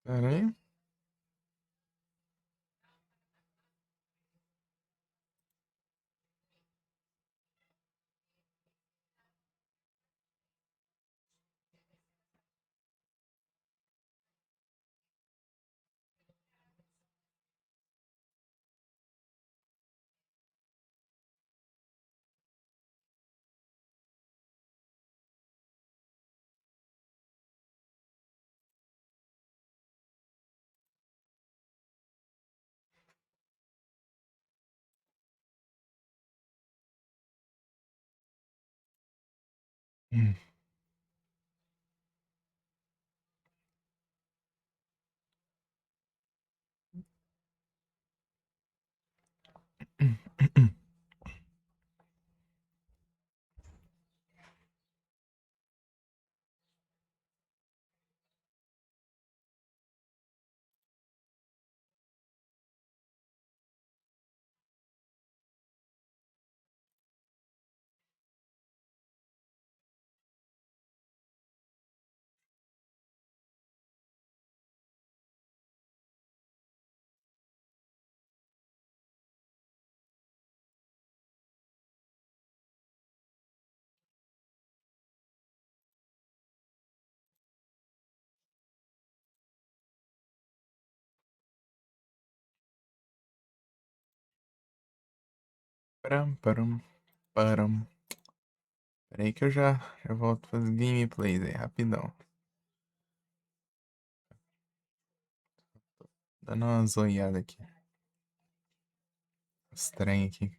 Pera aí. Param, param, param. Pera aí que eu já, já volto fazer gameplays aí, rapidão. Dando uma zoiada aqui. Estranho aqui.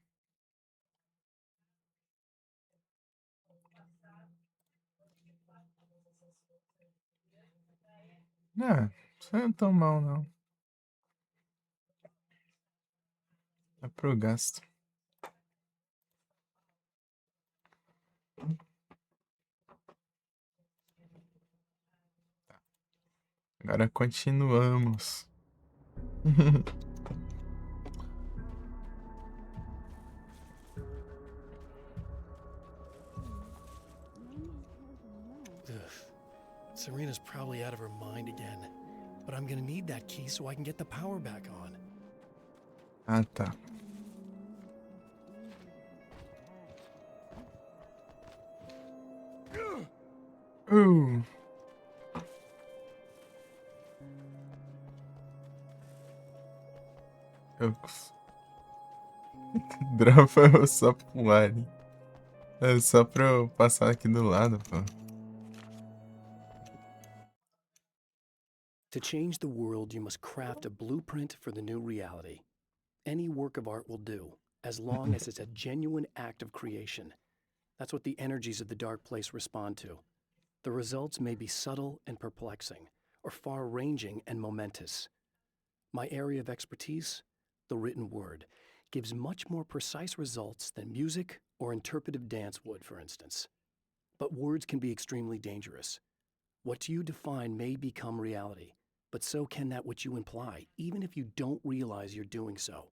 Não, isso não é tão mal, não. É pro gasto. Agora continuamos. Ugh. Serena's probably out of her mind again. But I'm gonna need that key so I can get the power back on. Ah, tá. Uh. Ops. Dropa o sapo pro ar. É só pra eu passar aqui do lado, pô. To change the world, you must craft a blueprint for the new reality. Any work of art will do, as long as it's a genuine act of creation. That's what the energies of the dark place respond to. The results may be subtle and perplexing, or far-ranging and momentous. My area of expertise, the written word, gives much more precise results than music or interpretive dance would, for instance. But words can be extremely dangerous. What you define may become reality, but so can that which you imply, even if you don't realize you're doing so.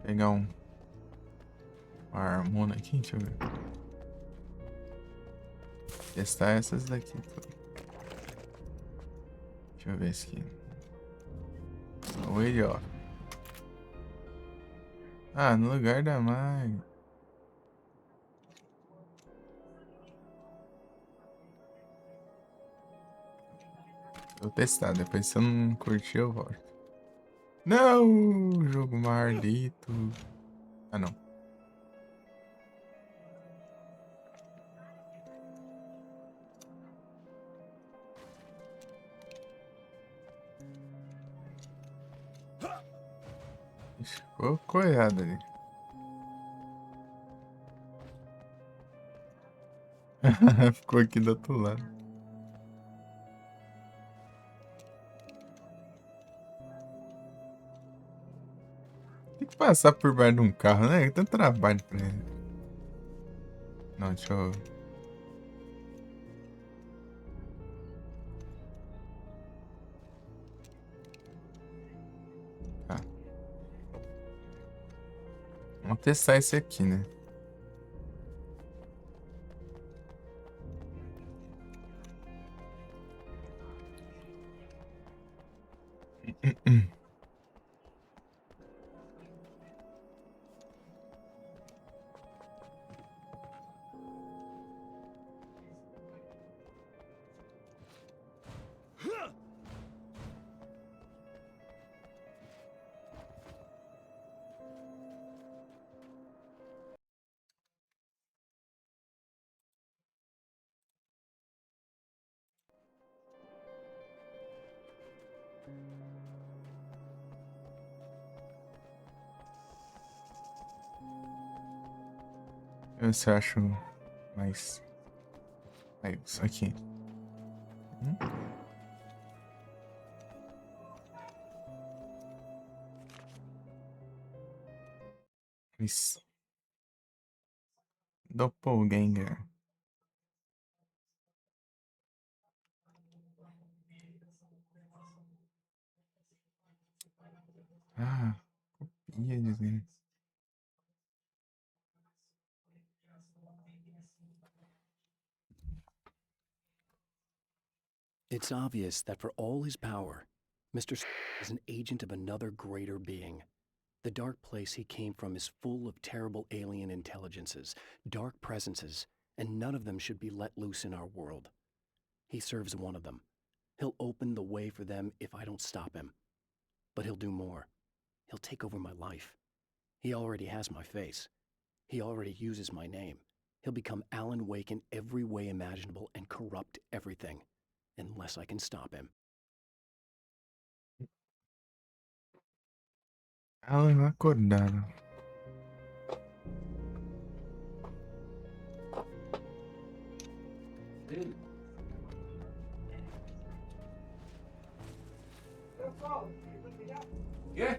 Pegar um, uma harmona aqui, deixa eu ver. Testar essas daqui, pô. Deixa eu ver esse aqui. Way off. Ah, no lugar da Maggie. Vou testar, depois se eu não curtir eu volto. Não! Jogo maldito. Ah, não. Ixi, ficou coisado ali. Ficou aqui do outro lado. Tem que passar por baixo de um carro, né? Tem trabalho pra ele. Não, deixa eu... Tá. Vamos testar esse aqui, né? Ver se eu acho mais. Aí, isso aqui. Hum? Isso. Doppelganger. Ah, copia de... It's obvious that for all his power, Mister S- is an agent of another greater being. The dark place he came from is full of terrible alien intelligences, dark presences, and none of them should be let loose in our world. He serves one of them. He'll open the way for them if I don't stop him. But he'll do more. He'll take over my life. He already has my face. He already uses my name. He'll become Alan Wake in every way imaginable and corrupt everything, unless I can stop him. Alan acordado. Yeah.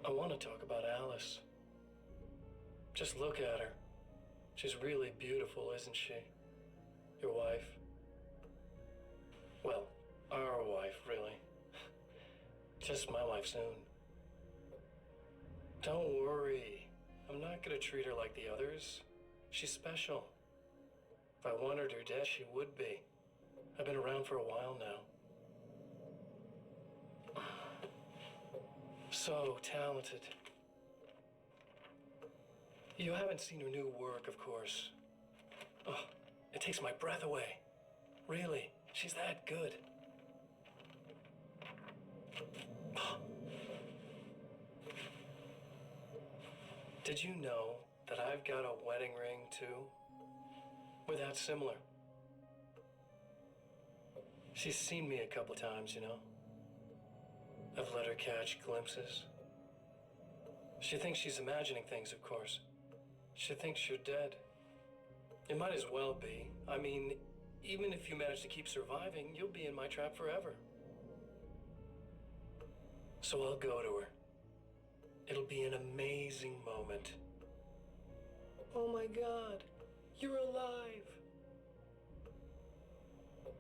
I want to talk about Alice. Just look at her. She's really beautiful, isn't she? Your wife? Well, our wife, really. Just my wife soon. Don't worry. I'm not gonna treat her like the others. She's special. If I wanted her dead, she would be. I've been around for a while now. So talented. You haven't seen her new work, of course. Oh, it takes my breath away. Really, she's that good. Did you know that I've got a wedding ring, too? With that similar. She's seen me a couple times, you know. I've let her catch glimpses. She thinks she's imagining things, of course. She thinks you're dead. It might as well be. I mean, even if you manage to keep surviving, you'll be in my trap forever. So I'll go to her. It'll be an amazing moment. Oh my God, you're alive.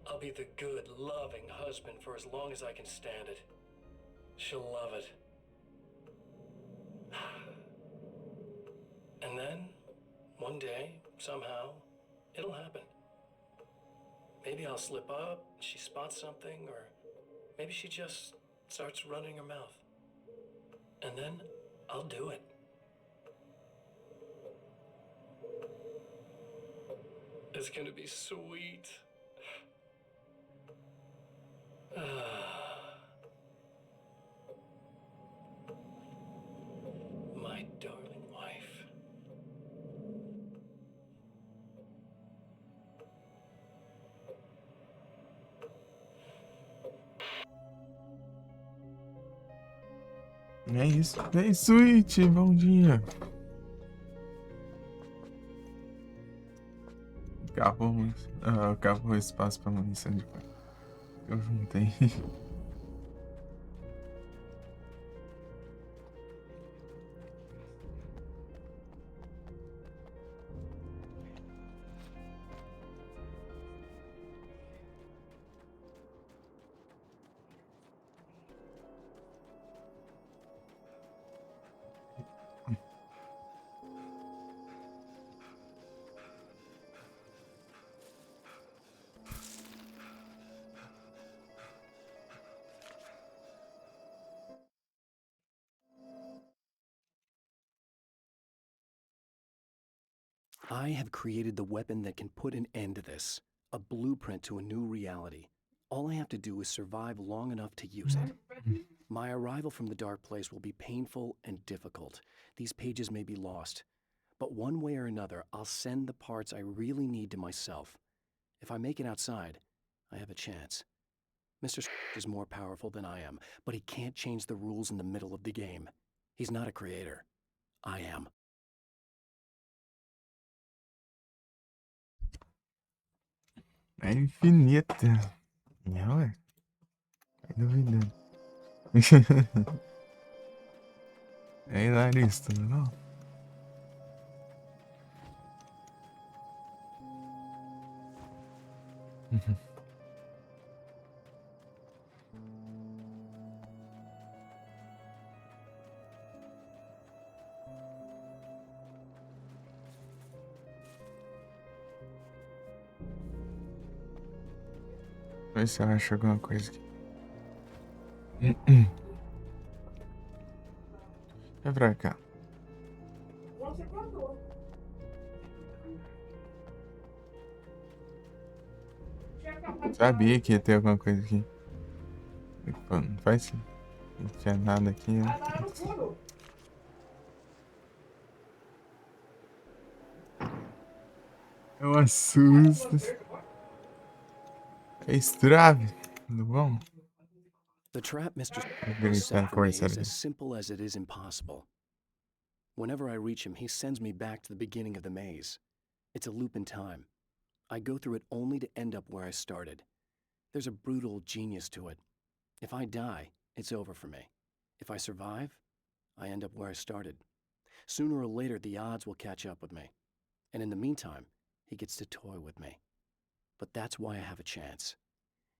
I'll be the good, loving husband for as long as I can stand it. She'll love it. And then, one day, somehow, it'll happen. Maybe I'll slip up, she spots something, or maybe she just starts running her mouth. And then I'll do it. It's gonna be sweet. Ah. My darling wife. É isso. É isso, It. Bom dia. Acabou, ah, acabou o espaço pra munição de... Eu juntei. I have created the weapon that can put an end to this, a blueprint to a new reality. All I have to do is survive long enough to use it. My arrival from the dark place will be painful and difficult. These pages may be lost, but one way or another, I'll send the parts I really need to myself. If I make it outside, I have a chance. Mister is more powerful than I am, but he can't change the rules in the middle of the game. He's not a creator. I am. É infinita. Não, é. Ai, duvidando. É hilário isso, não? Ver se eu acho alguma coisa aqui. Vem pra cá. Sabia que ia ter alguma coisa aqui. Pô, não faz sentido. Não tinha nada aqui, né? Eu assusto. É estrave. Tudo bom? The trap Mister Vou gritar com esse ali. As simple as it is impossible. Whenever I reach him, he sends me back to the beginning of the maze. It's a loop in time. I go through it only to end up where I started. There's a brutal genius to it. If I die, it's over for me. If I survive, I end up where I started. Sooner or later, the odds will catch up with me. And in the meantime, he gets to toy with me. But that's why I have a chance.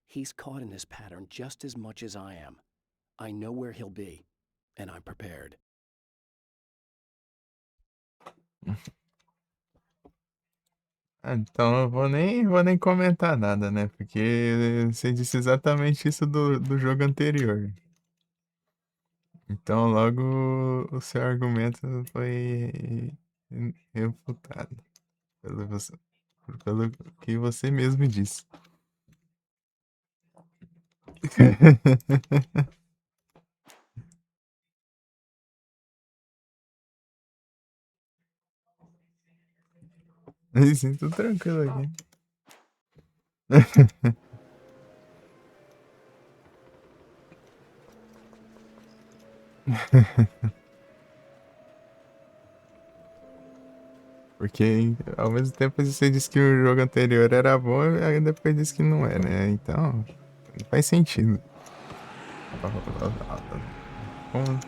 He's caught in this pattern just as much as I am. I know where he'll be, and I'm prepared. Ah, então eu vou nem, vou nem comentar nada, né? Porque você disse exatamente isso do, do jogo anterior. Então, logo o seu argumento foi refutado. Pelo, você- pelo que você mesmo disse. Me sinto tranquilo aqui. Porque ao mesmo tempo você disse que o jogo anterior era bom, aí depois disse que não é, né? Então, não faz sentido. Vamos.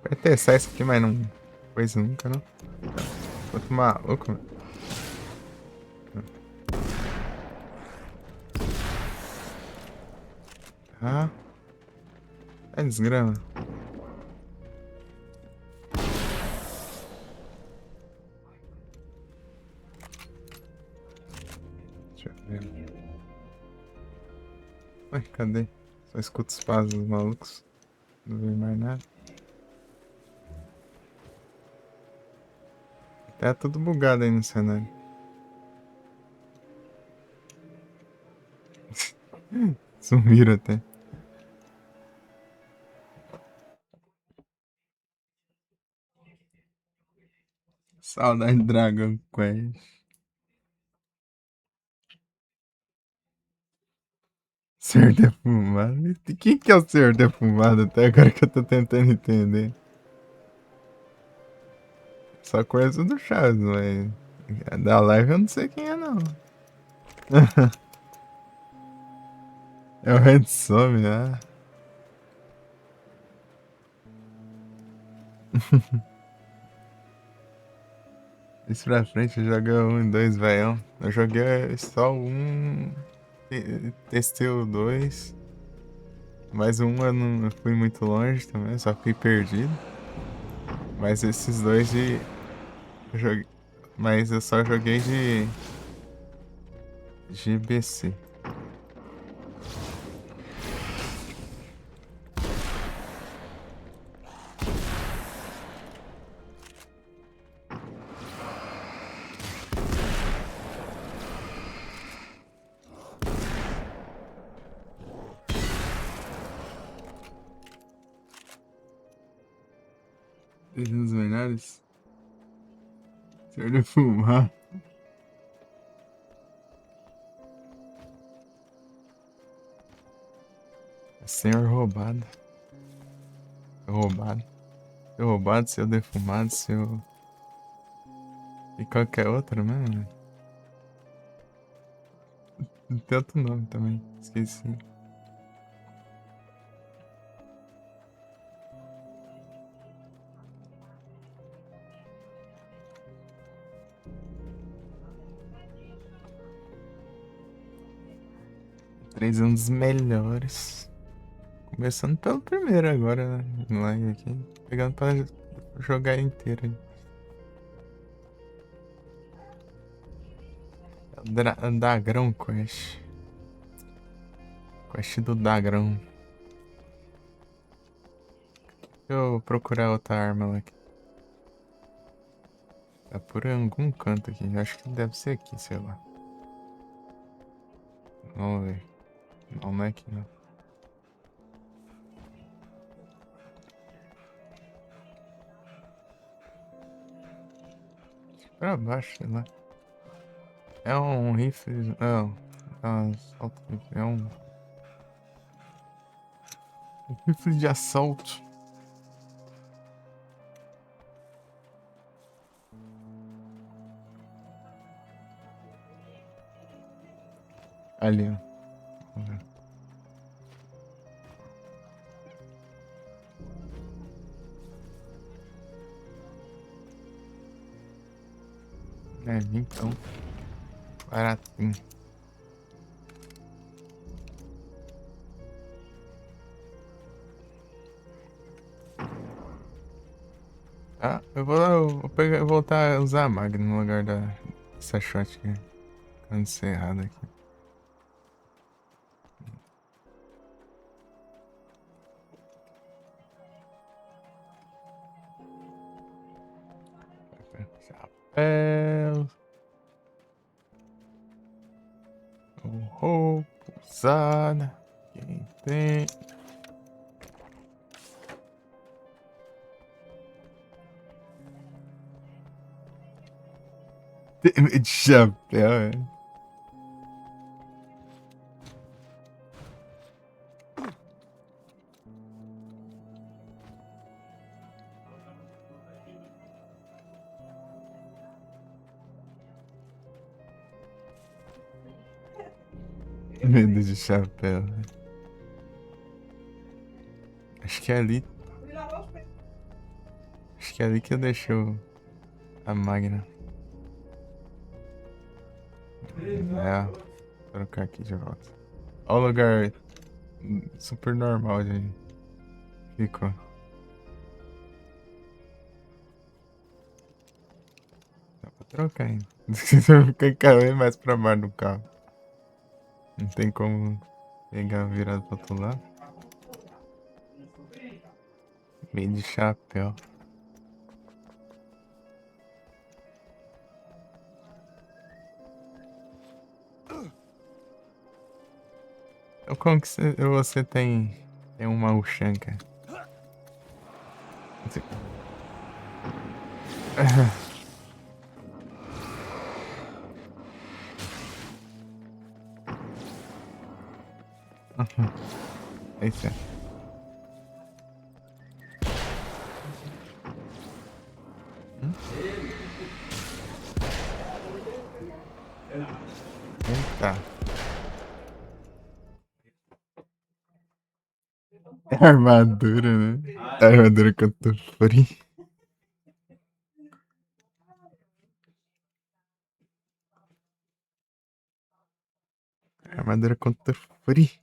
Vai testar isso aqui, mas não. Pois nunca, não. Quanto maluco, meu. Ah. É desgrama. Deixa eu ver. Ué, cadê? Só escuto os passos dos malucos. Não vem mais nada. Tá tudo bugado aí no cenário. Sumiram até. Saudade de Dragon Quest. Senhor Defumado? Quem que é o Senhor Defumado? Até agora que eu tô tentando entender. Só conheço do Chaves, mas da live eu não sei quem é, não. É o Handsome, né? Isso pra frente, eu joguei o um e dois, velho. Eu joguei só o um, te-, testei o dois. Mas o um eu não, eu fui muito longe também, só fiquei perdido. Mas esses dois de. Eu joguei, mas eu só joguei de. De B C. Os melhores? Senhor Defumado. Senhor roubado. Roubado. Senhor roubado, senhor defumado, senhor. E qualquer outro mesmo, né? Tem outro nome também, esqueci. Três é um dos melhores. Começando pelo primeiro agora, né? Online aqui. Pegando pra jogar inteiro aí. Dra-, Dagrão Quest. Quest do Dagrão. Deixa eu procurar outra arma lá. Tá por algum canto aqui. Acho que deve ser aqui, sei lá. Vamos ver. Não, não é aqui, não. Pra baixo, sei lá. É um rifle. Não. É um assalto rifle. É um. Rifle de assalto. Ali, ó. É, então. Baratinho. Ah, eu vou, eu vou pegar, voltar a usar a Magna no lugar da, dessa shotgun. Tá encerrado aqui. Chapéu. Uhul. Sada. Quem tem? De chapéu, é. Medo de chapéu. Acho que é ali. Acho que é ali que eu deixo a Magna. É. Trocar aqui de volta. Ó o lugar super normal, gente. Ficou. Dá pra trocar ainda. Fica cada vez mais pra baixo do carro. Não tem como pegar virado pro outro lado. Meio de chapéu. Como que cê, você tem, tem uma Ushanka? É isso aí. Hum? Eita. É armadura, né? É armadura contra free. Armadura contra free.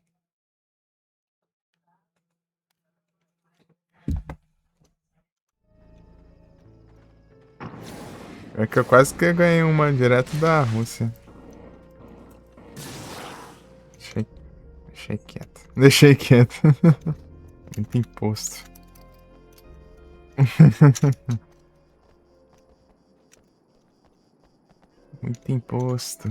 É que eu quase que ganhei uma direto da Rússia. Deixei, deixei quieto. Deixei quieto. Muito imposto. Muito imposto.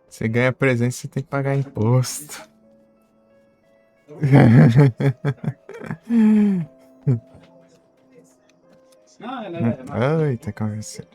Você ganha presença, você tem que pagar imposto. Ai, tá convencido.